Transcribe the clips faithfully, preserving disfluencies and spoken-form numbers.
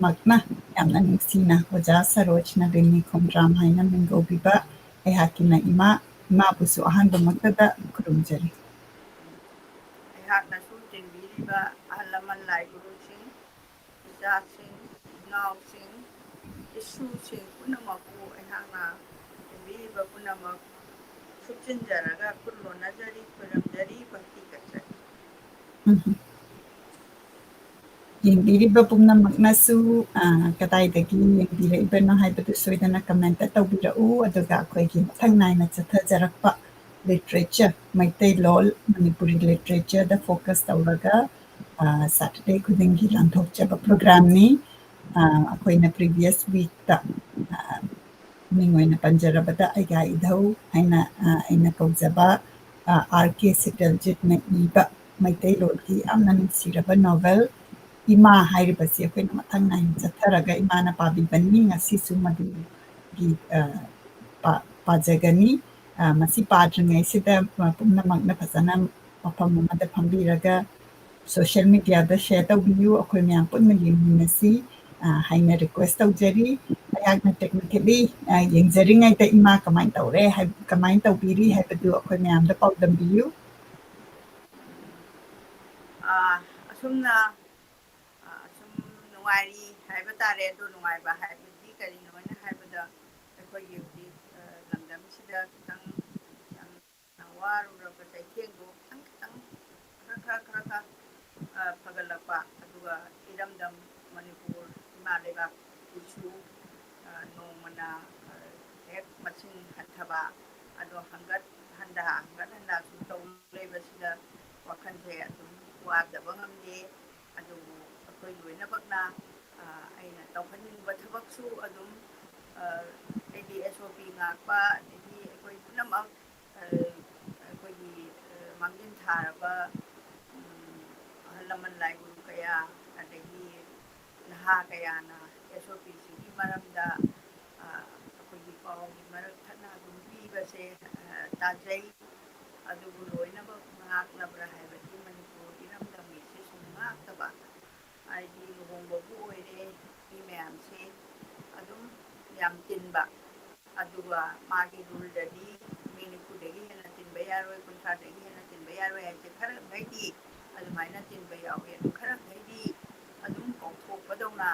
ꯃꯛꯅ ꯌꯥꯝꯅ ꯅꯨꯡꯁꯤꯅ ꯑꯣꯖꯥ ꯁꯔꯣꯖ ꯅꯕꯤꯟ ꯅꯤꯈꯣꯝꯔꯥꯝ ꯍꯥꯏꯅ ꯃꯤꯡꯒꯧꯕꯤꯕ ꯑꯩꯍꯥꯛꯀꯤꯅ ꯏꯃꯥ, ꯏꯃꯥꯕꯨꯁꯨ ꯑꯍꯥꯟꯕꯃꯛꯇꯗ ꯈꯨꯔꯨꯝꯖꯔꯤ꯫ ꯑꯩꯍꯥꯛꯅꯁꯨ ꯇꯤꯟꯕꯤꯔꯤꯕ ꯑꯍꯜ ꯂꯃꯟ ꯂꯥꯏ ꯒꯨꯔꯨꯁꯤꯡ, ꯏꯆꯥꯁꯤꯡ, ꯏꯅꯥꯎꯁꯤꯡ, ꯏꯁꯨꯁꯤꯡ ꯄꯨꯝꯅꯃꯛꯄꯨ ꯑꯩꯍꯥꯛꯅ ꯇꯤꯟꯕꯤꯔꯤꯕ ꯄꯨꯝꯅꯃꯛ ꯁꯨꯞꯆꯤꯟꯖꯔꯒ ꯈꯨꯜ ꯅꯣꯟꯅꯖꯔꯤ, ꯈꯣꯏꯔꯝꯖꯔꯤ, ꯚꯛꯇꯤ ꯀꯠꯆꯔꯤ꯫ ꯎꯝ꯫ ꯌꯦꯡꯕꯤꯔꯤꯕ ꯄꯨꯝꯅꯃꯛꯅꯁꯨ, ꯑ, ꯀꯗꯥꯏꯗꯒꯤ ꯌꯦꯡꯕꯤꯔꯛꯏꯕꯅꯣ ꯍꯥꯏꯕꯗꯨ ꯁꯣꯏꯗꯅ comment ꯇꯧꯕꯤꯔꯛꯎ꯫ ꯑꯗꯨꯒ ꯑꯩꯈꯣꯏꯒꯤ ꯃꯊꯪ ꯅꯥꯏꯅ ꯆꯠꯊꯖꯔꯛꯄ literature, ꯃꯩꯇꯩꯂꯣꯟ, ꯃꯅꯤꯄꯨꯔꯤ literatureꯗ focus ꯇꯧꯔꯒ, ꯑ, Saturday ꯈꯨꯗꯤꯡꯒꯤ ꯂꯥꯟꯊꯣꯛꯆꯕ programꯅꯤ꯫ ꯑ, ꯑꯩꯈꯣꯏꯅ previous weekꯇ, ꯑ, ꯃꯤꯡ ꯑꯣꯏꯅ ꯄꯟꯖꯔꯕꯗ ꯑꯩꯒꯥ ꯏꯙꯧ ꯍꯥꯏꯅ, ꯑ, ꯑꯩꯅ ꯀꯧꯖꯕ, ꯑ, ꯑꯥꯔ ꯀꯦ ꯁꯤꯇꯜꯖꯤꯠꯅ ꯏꯕ ꯃꯩꯇꯩꯂꯣꯟꯒꯤ ꯌꯥꯝꯅ ꯅꯨꯡꯁꯤꯔꯕ novel ꯏꯃꯥ ꯍꯥꯏꯔꯤꯕꯁꯤ ꯑꯩꯈꯣꯏꯅ ꯃꯊꯪ ꯅꯥꯏꯅ ꯆꯠꯊꯔꯒ ꯏꯃꯥꯅ ꯄꯥꯕꯤꯕꯅꯤ꯫ ꯉꯁꯤꯁꯨ ꯃꯗꯨꯒꯤ, ꯑ, ꯄꯥ-, ꯄꯥꯖꯒꯅꯤ꯫ ꯑ, ꯃꯁꯤ ꯄꯥꯗ꯭ꯔꯤꯉꯩꯁꯤꯗ, ꯑ, ꯄꯨꯝꯅꯃꯛꯅ ꯐꯖꯅ ꯃꯐꯝ ꯑꯃꯗ ꯐꯝꯕꯤꯔꯒ social mediaꯗ share ꯇꯧꯕꯤꯌꯨ꯫ ꯑꯩꯈꯣꯏ ꯃꯌꯥꯝ ꯄꯨꯟꯅ ꯌꯦꯡꯃꯤꯟꯅꯁꯤ, ꯑ, ꯍꯥꯏꯅ request ꯇꯧꯖꯔꯤ꯫ ꯑꯩꯍꯥꯛꯅ technically, ꯑ, ꯌꯦꯡꯖꯔꯤꯉꯩꯗ ꯏꯃꯥ ꯀꯃꯥꯏꯅ ꯇꯧꯔꯦ ꯍꯥꯏ-, ꯀꯃꯥꯏꯅ ꯇꯧꯕꯤꯔꯤ ꯍꯥꯏꯕꯗꯨ ꯑꯩꯈꯣꯏ ꯃꯌꯥꯝꯗ ꯄꯥꯎꯗꯝꯕꯤꯌꯨ꯫ ꯑ, ꯑꯁꯨꯝꯅ, ꯑ, ꯑꯁꯨꯝ ꯅꯨꯡꯉꯥꯏꯔꯤ ꯍꯥꯏꯕ ꯇꯥꯔꯦ꯫ ꯑꯗꯣ ꯅꯨꯡꯉꯥꯏꯕ ꯍꯥꯏꯕꯗꯤ ꯀꯔꯤꯅꯣ ꯍꯥꯏꯅ ꯍꯥꯏꯕꯗ ꯑꯩꯈꯣꯏꯒꯤ ꯍꯧꯖꯤꯛ, ꯑ, ꯂꯝꯗꯝꯁꯤꯗ ꯈꯤꯇꯪ ꯌꯥꯝ ꯋꯥꯔꯨꯔꯕ ꯆꯩꯊꯦꯡꯗꯣ ꯈꯤꯇꯪ ꯈꯤꯇꯪ, ꯈꯔ ꯈꯔ, ꯈꯔ ꯈꯔ, ꯑ, ꯐꯒꯠꯂꯛꯄ, ꯑꯗꯨꯒ ꯏꯔꯝꯗꯝ ꯃꯅꯤꯄꯨꯔ ꯏꯃꯥ ꯂꯩꯕꯥꯛꯀꯤꯁꯨ, ꯑ, ꯅꯣꯡꯃꯅ, ꯑ, ꯍꯦꯛ ꯃꯁꯤꯡ ꯍꯟꯊꯕ, ꯑꯗꯣ ꯍꯪꯒꯠ ꯍꯟꯗ, ꯍꯪꯒꯠ ꯍꯟꯗ ꯁꯨꯝ ꯇꯧ ꯂꯩꯕꯁꯤꯗ ꯋꯥꯈꯜꯁꯦ ꯑꯗꯨꯝ ꯋꯥꯗꯕ ꯉꯝꯗꯦ꯫ ꯑꯗꯨꯕꯨ ꯑꯩꯈꯣꯏ ꯂꯣꯏꯅꯃꯛꯅ, ꯑ, ꯑꯩꯅ ꯇꯧꯍꯟꯅꯤꯡꯕ ꯊꯕꯛꯁꯨ ꯑꯗꯨꯝ, ꯑ, ꯑꯩꯗꯤ S O P ꯉꯥꯛꯄ, ꯑꯗꯒꯤ ꯑꯩꯈꯣꯏ ꯄꯨꯝꯅꯃꯛ, ꯑ, ꯑꯩꯈꯣꯏꯒꯤ, ꯑ, ꯃꯥꯡꯖꯤꯟ ꯊꯥꯔꯕ, ꯎꯝ, ꯑꯍꯜ ꯂꯃꯟ ꯂꯥꯏ ꯒꯨꯔꯨ ꯀꯌꯥ, ꯑꯗꯒꯤ ꯅꯍꯥ ꯀꯌꯥꯅ S O Pꯁꯤꯒꯤ ꯃꯔꯝꯗ, ꯑ, ꯑꯩꯈꯣꯏꯒꯤ ꯄꯥꯎꯒꯤ ꯃꯔꯛ ꯊꯠꯅ ꯑꯗꯨꯝ ꯄꯤꯕꯁꯦ, ꯑ, ꯇꯥꯖꯩ꯫ ꯑꯗꯨꯕꯨ ꯂꯣꯏꯅꯃꯛ ꯉꯥꯛꯂꯕ꯭ꯔꯥ ꯍꯥꯏꯕꯗꯤ ꯃꯅꯤꯄꯨꯔ ꯏꯔꯝꯗꯝꯒꯤꯁꯦ ꯁꯨꯝ ꯉꯥꯛꯇꯕ, ꯍꯥꯏꯗꯤ ꯂꯨꯍꯣꯡꯕꯕꯨ ꯑꯣꯏꯔꯦ, ꯃꯤ ꯃꯌꯥꯝꯁꯦ ꯑꯗꯨꯝ ꯌꯥꯝ ꯇꯤꯟꯕ, ꯑꯗꯨꯒ ꯃꯥꯒꯤ ꯔꯨꯜꯗꯗꯤ ꯃꯤ ꯅꯤꯐꯨꯗꯒꯤ ꯍꯦꯟꯅ ꯇꯤꯟꯕ ꯌꯥꯔꯣꯏ, ꯀꯨꯟꯊ꯭ꯔꯥꯗꯒꯤ ꯍꯦꯟꯅ ꯇꯤꯟꯕ ꯌꯥꯔꯣꯏ ꯍꯥꯏꯁꯦ ꯈꯔ ꯃꯈꯩꯗꯤ ꯑꯗꯨꯃꯥꯏꯅ ꯇꯤꯟꯕ ꯌꯥꯎꯋꯤ꯫ ꯑꯗꯨ ꯈꯔ ꯃꯈꯩꯗꯤ ꯑꯗꯨꯝ ꯀꯥꯎꯊꯣꯛꯄꯗꯧꯅ,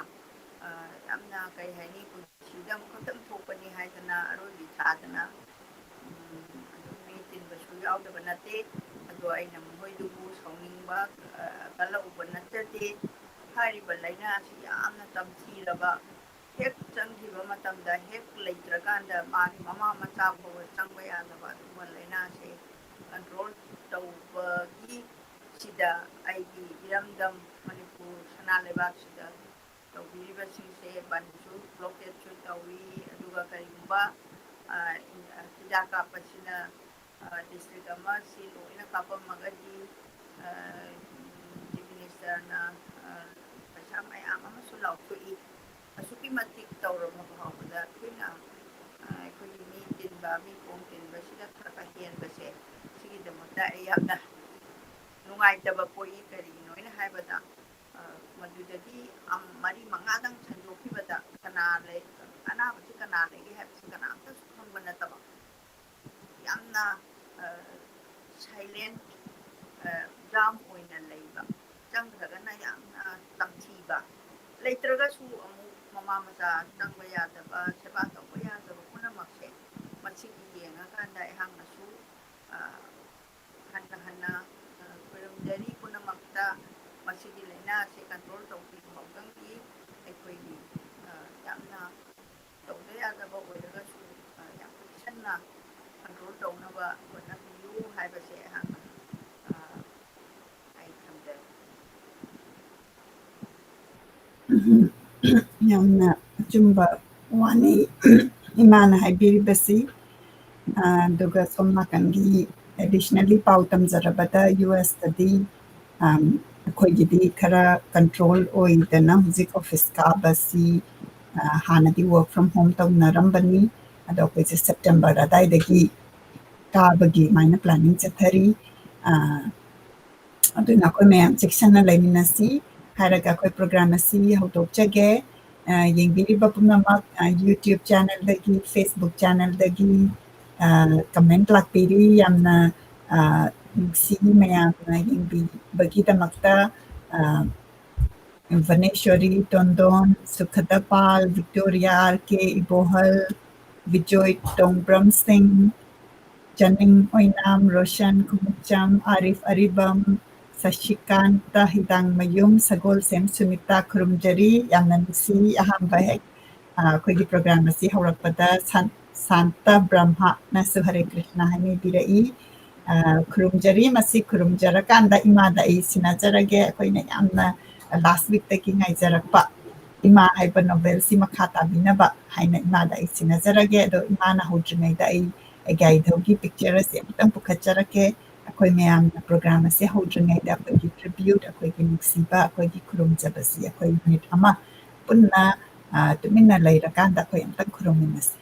ꯑ, ꯌꯥꯝꯅ ꯀꯩ ꯍꯥꯏꯅꯤ, ꯄꯨꯟꯁꯤꯗ ꯑꯃꯨꯛꯈꯛꯇꯪ ꯊꯣꯛꯄꯅꯤ ꯍꯥꯏꯗꯅ ꯑꯔꯣꯏꯕꯤ ꯊꯥꯗꯅ, ꯎꯝ, ꯑꯗꯨꯝ ꯃꯤ ꯇꯤꯟꯕꯁꯨ ꯌꯥꯎꯗꯕ ꯅꯠꯇꯦ꯫ ꯑꯗꯣ ꯑꯩꯅ ꯃꯈꯣꯏꯗꯨꯕꯨ ꯁꯥꯎꯅꯤꯡꯕ, ꯑ, ꯀꯜꯂꯛꯎꯕ ꯅꯠꯆꯗꯦ꯫ ꯍꯥꯏꯔꯤꯕ ꯂꯥꯏꯅꯥ ꯑꯁꯤ ꯌꯥꯝꯅ ꯇꯝꯊꯤꯔꯕ, ꯍꯦꯛ ꯆꯪꯈꯤꯕ ꯃꯇꯝꯗ ꯍꯦꯛ ꯂꯩꯇ꯭ꯔꯀꯥꯟꯗ ꯃꯥꯒꯤ ꯃꯃꯥ ꯃꯆꯥ ꯐꯥꯎꯕ ꯆꯪꯕ ꯌꯥꯗꯕ ꯑꯗꯨꯒꯨꯝꯕ ꯂꯥꯏꯅꯥꯁꯦ ꯀꯟꯇ꯭ꯔꯣꯜ ꯇꯧꯕꯒꯤ ꯁꯤꯗ ꯑꯩꯒꯤ ꯏꯔꯝꯗꯝ ꯃꯅꯤꯄꯨꯔ ꯁꯅꯥ ꯂꯩꯕꯥꯛꯁꯤꯗ ꯇꯧꯕꯤꯔꯤꯕꯁꯤꯡꯁꯦ ꯕꯟꯁꯨ, ꯕ꯭ꯂꯣꯀꯦꯠꯁꯨ ꯇꯧꯏ꯫ ꯑꯗꯨꯒ ꯀꯔꯤꯒꯨꯝꯕ, ꯑ, ꯍꯤꯗꯥꯛ ꯀꯥꯞꯄꯁꯤꯅ, ꯑ, ꯗꯤꯁꯇ꯭ꯔꯤꯛ ꯑꯃ ꯁꯤ ꯂꯣꯏꯅ ꯀꯥꯞꯄꯝꯃꯒꯗꯤ, ꯑ, ꯆꯤꯐ ꯃꯤꯅꯤꯁꯇꯔꯅ, ꯑ, ꯄꯩꯁꯥ ꯃꯌꯥꯝ ꯑꯃꯁꯨ ꯂꯥꯎꯊꯣꯛꯏ꯫ ꯑꯁꯨꯛꯀꯤ ꯃꯇꯤꯛ ꯇꯧꯔꯕ ꯐꯥꯎꯕꯗ ꯑꯩꯈꯣꯏꯅ, ꯑ, ꯑꯩꯈꯣꯏꯒꯤ ꯃꯤ ꯇꯤꯟꯕ, ꯃꯤ ꯈꯣꯡ ꯇꯤꯟꯕꯁꯤꯗ ꯈꯔ ꯈꯔ ꯍꯦꯟꯕꯁꯦ, ꯁꯤꯒꯤꯗꯃꯛꯇ ꯑꯩ ꯌꯥꯝꯅ ꯅꯨꯡꯉꯥꯏꯇꯕ ꯄꯣꯛꯏ꯫ ꯀꯔꯤꯒꯤꯅꯣ ꯍꯥꯏꯅ ꯍꯥꯏꯕꯗ, ꯑ, ꯃꯗꯨꯗꯒꯤ ꯑꯝ-, ꯃꯔꯤ ꯃꯉꯥꯗꯪ ꯁꯟꯗꯣꯛꯈꯤꯕꯗ ꯀꯅꯥ ꯂꯩ, ꯑꯅꯥꯕꯁꯤ ꯀꯅꯥ ꯂꯩꯒꯦ ꯍꯥꯏꯕꯁꯤ ꯀꯅꯥꯝꯇꯁꯨ ꯈꯪꯕ ꯅꯠꯇꯕ, ꯌꯥꯝꯅ, ꯑ, ꯁꯥꯏꯂꯦꯟ, ꯑ, ꯖꯥꯝ ꯑꯣꯏꯅ ꯂꯩꯕ, ꯆꯪꯈ꯭ꯔꯒꯅ ꯌꯥꯝꯅ ꯇꯝꯊꯤꯕ, ꯂꯩꯇ꯭ꯔꯒꯁꯨ ꯑꯃꯨꯛ ꯃꯃꯥ ꯃꯆꯥ ꯆꯪꯕ ꯌꯥꯗꯕ, ꯁꯦꯕꯥ ꯇꯧꯕ ꯌꯥꯗꯕ ꯄꯨꯝꯅꯃꯛꯁꯦ ꯃꯁꯤꯒꯤ ꯌꯦꯡꯉꯀꯥꯟꯗ ꯑꯩꯍꯥꯛꯅꯁꯨ, ꯑ, ꯍꯟꯅ ꯍꯟꯅ, ꯑ, ꯈꯨꯔꯨꯝꯖꯔꯤ ꯄꯨꯝꯅꯃꯛꯇ꯫ ꯃꯁꯤꯒꯤ ꯂꯥꯏꯅꯥ ꯑꯁꯤ ꯀꯟꯇ꯭ꯔꯣꯜ ꯇꯧꯕꯤꯕ ꯐꯥꯎꯗꯪꯒꯤ ꯑꯩꯈꯣꯏꯒꯤ, ꯑ, ꯌꯥꯝꯅ ꯇꯧꯗ ꯌꯥꯗꯕ ꯑꯣꯏꯔꯒꯁꯨ, ꯑ, ꯌꯥꯝ ꯆꯦꯛꯁꯤꯟꯅ ꯀꯟꯇ꯭ꯔꯣꯜ ꯇꯧꯅꯕ ꯍꯣꯠꯅꯕꯤꯌꯨ ꯍꯥꯏꯕꯁꯦ ꯑꯩꯍꯥꯛꯅ, ꯑ, ꯑꯩ ꯊꯝꯖꯒꯦ꯫ ꯎꯝ, ꯌꯥꯝꯅ ꯑꯆꯨꯝꯕ ꯋꯥꯅꯤ ꯏꯃꯥꯅ ꯍꯥꯏꯕꯤꯔꯤꯕꯁꯤ꯫ ꯑ, ꯑꯗꯨꯒ ꯁꯣꯝ ꯅꯥꯀꯟꯒꯤ additionally ꯄꯥꯎ ꯇꯝꯖꯔꯕꯗ, ꯌꯨ ꯑꯦꯁꯇꯗꯤ, ꯑꯝ, ꯑꯩꯈꯣꯏꯒꯤꯗꯤ ꯈꯔ ꯀꯟꯇ꯭ꯔꯣꯜ ꯑꯣꯏꯗꯅ ꯍꯧꯖꯤꯛ ꯑꯣꯐꯤꯁ ꯀꯥꯕꯁꯤ, ꯑ, ꯍꯥꯟꯅꯗꯤ work from home ꯇꯧꯅꯔꯝꯕꯅꯤ꯫ ꯑꯗꯣ ꯑꯩꯈꯣꯏꯁꯦ ꯁꯦꯞꯇꯦꯝꯕꯔ ꯑꯗꯥꯏꯗꯒꯤ ꯀꯥꯕꯒꯤ ꯑꯗꯨꯃꯥꯏꯅ planning ꯆꯠꯊꯔꯤ꯫ ꯑ, ꯑꯗꯨꯅ ꯑꯩꯈꯣꯏ ꯃꯌꯥꯝ ꯆꯦꯛꯁꯤꯟꯅ ꯂꯩꯃꯤꯟꯅꯁꯤ ꯍꯥꯏꯔꯒ ꯑꯩꯈꯣꯏ program ꯑꯁꯤ ꯍꯧꯗꯣꯛꯆꯒꯦ꯫ ꯑ, ꯌꯦꯡꯕꯤꯔꯤꯕ ꯄꯨꯝꯅꯃꯛ, ꯑ, YouTube channelꯗꯒꯤ, Facebook channelꯗꯒꯤ, ꯑ, comment ꯂꯥꯛꯄꯤꯔꯤ꯫ ꯌꯥꯝꯅ, ꯑ, ꯅꯨꯡꯁꯤ ꯃꯌꯥꯝꯅ ꯌꯦꯡꯕꯤꯕꯒꯤꯗꯃꯛꯇ꯫ ꯑ, ꯚꯅꯦꯁ꯭ꯋꯔꯤ ꯇꯣꯟꯗꯣꯟ, ꯁꯨꯈꯗ ꯄꯥꯜ, ꯚꯤꯛꯇꯣꯔꯤꯌꯥ ꯑꯥꯔ ꯀꯦ ꯏꯕꯣꯍꯜ, ꯕꯤꯖꯣꯏ ꯇꯣꯡꯕ꯭ꯔꯝ ꯁꯤꯡ, ꯆꯅꯤꯡ ꯑꯣꯏꯅꯥꯝ, ꯔꯣꯁꯟ ꯈꯨꯃꯨꯛꯆꯝ, ꯑꯥꯔꯤꯐ ꯑꯔꯤꯕꯝ, ꯁꯁꯤꯀꯥꯟꯇ ꯍꯤꯗꯥꯡꯃꯌꯨꯝ, ꯁꯒꯣꯜꯁꯦꯝ ꯁꯨꯅꯤꯇꯥ ꯈꯨꯔꯨꯝꯖꯔꯤ꯫ ꯌꯥꯝꯅ ꯅꯨꯡꯁꯤ꯫ ꯑꯍꯥꯟꯕ ꯍꯦꯛ, ꯑ, ꯑꯩꯈꯣꯏꯒꯤ program ꯑꯁꯤ ꯍꯧꯔꯛꯄꯗ ꯁꯥꯟ-, ꯁꯥꯟꯇ ꯕ꯭ꯔꯍ꯭ꯃꯅꯁꯨ ꯍꯔꯦ ꯀ꯭ꯔꯤꯁꯅ ꯍꯥꯏꯅ ꯏꯕꯤꯔꯛꯏ꯫ ꯑ, ꯈꯨꯔꯨꯝꯖꯔꯤ꯫ ꯃꯁꯤ ꯈꯨꯔꯨꯝꯖꯔꯀꯥꯟꯗ ꯏꯃꯥꯗ ꯑꯩ ꯁꯤꯟꯅꯖꯔꯒꯦ꯫ ꯑꯩꯈꯣꯏꯅ ꯌꯥꯝꯅ last weekꯇꯒꯤ ꯉꯥꯏꯖꯔꯛꯄ ꯏꯃꯥ ꯍꯥꯏꯕ novelꯁꯤ ꯃꯈꯥ ꯇꯥꯕꯤꯅꯕ ꯍꯥꯏꯅ ꯏꯃꯥꯗ ꯑꯩ ꯁꯤꯟꯅꯖꯔꯒꯦ꯫ ꯑꯗꯣ ꯏꯃꯥꯅ ꯍꯧꯗ꯭ꯔꯤꯉꯩꯗ ꯑꯩ ꯑꯩꯒꯤ idolꯒꯤ picture ꯑꯁꯤ ꯑꯃꯨꯛꯇꯪ ꯄꯨꯈꯠꯆꯔꯛꯀꯦ꯫ ꯑꯩꯈꯣꯏ ꯃꯌꯥꯝꯅ program ꯑꯁꯤ ꯍꯧꯗ꯭ꯔꯤꯉꯩꯗ ꯑꯩꯈꯣꯏꯒꯤ tribute, ꯑꯩꯈꯣꯏꯒꯤ ꯅꯨꯡꯁꯤꯕ, ꯑꯩꯈꯣꯏꯒꯤ ꯈꯨꯔꯨꯝꯖꯕꯁꯤ ꯑꯩꯈꯣꯏ minute ꯑꯃ ꯄꯨꯟꯅ, ꯑ, ꯇꯨꯃꯤꯟꯅ ꯂꯩꯔꯀꯥꯟꯗ ꯑꯩꯈꯣꯏ ꯑꯃꯨꯛꯇꯪ ꯈꯨꯔꯨꯝꯃꯤꯟꯅꯁꯤ꯫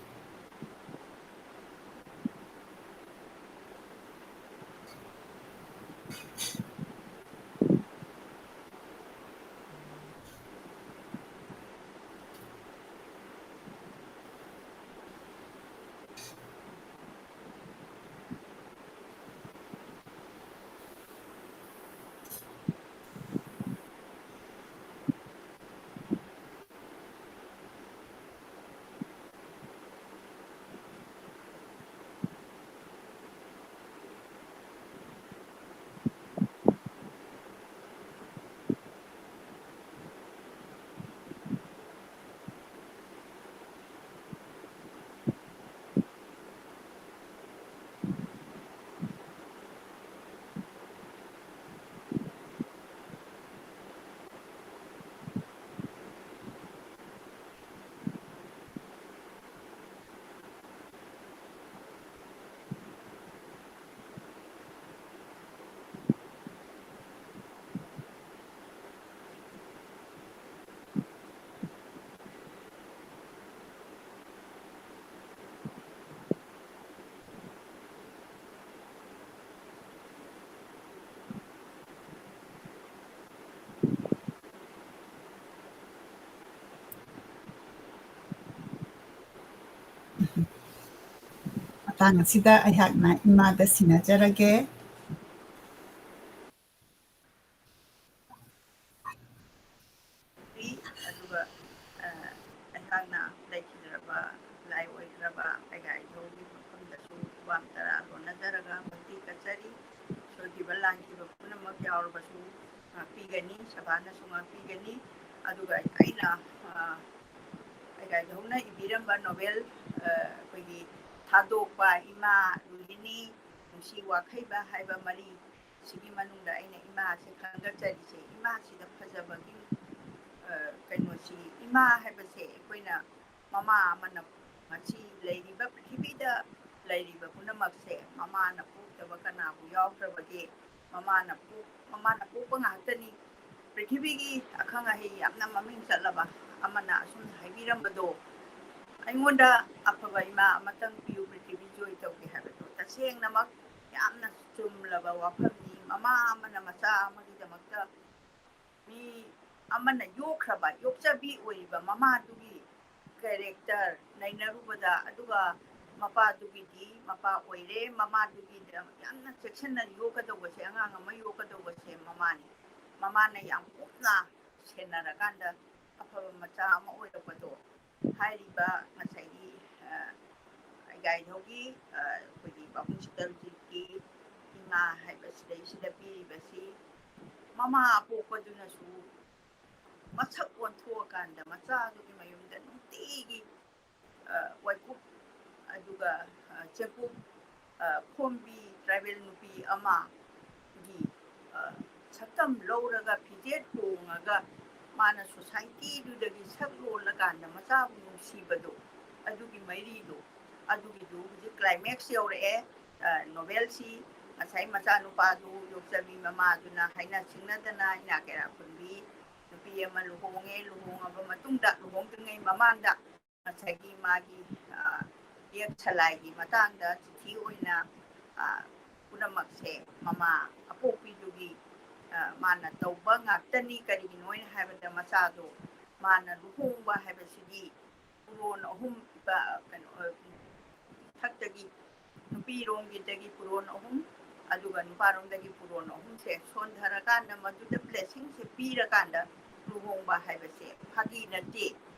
ꯃꯇꯥꯡ ꯑꯁꯤꯗ ꯑꯩꯍꯥꯛꯅ ꯏꯃꯥꯗ ꯁꯤꯟꯅꯖꯔꯒꯦ꯫ ꯑꯗꯨꯒ, ꯑ, ꯑꯩꯍꯥꯛꯅ ꯂꯩꯈꯤꯗ꯭ꯔꯕ, ꯂꯥꯏ ꯑꯣꯏꯈ꯭ꯔꯕ ꯑꯩꯒ ꯏꯙꯧꯒꯤ ꯃꯐꯝꯗꯁꯨ ꯈꯨꯕꯥꯝ ꯇꯔꯥ ꯂꯣꯟꯅꯖꯔꯒ ꯃꯨꯛꯇꯤ ꯀꯠꯆꯔꯤ꯫ ꯁꯣꯏꯈꯤꯕ ꯂꯥꯟꯈꯤꯕ ꯄꯨꯝꯅꯃꯛ ꯌꯥꯎꯔꯕꯁꯨ ꯉꯥꯛꯄꯤꯒꯅꯤ, ꯁꯚꯥꯅꯁꯨ ꯉꯥꯛꯄꯤꯒꯅꯤ꯫ ꯑꯗꯨꯒ ꯑꯩꯅ, ꯑ, ꯑꯩꯒ ꯏꯙꯧꯅ ꯏꯕꯤꯔꯝꯕ ꯅꯣꯚꯦꯜ, ꯑ, ꯑꯩꯈꯣꯏꯒꯤ ꯊꯥꯗꯣꯛꯄ, ꯏꯃꯥ ꯔꯣꯍꯤꯅꯤ, ꯅꯨꯡꯁꯤ ꯋꯥꯈꯩꯕ ꯍꯥꯏꯕ ꯃꯔꯤ ꯁꯤꯒꯤ ꯃꯅꯨꯡꯗ ꯑꯩꯅ ꯏꯃꯥꯁꯦ ꯈꯟꯒꯠꯆꯔꯤꯁꯦ, ꯏꯃꯥꯁꯤꯗ ꯐꯖꯕꯒꯤ, ꯑ, ꯀꯩꯅꯣꯁꯤ, ꯏꯃꯥ ꯍꯥꯏꯕꯁꯦ ꯑꯩꯈꯣꯏꯅ ꯃꯃꯥ ꯑꯃꯅ ꯉꯁꯤ ꯂꯩꯔꯤꯕ ꯄ꯭ꯔꯤꯊꯤꯕꯤꯗ ꯂꯩꯔꯤꯕ ꯄꯨꯝꯅꯃꯛꯁꯦ ꯃꯃꯥꯅ ꯄꯣꯛꯇꯕ ꯀꯅꯥꯕꯨ ꯌꯥꯎꯗ꯭ꯔꯕꯒꯦ? ꯃꯃꯥꯅ ꯄꯣꯛ-, ꯃꯃꯥꯅ ꯄꯣꯛꯄ ꯉꯥꯛꯇꯅꯤ꯫ ꯄ꯭ꯔꯤꯊꯤꯕꯤꯒꯤ ꯑꯈꯪ ꯑꯍꯩ ꯌꯥꯝꯅ ꯃꯃꯤꯡ ꯆꯠꯂꯕ ꯑꯃꯅ ꯑꯁꯨꯝꯅ ꯍꯥꯏꯕꯤꯔꯝꯕꯗꯣ, "ꯑꯩꯉꯣꯟꯗ ꯑꯐꯕ ꯏꯃꯥ ꯑꯃꯇꯪ ꯄꯤꯌꯨ, ꯄ꯭ꯔꯤꯊꯤꯕꯤ ꯖꯣꯏ ꯇꯧꯒꯦ" ꯍꯥꯏꯕꯗꯣ ꯇꯁꯦꯡꯅꯃꯛ ꯌꯥꯝꯅ ꯆꯨꯝꯂꯕ ꯋꯥꯐꯝꯅꯤ꯫ ꯃꯃꯥ ꯑꯃꯅ ꯃꯆꯥ ꯑꯃꯒꯤꯗꯃꯛꯇ, ꯃꯤ ꯑꯃꯅ ꯌꯣꯛꯈ꯭ꯔꯕ, ꯌꯣꯛꯆꯕꯤ ꯑꯣꯏꯔꯤꯕ ꯃꯃꯥꯗꯨꯒꯤ ꯀꯦꯔꯦꯛꯇꯔ ꯅꯩꯅꯔꯨꯕꯗ, ꯑꯗꯨꯒ ꯃꯄꯥꯗꯨꯒꯤꯗꯤ ꯃꯄꯥ ꯑꯣꯏꯔꯦ, ꯃꯃꯥꯗꯨꯒꯤꯗ ꯌꯥꯝꯅ ꯆꯦꯛꯁꯤꯟꯅ ꯌꯣꯛꯀꯗꯧꯕꯁꯦ, ꯑꯉꯥꯡ ꯑꯃ ꯌꯣꯛꯀꯗꯧꯕꯁꯦ ꯃꯃꯥꯅꯤ꯫ ꯃꯃꯥꯅ ꯌꯥꯝ ꯀꯨꯞꯅ ꯁꯦꯟꯅꯔꯀꯥꯟꯗ ꯑꯐꯕ ꯃꯆꯥ ꯑꯃ ꯑꯣꯏꯔꯛꯄꯗꯣ, ꯍꯥꯏꯔꯤꯕ ꯉꯁꯥꯏꯒꯤ, ꯑ, ꯑꯩꯒꯥꯏꯙꯧꯒꯤ, ꯑ, ꯑꯩꯈꯣꯏꯒꯤ ꯄꯥꯕꯨꯡ ꯁꯤꯇꯜꯖꯤꯠꯀꯤ ꯏꯃꯥ ꯍꯥꯏꯕꯁꯤꯗꯩꯁꯤꯗ ꯄꯤꯔꯤꯕꯁꯤ, ꯃꯃꯥ ꯑꯄꯣꯛꯄꯗꯨꯅꯁꯨ ꯃꯁꯛ ꯑꯣꯟꯊꯣꯛꯑꯀꯥꯟꯗ ꯃꯆꯥꯗꯨꯒꯤ ꯃꯌꯨꯝꯗ ꯅꯨꯡꯇꯤꯒꯤ, ꯑ, ꯋꯥꯏꯀꯨꯞ, ꯑꯗꯨꯒ, ꯑ, ꯆꯦꯡꯀꯨꯞ, ꯑ, ꯈꯣꯝꯕꯤ ꯇ꯭ꯔꯥꯏꯕꯦꯜ ꯅꯨꯄꯤ ꯑꯃꯒꯤ, ꯑ, ꯁꯛꯇꯝ ꯂꯧꯔꯒ ꯐꯤꯖꯦꯠ ꯍꯣꯡꯉꯒ ꯃꯥꯅ ꯁꯣꯁꯥꯏꯇꯤꯗꯨꯗꯒꯤ ꯁꯛ ꯂꯣꯜꯂꯀꯥꯟꯗ ꯃꯆꯥꯕꯨ ꯅꯨꯡꯁꯤꯕꯗꯣ, ꯑꯗꯨꯒꯤ ꯃꯔꯤꯗꯣ, ꯑꯗꯨꯒꯤꯗꯨ ꯍꯧꯖꯤꯛ ꯀ꯭ꯂꯥꯏꯃꯦꯛꯁ ꯌꯧꯔꯛꯑꯦ꯫ ꯑ, ꯅꯣꯚꯦꯜꯁꯤ ꯉꯁꯥꯏ ꯃꯆꯥꯅꯨꯄꯥꯗꯨ ꯌꯣꯛꯆꯕꯤ ꯃꯃꯥꯗꯨꯅ ꯍꯥꯏꯅ ꯁꯤꯡꯅꯗꯅ ꯏꯅꯥ ꯀꯩꯔꯥꯛ ꯈꯨꯟꯕꯤ ꯅꯨꯄꯤ ꯑꯃ ꯂꯨꯍꯣꯡꯉꯦ꯫ ꯂꯨꯍꯣꯡꯉꯕ ꯃꯇꯨꯡꯗ, ꯂꯨꯍꯣꯡꯗ꯭ꯔꯤꯉꯩ ꯃꯃꯥꯡꯗ ꯉꯁꯥꯏꯒꯤ ꯃꯥꯒꯤ, ꯑ, ꯌꯦꯛ ꯁꯂꯥꯏꯒꯤ ꯃꯇꯥꯡꯗ ꯆꯤꯊꯤ ꯑꯣꯏꯅ, ꯑ, ꯄꯨꯝꯅꯃꯛꯁꯦ ꯃꯃꯥ ꯑꯄꯣꯛꯄꯤꯗꯨꯒꯤ, ꯑ, ꯃꯥꯅ ꯇꯧꯕ ꯉꯥꯛꯇꯅꯤ꯫ ꯀꯔꯤꯒꯤꯅꯣ ꯍꯥꯏꯅ ꯍꯥꯏꯕꯗ ꯃꯆꯥꯗꯣ ꯃꯥꯅ ꯂꯨꯍꯣꯡꯕ ꯍꯥꯏꯕꯁꯤꯗꯤ ꯀꯨꯂꯣꯟ ꯑꯍꯨꯝ, ꯑ, ꯀꯩꯅꯣ, ꯑ, ꯊꯛꯇꯒꯤ ꯅꯨꯄꯤꯔꯣꯝꯒꯤꯗꯒꯤ ꯄꯨꯔꯣꯟ ꯑꯍꯨꯝ, ꯑꯗꯨꯒ ꯅꯨꯄꯥꯔꯣꯝꯗꯒꯤ ꯄꯨꯔꯣꯟ ꯑꯍꯨꯝꯁꯦ ꯁꯣꯟꯊꯔꯀꯥꯟꯗ ꯃꯗꯨꯗ blessingꯁꯦ ꯄꯤꯔꯀꯥꯟꯗ ꯂꯨꯍꯣꯡꯕ ꯍꯥꯏꯕꯁꯦ ꯐꯥꯒꯤ ꯅꯠꯇꯦ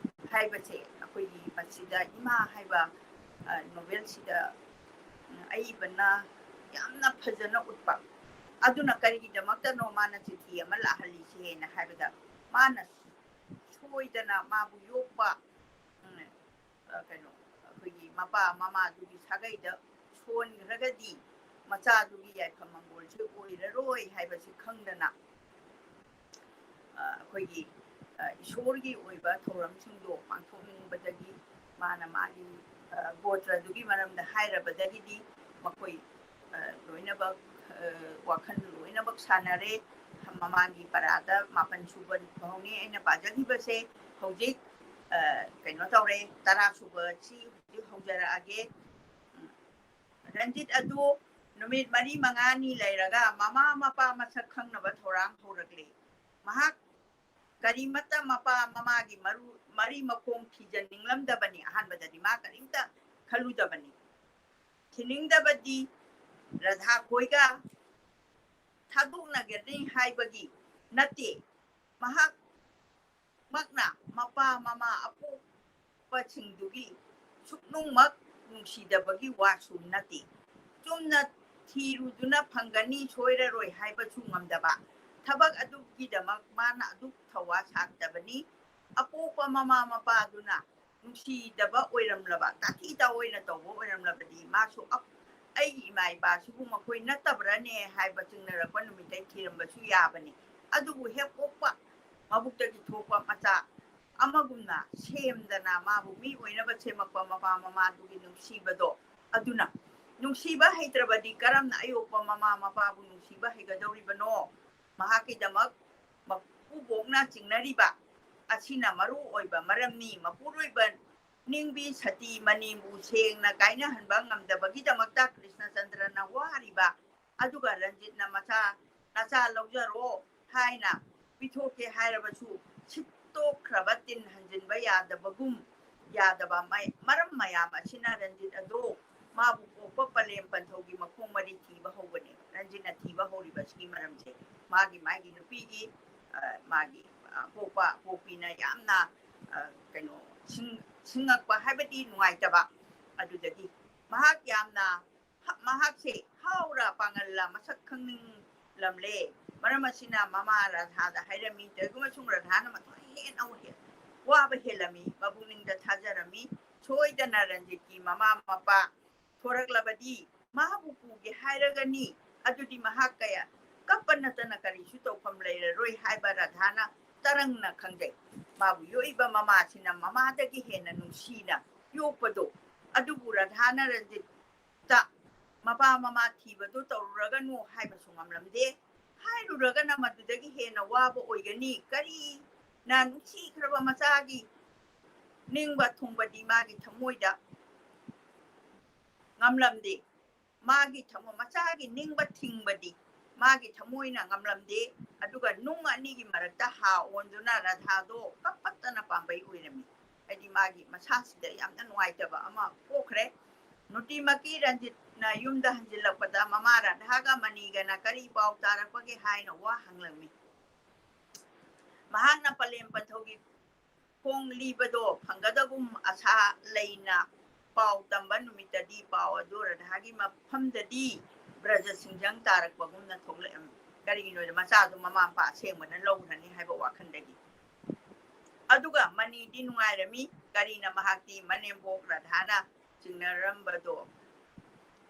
ꯍꯥꯏꯕꯁꯦ ꯑꯩꯈꯣꯏꯒꯤ ꯃꯁꯤꯗ ꯏꯃꯥ ꯍꯥꯏꯕ, ꯑ, novelꯁꯤꯗ, ꯎꯝ, ꯑꯏꯕꯅ ꯌꯥꯝꯅ ꯐꯖꯅ ꯎꯠꯄ꯫ ꯑꯗꯨꯅ ꯀꯔꯤꯒꯤꯗꯃꯛꯇꯅꯣ ꯃꯥꯅ ꯆꯤꯊꯤ ꯑꯃ ꯂꯥꯛꯍꯜꯂꯤꯁꯦꯅ ꯍꯥꯏꯕꯗ, ꯃꯥꯅ ꯁꯣꯏꯗꯅ ꯃꯥꯕꯨ ꯌꯣꯛꯄ, ꯎꯝ, ꯑ, ꯀꯩꯅꯣ, ꯑꯩꯈꯣꯏꯒꯤ ꯃꯄꯥ ꯃꯃꯥꯗꯨꯒꯤ ꯁꯥꯒꯩꯗ ꯁꯣꯟꯈ꯭ꯔꯒꯗꯤ ꯃꯆꯥꯗꯨꯒꯤ ꯌꯥꯏꯐ ꯃꯪꯒꯣꯜꯁꯦ ꯑꯣꯏꯔꯔꯣꯏ ꯍꯥꯏꯕꯁꯤ ꯈꯪꯗꯅ, ꯑ, ꯑꯩꯈꯣꯏꯒꯤ, ꯑ, ꯏꯁꯣꯔꯒꯤ ꯑꯣꯏꯕ ꯊꯧꯔꯝꯁꯤꯡꯗꯣ ꯄꯥꯡꯊꯣꯛꯅꯤꯡꯕꯗꯒꯤ ꯃꯥꯅ ꯃꯥꯒꯤ, ꯑ, ꯒꯣꯇ꯭ꯔꯗꯨꯒꯤ ꯃꯔꯝꯗ ꯍꯥꯏꯔꯕꯗꯒꯤꯗꯤ ꯃꯈꯣꯏ, ꯑ, ꯂꯣꯏꯅꯃꯛ, ꯑ, ꯋꯥꯈꯜ ꯂꯣꯏꯅꯃꯛ ꯁꯥꯟꯅꯔꯦ꯫ ꯃꯃꯥꯡꯒꯤ ꯄꯔꯥꯗ ꯃꯥꯄꯟ ꯁꯨꯕ ꯐꯥꯎꯅꯤ ꯑꯩꯅ ꯄꯥꯖꯈꯤꯕꯁꯦ꯫ ꯍꯧꯖꯤꯛ, ꯑ, ꯀꯩꯅꯣ ꯇꯧꯔꯦ, ꯇꯔꯥ ꯁꯨꯕꯁꯤ ꯍꯧꯖꯤꯛ ꯍꯧꯖꯔꯛꯑꯒꯦ꯫ ꯎꯝ꯫ ꯔꯟꯖꯤꯠ ꯑꯗꯨ ꯅꯨꯃꯤꯠ ꯃꯔꯤ ꯃꯉꯥꯅꯤ ꯂꯩꯔꯒ ꯃꯃꯥ ꯃꯄꯥ ꯃꯁꯛ ꯈꯪꯅꯕ ꯊꯧꯔꯥꯡ ꯍꯧꯔꯛꯂꯦ꯫ ꯃꯍꯥꯛ ꯀꯔꯤꯃꯠꯇ ꯃꯄꯥ ꯃꯃꯥꯒꯤ ꯃꯔꯨ-, ꯃꯔꯤ ꯃꯈꯣꯡ ꯊꯤꯖꯅꯤꯡꯂꯝꯗꯕꯅꯤ꯫ ꯑꯍꯥꯟꯕꯗꯗꯤ ꯃꯥ ꯀꯔꯤꯝꯇ ꯈꯜꯂꯨꯗꯕꯅꯤ꯫ ꯊꯤꯅꯤꯡꯗꯕꯗꯤ ꯔꯥꯙꯥ ꯈꯣꯏꯒ ꯊꯥꯗꯣꯛꯅꯒꯅꯤ ꯍꯥꯏꯕꯒꯤ ꯅꯠꯇꯦ꯫ ꯃꯍꯥꯛ ꯃꯛꯅ ꯃꯄꯥ ꯃꯃꯥ ꯑꯄꯣꯛꯄꯁꯤꯡꯗꯨꯒꯤ ꯁꯨꯛꯅꯨꯡꯃꯛ ꯅꯨꯡꯁꯤꯗꯕꯒꯤ ꯋꯥꯁꯨ ꯅꯠꯇꯦ꯫ ꯆꯨꯝꯅ ꯊꯤꯔꯨꯗꯨꯅ ꯐꯪꯒꯅꯤ ꯁꯣꯏꯔꯔꯣꯏ ꯍꯥꯏꯕꯁꯨ ꯉꯝꯗꯕ ꯊꯕꯛ ꯑꯗꯨꯒꯤꯗꯃꯛ ꯃꯥꯅ ꯑꯗꯨꯛ ꯊꯧꯋꯥ ꯁꯥꯗꯕꯅꯤ꯫ ꯑꯄꯣꯛꯄ ꯃꯃꯥ ꯃꯄꯥꯗꯨꯅ ꯅꯨꯡꯁꯤꯗꯕ ꯑꯣꯏꯔꯝꯂꯕ, ꯇꯥꯊꯤ ꯇꯥꯑꯣꯏꯅ ꯇꯧꯕ ꯑꯣꯏꯔꯝꯂꯕꯗꯤ ꯃꯥꯁꯨ ꯑꯞ-, ꯑꯩꯒꯤ ꯏꯃꯥ ꯏꯄꯥꯁꯤꯕꯨ ꯃꯈꯣꯏ ꯅꯠꯇꯕ꯭ꯔꯅꯦ ꯍꯥꯏꯕ ꯆꯤꯡꯅꯔꯛꯄ ꯅꯨꯃꯤꯠꯇꯩ ꯊꯤꯔꯝꯕꯁꯨ ꯌꯥꯕꯅꯤ꯫ ꯑꯗꯨꯕꯨ ꯍꯦꯛ ꯄꯣꯛꯄ ꯃꯕꯨꯛꯇꯒꯤ ꯊꯣꯛꯄ ꯃꯆꯥ ꯑꯃꯒꯨꯝꯅ ꯁꯦꯝꯗꯅ ꯃꯥꯕꯨ ꯃꯤ ꯑꯣꯏꯅꯕ ꯁꯦꯝꯃꯛꯄ ꯃꯄꯥ ꯃꯃꯥꯗꯨꯒꯤ ꯅꯨꯡꯁꯤꯕꯗꯣ ꯑꯗꯨꯅ ꯅꯨꯡꯁꯤꯕ ꯍꯩꯇ꯭ꯔꯕꯗꯤ ꯀꯔꯝꯅ ꯑꯌꯣꯛꯄ ꯃꯃꯥ ꯃꯄꯥꯕꯨ ꯅꯨꯡꯁꯤꯕ ꯍꯩꯒꯗꯧꯔꯤꯕꯅꯣ? ꯃꯍꯥꯛꯀꯤꯗꯃꯛ ꯃꯀꯨꯕꯣꯛꯅ ꯆꯤꯡꯅꯔꯤꯕ ꯑꯁꯤꯅ ꯃꯔꯨ ꯑꯣꯏꯕ ꯃꯔꯝꯅꯤ꯫ ꯃꯄꯨꯔꯣꯏꯕ ꯅꯤꯡꯕꯤ ꯁꯇꯤ ꯃꯅꯤꯕꯨ ꯁꯦꯡꯅ ꯀꯥꯏꯅꯍꯟꯕ ꯉꯝꯗꯕꯒꯤꯗꯃꯛꯇ ꯀ꯭ꯔꯤꯁꯅꯆꯟꯗ꯭ꯔꯅ ꯋꯥꯔꯤꯕ ꯑꯗꯨꯒ ꯔꯟꯖꯤꯠꯅ ꯃꯆꯥ, "ꯅꯆꯥ ꯂꯧꯖꯔꯣ" ꯍꯥꯏꯅ ꯄꯤꯊꯣꯛꯀꯦ ꯍꯥꯏꯔꯕꯁꯨ ꯁꯤꯠꯇꯣꯛꯈ꯭ꯔꯕ ꯇꯤꯟ ꯍꯟꯖꯤꯟꯕ ꯌꯥꯗꯕꯒꯨꯝ ꯌꯥꯗꯕ ꯃꯩ-, ꯃꯔꯝ ꯃꯌꯥꯝ ꯑꯁꯤꯅ ꯔꯟꯖꯤꯠ ꯑꯗꯨ ꯃꯥꯕꯨ ꯄꯣꯛꯄ ꯄꯂꯦꯝ ꯄꯟꯊꯧꯒꯤ ꯃꯈꯣꯡ ꯃꯔꯤ ꯊꯤꯕ ꯍꯧꯕꯅꯦ꯫ ꯔꯟꯖꯤꯠꯅ ꯊꯤꯕ ꯍꯧꯔꯤꯕꯁꯤꯒꯤ ꯃꯔꯝꯁꯦ ꯃꯥꯒꯤ, ꯃꯥꯒꯤ ꯅꯨꯄꯤꯒꯤ, ꯑ, ꯃꯥꯒꯤ, ꯑ, ꯄꯣꯛꯄ ꯄꯣꯛꯄꯤꯅ ꯌꯥꯝꯅ, ꯑ, ꯀꯩꯅꯣ, ꯁꯤꯡ-, ꯁꯤꯡꯉꯛꯄ ꯍꯥꯏꯕꯗꯤ ꯅꯨꯡꯉꯥꯏꯇꯕ꯫ ꯑꯗꯨꯗꯒꯤ ꯃꯍꯥꯛ ꯌꯥꯝꯅ, ꯃꯍꯥꯛꯁꯦ ꯍꯥꯎꯔ ꯄꯥꯡꯒꯜꯂ ꯃꯁꯛ ꯈꯪꯅꯤꯡꯂꯝꯂꯦ꯫ ꯃꯔꯝ ꯑꯁꯤꯅ ꯃꯃꯥ ꯔꯥꯙꯥꯗ ꯍꯥꯏꯔꯝꯃꯤ꯫ ꯀꯔꯤꯒꯨꯝꯕ ꯁꯨꯝ ꯔꯥꯙꯥꯅ ꯃꯊꯧ ꯍꯦꯟꯅ ꯋꯥꯕ ꯍꯦꯜꯂꯝꯃꯤ, ꯃꯄꯨꯛꯅꯤꯡꯗ ꯊꯥꯖꯔꯝꯃꯤ꯫ ꯁꯣꯏꯗꯅ ꯔꯟꯖꯤꯠꯀꯤ ꯃꯃꯥ ꯃꯄꯥ ꯊꯣꯔꯛꯂꯕꯗꯤ ꯃꯍꯥꯛꯄꯨ ꯄꯨꯒꯦ ꯍꯥꯏꯔꯒꯅꯤ꯫ ꯑꯗꯨꯗꯤ ꯃꯍꯥꯛ ꯀꯌꯥ ꯀꯞꯄ ꯅꯠꯇꯅ ꯀꯔꯤꯁꯨ ꯇꯧꯐꯝ ꯂꯩꯔꯔꯣꯏ ꯍꯥꯏꯕ ꯔꯥꯙꯥꯅ ꯇꯔꯪꯅ ꯈꯪꯖꯩ꯫ ꯃꯥꯕꯨ ꯌꯣꯛꯏꯕ ꯃꯃꯥꯁꯤꯅ ꯃꯃꯥꯗꯒꯤ ꯍꯦꯟꯅ ꯅꯨꯡꯁꯤꯅ ꯌꯣꯛꯄꯗꯣ꯫ ꯑꯗꯨꯕꯨ ꯔꯥꯙꯥꯅ ꯔꯟꯖꯤꯠꯇ ꯃꯄꯥ ꯃꯃꯥ ꯊꯤꯕꯗꯨ ꯇꯧꯔꯨꯔꯒꯅꯨ ꯍꯥꯏꯕꯁꯨ ꯉꯝꯂꯝꯗꯦ꯫ ꯍꯥꯏꯔꯨꯔꯒꯅ ꯃꯗꯨꯗꯒꯤ ꯍꯦꯟꯅ ꯋꯥꯕ ꯑꯣꯏꯒꯅꯤ꯫ ꯀꯔꯤꯅ ꯅꯨꯡꯁꯤꯈ꯭ꯔꯕ ꯃꯆꯥꯒꯤ ꯅꯤꯡꯕ ꯊꯨꯡꯕꯗꯤ ꯃꯥꯒꯤ ꯊꯃꯣꯏꯗ ꯉꯝꯂꯝꯗꯦ꯫ ꯃꯥꯒꯤ ꯊꯃꯣꯏ, ꯃꯆꯥꯒꯤ ꯅꯤꯡꯕ ꯊꯤꯡꯕꯗꯤ ꯃꯥꯒꯤ ꯊꯃꯣꯏꯅ ꯉꯝꯂꯝꯗꯦ꯫ ꯑꯗꯨꯒ ꯅꯨꯡ ꯑꯅꯤꯒꯤ ꯃꯔꯛꯇ ꯍꯥ ꯑꯣꯟꯗꯨꯅ ꯔꯥꯙꯥꯗꯣ ꯀꯞꯄꯠꯇꯅ ꯄꯥꯝꯕꯩ ꯑꯣꯏꯔꯝꯃꯤ꯫ ꯍꯥꯏꯗꯤ ꯃꯥꯒꯤ ꯃꯁꯥꯁꯤꯗ ꯌꯥꯝꯅ ꯅꯨꯡꯉꯥꯏꯇꯕ ꯑꯃ ꯄꯣꯛꯈ꯭ꯔꯦ꯫ ꯅꯨꯡꯇꯤꯃꯛꯀꯤ ꯔꯟꯖꯤꯠꯅ ꯌꯨꯝꯗ ꯍꯟꯖꯤꯜꯂꯛꯄꯗ ꯃꯃꯥ ꯔꯥꯙꯥꯒ ꯃꯅꯤꯒꯅ ꯀꯔꯤ ꯄꯥꯎ ꯇꯥꯔꯛꯄꯒꯦ ꯍꯥꯏꯅ ꯋꯥ ꯍꯪꯂꯝꯃꯤ꯫ ꯃꯍꯥꯛꯅ ꯄꯂꯦꯝ ꯄꯟꯊꯧꯒꯤ ꯈꯣꯡ ꯂꯤꯕꯗꯣ ꯐꯪꯒꯗꯒꯨꯝ ꯑꯁꯥ ꯂꯩꯅ ꯄꯥꯎ ꯇꯝꯕ ꯅꯨꯃꯤꯠꯇꯗꯤ ꯄꯥꯎ ꯑꯗꯨ ꯔꯥꯙꯥꯒꯤ ꯃꯐꯝꯗꯗꯤ ꯕ꯭ꯔꯖ ꯁꯤꯡꯖꯪ ꯇꯥꯔꯛꯄꯒꯨꯝꯅ ꯊꯣꯛꯂꯛꯑꯝꯃꯤ꯫ ꯀꯔꯤꯒꯤꯅꯣꯗ ꯃꯆꯥꯗꯨ ꯃꯃꯥ ꯃꯄꯥ ꯑꯁꯦꯡꯕꯅ ꯂꯧꯈ꯭ꯔꯅꯤ ꯍꯥꯏꯕ ꯋꯥꯈꯜꯗꯒꯤ꯫ ꯑꯗꯨꯒ ꯃꯅꯤꯗꯤ ꯅꯨꯡꯉꯥꯏꯔꯝꯃꯤ꯫ ꯀꯔꯤꯅ ꯃꯍꯥꯛꯇꯤ ꯃꯅꯦꯝꯕꯣꯛ ꯔꯥꯙꯥꯅ ꯆꯤꯡꯅꯔꯝꯕꯗꯣ,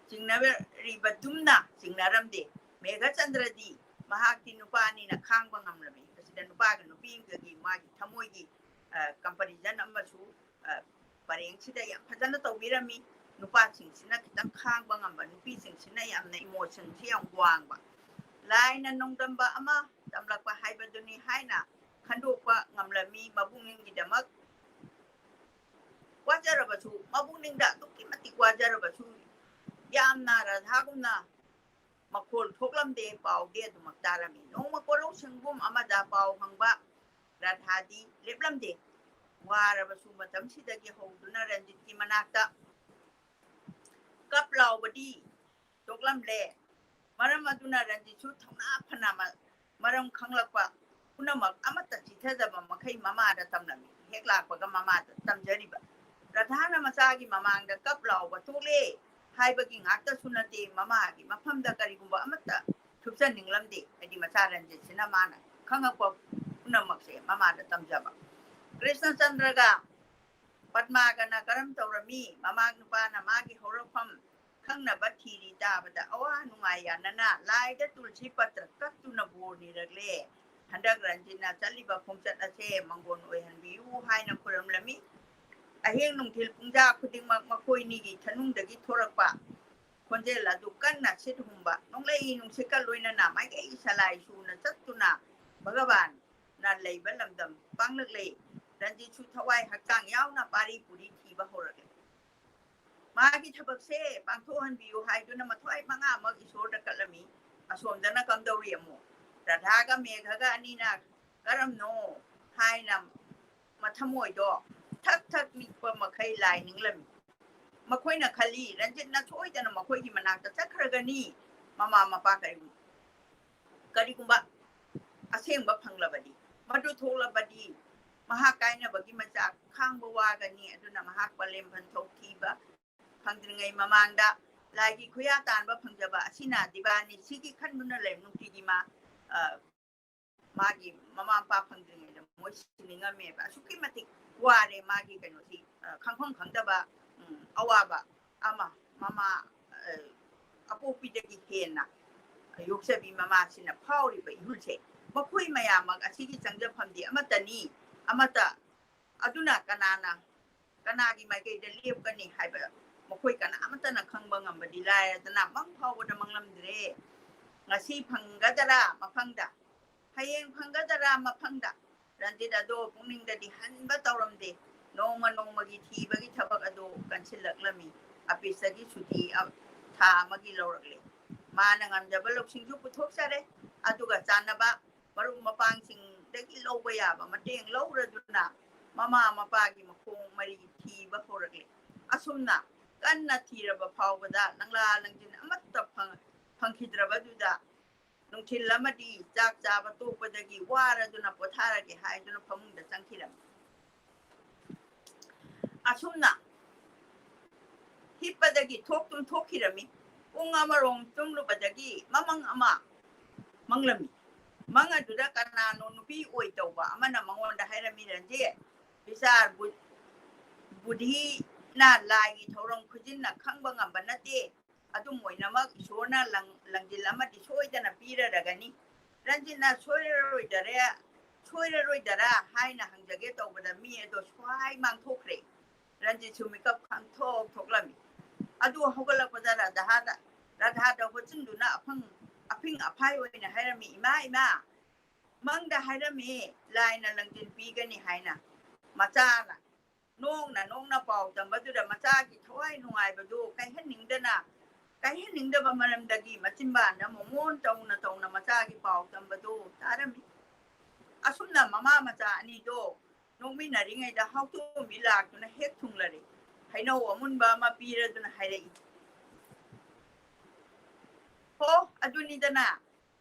ꯆꯤꯡꯅꯔꯤꯕꯗꯨꯝꯅ ꯆꯤꯡꯅꯔꯝꯗꯦ꯫ ꯃꯦꯘꯆꯟꯗ꯭ꯔꯗꯤ ꯃꯍꯥꯛꯇꯤ ꯅꯨꯄꯥꯅꯤꯅ ꯈꯥꯡꯕ ꯉꯝꯂꯝꯃꯤ꯫ ꯑꯁꯤꯗ ꯅꯨꯄꯥꯒ ꯅꯨꯄꯤꯒꯒꯤ ꯃꯥꯒꯤ ꯊꯃꯣꯏꯒꯤ, ꯑ, comparison ꯑꯃꯁꯨ, ꯑ, ꯄꯔꯦꯡꯁꯤꯗ ꯌꯥꯝ ꯐꯖꯅ ꯇꯧꯕꯤꯔꯝꯃꯤ꯫ ꯅꯨꯄꯥꯁꯤꯡꯁꯤꯅ ꯈꯤꯇꯪ ꯈꯥꯡꯕ ꯉꯝꯕ, ꯅꯨꯄꯤꯁꯤꯡꯁꯤꯅ ꯌꯥꯝꯅ emotionꯁꯤ ꯌꯥꯝ ꯋꯥꯡꯕ꯫ ꯂꯥꯏꯅ ꯅꯣꯡꯗꯝꯕ ꯑꯃ ꯇꯝꯂꯛꯄ ꯍꯥꯏꯕꯗꯨꯅꯤ ꯍꯥꯏꯅ ꯈꯟꯗꯣꯛꯄ ꯉꯝꯂꯝꯃꯤ꯫ ꯃꯄꯨꯛꯅꯤꯡꯒꯤꯗꯃꯛ ꯋꯥꯖꯔꯕꯁꯨ, ꯃꯄꯨꯛꯅꯤꯡꯗ ꯑꯗꯨꯛꯀꯤ ꯃꯇꯤꯛ ꯋꯥꯖꯔꯕꯁꯨ, ꯌꯥꯝꯅ ꯔꯥꯙꯥꯒꯨꯝꯅ ꯃꯈꯣꯜ ꯊꯣꯛꯂꯝꯗꯦ꯫ ꯄꯥꯎꯗꯤ ꯑꯗꯨꯃꯛ ꯇꯥꯔꯝꯃꯤ꯫ ꯅꯣꯡꯃ ꯀꯣꯔꯧ ꯁꯪꯒꯨꯝ ꯑꯃꯗ ꯄꯥꯎ ꯍꯪꯕ ꯔꯥꯙꯥꯗꯤ ꯂꯦꯞꯂꯝꯗꯦ꯫ ꯋꯥꯔꯕꯁꯨ ꯃꯇꯝꯁꯤꯗꯒꯤ ꯍꯧꯗꯨꯅ ꯔꯟꯖꯤꯠꯀꯤ ꯃꯅꯥꯛꯇ ꯀꯞ ꯂꯥꯎꯕꯗꯤ ꯇꯣꯛꯂꯝꯂꯦ꯫ ꯃꯔꯝ ꯑꯗꯨꯅ ꯔꯟꯖꯤꯠꯁꯨ ꯊꯧꯅꯥ ꯐꯅ ꯃ-, ꯃꯔꯝ ꯈꯪꯂꯛꯄ ꯄꯨꯝꯅꯃꯛ ꯑꯃꯠꯇ ꯆꯤꯊꯗꯕ ꯃꯈꯩ ꯃꯃꯥꯗ ꯇꯝꯂꯝꯃꯤ꯫ ꯍꯦꯛ ꯂꯥꯛꯄꯒ ꯃꯃꯥꯗ ꯇꯝꯖꯔꯤꯕ꯫ ꯔꯥꯙꯥꯅ ꯃꯆꯥꯒꯤ ꯃꯃꯥꯡꯗ ꯀꯞ ꯂꯥꯎꯕ ꯇꯣꯛꯂꯦ ꯍꯥꯏꯕꯒꯤ ꯉꯥꯛꯇꯁꯨ ꯅꯠꯇꯦ, ꯃꯃꯥꯒꯤ ꯃꯐꯝꯗ ꯀꯔꯤꯒꯨꯝꯕ ꯑꯃꯠꯇ ꯊꯨꯞꯆꯅꯤꯡꯂꯝꯗꯦ꯫ ꯍꯥꯏꯗꯤ ꯃꯆꯥ ꯔꯟꯖꯤꯠꯁꯤꯅ ꯃꯥꯅ ꯈꯪꯉꯛꯄ ꯄꯨꯝꯅꯃꯛꯁꯦ ꯃꯃꯥꯗ ꯇꯝꯖꯕ꯫ ꯀ꯭ꯔꯤꯁꯅꯆꯟꯗ꯭ꯔꯒ ꯄꯗꯃꯥꯒꯅ ꯀꯔꯝ ꯇꯧꯔꯝꯃꯤ? ꯃꯃꯥ ꯅꯨꯄꯥꯅ ꯃꯥꯒꯤ ꯍꯧꯔꯛꯐꯝ ꯈꯪꯅꯕ ꯊꯤꯔꯤ ꯇꯥꯕꯗ ꯑꯋꯥ ꯅꯨꯡꯉꯥꯏ ꯌꯥꯅꯅ ꯂꯥꯏꯗ ꯇꯨꯜꯁꯤ ꯄꯇ꯭ꯔ ꯀꯠꯇꯨꯅ ꯕꯣꯔ ꯅꯤꯔꯛꯂꯦ꯫ ꯍꯟꯗꯛ ꯔꯟꯖꯤꯠꯅ ꯆꯠꯂꯤꯕ ꯈꯣꯡꯆꯠ ꯑꯁꯦ ꯃꯪꯒꯣꯟ ꯑꯣꯏꯍꯟꯕꯤꯌꯨ ꯍꯥꯏꯅ ꯈꯨꯔꯨꯝꯂꯝꯃꯤ꯫ ꯑꯍꯤꯡ ꯅꯨꯡꯊꯤꯜ ꯄꯨꯡꯖꯥ ꯈꯨꯗꯤꯡꯃꯛ ꯃꯈꯣꯏꯅꯤꯒꯤ ꯊꯅꯨꯡꯗꯒꯤ ꯊꯣꯔꯛꯄ ꯈꯣꯟꯖꯦꯜ ꯑꯗꯨ ꯀꯟꯅ ꯁꯤꯠ ꯍꯨꯝꯕ ꯅꯣꯡꯂꯩ ꯅꯨꯡꯁꯤꯠꯀ ꯂꯣꯏꯅꯅ ꯃꯥꯏꯀꯩ ꯁꯂꯥꯏ ꯁꯨꯅ ꯆꯠꯇꯨꯅ ꯚꯒꯕꯥꯟꯅ ꯂꯩꯕ ꯂꯝꯗꯝ ꯄꯥꯡꯂꯛꯂꯦ꯫ ꯔꯟꯖꯤꯠꯁꯨ ꯊꯋꯥꯏ ꯍꯛꯆꯥꯡ ꯌꯥꯎꯅ ꯄꯥꯔꯤ ꯄꯨꯔꯤ ꯊꯤꯕ ꯍꯧꯔꯛꯂꯦ꯫ ꯃꯥꯒꯤ ꯊꯕꯛꯁꯦ ꯄꯥꯡꯊꯣꯛꯍꯟꯕꯤꯌꯨ ꯍꯥꯏꯗꯨꯅ ꯃꯊ꯭ꯋꯥꯏ ꯃꯉꯥꯃꯛ ꯏꯁꯣꯔꯗ ꯀꯠꯂꯝꯃꯤ꯫ ꯑꯁꯣꯝꯗꯅ ꯀꯝꯗꯧꯔꯤ ꯑꯃꯨꯛ? ꯔꯥꯙꯥꯒ ꯃꯦꯘꯒ ꯑꯅꯤꯅ ꯀꯔꯝꯅꯣ ꯍꯥꯏꯅ ꯃꯊꯃꯣꯏꯗꯣ ꯊꯛ ꯊꯛ ꯅꯤꯛꯄ ꯃꯈꯩ ꯂꯥꯏ ꯅꯤꯡꯂꯝꯃꯤ꯫ ꯃꯈꯣꯏꯅ ꯈꯜꯂꯤ, ꯔꯟꯖꯤꯠꯅ ꯁꯣꯏꯗꯅ ꯃꯈꯣꯏꯒꯤ ꯃꯅꯥꯛꯇ ꯆꯠꯈ꯭ꯔꯒꯅꯤ꯫ ꯃꯃꯥ ꯃꯄꯥ ꯀꯔꯤ-, ꯀꯔꯤꯒꯨꯝꯕ ꯑꯁꯦꯡꯕ ꯐꯪꯂꯕꯗꯤ, ꯃꯗꯨ ꯊꯣꯛꯂꯕꯗꯤ ꯃꯍꯥꯛ ꯀꯥꯏꯅꯕꯒꯤ ꯃꯆꯥꯛ ꯈꯥꯡꯕ ꯋꯥꯒꯅꯤ꯫ ꯑꯗꯨꯅ ꯃꯍꯥꯛ ꯄꯂꯦꯝ ꯄꯟꯊꯧ ꯊꯤꯕ ꯐꯪꯗ꯭ꯔꯤꯉꯩ ꯃꯃꯥꯡꯗ ꯂꯥꯏꯒꯤ ꯈꯨꯌꯥ ꯇꯥꯟꯕ ꯐꯪꯖꯕ ꯑꯁꯤꯅ ꯗꯤꯕꯥꯅꯤ ꯁꯤꯒꯤ ꯈꯟꯗꯨꯅ ꯂꯩ꯫ ꯅꯨꯡꯇꯤꯒꯤ ꯃꯥ, ꯑ, ꯃꯥꯒꯤ ꯃꯃꯥ ꯃꯄꯥ ꯐꯪꯗ꯭ꯔꯤꯉꯩꯗ ꯃꯣꯏ ꯁꯤꯅꯤꯡꯉꯝꯃꯦꯕ꯫ ꯑꯁꯨꯛꯀꯤ ꯃꯇꯤꯛ ꯋꯥꯔꯦ ꯃꯥꯒꯤ ꯀꯩꯅꯣꯁꯤ, ꯑ, ꯈꯪꯐꯝ ꯈꯪꯗꯕ, ꯎꯝ, ꯑꯋꯥꯕ ꯑꯃ ꯃꯃꯥ, ꯑ, ꯑꯄꯣꯛꯄꯤꯗꯒꯤ ꯍꯦꯟꯅ ꯌꯣꯛꯆꯕꯤ ꯃꯃꯥꯁꯤꯅ ꯐꯥꯎꯔꯤꯕ ꯏꯍꯨꯜꯁꯦ꯫ ꯃꯈꯣꯏ ꯃꯌꯥꯝꯃꯛ ꯑꯁꯤꯒꯤ ꯆꯪꯖꯐꯝꯗꯤ ꯑꯃꯠꯇꯅꯤ, ꯑꯃꯠꯇ꯫ ꯑꯗꯨꯅ ꯀꯅꯥꯅ ꯀꯅꯥꯒꯤ ꯃꯥꯏꯀꯩꯗ ꯂꯦꯞꯀꯅꯤ ꯍꯥꯏꯕ ꯃꯈꯣꯏ ꯀꯅꯥꯃꯠꯇꯅ ꯈꯪꯕ ꯉꯝꯕꯗꯤ ꯂꯥꯏꯔꯗꯅ ꯃꯪ ꯐꯥꯎꯕꯗ ꯃꯪꯂꯝꯗ꯭ꯔꯦ꯫ ꯉꯁꯤ ꯐꯪꯒꯗꯔꯥ ꯃꯐꯪꯗ, ꯍꯌꯦꯡ ꯐꯪꯒꯗꯔꯥ ꯃꯐꯪꯗ, ꯔꯟꯖꯤꯠ ꯑꯗꯣ ꯄꯨꯛꯅꯤꯡꯗꯗꯤ ꯍꯟꯕ ꯇꯧꯔꯝꯗꯦ꯫ ꯅꯣꯡꯃ ꯅꯣꯡꯃꯒꯤ ꯊꯤꯕꯒꯤ ꯊꯕꯛ ꯑꯗꯨ ꯀꯟꯁꯤꯜꯂꯛꯂꯝꯃꯤ꯫ ꯑꯣꯐꯤꯁꯇꯒꯤ ꯁꯨꯇꯤ ꯑ-, ꯊꯥ ꯑꯃꯒꯤ ꯂꯧꯔꯛꯂꯦ꯫ ꯃꯥꯅ ꯉꯝꯖꯕ ꯂꯧꯁꯤꯡꯁꯨ ꯄꯨꯊꯣꯛꯆꯔꯦ꯫ ꯑꯗꯨꯒ ꯆꯥꯟꯅꯕ ꯃꯔꯨꯞ ꯃꯄꯥꯡꯁꯤꯡꯗꯒꯤ ꯂꯧꯕ ꯌꯥꯕ ꯃꯇꯦꯡ ꯂꯧꯔꯗꯨꯅ ꯃꯃꯥ ꯃꯄꯥꯒꯤ ꯃꯈꯣꯡ ꯃꯔꯤ ꯊꯤꯕ ꯍꯧꯔꯛꯂꯦ꯫ ꯑꯁꯨꯝꯅ ꯀꯟꯅ ꯊꯤꯔꯕ ꯐꯥꯎꯕꯗ ꯂꯪꯂꯥ ꯂꯪꯖꯤꯟ ꯑꯃꯠꯇ ꯐꯪ-, ꯐꯪꯈꯤꯗ꯭ꯔꯕꯗꯨꯗ ꯅꯨꯡꯊꯤꯜ ꯑꯃꯗꯤ ꯆꯥꯛ ꯆꯥꯕ ꯇꯣꯛꯄꯗꯒꯤ ꯋꯥꯔꯗꯨꯅ ꯄꯣꯊꯥꯔꯒꯦ ꯍꯥꯏꯗꯨꯅ ꯐꯃꯨꯡꯗ ꯆꯪꯈꯤꯔꯝꯃꯤ꯫ ꯑꯁꯨꯝꯅ ꯍꯤꯞꯄꯗꯒꯤ ꯊꯣꯛꯇꯨꯝ ꯊꯣꯛꯈꯤꯔꯝꯃꯤ꯫ ꯄꯨꯡ ꯑꯃꯔꯣꯝ ꯇꯨꯝꯂꯨꯕꯗꯒꯤ ꯃꯃꯪ ꯑꯃ ꯃꯪꯂꯝꯃꯤ꯫ ꯃꯪ ꯑꯗꯨꯗ ꯀꯅꯥꯅꯣ ꯅꯨꯄꯤ ꯑꯣꯏ ꯇꯧꯕ ꯑꯃꯅ ꯃꯉꯣꯟꯗ ꯍꯥꯏꯔꯝꯃꯤ, "ꯔꯟꯖꯤꯠ, ꯕꯤꯆꯥꯔ ꯕꯨ-, ꯕꯨꯙꯤꯅ ꯂꯥꯏꯒꯤ ꯊꯧꯔꯝ ꯈꯨꯖꯤꯟꯅ ꯈꯪꯕ ꯉꯝꯕ ꯅꯠꯇꯦ꯫ ꯑꯗꯨꯝ ꯑꯣꯏꯅꯃꯛ ꯏꯁꯣꯔꯅ ꯂꯪ-, ꯂꯪꯖꯤꯜ ꯑꯃꯗꯤ ꯁꯣꯏꯗꯅ ꯄꯤꯔꯔꯒꯅꯤ꯫ ꯔꯟꯖꯤꯠꯅ ꯁꯣꯏꯔꯔꯣꯏꯗꯔꯦ, ꯁꯣꯏꯔꯔꯣꯏꯗꯔꯥ ꯍꯥꯏꯅ ꯍꯪꯖꯒꯦ ꯇꯧꯕꯗ ꯃꯤ ꯑꯗꯣ ꯁ꯭ꯋꯥꯏ ꯃꯥꯡꯊꯣꯛꯈ꯭ꯔꯦ꯫ ꯔꯟꯖꯤꯠꯁꯨ ꯃꯤꯀꯞ ꯈꯪꯊꯣꯛ ꯊꯣꯛꯂꯝꯃꯤ꯫ ꯑꯗꯨ ꯍꯧꯒꯠꯂꯛꯄꯗ ꯔꯥꯙꯥꯗ, ꯔꯥꯙꯥꯗ ꯍꯣꯠꯆꯤꯟꯗꯨꯅ ꯑꯐꯪ-, ꯑꯐꯤꯡ ꯑꯐꯥꯏ ꯑꯣꯏꯅ ꯍꯥꯏꯔꯝꯃꯤ, "ꯏꯃꯥ, ꯏꯃꯥ, ꯃꯪꯗ ꯍꯥꯏꯔꯝꯃꯤ ꯂꯥꯏꯅ ꯂꯪꯖꯤꯟ ꯄꯤꯒꯅꯤ ꯍꯥꯏꯅ"꯫ ꯃꯆꯥꯅ ꯅꯣꯡꯅ ꯅꯣꯡꯅ ꯄꯥꯎ ꯇꯝꯕꯗꯨꯗ ꯃꯆꯥꯒꯤ ꯊꯋꯥꯏ ꯅꯨꯡꯉꯥꯏꯕꯗꯨ ꯀꯥꯏꯍꯟꯅꯤꯡꯗꯅ, ꯀꯥꯏꯍꯟꯅꯤꯡꯗꯕ ꯃꯔꯝꯗꯒꯤ ꯃꯆꯤꯟꯕꯥꯟꯗ ꯃꯣꯃꯣꯟ ꯇꯧꯅ ꯇꯧꯅ ꯃꯆꯥꯒꯤ ꯄꯥꯎ ꯇꯝꯕꯗꯨ ꯇꯥꯔꯝꯃꯤ꯫ ꯑꯁꯨꯝꯅ ꯃꯃꯥ ꯃꯆꯥ ꯑꯅꯤꯗꯣ ꯅꯣꯛꯃꯤꯟꯅꯔꯤꯉꯩꯗ ꯍꯥꯎꯇꯣꯝꯕꯤ ꯂꯥꯛꯇꯨꯅ ꯍꯦꯛ ꯊꯨꯡꯂꯔꯦ꯫ ꯍꯩꯅꯧ ꯑꯃꯨꯟꯕ ꯑꯃ ꯄꯤꯔꯗꯨꯅ ꯍꯥꯏꯔꯛꯏ, "ꯍꯣ, ꯑꯗꯨꯅꯤꯗꯅ,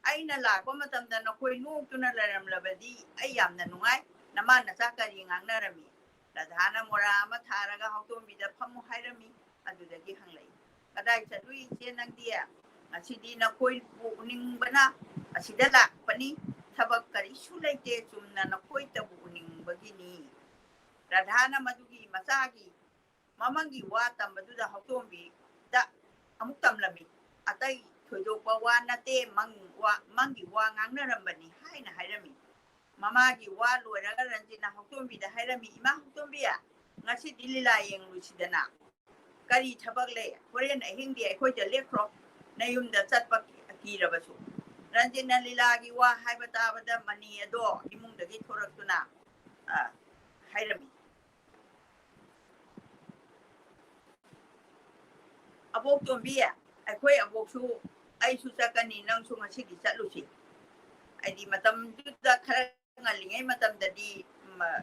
ꯑꯩꯅ ꯂꯥꯛꯄ ꯃꯇꯝꯗ ꯅꯈꯣꯏ ꯅꯣꯛꯇꯨꯅ ꯂꯩꯔꯝꯂꯕꯗꯤ ꯑꯩ ꯌꯥꯝꯅ ꯅꯨꯡꯉꯥꯏ꯫ ꯅꯃꯥ ꯅꯆꯥ ꯀꯔꯤ ꯉꯥꯡꯅꯔꯝꯃꯤ?" ꯔꯥꯙꯥꯅ ꯃꯣꯔꯥ ꯑꯃ ꯊꯥꯔꯒ ꯍꯥꯎꯇꯣꯝꯕꯤꯗ ꯐꯝꯃꯨ ꯍꯥꯏꯔꯝꯃꯤ꯫ ꯑꯗꯨꯗꯒꯤ ꯍꯪꯂꯛꯏ, "ꯀꯗꯥꯏ ꯆꯠꯂꯨꯏ ꯏꯆꯦ ꯅꯪꯗꯤ? ꯉꯁꯤꯗꯤ ꯅꯈꯣꯏꯕꯨ ꯎꯅꯤꯡꯕꯅ ꯑꯁꯤꯗ ꯂꯥꯛꯄꯅꯤ꯫ ꯊꯕꯛ ꯀꯔꯤꯁꯨ ꯂꯩꯇꯦ, ꯆꯨꯝꯅ ꯅꯈꯣꯏꯇꯕꯨ ꯎꯅꯤꯡꯕꯒꯤꯅꯤ"꯫ ꯔꯥꯙꯥꯅ ꯃꯗꯨꯒꯤ ꯃꯆꯥꯒꯤ ꯃꯃꯪꯒꯤ ꯋꯥ ꯇꯝꯕꯗꯨꯗ ꯍꯥꯎꯇꯣꯝꯕꯤꯗ ꯑꯃꯨꯛ ꯇꯝꯂꯝꯃꯤ꯫ "ꯑꯇꯩ ꯊꯣꯏꯗꯣꯛꯄ ꯋꯥ ꯅꯠꯇꯦ, ꯃꯪ ꯋꯥ, ꯃꯪꯒꯤ ꯋꯥ ꯉꯥꯡꯅꯔꯝꯕꯅꯤ" ꯍꯥꯏꯅ ꯍꯥꯏꯔꯝꯃꯤ꯫ ꯃꯃꯥꯒꯤ ꯋꯥ ꯂꯣꯏꯔꯒ ꯔꯟꯖꯤꯠꯅ ꯍꯥꯎꯇꯣꯝꯕꯤꯗ ꯍꯥꯏꯔꯝꯃꯤ, "ꯏꯃꯥ ꯍꯥꯎꯇꯣꯝꯕꯤ, ꯉꯁꯤꯗꯤ ꯂꯤꯂꯥ ꯌꯦꯡꯂꯨꯁꯤꯗꯅ꯫ ꯀꯔꯤ ꯊꯕꯛ ꯂꯩ? ꯍꯣꯔꯦꯟ ꯑꯍꯤꯡꯗꯤ ꯑꯩꯈꯣꯏꯗ ꯂꯦꯛꯈ꯭ꯔꯣ, ꯅꯌꯨꯝꯗ ꯆꯠꯄ ꯀꯤꯔꯕꯁꯨ"꯫ ꯔꯟꯖꯤꯠꯅ ꯂꯤꯂꯥꯒꯤ ꯋꯥ ꯍꯥꯏꯕ ꯇꯥꯕꯗ ꯃꯅꯤ ꯑꯗꯣ ꯏꯃꯨꯡꯗꯒꯤ ꯊꯣꯔꯛꯇꯨꯅ, ꯑ, ꯍꯥꯏꯔꯝꯃꯤ, "ꯑꯕꯣꯛ ꯇꯣꯝꯕꯤ, ꯑꯩꯈꯣꯏ ꯑꯕꯣꯛꯁꯨ ꯑꯩꯁꯨ ꯆꯠꯀꯅꯤ, ꯅꯪꯁꯨ ꯉꯁꯤꯗꯤ ꯆꯠꯂꯨꯁꯤ"꯫ ꯍꯥꯏꯗꯤ ꯃꯇꯝꯗꯨꯗ ꯈꯔ ꯉꯜꯂꯤꯉꯩ ꯃꯇꯝꯗꯗꯤ ꯃ-,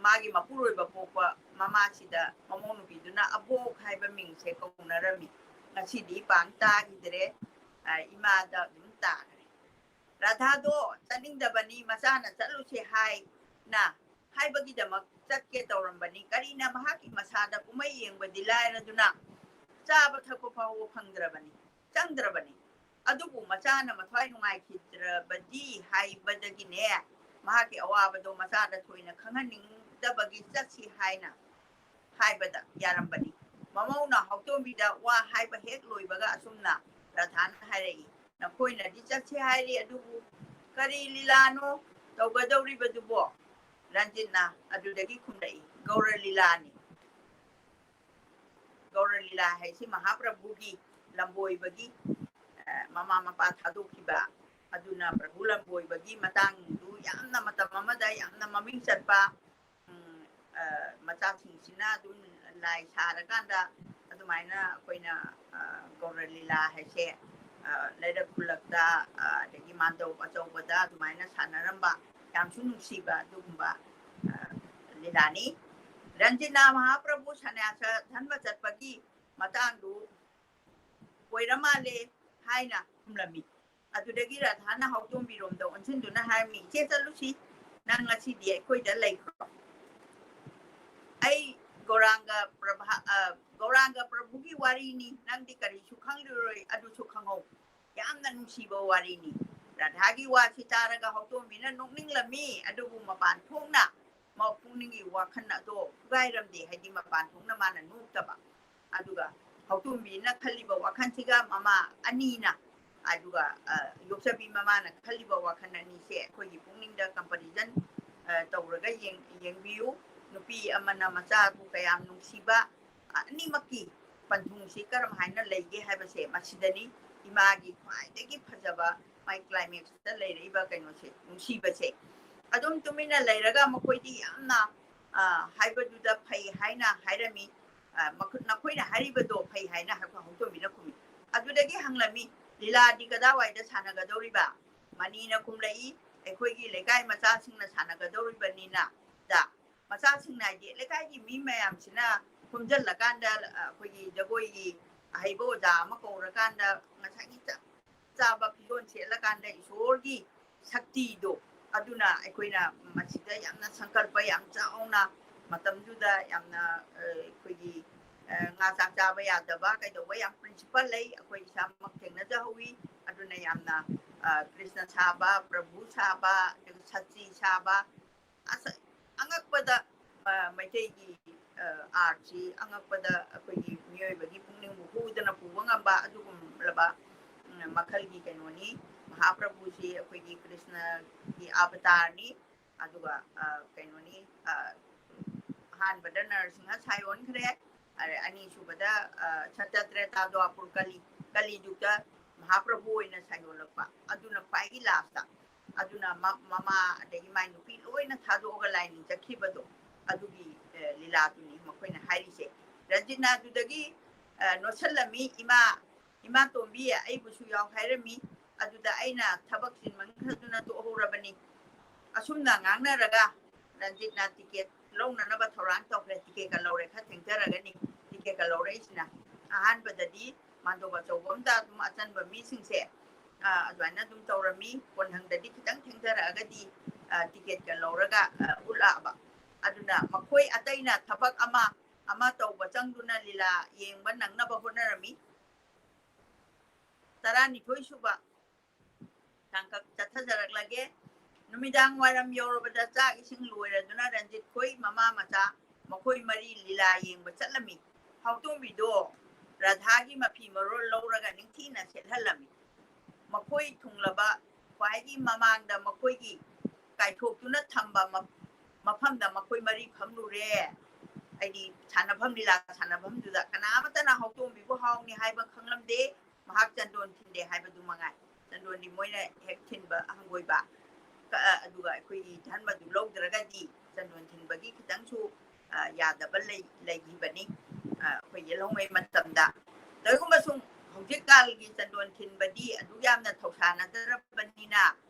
ꯃꯥꯒꯤ ꯃꯄꯨꯔꯣꯏꯕ ꯄꯣꯛꯄ ꯃꯃꯥꯁꯤꯗ ꯃꯃꯧ ꯅꯨꯄꯤꯗꯨꯅ ꯑꯕꯣꯛ ꯍꯥꯏꯕ ꯃꯤꯡꯁꯦ ꯀꯧꯅꯔꯝꯃꯤ꯫ ꯉꯁꯤꯗꯤ ꯄꯥꯡ ꯇꯥꯈꯤꯗ꯭ꯔꯦ, ꯑ, ꯏꯃꯥꯗ ꯑꯗꯨꯝ ꯇꯥꯈ꯭ꯔꯦ꯫ ꯔꯥꯙꯥꯗꯣ ꯆꯠꯅꯤꯡꯗꯕꯅꯤ, ꯃꯆꯥꯅ ꯆꯠꯂꯨꯁꯦ ꯍꯥꯏꯅ ꯍꯥꯏꯕꯒꯤꯗꯃꯛ ꯆꯠꯀꯦ ꯇꯧꯔꯝꯕꯅꯤ꯫ ꯀꯔꯤꯅ ꯃꯍꯥꯛꯀꯤ ꯃꯁꯥꯗ ꯀꯨꯝꯍꯩ ꯌꯦꯡꯕꯗꯤ ꯂꯥꯏꯔꯗꯨꯅ ꯆꯥꯕ ꯊꯛꯄ ꯐꯥꯎꯕ ꯐꯪꯗ꯭ꯔꯕꯅꯤ, ꯆꯪꯗ꯭ꯔꯕꯅꯤ꯫ ꯑꯗꯨꯕꯨ ꯃꯆꯥꯅ ꯃꯊ꯭ꯋꯥꯏ ꯅꯨꯡꯉꯥꯏꯈꯤꯗ꯭ꯔꯕꯗꯤ ꯍꯥꯏꯕꯗꯒꯤꯅꯦ, ꯃꯍꯥꯛꯀꯤ ꯑꯋꯥꯕꯗꯣ ꯃꯆꯥꯗ ꯊꯣꯏꯅ ꯈꯪꯍꯟꯅꯤꯡꯗꯕꯒꯤ ꯆꯠꯁꯤ ꯍꯥꯏꯅ ꯍꯥꯏꯕꯗ ꯌꯥꯔꯝꯕꯅꯤ꯫ ꯃꯃꯧꯅ ꯍꯧꯇꯣꯝꯕꯤꯗ ꯋꯥ ꯍꯥꯏꯕ ꯍꯦꯛ ꯂꯣꯏꯕꯒ ꯑꯁꯨꯝꯅ ꯔꯥꯙꯥꯅ ꯍꯥꯏꯔꯛꯏ, "ꯅꯈꯣꯏꯅꯗꯤ ꯆꯠꯁꯤ ꯍꯥꯏꯔꯤ, ꯑꯗꯨꯕꯨ ꯀꯔꯤ ꯂꯤꯂꯥꯅꯣ ꯇꯧꯒꯗꯧꯔꯤꯕꯗꯨꯕꯣ?" ꯔꯟꯖꯤꯠꯅ ꯑꯗꯨꯗꯒꯤ ꯈꯨꯝꯂꯛꯏ, "ꯒꯧꯔ ꯂꯤꯂꯥꯅꯤ꯫ ꯒꯧꯔ ꯂꯤꯂꯥ ꯍꯥꯏꯁꯤ ꯃꯍꯥꯄ꯭ꯔꯚꯨꯒꯤ ꯂꯝꯕꯣꯏꯕꯒꯤ, ꯑ, ꯃꯃꯥ ꯃꯄꯥ ꯊꯥꯗꯣꯛꯈꯤꯕ, ꯑꯗꯨꯅ ꯄ꯭ꯔꯚꯨ ꯂꯝꯕꯣꯏꯕꯒꯤ ꯃꯇꯥꯡꯗꯨ ꯌꯥꯝꯅ ꯃꯇꯝ ꯑꯃꯗ ꯌꯥꯝꯅ ꯃꯃꯤꯡ ꯆꯠꯄ, ꯎꯝ, ꯑ, ꯃꯆꯥꯁꯤꯡꯁꯤꯅ ꯑꯗꯨꯝ ꯂꯥꯏ ꯁꯥꯔꯀꯥꯟꯗ ꯑꯗꯨꯃꯥꯏꯅ ꯑꯩꯈꯣꯏꯅ, ꯑ, ꯒꯧꯔ ꯂꯤꯂꯥ ꯍꯥꯏꯁꯦ, ꯑ, ꯂꯩꯔꯛ ꯈꯨꯜꯂꯛꯇ, ꯑ, ꯑꯗꯒꯤ ꯃꯥꯟꯗꯧ ꯑꯆꯧꯕꯗ ꯑꯗꯨꯃꯥꯏꯅ ꯁꯥꯟꯅꯔꯝꯕ ꯌꯥꯝꯁꯨ ꯅꯨꯡꯁꯤꯕ ꯑꯗꯨꯒꯨꯝꯕ, ꯑ, ꯂꯤꯂꯥꯅꯤ꯫ ꯔꯟꯖꯤꯅꯥ ꯃꯍꯥꯄ꯭ꯔꯚꯨ ꯁꯟꯅ꯭ꯌꯥꯁ ꯙꯟꯕ ꯆꯠꯄꯒꯤ ꯃꯇꯥꯡꯗꯨ ꯑꯣꯏꯔ ꯃꯥꯜꯂꯦ" ꯍꯥꯏꯅ ꯈꯨꯝꯂꯝꯃꯤ꯫ ꯑꯗꯨꯗꯒꯤ ꯔꯥꯙꯥꯅ ꯍꯧꯗꯣꯝꯕꯤꯔꯣꯝꯗ ꯑꯣꯟꯁꯤꯟꯗꯨꯅ ꯍꯥꯏꯔꯝꯃꯤ, "ꯏꯆꯦ ꯆꯠꯂꯨꯁꯤ, ꯅꯪ ꯉꯁꯤꯗꯤ ꯑꯩꯈꯣꯏꯗ ꯂꯩꯈ꯭ꯔꯣ꯫ ꯑꯩ ꯒꯧꯔꯥꯡꯒ ꯄ꯭ꯔꯚꯥ-, ꯑ, ꯒꯧꯔꯥꯡꯒ ꯄ꯭ꯔꯚꯨꯒꯤ ꯋꯥꯔꯤꯅꯤ, ꯅꯪꯗꯤ ꯀꯔꯤꯁꯨ ꯈꯪꯂꯔꯣꯏ, ꯑꯗꯨꯁꯨ ꯈꯪꯍꯧ꯫ ꯌꯥꯝꯅ ꯅꯨꯡꯁꯤꯕ ꯋꯥꯔꯤꯅꯤ꯫" ꯔꯥꯙꯥꯒꯤ ꯋꯥꯁꯤ ꯇꯥꯔꯒ ꯍꯧꯗꯣꯝꯕꯤꯅ ꯅꯣꯛꯅꯤꯡꯂꯝꯃꯤ, ꯑꯗꯨꯕꯨ ꯃꯄꯥꯟ ꯊꯣꯛꯅ ꯃ-, ꯄꯨꯛꯅꯤꯡꯒꯤ ꯋꯥꯈꯜ ꯑꯗꯣ ꯐꯨꯒꯥꯏꯔꯝꯗꯦ, ꯍꯥꯏꯗꯤ ꯃꯄꯥꯟ ꯊꯣꯛꯅ ꯃꯥꯅ ꯅꯣꯛꯇꯕ꯫ ꯑꯗꯨꯒ ꯍꯧꯇꯣꯝꯕꯤꯅ ꯈꯜꯂꯤꯕ ꯋꯥꯈꯜꯁꯤꯒ ꯃꯃꯥ ꯑꯅꯤꯅ, ꯑꯗꯨꯒ, ꯑ, ꯌꯣꯛꯆꯕꯤ ꯃꯃꯥꯅ ꯈꯜꯂꯤꯕ ꯋꯥꯈꯜ ꯑꯅꯤꯁꯦ ꯑꯩꯈꯣꯏꯒꯤ ꯄꯨꯛꯅꯤꯡꯗ comparison, ꯑ, ꯇꯧꯔꯒ ꯌꯦꯡ-, ꯌꯦꯡꯕꯤꯌꯨ꯫ ꯅꯨꯄꯤ ꯑꯃꯅ ꯃꯆꯥꯕꯨ ꯀꯌꯥꯝ ꯅꯨꯡꯁꯤꯕ, ꯑ, ꯑꯅꯤꯃꯛꯀꯤ ꯄꯟꯊꯨꯡꯁꯤ ꯀꯔꯝ ꯍꯥꯏꯅ ꯂꯩꯒꯦ ꯍꯥꯏꯕꯁꯦ ꯃꯁꯤꯗꯅꯤ꯫ ꯏꯃꯥꯒꯤ ꯈ꯭ꯋꯥꯏꯗꯒꯤ ꯐꯖꯕ ꯃꯥꯏ climaxꯇ ꯂꯩꯔꯛꯏꯕ ꯀꯩꯅꯣꯁꯦ, ꯅꯨꯡꯁꯤꯕꯁꯦ꯫ ꯑꯗꯨꯝ ꯇꯨꯃꯤꯟꯅ ꯂꯩꯔꯒ ꯃꯈꯣꯏꯗꯤ ꯌꯥꯝꯅ, ꯑ, ꯍꯥꯏꯕꯗꯨꯗ ꯐꯩ ꯍꯥꯏꯅ ꯍꯥꯏꯔꯝꯃꯤ꯫ ꯑ, ꯃꯈꯣꯏ-, ꯅꯈꯣꯏꯅ ꯍꯥꯏꯔꯤꯕꯗꯣ ꯐꯩ ꯍꯥꯏꯅ ꯍꯧꯗꯣꯝꯕꯤꯅ ꯈꯨꯝꯃꯤ꯫ ꯑꯗꯨꯗꯒꯤ ꯍꯪꯂꯝꯃꯤ, "ꯂꯤꯂꯥꯗꯤ ꯀꯗꯥꯏꯋꯥꯏꯗ ꯁꯥꯟꯅꯒꯗꯧꯔꯤꯕ?" ꯃꯅꯤꯅ ꯈꯨꯝꯂꯛꯏ, "ꯑꯩꯈꯣꯏꯒꯤ ꯂꯩꯀꯥꯏ ꯃꯆꯥꯁꯤꯡꯅ ꯁꯥꯟꯅꯒꯗꯧꯔꯤꯕꯅꯤꯅ ꯗ ꯃꯆꯥꯁꯤꯡꯅ, ꯍꯥꯏꯗꯤ ꯂꯩꯀꯥꯏꯒꯤ ꯃꯤ ꯃꯌꯥꯝꯁꯤꯅ ꯈꯣꯝꯖꯤꯜꯂꯀꯥꯟꯗ, ꯑ, ꯑꯩꯈꯣꯏꯒꯤ ꯖꯒꯣꯏꯒꯤ ꯑꯍꯩꯕ ꯑꯣꯖꯥ ꯑꯃ ꯀꯧꯔꯀꯥꯟꯗ ꯉꯁꯥꯏꯒꯤ ꯆꯞ ꯆꯥꯕ ꯐꯤꯖꯣꯜ ꯁꯦꯠꯂꯀꯥꯟꯗ ꯏꯁꯣꯔꯒꯤ ꯁꯛꯇꯤꯗꯣ, ꯑꯗꯨꯅ ꯑꯩꯈꯣꯏꯅ ꯃꯁꯤꯗ ꯌꯥꯝꯅ ꯁꯪꯀꯜꯄ ꯌꯥꯝ ꯆꯥꯎꯅ, ꯃꯇꯝꯗꯨꯗ ꯌꯥꯝꯅ, ꯑ, ꯑꯩꯈꯣꯏꯒꯤ, ꯑ, ꯉꯥ ꯆꯥꯛ ꯆꯥꯕ ꯌꯥꯗꯕ ꯀꯩꯗꯧꯕ ꯌꯥꯝ principle ꯂꯩ, ꯑꯩꯈꯣꯏ ꯏꯁꯥꯃꯛ ꯊꯦꯡꯅꯖꯍꯧꯋꯤ꯫ ꯑꯗꯨꯅ ꯌꯥꯝꯅ, ꯑ, ꯀ꯭ꯔꯤꯁꯅ ꯁꯥꯕ, ꯄ꯭ꯔꯚꯨ ꯁꯥꯕ, ꯑꯗꯨꯒ ꯁꯆꯤ ꯁꯥꯕ, ꯑꯁ, ꯑꯉꯛꯄꯗ, ꯑ, ꯃꯩꯇꯩꯒꯤ, ꯑ, artꯁꯤ ꯑꯉꯛꯄꯗ ꯑꯩꯈꯣꯏꯒꯤ ꯃꯤꯑꯣꯏꯕꯒꯤ ꯄꯨꯛꯅꯤꯡꯕꯨ ꯍꯨꯗꯅ ꯄꯨꯕ ꯉꯝꯕ ꯑꯗꯨꯒꯨꯝꯂꯕ, ꯎꯝ, ꯃꯈꯜꯒꯤ ꯀꯩꯅꯣꯅꯤ꯫ ꯃꯍꯥꯄ꯭ꯔꯚꯨꯁꯤ ꯑꯩꯈꯣꯏꯒꯤ ꯀ꯭ꯔꯤꯁꯅꯒꯤ avatarꯅꯤ꯫ ꯑꯗꯨꯒ, ꯑ, ꯀꯩꯅꯣꯅꯤ, ꯑ, ꯑꯍꯥꯟꯕꯗ ꯅꯔꯁꯤꯡꯍ ꯁꯥꯏ ꯑꯣꯟꯈ꯭ꯔꯦ, ꯑꯗ ꯑꯅꯤꯁꯨꯕꯗ, ꯑ, ꯁꯠꯇ ꯇ꯭ꯔꯦꯇꯥ ꯗ꯭ꯋꯥꯄꯨꯔ ꯀꯂꯤ, ꯀꯂꯤꯖꯨꯒꯇ ꯃꯍꯥꯄ꯭ꯔꯚꯨ ꯑꯣꯏꯅ ꯁꯥꯏꯑꯣꯜꯂꯛꯄ꯫ ꯑꯗꯨꯅ ꯈ꯭ꯋꯥꯏꯒꯤ lastꯇ꯫ ꯑꯗꯨꯅ ꯃ-, ꯃꯃꯥ ꯑꯗꯒꯤ ꯃꯥꯏ ꯅꯨꯄꯤ ꯂꯣꯏꯅ ꯊꯥꯗꯣꯛꯑꯒ ꯂꯥꯏꯅꯤꯡ ꯆꯠꯈꯤꯕꯗꯣ, ꯑꯗꯨꯒꯤ, ꯑ, ꯂꯤꯂꯥꯗꯨꯅꯤ ꯃꯈꯣꯏꯅ ꯍꯥꯏꯔꯤꯁꯦ꯫ ꯔꯟꯖꯤꯠꯅ ꯑꯗꯨꯗꯒꯤ, ꯑ, ꯅꯣꯠꯁꯜꯂꯝꯃꯤ, "ꯏꯃꯥ, ꯏꯃꯥ ꯇꯣꯝꯕꯤ, ꯑꯩꯕꯨꯁꯨ ꯌꯥꯎ" ꯍꯥꯏꯔꯝꯃꯤ꯫ ꯑꯗꯨꯗ ꯑꯩꯅ ꯊꯕꯛ ꯆꯤꯟꯃꯟꯈ꯭ꯔꯗꯨꯅ ꯇꯣꯛꯍꯧꯔꯕꯅꯤ꯫ ꯑꯁꯨꯝꯅ ꯉꯥꯡꯅꯔꯒ ꯔꯟꯖꯤꯠꯅ ꯇꯤꯀꯦꯠ ꯂꯧꯅꯅꯕ ꯊꯧꯔꯥꯡ ꯇꯧꯈ꯭ꯔꯦ꯫ ꯇꯤꯀꯦꯠꯀ ꯂꯧꯔꯦ, ꯈꯔ ꯊꯦꯡꯊꯔꯒꯅꯤ ꯇꯤꯀꯦꯠꯀ ꯂꯧꯔꯛꯏꯁꯤꯅ꯫ ꯑꯍꯥꯟꯕꯗꯗꯤ ꯃꯥꯟꯗꯣꯞ ꯑꯆꯧꯕ ꯑꯝꯗ ꯑꯗꯨꯝ ꯑꯆꯟꯕ ꯃꯤꯁꯤꯡꯁꯦ, ꯑ, ꯑꯗꯨꯃꯥꯏꯅ ꯑꯗꯨꯝ ꯇꯧꯔꯝꯃꯤ꯫ ꯀꯣꯟꯊꯪꯗꯗꯤ ꯈꯤꯇꯪ ꯊꯦꯡꯊꯔꯛꯑꯒꯗꯤ, ꯑ, ꯇꯤꯀꯦꯠꯀ ꯂꯧꯔꯒ, ꯑ, ꯎꯠꯂꯛꯑꯕ꯫ ꯑꯗꯨꯅ ꯃꯈꯣꯏ ꯑꯇꯩꯅ ꯊꯕꯛ ꯑꯃ, ꯑꯃ ꯇꯧꯕ ꯆꯪꯗꯨꯅ ꯂꯤꯂꯥ ꯌꯦꯡꯕ ꯅꯪꯅꯕ ꯍꯣꯠꯅꯔꯝꯃꯤ꯫ ꯇꯔꯥꯅꯤꯊꯣꯏ ꯁꯨꯕ ꯇꯥꯡꯀꯛ ꯆꯠꯊꯖꯔꯛꯂꯒꯦ꯫ ꯅꯨꯃꯤꯗꯥꯡ ꯋꯥꯏꯔꯝ ꯌꯧꯔꯕꯗ ꯆꯥꯛ ꯏꯁꯤꯡ ꯂꯣꯏꯔꯗꯨꯅ ꯔꯟꯖꯤꯠ ꯈꯣꯏ ꯃꯃꯥ ꯃꯆꯥ ꯃꯈꯣꯏ ꯃꯔꯤ ꯂꯤꯂꯥ ꯌꯦꯡꯕ ꯆꯠꯂꯝꯃꯤ꯫ ꯍꯥꯎꯇꯣꯝꯕꯤꯗꯣ ꯔꯥꯙꯥꯒꯤ ꯃꯐꯤ ꯃꯔꯣꯜ ꯂꯧꯔꯒ ꯅꯤꯡꯊꯤꯅ ꯁꯦꯠꯍꯜꯂꯝꯃꯤ꯫ ꯃꯈꯣꯏ ꯊꯨꯡꯂꯕ ꯈ꯭ꯋꯥꯏꯒꯤ ꯃꯃꯥꯡꯗ ꯃꯈꯣꯏꯒꯤ ꯀꯥꯏꯊꯣꯛꯇꯨꯅ ꯊꯝꯕ ꯃ-, ꯃꯐꯝꯗ ꯃꯈꯣꯏ ꯃꯔꯤ ꯐꯝꯂꯨꯔꯦ꯫ ꯍꯥꯏꯗꯤ ꯁꯥꯟꯅꯐꯝ, ꯂꯤꯂꯥ ꯁꯥꯟꯅꯐꯝꯗꯨꯗ ꯀꯅꯥ ꯑꯃꯠꯇꯅ ꯍꯥꯎꯇꯣꯝꯕꯤꯕꯨ ꯍꯥꯎꯅꯤ ꯍꯥꯏꯕ ꯈꯪꯂꯝꯗꯦ꯫ ꯃꯍꯥꯛ ꯆꯟꯗꯣꯟ ꯊꯤꯟꯗꯦ ꯍꯥꯏꯕꯗꯨ ꯃꯉꯥꯏ꯫ ꯆꯟꯗꯣꯟꯗꯤ ꯃꯣꯏꯅ ꯍꯦꯛ ꯊꯤꯟꯕ ꯍꯪꯒꯣꯏꯕ꯫ ꯀ-, ꯑꯗꯨꯒ ꯑꯩꯈꯣꯏꯒꯤ ꯙꯔꯃꯗꯨ ꯂꯧꯗ꯭ꯔꯒꯗꯤ ꯆꯟꯗꯣꯟ ꯊꯤꯟꯕꯒꯤ ꯈꯤꯇꯪꯁꯨ, ꯑ, ꯌꯥꯗꯕ ꯂꯩ-, ꯂꯩꯈꯤꯕꯅꯤ, ꯑ, ꯑꯩꯈꯣꯏ ꯌꯦꯜꯍꯧꯉꯩ ꯃꯇꯝꯗ꯫ ꯀꯔꯤꯒꯨꯝꯕ ꯁꯨꯝ ꯍꯧꯖꯤꯛꯀꯥꯜꯒꯤ ꯆꯟꯗꯣꯟ ꯊꯤꯟꯕꯗꯤ ꯑꯗꯨꯛ ꯌꯥꯝꯅ ꯊꯧꯁꯥꯅꯗ꯭ꯔꯕꯅꯤꯅ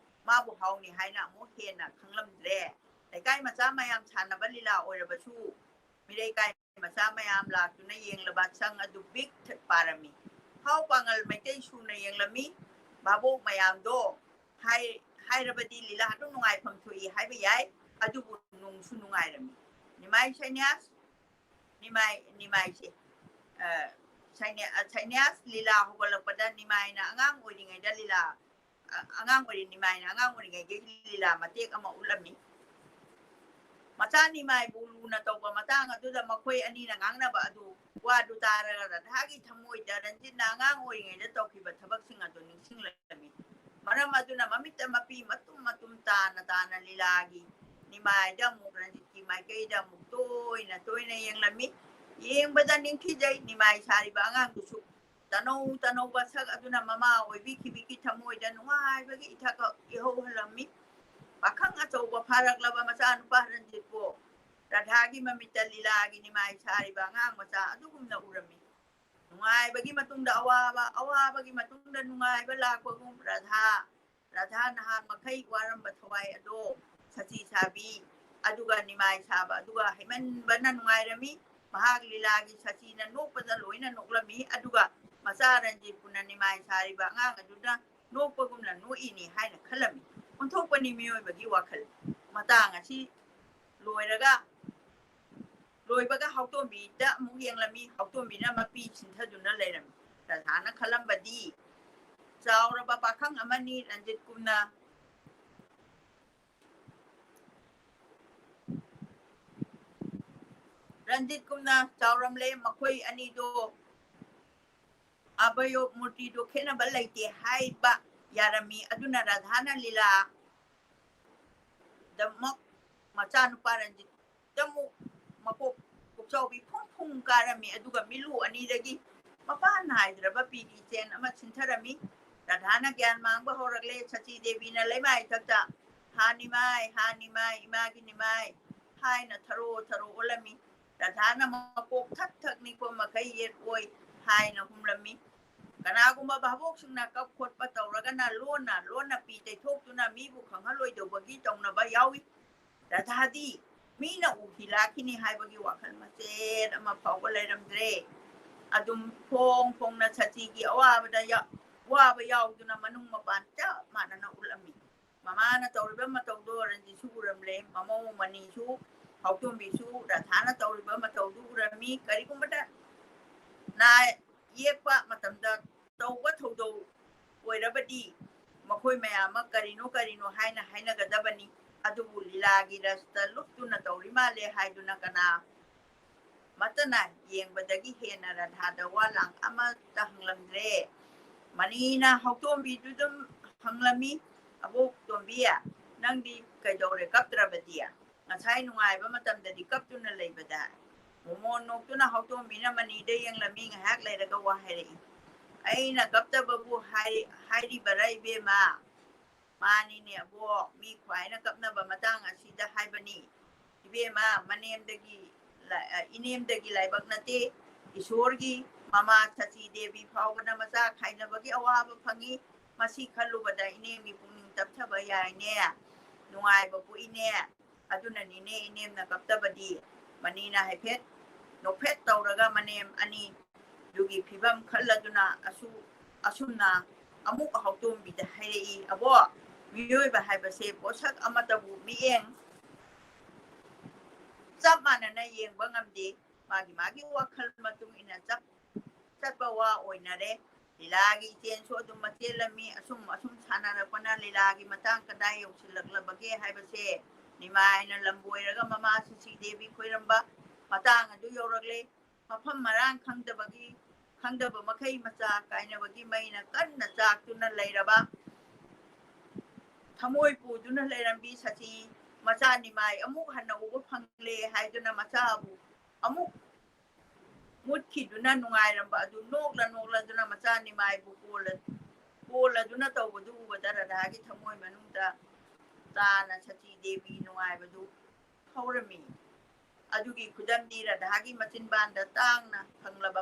ꯃꯥꯕꯨ ꯍꯥꯎꯅꯤ ꯍꯥꯏꯅ ꯑꯃꯨꯛ ꯍꯦꯟꯅ ꯈꯪꯂꯝꯗ꯭ꯔꯦ꯫ ꯂꯩꯀꯥꯏ ꯃꯆꯥ ꯃꯌꯥꯝ ꯁꯥꯟꯅꯕ ꯂꯤꯂꯥ ꯑꯣꯏꯔꯕꯁꯨ ꯃꯤꯔꯩꯀꯥꯏ ꯃꯆꯥ ꯃꯌꯥꯝ ꯂꯥꯛꯇꯨꯅ ꯌꯦꯡꯂꯕ ꯁꯪ ꯑꯗꯨ ꯄꯤꯛ ꯊꯠ ꯄꯥꯔꯝꯃꯤ꯫ ꯍꯥꯎ ꯄꯥꯉꯜ ꯃꯩꯇꯩ ꯁꯨꯅ ꯌꯦꯡꯂꯝꯃꯤ꯫ ꯚꯥꯕꯣꯛ ꯃꯌꯥꯝꯗꯣ ꯍꯥꯏ-, ꯍꯥꯏꯔꯕꯗꯤ ꯂꯤꯂꯥ ꯑꯗꯨꯝ ꯅꯨꯡꯉꯥꯏꯐꯝ ꯊꯣꯛꯏ ꯍꯥꯏꯕ ꯌꯥꯏ꯫ ꯑꯗꯨꯕꯨ ꯅꯨꯡꯁꯨ ꯅꯨꯡꯉꯥꯏꯔꯝꯃꯤ꯫ ꯅꯤꯃꯥꯏ ꯁꯩꯅ꯭ꯌꯥꯁ, ꯅꯤꯃꯥꯏ, ꯅꯤꯃꯥꯏꯁꯦ, ꯑ, ꯁꯩꯅ꯭ꯌꯥ-, ꯑ, ꯁꯩꯅ꯭ꯌꯥꯁ ꯂꯤꯂꯥ ꯍꯧꯒꯠꯂꯛꯄꯗ ꯅꯤꯃꯥꯏꯅ ꯑꯉꯥꯡ ꯑꯣꯏꯔꯤꯉꯩꯗ ꯂꯤꯂꯥ, ꯑ, ꯑꯉꯥꯡ ꯑꯣꯏꯔꯤ-, ꯅꯤꯃꯥꯏꯅ ꯑꯉꯥꯡ ꯑꯣꯏꯔꯤꯉꯩꯒꯤ ꯂꯤꯂꯥ ꯃꯇꯦꯛ ꯑꯃ ꯎꯠꯂꯝꯃꯤ꯫ ꯃꯆꯥ ꯅꯤꯃꯥꯏꯕꯨ ꯂꯨꯅ ꯇꯧꯕ ꯃꯇꯥꯡ ꯑꯗꯨꯗ ꯃꯈꯣꯏ ꯑꯅꯤꯅ ꯉꯥꯡꯅꯕ ꯑꯗꯨ, ꯋꯥꯗꯨ ꯇꯥꯔꯒ ꯔꯥꯙꯥꯒꯤ ꯊꯃꯣꯏꯗ ꯔꯟꯖꯤꯠꯅ ꯑꯉꯥꯡ ꯑꯣꯏꯔꯤꯉꯩꯗ ꯇꯧꯈꯤꯕ ꯊꯕꯛꯁꯤꯡ ꯑꯗꯨ ꯅꯤꯡꯁꯤꯡꯂꯛꯂꯝꯃꯤ꯫ ꯃꯔꯝ ꯑꯗꯨꯅ ꯃꯃꯤꯠꯇ ꯃꯄꯤ ꯃꯇꯨꯝ ꯃꯇꯨꯝ ꯇꯥꯅ ꯇꯥꯅ ꯂꯤꯂꯥꯒꯤ ꯅꯤꯃꯥꯏꯗ ꯑꯃꯨꯛ ꯔꯟꯖꯤꯠꯀꯤ ꯃꯥꯏꯀꯩꯗ ꯑꯃꯨꯛ ꯇꯣꯏꯅ ꯇꯣꯏꯅ ꯌꯦꯡꯂꯝꯃꯤ꯫ ꯌꯦꯡꯕꯗ ꯅꯤꯡꯊꯤꯖꯩ, ꯅꯤꯃꯥꯏ ꯁꯥꯔꯤꯕ ꯑꯉꯥꯡꯗꯨꯁꯨ ꯇꯅꯧ ꯇꯅꯧꯕ ꯁꯛ ꯑꯗꯨꯅ ꯃꯃꯥ ꯑꯣꯏꯕꯤꯈꯤꯕꯤꯒꯤ ꯊꯃꯣꯏꯗ ꯅꯨꯡꯉꯥꯏꯕꯒꯤ ꯏꯊꯛ ꯏꯍꯧꯍꯜꯂꯝꯃꯤ꯫ ꯄꯥꯈꯪ ꯑꯆꯧꯕ ꯐꯥꯔꯛꯂꯕ ꯃꯆꯥꯅꯨꯄꯥ ꯔꯟꯖꯤꯠꯄꯨ ꯔꯥꯙꯥꯒꯤ ꯃꯃꯤꯠꯇ ꯂꯤꯂꯥꯒꯤ ꯅꯤꯃꯥꯏ ꯁꯥꯔꯤꯕ ꯑꯉꯥꯡ ꯃꯆꯥ ꯑꯗꯨꯒꯨꯝꯅ ꯎꯔꯝꯃꯤ꯫ ꯅꯨꯡꯉꯥꯏꯕꯒꯤ ꯃꯇꯨꯡꯗ ꯑꯋꯥꯕ, ꯑꯋꯥꯕꯒꯤ ꯃꯇꯨꯡꯗ ꯅꯨꯡꯉꯥꯏꯕ ꯂꯥꯛꯄꯒꯨꯝ ꯔꯥꯙꯥ, ꯔꯥꯙꯥ ꯅꯍꯥꯟ ꯃꯈꯩ ꯋꯥꯔꯝꯕ ꯊꯋꯥꯏ ꯑꯗꯣ ꯁꯆꯤ ꯁꯥꯕꯤ, ꯑꯗꯨꯒ ꯅꯤꯃꯥꯏ ꯁꯥꯕ, ꯑꯗꯨꯒ ꯍꯩꯃꯟꯕꯅ ꯅꯨꯡꯉꯥꯏꯔꯝꯃꯤ꯫ ꯃꯍꯥꯛ ꯂꯤꯂꯥꯒꯤ ꯁꯆꯤꯅ ꯅꯣꯛꯄꯗ ꯂꯣꯏꯅ ꯅꯣꯛꯂꯝꯃꯤ, ꯑꯗꯨꯒ ꯃꯆꯥ ꯔꯟꯖꯤꯠꯄꯨꯅ ꯅꯤꯃꯥꯏ ꯁꯥꯔꯤꯕ ꯑꯉꯥꯡ ꯑꯗꯨꯅ ꯅꯣꯛꯄꯒꯨꯝꯅ ꯅꯣꯛꯏꯅꯤ ꯍꯥꯏꯅ ꯈꯜꯂꯝꯃꯤ꯫ ꯑꯣꯟꯊꯣꯛꯄꯅꯤ ꯃꯤꯑꯣꯏꯕꯒꯤ ꯋꯥꯈꯜ꯫ ꯃꯇꯥꯡ ꯑꯁꯤ ꯂꯣꯏꯔꯒ, ꯂꯣꯏꯕꯒ ꯍꯥꯎꯇꯣꯝꯕꯤꯗ ꯑꯃꯨꯛ ꯌꯦꯡꯂꯝꯃꯤ꯫ ꯍꯥꯎꯇꯣꯝꯕꯤꯅ ꯃꯄꯤ ꯁꯤꯟꯊꯗꯨꯅ ꯂꯩꯔꯝꯃꯤ꯫ ꯔꯥꯙꯥꯅ ꯈꯜꯂꯝꯕꯗꯤ ꯆꯥꯎꯔꯕ ꯄꯥꯈꯪ ꯑꯃꯅꯤ, ꯔꯟꯖꯤꯠꯀꯨꯝꯅ, ꯔꯟꯖꯤꯠꯀꯨꯝꯅ ꯆꯥꯎꯔꯝꯂꯦ꯫ ꯃꯈꯣꯏ ꯑꯅꯤꯗꯣ ꯑꯕꯌꯣ ꯃꯨꯔꯇꯤꯗꯣ ꯈꯦꯠꯅꯕ ꯂꯩꯇꯦ ꯍꯥꯏꯕ ꯌꯥꯔꯝꯃꯤ꯫ ꯑꯗꯨꯅ ꯔꯥꯙꯥꯅ ꯂꯤꯂꯥ ꯗꯃꯛ ꯃꯆꯥꯅꯨꯄꯥ ꯔꯟꯖꯤꯠꯇꯃꯨꯛ ꯃꯀꯣꯛ ꯄꯨꯛꯆꯥꯎꯕꯤ ꯐꯨꯡ ꯐꯨꯡ ꯀꯥꯔꯝꯃꯤ꯫ ꯑꯗꯨꯒ ꯃꯤꯠꯂꯨ ꯑꯅꯤꯗꯒꯤ ꯃꯄꯥꯟ ꯅꯥꯏꯗ꯭ꯔꯕ ꯄꯤꯔꯤ ꯆꯦꯟ ꯑꯃ ꯁꯤꯟꯊꯔꯝꯃꯤ꯫ ꯔꯥꯙꯥꯅ ꯒ꯭ꯌꯥꯟ ꯃꯥꯡꯕ ꯍꯧꯔꯛꯂꯦ꯫ ꯁꯆꯤ ꯗꯦꯕꯤꯅ ꯂꯩꯃꯥꯏ ꯊꯛꯇ "ꯍꯥ ꯅꯤꯃꯥꯏ, ꯍꯥ ꯅꯤꯃꯥꯏ, ꯏꯃꯥꯒꯤ ꯅꯤꯃꯥꯏ" ꯍꯥꯏꯅ ꯊꯔꯣ ꯊꯔꯣ ꯑꯣꯜꯂꯝꯃꯤ꯫ ꯔꯥꯙꯥꯅ ꯃꯀꯣꯛ ꯊꯛ ꯊꯛ ꯅꯤꯛꯄ ꯃꯈꯩ "ꯌꯦꯠ ꯑꯣꯏ" ꯍꯥꯏꯅ ꯍꯨꯝꯂꯝꯃꯤ꯫ ꯀꯅꯥꯒꯨꯝꯕ ꯚꯥꯕꯣꯛꯁꯤꯡꯅ ꯀꯞ ꯈꯣꯠꯄ ꯇꯧꯔꯒꯅ ꯂꯣꯟꯅ ꯂꯣꯟꯅ ꯄꯤ ꯇꯩꯊꯣꯛꯇꯨꯅ ꯃꯤꯕꯨ ꯈꯪꯍꯜꯂꯣꯏꯗꯧꯕꯒꯤ ꯇꯧꯅꯕ ꯌꯥꯎꯏ꯫ ꯔꯥꯙꯥꯗꯤ ꯃꯤꯅ ꯎꯈꯤ ꯂꯥꯛꯈꯤꯅꯤ ꯍꯥꯏꯕꯒꯤ ꯋꯥꯈꯜ ꯃꯆꯦꯠ ꯑꯃ ꯐꯥꯎꯕ ꯂꯩꯔꯝꯗ꯭ꯔꯦ꯫ ꯑꯗꯨꯝ ꯐꯣꯡ ꯐꯣꯡꯅ ꯁꯆꯤꯒꯤ ꯑꯋꯥꯕꯗ ꯌꯥ-, ꯋꯥꯕ ꯌꯥꯎꯗꯨꯅ ꯃꯅꯨꯡ ꯃꯄꯥꯟ ꯆꯞ ꯃꯥꯟꯅꯅ ꯎꯠꯂꯝꯃꯤ꯫ ꯃꯃꯥꯅ ꯇꯧꯔꯤꯕ ꯃꯇꯧꯗꯣ ꯔꯟꯖꯤꯠꯁꯨ ꯎꯔꯝꯂꯦ, ꯃꯃꯧ ꯃꯅꯤꯁꯨ, ꯍꯥꯎꯇꯣꯝꯕꯤꯁꯨ ꯔꯥꯙꯥꯅ ꯇꯧꯔꯤꯕ ꯃꯇꯧꯗꯨ ꯎꯔꯝꯃꯤ꯫ ꯀꯔꯤꯒꯨꯝꯕꯗ ꯅꯥ ꯌꯦꯛꯄ ꯃꯇꯝꯗ ꯇꯧꯕ ꯊꯧꯗꯧ ꯑꯣꯏꯔꯕꯗꯤ ꯃꯈꯣꯏ ꯃꯌꯥꯝꯃꯛ ꯀꯔꯤꯅꯣ ꯀꯔꯤꯅꯣ ꯍꯥꯏꯅ ꯍꯥꯏꯅꯒꯗꯕꯅꯤ꯫ ꯑꯗꯨꯕꯨ ꯂꯤꯂꯥꯒꯤ ꯔꯁꯇ ꯂꯨꯞꯇꯨꯅ ꯇꯧꯔꯤ ꯃꯥꯜꯂꯦ ꯍꯥꯏꯗꯨꯅ ꯀꯅꯥ ꯃꯠꯇꯅ ꯌꯦꯡꯕꯗꯒꯤ ꯍꯦꯟꯅ ꯔꯥꯙꯥꯗ ꯋꯥ ꯂꯥꯡ ꯑꯃꯠꯇ ꯍꯪꯂꯝꯗ꯭ꯔꯦ꯫ ꯃꯅꯤꯅ ꯍꯧꯇꯣꯝꯕꯤꯗꯨ ꯑꯗꯨꯝ ꯍꯪꯂꯝꯃꯤ, "ꯑꯕꯣꯛ ꯇꯣꯝꯕꯤ, ꯅꯪꯗꯤ ꯀꯩꯗꯧꯔꯦ ꯀꯞꯇ꯭ꯔꯕꯗꯤ? ꯉꯁꯥꯏ ꯅꯨꯡꯉꯥꯏꯕ ꯃꯇꯝꯗꯗꯤ ꯀꯞꯇꯨꯅ ꯂꯩꯕꯗ?" ꯃꯣꯃꯣꯟ ꯅꯣꯛꯇꯨꯅ ꯍꯧꯇꯣꯝꯕꯤꯅ ꯃꯅꯤꯗ ꯌꯦꯡꯂꯝꯃꯤ꯫ ꯉꯥꯏꯍꯥꯛ ꯂꯩꯔꯒ ꯋꯥ ꯍꯥꯏꯔꯛꯏ, "ꯑꯩꯅ ꯀꯞꯇꯕꯕꯨ ꯍꯥꯏ-, ꯍꯥꯏꯔꯤꯕꯔꯥ ꯏꯕꯦꯝꯃ?" "ꯃꯥꯅꯤꯅꯦ ꯑꯕꯣꯛ, ꯃꯤ ꯈ꯭ꯋꯥꯏꯅ ꯀꯞꯅꯕ ꯃꯇꯥꯡ ꯑꯁꯤꯗ ꯍꯥꯏꯕꯅꯤ꯫ ꯏꯕꯦꯝꯃ, ꯃꯅꯦꯝꯗꯒꯤ ꯂꯥ-, ꯑ, ꯏꯅꯦꯝꯗꯒꯤ ꯂꯥꯏꯕꯛ ꯅꯠꯇꯦ, ꯏꯁꯣꯔꯒꯤ ꯃꯃꯥ ꯁꯆꯤ ꯗꯦꯕꯤ ꯐꯥꯎꯕꯅ ꯃꯆꯥ ꯈꯥꯏꯅꯕꯒꯤ ꯑꯋꯥꯕ ꯐꯪꯉꯤ꯫ ꯃꯁꯤ ꯈꯜꯂꯨꯕꯗ ꯏꯅꯦꯝꯒꯤ ꯄꯨꯛꯅꯤꯡ ꯇꯞꯊꯕ ꯌꯥꯏꯅꯦ꯫ ꯅꯨꯡꯉꯥꯏꯕ ꯄꯣꯛꯏꯅꯦ꯫ ꯑꯗꯨꯅꯅꯤꯅꯦ ꯏꯅꯦꯝꯅ ꯀꯞꯇꯕꯗꯤ꯫" ꯃꯅꯤꯅ ꯍꯥꯏꯐꯦꯠ ꯅꯣꯛꯐꯦꯠ ꯇꯧꯔꯒ ꯃꯅꯦꯝ ꯑꯅꯤ ꯑꯗꯨꯒꯤ ꯐꯤꯕꯝ ꯈꯜꯂꯗꯨꯅ ꯑꯁꯨ-, ꯑꯁꯨꯝꯅ ꯑꯃꯨꯛ ꯍꯧꯇꯣꯝꯕꯤꯗ ꯍꯥꯏꯔꯛꯏ, "ꯑꯕꯣꯛ, ꯃꯤꯑꯣꯏꯕ ꯍꯥꯏꯕꯁꯦ ꯄꯣꯠꯁꯛ ꯑꯃꯠꯇꯕꯨ ꯃꯤꯠꯌꯦꯡ ꯆꯞ ꯃꯥꯟꯅꯅ ꯌꯦꯡꯕ ꯉꯝꯗꯦ꯫ ꯃꯥꯒꯤ ꯃꯥꯒꯤ ꯋꯥꯈꯜ ꯃꯇꯨꯡ ꯏꯟꯅ ꯆꯞ ꯆꯠꯄ ꯋꯥ ꯑꯣꯏꯅꯔꯦ꯫ ꯂꯤꯂꯥꯒꯤ ꯏꯆꯦꯜꯁꯨ ꯑꯗꯨꯝ ꯃꯆꯦꯜꯂꯝꯃꯤ꯫ ꯑꯁꯨꯝ ꯑꯁꯨꯝ ꯁꯥꯟꯅꯔꯛꯄꯅ ꯂꯤꯂꯥꯒꯤ ꯃꯇꯥꯡ ꯀꯗꯥꯏ ꯌꯧꯁꯤꯜꯂꯛꯂꯕꯒꯦ ꯍꯥꯏꯕꯁꯦ ꯅꯤꯃꯥꯏꯅ ꯂꯝꯕꯣꯏꯔꯒ ꯃꯃꯥ ꯁꯤꯁꯤ ꯗꯦꯕꯤ ꯈꯣꯏꯔꯝꯕ ꯃꯇꯥꯡ ꯑꯗꯨ ꯌꯧꯔꯛꯂꯦ꯫ ꯃꯐꯝ ꯃꯔꯥꯡ ꯈꯪꯗꯕꯒꯤ, ꯈꯪꯗꯕ ꯃꯈꯩ ꯃꯆꯥ ꯀꯥꯏꯅꯕꯒꯤ ꯃꯩꯅ ꯀꯟꯅ ꯆꯥꯛꯇꯨꯅ ꯂꯩꯔꯕ ꯊꯃꯣꯏ ꯄꯨꯗꯨꯅ ꯂꯩꯔꯝꯕꯤ ꯁꯆꯤ ꯃꯆꯥ ꯅꯤꯃꯥꯏ ꯑꯃꯨꯛ ꯍꯟꯅ ꯎꯕ ꯐꯪꯂꯦ ꯍꯥꯏꯗꯨꯅ ꯃꯆꯥꯕꯨ ꯑꯃꯨꯛ ꯃꯨꯠꯈꯤꯗꯨꯅ ꯅꯨꯡꯉꯥꯏꯔꯝꯕ ꯑꯗꯨ ꯅꯣꯛꯂ ꯅꯣꯛꯂꯗꯨꯅ ꯃꯆꯥ ꯅꯤꯃꯥꯏꯕꯨ ꯀꯣꯜꯂ-, ꯀꯣꯜꯂꯗꯨꯅ ꯇꯧꯕꯗꯨ ꯎꯕꯗ ꯔꯥꯙꯥꯒꯤ ꯊꯃꯣꯏ ꯃꯅꯨꯡꯗ ꯇꯥꯅ ꯁꯆꯤ ꯗꯦꯕꯤ ꯅꯨꯡꯉꯥꯏꯕꯗꯨ ꯍꯧꯔꯝꯃꯤ꯫ ꯑꯗꯨꯒꯤ ꯈꯨꯗꯝꯗꯤ ꯔꯥꯙꯥꯒꯤ ꯃꯆꯤꯟꯕꯥꯟꯗ ꯇꯥꯡꯅ ꯐꯪꯂꯕ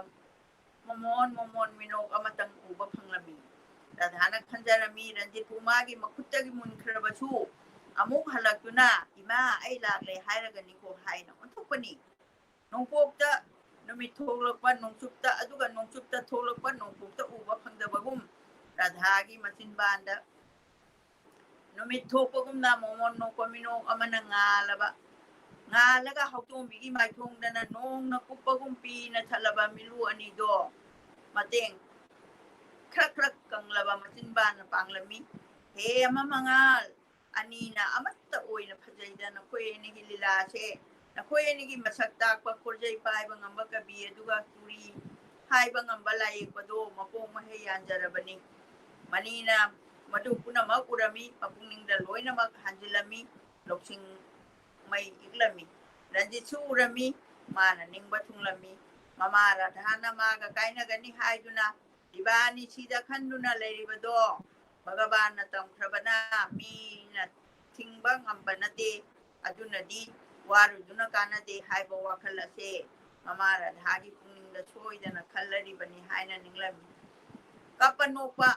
ꯃꯣꯃꯣꯟ ꯃꯣꯃꯣꯟ ꯃꯤꯅꯣꯛ ꯑꯃꯇꯪ ꯎꯕ ꯐꯪꯂꯝꯃꯤ꯫ ꯔꯥꯙꯥꯅ ꯈꯟꯖꯔꯝꯃꯤ, ꯔꯟꯖꯤꯠꯄꯨ ꯃꯥꯒꯤ ꯃꯈꯨꯠꯇꯒꯤ ꯃꯨꯟꯈ꯭ꯔꯕꯁꯨ ꯑꯃꯨꯛ ꯍꯜꯂꯛꯇꯨꯅ, "ꯏꯃꯥ, ꯑꯩ ꯂꯥꯛꯂꯦ" ꯍꯥꯏꯔꯒꯅꯤꯀꯣ ꯍꯥꯏꯅ ꯑꯣꯟꯊꯣꯛꯄꯅꯤ꯫ ꯅꯣꯡꯄꯣꯛꯇ ꯅꯨꯃꯤꯠ ꯊꯣꯛꯂꯛꯄ ꯅꯣꯡꯆꯨꯞꯇ, ꯑꯗꯨꯒ ꯅꯣꯡꯆꯨꯞꯇ ꯊꯣꯛꯂꯛꯄ ꯅꯣꯡꯄꯣꯛꯇ ꯎꯕ ꯐꯪꯗꯕꯒꯨꯝ, ꯔꯥꯙꯥꯒꯤ ꯃꯆꯤꯟꯕꯥꯟꯗ ꯅꯨꯃꯤꯠ ꯊꯣꯛꯄꯒꯨꯝꯅ ꯃꯣꯃꯣꯟ ꯅꯣꯛꯄ ꯃꯤꯅꯣꯛ ꯑꯃꯅ ꯉꯥꯜꯂꯕ, ꯉꯥꯜꯂꯒ ꯍꯧꯗꯣꯡꯕꯤꯒꯤ ꯃꯥꯏꯊꯣꯡꯗꯅ ꯅꯣꯡꯅ ꯀꯨꯞꯄꯒꯨꯝ ꯄꯤꯅ ꯊꯠꯂꯕ ꯃꯤꯠꯂꯨ ꯑꯅꯤꯗꯣ ꯃꯇꯦꯡ ꯈ꯭ꯔꯛ ꯈ꯭ꯔꯛ ꯀꯪꯂꯕ ꯃꯆꯤꯟꯕꯥꯟꯅ ꯄꯥꯡꯂꯝꯃꯤ꯫ ꯍꯦ ꯑꯃ ꯃꯉꯥꯜ, ꯑꯅꯤꯅ ꯑꯃꯠꯇ ꯑꯣꯏꯅ ꯐꯖꯩꯗ ꯅꯈꯣꯏ ꯑꯅꯤꯒꯤ ꯂꯤꯂꯥꯁꯦ꯫ ꯅꯈꯣꯏ ꯑꯅꯤꯒꯤ ꯃꯁꯛ ꯇꯥꯛꯄ ꯈꯣꯔꯖꯩ ꯄꯥꯏꯕ ꯉꯝꯕ ꯀꯕꯤ ꯑꯗꯨꯒ ꯇꯨꯔꯤ ꯍꯥꯏꯕ ꯉꯝꯕ ꯂꯥꯏꯌꯦꯛꯄꯗꯣ ꯃꯄꯣꯛ ꯃꯍꯩ ꯌꯥꯟꯖꯔꯕꯅꯤ꯫ ꯃꯅꯤꯅ ꯃꯗꯨ ꯄꯨꯝꯅꯃꯛ ꯎꯔꯝꯃꯤ, ꯃꯄꯨꯛꯅꯤꯡꯗ ꯂꯣꯏꯅꯃꯛ ꯍꯟꯖꯤꯜꯂꯝꯃꯤ, ꯂꯧꯁꯤꯡ ꯃꯩ ꯏꯛꯂꯝꯃꯤ꯫ ꯔꯟꯖꯤꯠꯁꯨ ꯎꯔꯝꯃꯤ, ꯃꯥꯅ ꯅꯤꯡꯕ ꯊꯨꯡꯂꯝꯃꯤ꯫ ꯃꯃꯥ ꯔꯥꯙꯥꯅ ꯃꯥꯒ ꯀꯥꯏꯅꯒꯅꯤ ꯍꯥꯏꯗꯨꯅ ꯏꯕꯥꯅꯤ ꯁꯤꯗ ꯈꯟꯗꯨꯅ ꯂꯩꯔꯤꯕꯗꯣ ꯚꯒꯕꯥꯟꯅ ꯇꯝꯈ꯭ꯔꯕꯅ ꯃꯤꯅ ꯊꯤꯡꯕ ꯉꯝꯕ ꯅꯠꯇꯦ꯫ ꯑꯗꯨꯅꯗꯤ ꯋꯥꯔꯨꯗꯨꯅ ꯀꯥꯟꯅꯗꯦ ꯍꯥꯏꯕ ꯋꯥꯈꯜ ꯑꯁꯦ ꯃꯃꯥ ꯔꯥꯙꯥꯒꯤ ꯄꯨꯛꯅꯤꯡꯗ ꯁꯣꯏꯗꯅ ꯈꯜꯂꯔꯤꯕꯅꯤ ꯍꯥꯏꯅ ꯅꯤꯡꯂꯝꯃꯤ꯫ ꯀꯞꯄ ꯅꯣꯛꯄ,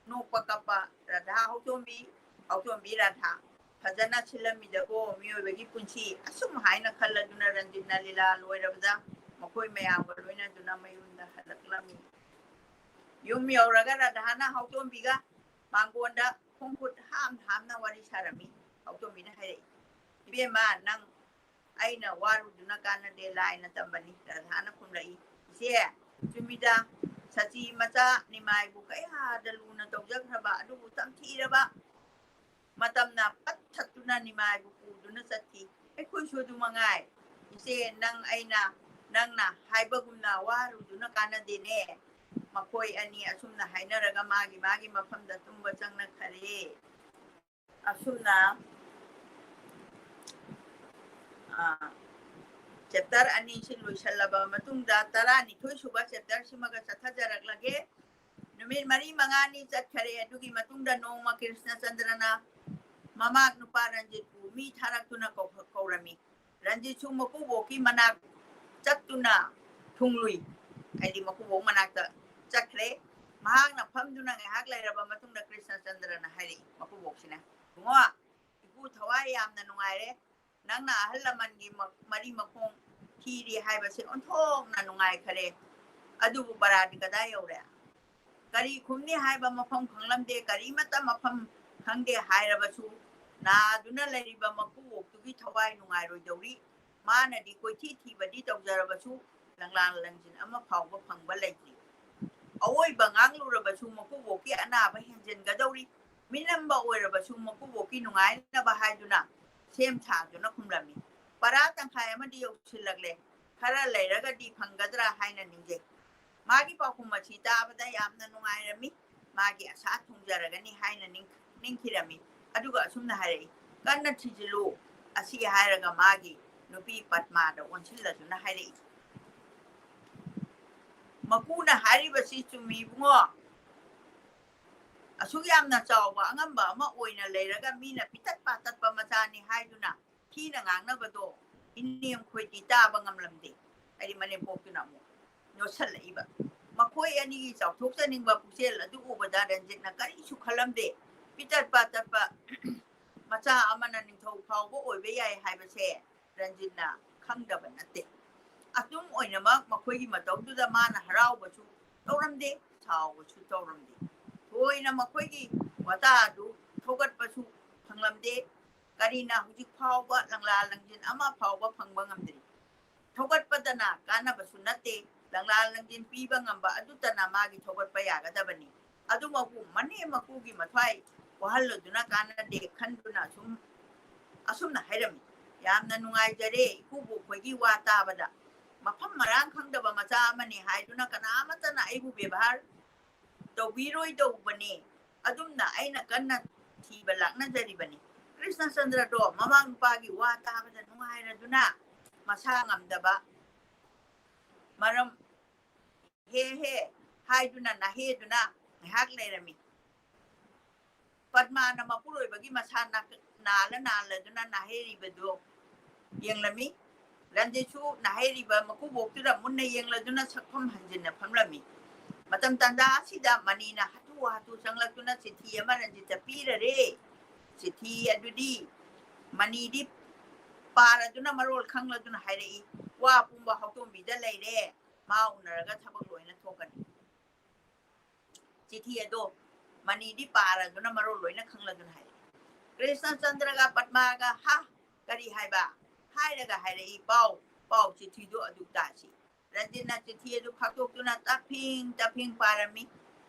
ꯅꯣꯛꯄ ꯀꯞꯄ, ꯔꯥꯙꯥ ꯍꯧꯆꯣꯝꯕꯤ, ꯍꯧꯆꯣꯝꯕꯤ ꯔꯥꯙꯥ꯫ ꯐꯖꯅ ꯁꯤꯜꯂꯝꯃꯤꯗꯀꯣ ꯃꯤꯑꯣꯏꯕꯒꯤ ꯄꯨꯟꯁꯤ꯫ ꯑꯁꯨꯝ ꯍꯥꯏꯅ ꯈꯜꯂꯗꯨꯅ ꯔꯟꯖꯤꯠꯅ ꯂꯤꯂꯥ ꯂꯣꯏꯔꯕꯗ ꯃꯈꯣꯏ ꯃꯌꯥꯝꯒ ꯂꯣꯏꯅꯗꯨꯅ ꯃꯌꯨꯝꯗ ꯍꯜꯂꯛꯂꯝꯃꯤ꯫ ꯌꯨꯝ ꯌꯧꯔꯒ ꯔꯥꯙꯥꯅ ꯍꯧꯆꯣꯝꯕꯤꯒ ꯃꯥꯡꯒꯣꯟꯗ ꯈꯣꯡ ꯈꯨꯠ ꯍꯥꯝ ꯍꯥꯝꯅ ꯋꯥꯔꯤ ꯁꯥꯔꯝꯃꯤ꯫ ꯍꯧꯆꯣꯝꯕꯤꯅ ꯍꯥꯏꯔꯛꯏ, "ꯏꯕꯦꯝꯃ, ꯅꯪ ꯑꯩꯅ ꯋꯥꯔꯨꯗꯨꯅ ꯀꯥꯟꯅꯗꯦ, ꯂꯥꯏꯅ ꯇꯝꯕꯅꯤ"꯫ ꯔꯥꯙꯥꯅ ꯈꯨꯝꯂꯛꯏ, "ꯏꯆꯦ, ꯆꯨꯝꯃꯤꯗ, ꯁꯆꯤ ꯃꯆꯥ ꯅꯤꯃꯥꯏꯕꯨ ꯀꯌꯥꯗ ꯂꯨꯅ ꯇꯧꯖꯈ꯭ꯔꯕ, ꯑꯗꯨꯕꯨ ꯇꯝꯊꯤꯔꯕ ꯃꯇꯝꯅ ꯄꯠ ꯊꯠꯇꯨꯅ ꯅꯤꯃꯥꯏꯕꯨ ꯄꯨꯗꯨꯅ ꯆꯠꯈꯤ꯫ ꯑꯩꯈꯣꯏꯁꯨ ꯑꯗꯨ ꯃꯉꯥꯏ꯫ ꯏꯆꯦ, ꯅꯪ ꯑꯩꯅ, ꯅꯪꯅ ꯍꯥꯏꯕꯒꯨꯝꯅ ꯋꯥꯔꯨꯗꯨꯅ ꯀꯥꯟꯅꯗꯦꯅꯦ"꯫ ꯃꯈꯣꯏ ꯑꯅꯤ ꯑꯁꯨꯝꯅ ꯍꯥꯏꯅꯔꯒ ꯃꯥꯒꯤ ꯃꯥꯒꯤ ꯃꯐꯝꯗ ꯇꯨꯝꯕ ꯆꯪꯅꯈꯔꯦ꯫ ꯑꯁꯨꯝꯅ, ꯑ, chapter ꯑꯅꯤꯁꯤ ꯂꯣꯏꯁꯤꯜꯂꯕ ꯃꯇꯨꯡꯗ ꯇꯔꯥꯅꯤꯊꯣꯏ ꯁꯨꯕ chapter ꯁꯤꯃꯒ ꯆꯠꯊꯖꯔꯛꯂꯒꯦ꯫ ꯅꯨꯃꯤꯠ ꯃꯔꯤ ꯃꯉꯥꯅꯤ ꯆꯠꯈꯔꯦ꯫ ꯑꯗꯨꯒꯤ ꯃꯇꯨꯡꯗ ꯅꯣꯡꯃ ꯀ꯭ꯔꯤꯁꯅꯆꯟꯗ꯭ꯔꯅ ꯃꯃꯥꯛ ꯅꯨꯄꯥ ꯔꯟꯖꯤꯠꯄꯨ ꯃꯤ ꯊꯥꯔꯛꯇꯨꯅ ꯀꯧ-, ꯀꯧꯔꯝꯃꯤ꯫ ꯔꯟꯖꯤꯠꯁꯨ ꯃꯀꯨꯕꯣꯛꯀꯤ ꯃꯅꯥꯛ ꯆꯠꯇꯨꯅ ꯊꯨꯡꯂꯨꯏ, ꯍꯥꯏꯗꯤ ꯃꯀꯨꯕꯣꯛ ꯃꯅꯥꯛꯇ ꯆꯠꯈ꯭ꯔꯦ꯫ ꯃꯍꯥꯛꯅ ꯐꯝꯗꯨꯅ ꯉꯥꯏꯍꯥꯛ ꯂꯩꯔꯕ ꯃꯇꯨꯡꯗ ꯀ꯭ꯔꯤꯁꯅꯆꯟꯗ꯭ꯔꯅ ꯍꯥꯏꯔꯛꯏ, ꯃꯀꯨꯕꯣꯛꯁꯤꯅ, "ꯏꯕꯨꯡꯉꯣ, ꯊꯋꯥꯏ ꯌꯥꯝꯅ ꯅꯨꯡꯉꯥꯏꯔꯦ꯫ ꯅꯪꯅ ꯑꯍꯜ ꯂꯃꯟꯒꯤ ꯃ-, ꯃꯔꯤ ꯃꯈꯣꯡ ꯊꯤꯔꯤ ꯍꯥꯏꯕꯁꯦ ꯑꯣꯟꯊꯣꯛꯅ ꯅꯨꯡꯉꯥꯏꯈꯔꯦ꯫ ꯑꯗꯨꯕꯨ ꯕꯔꯥꯗꯤ ꯀꯗꯥꯏ ꯌꯧꯔꯦ? ꯀꯔꯤ ꯈꯨꯝꯅꯤ ꯍꯥꯏꯕ ꯃꯐꯝ ꯈꯪꯂꯝꯗꯦ, ꯀꯔꯤꯃꯠꯇ ꯃꯐꯝ ꯈꯪꯗꯦ ꯍꯥꯏꯔꯕꯁꯨ, ꯅꯥꯗꯨꯅ ꯂꯩꯔꯤꯕ ꯃꯀꯨꯕꯣꯛꯇꯨꯒꯤ ꯊꯋꯥꯏ ꯅꯨꯡꯉꯥꯏꯔꯣꯏꯗꯧꯔꯤ꯫ ꯃꯥꯅꯗꯤ ꯀꯣꯏꯊꯤ ꯊꯤꯕꯗꯤ ꯇꯧꯖꯔꯕꯁꯨ, ꯂꯪꯂꯥ ꯂꯪꯖꯤꯟ ꯑꯃ ꯐꯥꯎꯕ ꯐꯪꯕ ꯂꯩꯇ꯭ꯔꯤ꯫ ꯑꯋꯣꯏꯕ ꯉꯥꯡꯂꯨꯔꯕꯁꯨ, ꯃꯀꯨꯕꯣꯛꯀꯤ ꯑꯅꯥꯕ ꯍꯦꯟꯖꯤꯟꯒꯗꯧꯔꯤ꯫ ꯃꯤꯅꯝꯕ ꯑꯣꯏꯔꯕꯁꯨ, ꯃꯀꯨꯕꯣꯛꯀꯤ ꯅꯨꯡꯉꯥꯏꯅꯕ ꯍꯥꯏꯗꯨꯅ ꯁꯦꯝ ꯁꯥꯗꯨꯅ ꯈꯨꯝꯂꯝꯃꯤ꯫ ꯄꯔꯥ ꯇꯪꯈꯥꯏ ꯑꯃꯗꯤ ꯌꯧꯁꯤꯜꯂꯛꯂꯦ꯫ ꯈꯔ ꯂꯩꯔꯒꯗꯤ ꯐꯪꯒꯗ꯭ꯔꯥ ꯍꯥꯏꯅ ꯅꯤꯡꯖꯩ꯫ ꯃꯥꯒꯤ ꯄꯥꯎꯈꯨꯝ ꯑꯁꯤ ꯇꯥꯕꯗ ꯌꯥꯝꯅ ꯅꯨꯡꯉꯥꯏꯔꯝꯃꯤ꯫ ꯃꯥꯒꯤ ꯑꯁꯥ ꯊꯨꯡꯖꯔꯒꯅꯤ ꯍꯥꯏꯅ ꯅꯤꯡ-, ꯅꯤꯡꯈꯤꯔꯝꯃꯤ꯫ ꯑꯗꯨꯒ ꯑꯁꯨꯝꯅ ꯍꯥꯏꯔꯛꯏ, "ꯀꯟꯅ ꯊꯤꯖꯤꯜꯂꯨ", ꯑꯁꯤ ꯍꯥꯏꯔꯒ ꯃꯥꯒꯤ ꯅꯨꯄꯤ ꯄꯗꯃꯥꯗ ꯑꯣꯟꯁꯤꯜꯂꯗꯨꯅ ꯍꯥꯏꯔꯛꯏ, "ꯃꯄꯨꯅ ꯍꯥꯏꯔꯤꯕꯁꯤ ꯆꯨꯝꯃꯤ ꯏꯕꯨꯡꯉꯣ꯫ ꯑꯁꯨꯛ ꯌꯥꯝꯅ ꯆꯥꯎꯕ ꯑꯉꯝꯕ ꯑꯃ ꯑꯣꯏꯅ ꯂꯩꯔꯒ ꯃꯤꯅ ꯄꯤꯇꯠ ꯄꯥꯇꯠꯄ ꯃꯆꯥꯅꯤ ꯍꯥꯏꯗꯨꯅ ꯊꯤꯅ ꯉꯥꯡꯅꯕꯗꯣ ꯏꯅꯦꯝꯈꯣꯏꯗꯤ ꯇꯥꯕ ꯉꯝꯂꯝꯗꯦ"꯫ ꯍꯥꯏꯗꯤ ꯃꯅꯦꯝꯄꯣꯛꯇꯨꯅ ꯑꯃꯨꯛ ꯅꯣꯠꯁꯜꯂꯛꯏꯕ꯫ ꯃꯈꯣꯏ ꯑꯅꯤꯒꯤ ꯆꯥꯎꯊꯣꯛꯆꯅꯤꯡꯕ ꯄꯨꯛꯆꯦꯜ ꯑꯗꯨ ꯎꯕꯗ ꯔꯟꯖꯤꯠꯅ ꯀꯔꯤꯁꯨ ꯈꯜꯂꯝꯗꯦ꯫ ꯄꯤꯇꯠ ꯄꯥꯇꯠꯄ ꯃꯆꯥ ꯑꯃꯅ ꯅꯤꯡꯊꯧ ꯐꯥꯎꯕ ꯑꯣꯏꯕ ꯌꯥꯏ ꯍꯥꯏꯕꯁꯦ ꯔꯟꯖꯤꯠꯅ ꯈꯪꯗꯕ ꯅꯠꯇꯦ꯫ ꯑꯗꯨꯝ ꯑꯣꯏꯅꯃꯛ ꯃꯈꯣꯏꯒꯤ ꯃꯇꯧꯗꯨꯗ ꯃꯥꯅ ꯍꯔꯥꯎꯕꯁꯨ ꯇꯧꯔꯝꯗꯦ, ꯁꯥꯎꯕꯁꯨ ꯇꯧꯔꯝꯗꯦ꯫ ꯊꯣꯏꯅ ꯃꯈꯣꯏꯒꯤ ꯋꯥꯇꯥ ꯑꯗꯨ ꯊꯧꯒꯠꯄꯁꯨ ꯐꯪꯂꯝꯗꯦ꯫ ꯀꯔꯤꯅ ꯍꯧꯖꯤꯛ ꯐꯥꯎꯕ ꯂꯪꯂꯥ ꯂꯪꯖꯤꯟ ꯑꯃ ꯐꯥꯎꯕ ꯐꯪꯕ ꯉꯝꯗ꯭ꯔꯤ? ꯊꯧꯒꯠꯄꯗꯅ ꯀꯥꯟꯅꯕꯁꯨ ꯅꯠꯇꯦ, ꯂꯪꯂꯥ ꯂꯪꯖꯤꯟ ꯄꯤꯕ ꯉꯝꯕ ꯑꯗꯨꯇꯅ ꯃꯥꯒꯤ ꯊꯧꯒꯠꯄ ꯌꯥꯒꯗꯕꯅꯤ꯫ ꯑꯗꯨꯃꯛꯄꯨ ꯃꯅꯦꯝ ꯃꯀꯨꯒꯤ ꯃꯊ꯭ꯋꯥꯏ ꯋꯥꯍꯜꯂꯨꯗꯨꯅ ꯀꯥꯟꯅꯗꯦ ꯈꯟꯗꯨꯅ ꯑꯁꯨꯝ, ꯑꯁꯨꯝꯅ ꯍꯥꯏꯔꯝꯃꯤ, "ꯌꯥꯝꯅ ꯅꯨꯡꯉꯥꯏꯖꯔꯦ ꯏꯀꯨꯕꯣꯛ ꯈꯣꯏꯒꯤ ꯋꯥ ꯇꯥꯕꯗ꯫ ꯃꯐꯝ ꯃꯔꯥꯡ ꯈꯪꯗꯕ ꯃꯆꯥ ꯑꯃꯅꯤ ꯍꯥꯏꯗꯨꯅ ꯀꯅꯥ ꯑꯃꯠꯇꯅ ꯑꯩꯕꯨ ꯕꯦꯕꯥꯔ ꯇꯧꯕꯤꯔꯣꯏꯗꯧꯕꯅꯤ꯫ ꯑꯗꯨꯝꯅ ꯑꯩꯅ ꯀꯟꯅ ꯊꯤꯕ ꯂꯥꯛꯅꯖꯔꯤꯕꯅꯤ"꯫ ꯀ꯭ꯔꯤꯁꯅꯆꯟꯗ꯭ꯔꯗꯣ ꯃꯃꯥ ꯃꯄꯥꯒꯤ ꯋꯥ ꯇꯥꯕꯗ ꯅꯨꯡꯉꯥꯏꯔꯗꯨꯅ ꯃꯁꯥ ꯉꯝꯗꯕ ꯃꯔꯝ ꯍꯦ ꯍꯦ ꯍꯥꯏꯗꯨꯅ ꯅꯥꯍꯦꯗꯨꯅ ꯉꯥꯏꯍꯥꯛ ꯂꯩꯔꯝꯃꯤ꯫ ꯄꯗꯃꯥꯅ ꯃꯄꯨꯔꯣꯏꯕꯒꯤ ꯃꯁꯥ ꯅꯥꯛ-, ꯅꯥꯜꯂ ꯅꯥꯜꯂꯗꯨꯅ ꯅꯥꯍꯩꯔꯤꯕꯗꯨ ꯌꯦꯡꯂꯝꯃꯤ꯫ ꯔꯟꯖꯤꯠꯁꯨ ꯅꯥꯍꯩꯔꯤꯕ ꯃꯀꯨꯕꯣꯛꯇꯨꯗ ꯃꯨꯟꯅ ꯌꯦꯡꯂꯗꯨꯅ ꯁꯛꯐꯝ ꯍꯟꯖꯤꯟꯅ ꯐꯝꯂꯝꯃꯤ꯫ ꯃꯇꯝ ꯇꯥꯟꯖꯥ ꯑꯁꯤꯗ ꯃꯅꯤꯅ ꯍꯥꯊꯨ ꯍꯥꯊꯨ ꯆꯪꯂꯛꯇꯨꯅ ꯆꯤꯊꯤ ꯑꯃ ꯔꯟꯖꯤꯠꯇ ꯄꯤꯔꯔꯦ꯫ ꯆꯤꯊꯤ ꯑꯗꯨꯗꯤ ꯃꯅꯤꯗꯤ ꯄꯥꯔꯗꯨꯅ ꯃꯔꯣꯜ ꯈꯪꯂꯗꯨꯅ ꯍꯥꯏꯔꯛꯏ, "ꯋꯥ ꯄꯨꯝꯕ ꯍꯧꯗꯣꯝꯕꯤꯗ ꯂꯩꯔꯦ, ꯃꯥ ꯎꯅꯔꯒ ꯊꯕꯛ ꯂꯣꯏꯅ ꯊꯣꯛꯀꯅꯤ"꯫ ꯆꯤꯊꯤ ꯑꯗꯣ ꯃꯅꯤꯗꯤ ꯄꯥꯔꯗꯨꯅ ꯃꯔꯣꯜ ꯂꯣꯏꯅ ꯈꯪꯂꯗꯨꯅ ꯍꯥꯏꯔꯛꯏ꯫ ꯀ꯭ꯔꯤꯁꯅꯆꯟꯗ꯭ꯔꯒ ꯄꯗꯃꯥꯒ, "ꯍꯥ, ꯀꯔꯤ ꯍꯥꯏꯕ?" ꯍꯥꯏꯔꯒ ꯍꯥꯏꯔꯛꯏ, "ꯄꯥꯎ, ꯄꯥꯎ ꯆꯤꯊꯤꯗꯨ ꯑꯗꯨ ꯇꯥꯁꯤ"꯫ ꯔꯟꯖꯤꯠꯅ ꯆꯤꯊꯤ ꯑꯗꯨ ꯐꯥꯛꯇꯣꯛꯇꯨꯅ ꯇꯞꯐꯤꯡ ꯇꯞꯐꯤꯡ ꯄꯥꯔꯝꯃꯤ꯫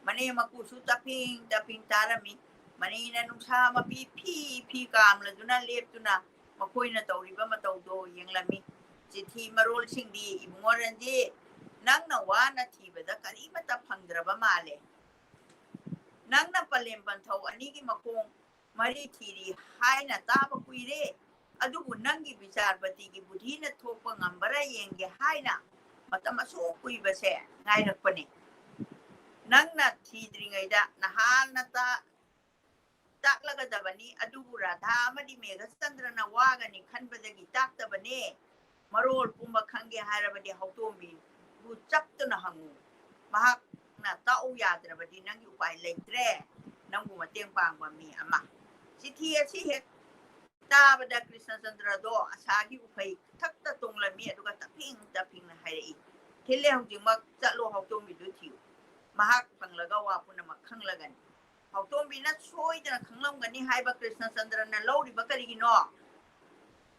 ꯃꯅꯦꯝ ꯃꯀꯨꯁꯨ ꯇꯞꯐꯤꯡ ꯇꯞꯐꯤꯡ ꯇꯥꯔꯝꯃꯤ꯫ ꯃꯅꯤꯅ ꯅꯨꯡꯁꯥ ꯃꯄꯤ ꯐꯤ ꯐꯤ ꯀꯥꯝꯂꯗꯨꯅ ꯂꯦꯞꯇꯨꯅ ꯃꯈꯣꯏꯅ ꯇꯧꯔꯤꯕ ꯃꯇꯧꯗꯣ ꯌꯦꯡꯂꯝꯃꯤ꯫ ꯆꯤꯊꯤ ꯃꯔꯣꯜꯁꯤꯡꯗꯤ, ꯏꯕꯨꯡꯉꯣ ꯔꯟꯖꯤꯠ, ꯅꯪꯅ ꯋꯥꯅ ꯊꯤꯕꯗ ꯀꯔꯤꯃꯠꯇ ꯐꯪꯗ꯭ꯔꯕ ꯃꯥꯜꯂꯦ꯫ ꯅꯪꯅ ꯄꯂꯦꯝ ꯄꯟꯊꯧ ꯑꯅꯤꯒꯤ ꯃꯈꯣꯡ ꯃꯔꯤ ꯊꯤꯔꯤ ꯍꯥꯏꯅ ꯇꯥꯕ ꯀꯨꯏꯔꯦ꯫ ꯑꯗꯨꯕꯨ ꯅꯪꯒꯤ ꯕꯤꯆꯥꯔꯄꯇꯤꯒꯤ ꯕꯨꯙꯤꯅ ꯊꯣꯛꯄ ꯉꯝꯕꯔꯥ ꯌꯦꯡꯒꯦ ꯍꯥꯏꯅ ꯃꯇꯝ ꯑꯁꯨꯛ ꯀꯨꯏꯕꯁꯦ ꯉꯥꯏꯔꯛꯄꯅꯤ꯫ ꯅꯪꯅ ꯊꯤꯗ꯭ꯔꯤꯉꯩꯗ ꯅꯍꯥꯟꯅ ꯇꯥ-, ꯇꯥꯛꯂꯒꯗꯕꯅꯤ, ꯑꯗꯨꯕꯨ ꯔꯥꯙꯥ ꯑꯃꯗꯤ ꯃꯦꯘꯆꯟꯗ꯭ꯔꯅ ꯋꯥꯒꯅꯤ ꯈꯟꯕꯗꯒꯤ ꯇꯥꯛꯇꯕꯅꯦ꯫ ꯃꯔꯣꯜ ꯄꯨꯝꯕ ꯈꯪꯒꯦ ꯍꯥꯏꯔꯕꯗꯤ ꯍꯧꯗꯣꯝꯕꯤꯕꯨ ꯆꯞꯇꯨꯅ ꯍꯪꯉꯨ꯫ ꯃꯍꯥꯛꯅ ꯇꯥꯛꯎ ꯌꯥꯗ꯭ꯔꯕꯗꯤ ꯅꯪꯒꯤ ꯎꯄꯥꯏ ꯂꯩꯇ꯭ꯔꯦ, ꯅꯪꯕꯨ ꯃꯇꯦꯡ ꯄꯥꯡꯕ ꯃꯤ ꯑꯃ꯫ ꯆꯤꯊꯤ ꯑꯁꯤ ꯍꯦꯛ ꯇꯥꯕꯗ ꯀ꯭ꯔꯤꯁꯅꯆꯟꯗ꯭ꯔꯗꯣ ꯑꯁꯥꯒꯤ ꯎꯐꯩ ꯊꯛꯇ ꯇꯣꯡꯂꯝꯃꯤ, ꯑꯗꯨꯒ ꯇꯞꯐꯤꯡ ꯇꯞꯐꯤꯡꯅ ꯍꯥꯏꯔꯛꯏ, "ꯊꯤꯜꯂꯦ, ꯍꯧꯖꯤꯛꯃꯛ ꯆꯠꯂꯣ, ꯍꯧꯗꯣꯝꯕꯤꯗꯨ ꯊꯤꯌꯨ꯫ ꯃꯍꯥꯛ ꯐꯪꯂꯒ ꯋꯥ ꯄꯨꯝꯅꯃꯛ ꯈꯪꯂꯒꯅꯤ"꯫ ꯍꯧꯗꯣꯝꯕꯤꯅ ꯁꯣꯏꯗꯅ ꯈꯪꯂꯝꯒꯅꯤ ꯍꯥꯏꯕ ꯀ꯭ꯔꯤꯁꯅꯆꯟꯗ꯭ꯔꯅ ꯂꯧꯔꯤꯕ ꯀꯔꯤꯒꯤꯅꯣ?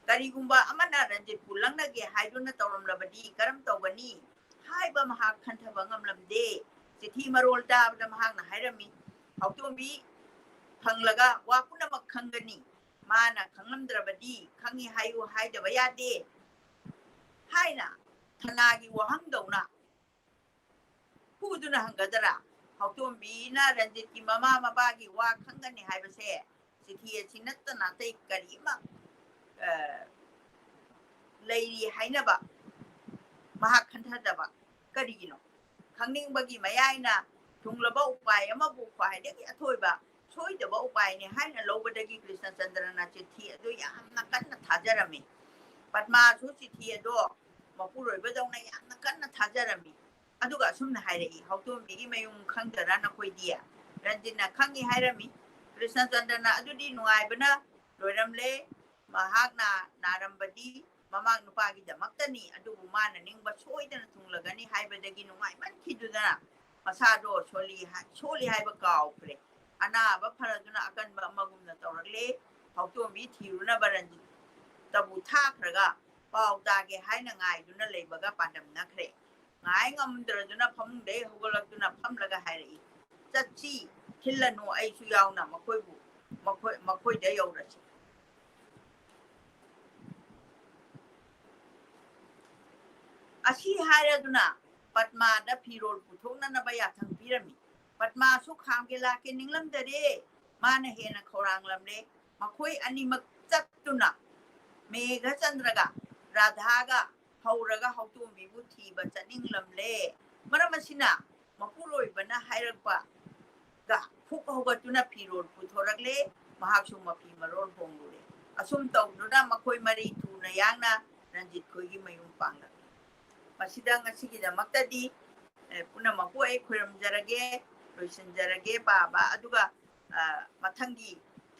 ꯀꯔꯤꯒꯨꯝꯕ ꯑꯃꯅ ꯔꯟꯖꯤꯠꯄꯨ ꯂꯪꯅꯒꯦ ꯍꯥꯏꯗꯨꯅ ꯇꯧꯔꯝꯂꯕꯗꯤ ꯀꯔꯝ ꯇꯧꯒꯅꯤ ꯍꯥꯏꯕ ꯃꯍꯥꯛ ꯈꯟꯊꯕ ꯉꯝꯂꯝꯗꯦ꯫ ꯆꯤꯊꯤ ꯃꯔꯣꯜ ꯇꯥꯕꯗ ꯃꯍꯥꯛꯅ ꯍꯥꯏꯔꯝꯃꯤ, "ꯍꯧꯗꯣꯝꯕꯤ ꯐꯪꯂꯒ ꯋꯥ ꯄꯨꯝꯅꯃꯛ ꯈꯪꯒꯅꯤ꯫ ꯃꯥꯅ ꯈꯪꯂꯝꯗ꯭ꯔꯕꯗꯤ ꯈꯪꯉꯤ ꯍꯥꯏꯌꯨ ꯍꯥꯏꯗꯕ ꯌꯥꯗꯦ" ꯍꯥꯏꯅ ꯊꯅꯥꯒꯤ ꯋꯥꯍꯪꯗꯧꯅ ꯐꯨꯗꯨꯅ ꯍꯪꯒꯗꯔꯥ? ꯍꯧꯗꯣꯝꯕꯤꯅ ꯔꯟꯖꯤꯠꯀꯤ ꯃꯃꯥ ꯃꯄꯥꯒꯤ ꯋꯥ ꯈꯪꯒꯅꯤ ꯍꯥꯏꯕꯁꯦ ꯆꯤꯊꯤ ꯑꯁꯤ ꯅꯠꯇꯅ ꯑꯇꯩ ꯀꯔꯤꯃ, ꯑ, ꯂꯩꯔꯤ ꯍꯥꯏꯅꯕ ꯃꯍꯥꯛ ꯈꯟꯊꯗꯕ ꯀꯔꯤꯒꯤꯅꯣ? ꯈꯪꯅꯤꯡꯕꯒꯤ ꯃꯌꯥꯏꯅ ꯊꯨꯡꯂꯕ ꯎꯄꯥꯏ ꯑꯃꯕꯨ ꯈ꯭ꯋꯥꯏꯗꯒꯤ ꯑꯊꯣꯏꯕ, ꯁꯣꯏꯗꯕ ꯎꯄꯥꯏꯅꯤ ꯍꯥꯏꯅ ꯂꯧꯕꯗꯒꯤ ꯀ꯭ꯔꯤꯁꯅꯆꯟꯗ꯭ꯔꯅ ꯆꯤꯊꯤ ꯑꯗꯨ ꯌꯥꯝꯅ ꯀꯟꯅ ꯊꯥꯖꯔꯝꯃꯤ꯫ ꯄꯗꯃꯥꯁꯨ ꯆꯤꯊꯤ ꯑꯗꯣ ꯃꯄꯨꯔꯣꯏꯕꯗꯧꯅ ꯌꯥꯝꯅ ꯀꯟꯅ ꯊꯥꯖꯔꯝꯃꯤ꯫ ꯑꯗꯨꯒ ꯑꯁꯨꯝꯅ ꯍꯥꯏꯔꯛꯏ, "ꯍꯧꯗꯣꯝꯕꯤꯒꯤ ꯃꯌꯨꯝ ꯈꯪꯗꯔꯥ ꯅꯈꯣꯏꯗꯤ?" ꯔꯟꯖꯤꯠꯅ ꯈꯪꯉꯤ ꯍꯥꯏꯔꯝꯃꯤ꯫ ꯀ꯭ꯔꯤꯁꯅꯆꯟꯗ꯭ꯔꯅ ꯑꯗꯨꯗꯤ ꯅꯨꯡꯉꯥꯏꯕꯅ ꯂꯣꯏꯔꯝꯂꯦ, ꯃꯍꯥꯛꯅ ꯅꯥꯔꯝꯕꯗꯤ ꯃꯃꯥꯡ ꯅꯨꯄꯥꯒꯤꯗꯃꯛꯇꯅꯤ, ꯑꯗꯨꯕꯨ ꯃꯥꯅ ꯅꯤꯡꯕ ꯁꯣꯏꯗꯅ ꯊꯨꯡꯂꯒꯅꯤ ꯍꯥꯏꯕꯗꯒꯤ ꯅꯨꯡꯉꯥꯏꯃꯟꯈꯤꯗꯨꯅ ꯃꯁꯥꯗꯣ ꯁꯣꯜꯂꯤ ꯍꯥꯏ-, ꯁꯣꯜꯂꯤ ꯍꯥꯏꯕ ꯀꯥꯎꯈ꯭ꯔꯦ꯫ ꯑꯅꯥꯕ ꯐꯔꯗꯨꯅ ꯑꯀꯟꯕ ꯑꯃꯒꯨꯝꯅ ꯇꯧꯔꯛꯂꯦ꯫ ꯍꯧꯇꯣꯝꯕꯤ ꯊꯤꯔꯨꯅꯕ ꯔꯟꯖꯤꯠꯇꯕꯨ ꯊꯥꯈ꯭ꯔꯒ ꯄꯥꯎ ꯇꯥꯒꯦ ꯍꯥꯏꯅ ꯉꯥꯏꯗꯨꯅ ꯂꯩꯕꯒ ꯄꯥꯟꯗꯝꯅꯈ꯭ꯔꯦ꯫ ꯉꯥꯏ ꯉꯝꯗ꯭ꯔꯗꯨꯅ ꯐꯃꯨꯡꯗꯩ ꯍꯧꯒꯠꯂꯛꯇꯨꯅ ꯐꯝꯂꯒ ꯍꯥꯏꯔꯛꯏ, "ꯆꯠꯁꯤ, ꯊꯤꯜꯂꯅꯨ, ꯑꯩꯁꯨ ꯌꯥꯎꯅ ꯃꯈꯣꯏꯕꯨ, ꯃꯈꯣꯏ, ꯃꯈꯣꯏꯗ ꯌꯧꯔꯁꯤ꯫" ꯑꯁꯤ ꯍꯥꯏꯔꯗꯨꯅ ꯄꯗꯃꯥꯗ ꯐꯤꯔꯣꯜ ꯄꯨꯊꯣꯛꯅꯅꯕ ꯌꯥꯊꯪ ꯄꯤꯔꯝꯃꯤ꯫ ꯄꯗꯃꯥꯁꯨ ꯈꯥꯝꯒꯦ ꯂꯥꯛꯀꯦ ꯅꯤꯡꯂꯝꯗꯔꯦ꯫ ꯃꯥꯅ ꯍꯦꯟꯅ ꯈꯧꯔꯥꯡꯂꯝꯂꯦ꯫ ꯃꯈꯣꯏ ꯑꯅꯤꯃꯛ ꯆꯠꯇꯨꯅ ꯃꯦꯘꯆꯟꯗ꯭ꯔꯒ ꯔꯥꯙꯥꯒ ꯍꯧꯔꯒ ꯍꯧꯇꯣꯝꯕꯤꯕꯨ ꯊꯤꯕ ꯆꯠꯅꯤꯡꯂꯝꯂꯦ꯫ ꯃꯔꯝ ꯑꯁꯤꯅ ꯃꯄꯨꯔꯣꯏꯕꯅ ꯍꯥꯏꯔꯛꯄꯒ ꯐꯨꯛ ꯍꯧꯒꯠꯇꯨꯅ ꯐꯤꯔꯣꯜ ꯄꯨꯊꯣꯔꯛꯂꯦ꯫ ꯃꯍꯥꯛꯁꯨ ꯃꯐꯤ ꯃꯔꯣꯜ ꯍꯣꯡꯂꯨꯔꯦ꯫ ꯑꯁꯨꯝ ꯇꯧꯗꯨꯅ ꯃꯈꯣꯏ ꯃꯔꯤ ꯊꯨꯅ ꯌꯥꯡꯅ ꯔꯟꯖꯤꯠ ꯈꯣꯏꯒꯤ ꯃꯌꯨꯝ ꯄꯥꯡꯂꯛꯂꯦ꯫ ꯃꯁꯤꯗ ꯉꯁꯤꯒꯤꯗꯃꯛꯇꯗꯤ, ꯑꯦ, ꯄꯨꯝꯅꯃꯛꯄꯨ ꯑꯩ ꯈꯨꯔꯨꯝꯖꯔꯒꯦ, ꯂꯣꯏꯁꯤꯟꯖꯔꯒꯦ ꯄꯥꯕ, ꯑꯗꯨꯒ, ꯑ, ꯃꯊꯪꯒꯤ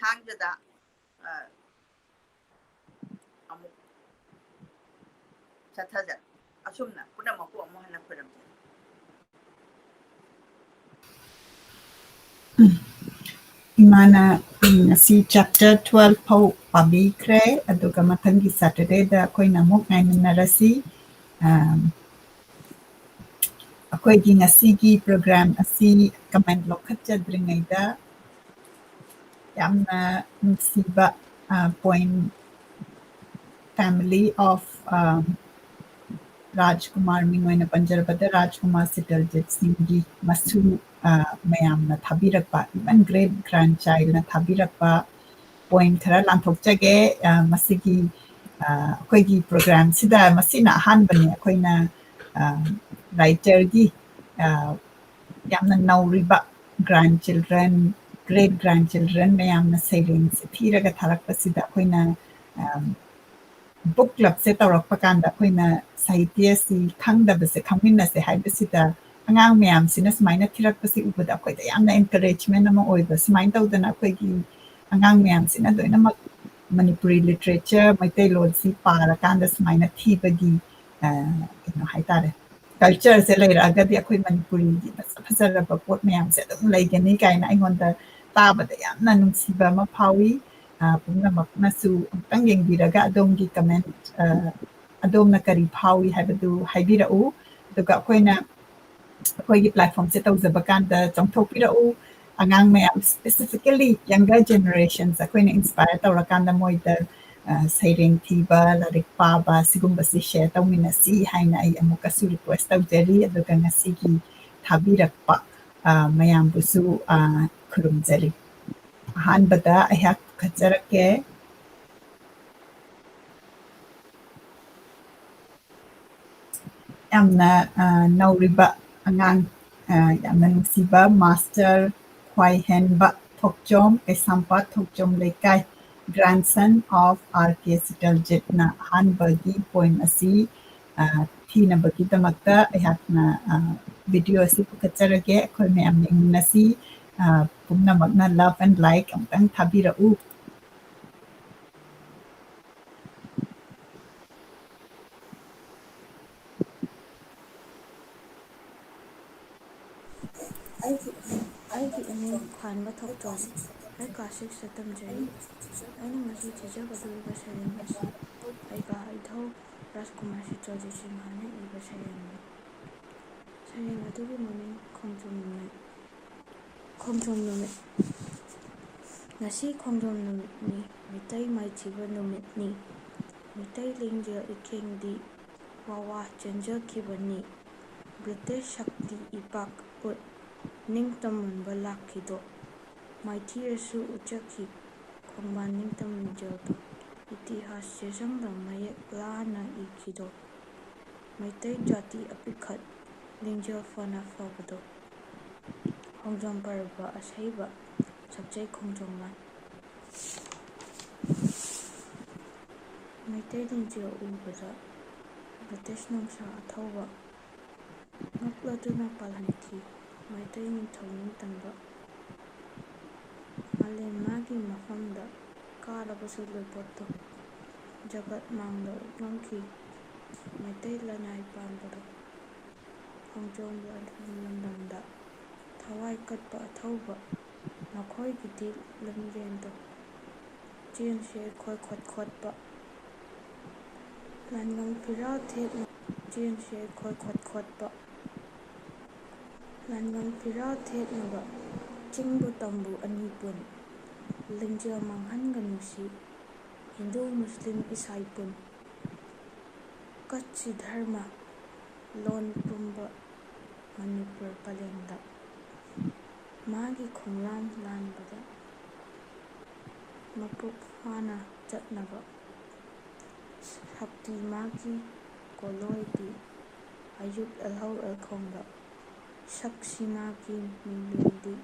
ꯊꯥꯡꯖꯗ, ꯑ, ꯑꯃꯨꯛ ꯆꯠꯊꯖꯔꯛꯀꯦ꯫ ꯑꯁꯨꯝꯅ ꯄꯨꯝꯅꯃꯛꯄꯨ ꯑꯃꯨꯛ ꯍꯟꯅ ꯈꯨꯔꯨꯝꯖꯔꯤ꯫ ꯏꯃꯥꯅ, ꯎꯝ, ꯉꯁꯤ chapter twelve ꯐꯥꯎ ꯄꯥꯕꯤꯈ꯭ꯔꯦ, ꯑꯗꯨꯒ ꯃꯊꯪꯒꯤ Saturdayꯗ ꯑꯩꯈꯣꯏꯅ ꯑꯃꯨꯛ ꯉꯥꯏꯃꯤꯟꯅꯔꯁꯤ꯫ ꯑꯝ, ꯑꯩꯈꯣꯏꯒꯤ ꯉꯁꯤꯒꯤ program ꯑꯁꯤ comment ꯂꯧꯈꯠꯆꯗ꯭ꯔꯤꯉꯩꯗ ꯌꯥꯝꯅ ꯅꯨꯡꯁꯤꯕ, ꯑ, poem, family of, ꯑ, ꯔꯥꯖꯀꯨꯃꯥꯔ, ꯃꯤꯡ ꯑꯣꯏꯅ ꯄꯟꯖꯔꯕꯗ ꯔꯥꯖꯀꯨꯃꯥꯔ ꯁꯤꯇꯜꯖꯤꯠ ꯁꯤꯡꯒꯤ ꯃꯁꯨ, ꯑ, ꯃꯌꯥꯝꯅ ꯊꯥꯕꯤꯔꯛꯄ, even great grandchildꯅ ꯊꯥꯕꯤꯔꯛꯄ poem ꯈꯔ ꯂꯥꯟꯊꯣꯛꯆꯒꯦ꯫ ꯑ, ꯃꯁꯤꯒꯤ, ꯑ, ꯑꯩꯈꯣꯏꯒꯤ programꯁꯤꯗ ꯃꯁꯤꯅ ꯑꯍꯥꯟꯕꯅꯤ꯫ ꯑꯩꯈꯣꯏꯅ, ꯑ, writerꯒꯤ, ꯑ, ꯌꯥꯝꯅ ꯅꯧꯔꯤꯕ grandchildren, great grandchildren ꯃꯌꯥꯝꯅ ꯁꯩꯔꯦꯡꯁꯦ ꯊꯤꯔꯒ ꯊꯥꯔꯛꯄꯁꯤꯗ ꯑꯩꯈꯣꯏꯅ, ꯑ, book clubꯁꯦ ꯇꯧꯔꯛꯄ ꯀꯥꯟꯗ ꯑꯩꯈꯣꯏꯅ ꯁꯥꯍꯤꯇ꯭ꯌꯁꯤ ꯈꯪꯗꯕꯁꯦ ꯈꯪꯃꯤꯟꯅꯁꯦ ꯍꯥꯏꯕꯁꯤꯗ, ꯑꯉꯥꯡ ꯃꯌꯥꯝꯁꯤꯅ ꯁꯨꯃꯥꯏꯅ ꯊꯤꯔꯛꯄꯁꯤ ꯎꯕꯗ ꯑꯩꯈꯣꯏꯗ ꯌꯥꯝꯅ encouragement ꯑꯃ ꯑꯣꯏꯕ꯫ ꯁꯨꯃꯥꯏꯅ ꯇꯧꯗꯅ ꯑꯩꯈꯣꯏꯒꯤ ꯑꯉꯥꯡ ꯃꯌꯥꯝꯁꯤꯅ ꯂꯣꯏꯅꯃꯛ ꯃꯅꯤꯄꯨꯔꯤ literature, ꯃꯩꯇꯩꯂꯣꯟꯁꯤ ꯄꯥꯔꯀꯥꯟꯗ ꯁꯨꯃꯥꯏꯅ ꯊꯤꯕꯒꯤ, ꯑ, ꯀꯩꯅꯣ ꯍꯥꯏꯇꯥꯔꯦ, cultureꯁꯦ ꯂꯩꯔꯛꯑꯒꯗꯤ ꯑꯩꯈꯣꯏ ꯃꯅꯤꯄꯨꯔꯤꯒꯤ ꯐꯖ ꯐꯖꯔꯕ ꯄꯣꯠ ꯃꯌꯥꯝꯁꯦ ꯑꯗꯨꯝ ꯂꯩꯒꯅꯤ ꯀꯥꯏꯅ ꯑꯩꯉꯣꯟꯗ ꯇꯥꯕꯗ ꯌꯥꯝꯅ ꯅꯨꯡꯁꯤꯕ ꯑꯃ ꯐꯥꯎꯏ꯫ ꯑ, ꯄꯨꯝꯅꯃꯛꯅꯁꯨ ꯑꯃꯨꯛꯇꯪ ꯌꯦꯡꯕꯤꯔꯒ ꯑꯗꯣꯝꯒꯤ comment, ꯑ, ꯑꯗꯣꯝꯅ ꯀꯔꯤ ꯐꯥꯎꯏ ꯍꯥꯏꯕꯗꯨ ꯍꯥꯏꯕꯤꯔꯛꯎ꯫ ꯑꯗꯨꯒ ꯑꯩꯈꯣꯏꯅ, ꯑꯩꯈꯣꯏꯒꯤ platformꯁꯦ ꯇꯧꯖꯕ ꯀꯥꯟꯗ ꯆꯪꯊꯣꯛꯄꯤꯔꯛꯎ꯫ ꯑꯉꯥꯡ ꯃꯌꯥꯝ, specifically younger generations, ꯑꯩꯈꯣꯏꯅ inspire ꯇꯧꯔꯀꯥꯟꯗ ꯃꯣꯏꯗ, ꯑ, ꯁꯩꯔꯦꯡ ꯊꯤꯕ, ꯂꯥꯏꯔꯤꯛ ꯄꯥꯕ, ꯁꯤꯒꯨꯝꯕꯁꯤ share ꯇꯧꯃꯤꯟꯅꯁꯤ ꯍꯥꯏꯅ ꯑꯩ ꯑꯃꯨꯛꯀꯁꯨ request ꯇꯧꯖꯔꯤ꯫ ꯑꯗꯨꯒ ꯉꯁꯤꯒꯤ ꯊꯥꯕꯤꯔꯛꯄ, ꯑ, ꯃꯌꯥꯝꯕꯨꯁꯨ, ꯑ, ꯈꯨꯔꯨꯝꯖꯔꯤ꯫ ꯑꯍꯥꯟꯕꯗ ꯑꯩꯍꯥꯛ ꯄꯨꯈꯠꯆꯔꯛꯀꯦ꯫ ꯌꯥꯝꯅ, ꯑ, ꯅꯧꯔꯤꯕ ꯑꯉꯥꯡ, ꯑ, ꯌꯥꯝꯅ ꯅꯨꯡꯁꯤꯕ master ꯈ꯭ꯋꯥꯏꯍꯦꯟꯕ ꯊꯣꯛꯆꯣꯝ, ꯀꯩꯁꯥꯝꯄꯥꯠ ꯊꯣꯛꯆꯣꯝ ꯂꯩꯀꯥꯏ, grandson of R K ꯁꯤꯇꯜꯖꯤꯠꯅ ꯑꯍꯥꯟꯕꯒꯤ poem ꯑꯁꯤ, ꯑ, ꯊꯤꯅꯕꯒꯤꯗꯃꯛꯇ ꯑꯩꯍꯥꯛꯅ, ꯑ, video ꯑꯁꯤ ꯄꯨꯈꯠꯆꯔꯒꯦ꯫ ꯑꯩꯈꯣꯏ ꯃꯌꯥꯝ ꯌꯦꯡꯃꯤꯟꯅꯁꯤ꯫ ꯑ, ꯄꯨꯝꯅꯃꯛꯅ love and like ꯑꯃꯨꯛꯇꯪ ꯊꯥꯕꯤꯔꯛꯎ꯫ ꯑꯩꯒꯤ, ꯑꯩꯒꯤ ꯏꯃꯤꯡ ꯈ꯭ꯋꯥꯟꯕ ꯊꯣꯛꯆꯣꯝ꯫ ꯑꯩ class sixꯇ ꯇꯝꯖꯔꯤ꯫ ꯑꯩꯅ ꯉꯁꯤ ꯊꯤꯖꯒꯗꯧꯔꯤꯕ ꯁꯩꯔꯦꯡ ꯑꯁꯤ ꯑꯩꯒ ꯏꯙꯧ ꯔꯥꯖꯀꯨꯃꯥꯔ ꯁꯤꯇ꯭ꯔꯖꯤꯠ ꯁꯤꯡꯍꯅ ꯏꯕ ꯁꯩꯔꯦꯡꯅꯤ꯫ ꯁꯩꯔꯦꯡ ꯑꯗꯨꯒꯤ ꯃꯃꯤꯡ ꯈꯣꯡꯗ꯭ꯔꯨꯝ ꯅꯨꯃꯤꯠ꯫ ꯈꯣꯡꯗ꯭ꯔꯨꯝ ꯅꯨꯃꯤꯠ꯫ ꯉꯁꯤ ꯈꯣꯡꯗ꯭ꯔꯨꯝ ꯅꯨꯃꯤꯠꯅꯤ, ꯃꯤꯇꯩ ꯃꯥꯏꯊꯤꯕ ꯅꯨꯃꯤꯠꯅꯤ꯫ ꯃꯤꯇꯩ ꯂꯤꯡꯖꯦꯜ ꯏꯀꯦꯡꯗꯤ ꯋꯥꯋꯥ ꯆꯦꯟꯖꯈꯤꯕꯅꯤ꯫ ꯕ꯭ꯔꯤꯇꯤꯁ ꯁꯛꯇꯤ ꯏꯄꯥꯛ ꯎꯠ ꯅꯤꯡꯇꯝ ꯃꯨꯟꯕ ꯂꯥꯛꯈꯤꯗꯣ꯫ ꯃꯥꯏꯊꯤꯔꯁꯨ ꯎꯠꯆꯈꯤ ꯈꯣꯡꯕꯥꯟ ꯅꯤꯡꯇꯝ ꯂꯤꯡꯖꯦꯜꯗꯣ꯫ ꯏꯇꯤꯍꯥꯁ ꯆꯦꯁꯪꯗ ꯃꯌꯦꯛ ꯂꯥꯅ ꯏꯈꯤꯗꯣ꯫ ꯃꯩꯇꯩ ꯖꯥꯇꯤ ꯑꯄꯤꯛꯈꯠ ꯂꯤꯡꯖꯦꯜ ꯐꯅ ꯐꯕꯗꯣ꯫ ꯈꯣꯡꯖꯣꯝ ꯄꯔꯕ ꯑꯁꯩꯕ ꯁꯛꯆꯩ ꯈꯣꯡꯖꯣꯝ ꯂꯥꯟ꯫ ꯃꯩꯇꯩ ꯂꯤꯡꯖꯦꯜ ꯎꯕꯗ ꯕ꯭ꯔꯤꯇꯤꯁ ꯅꯨꯡꯁꯥ ꯑꯊꯧꯕ ꯉꯛꯂꯗꯨꯅ ꯄꯥꯜꯍꯟꯈꯤ꯫ ꯃꯩꯇꯩ ꯅꯤꯡꯊꯧ ꯅꯤꯡꯇꯝꯕ꯫ ꯃꯥꯂꯦꯝ ꯃꯥꯒꯤ ꯃꯐꯝꯗ ꯀꯥꯔꯕꯁꯨ ꯂꯣꯏꯄꯣꯠꯇꯣ꯫ ꯖꯒꯠ ꯃꯥꯡꯗ ꯎꯠꯉꯝꯈꯤ꯫ ꯃꯩꯇꯩ ꯂꯅꯥꯏ ꯄꯥꯟꯕꯗꯣ꯫ ꯈꯣꯡꯖꯣꯝ ꯂꯥꯟꯐꯝ ꯂꯝꯗꯝꯗ ꯊꯋꯥꯏ ꯀꯠꯄ ꯑꯊꯧꯕ ꯃꯈꯣꯏꯒꯤꯗꯤ ꯂꯝꯖꯦꯟꯗꯣ ꯆꯦꯟꯁꯦ ꯈꯣꯏ ꯈꯣꯠ ꯈꯣꯠꯄ꯫ ꯂꯥꯟꯉꯝ ꯐꯤꯔꯥ ꯊꯦꯠꯅ ꯆꯦꯟꯁꯦ ꯈꯣꯏ ꯈꯣꯠ ꯈꯣꯠꯄ꯫ ꯂꯥꯟꯉꯝ ꯐꯤꯔꯥ ꯊꯦꯠꯅꯕ ꯆꯤꯡꯕꯨ ꯇꯝꯕꯨ ꯑꯅꯤ ꯄꯨꯟ꯫ ꯂꯤꯡꯖꯦꯜ ꯃꯥꯡꯍꯟꯒꯅꯨꯁꯤ ꯍꯤꯟꯗꯨ ꯃꯨꯁꯂꯤꯝ ꯏꯁꯥꯏ ꯄꯨꯟ꯫ ꯀꯠꯁꯤ ꯙꯔꯃ ꯂꯣꯟ ꯄꯨꯝꯕ ꯃꯅꯤꯄꯨꯔ ꯄꯂꯦꯝꯗ꯫ ꯃꯥꯒꯤ ꯈꯣꯡꯂꯥꯟ ꯂꯥꯟꯕꯗ ꯃꯄꯨꯛ ꯐꯥꯅ ꯆꯠꯅꯕ ꯁꯛꯇꯤ ꯃꯥꯒꯤ ꯀꯣꯂꯣꯏꯗꯤ ꯑꯌꯨꯛ ꯑꯦꯜꯍꯧ ꯑꯦꯜꯈꯣꯡꯗ ꯁꯛꯁꯤ ꯃꯥꯒꯤ ꯃꯤꯡꯂꯦꯟꯗꯤ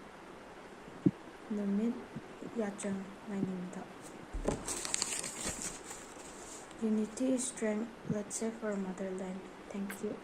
ꯅꯨꯃꯤꯠ ꯌꯥꯆꯪ ꯂꯥꯏꯅꯤꯡꯗ꯫ Unity is strength. Let's save our motherland. Thank you.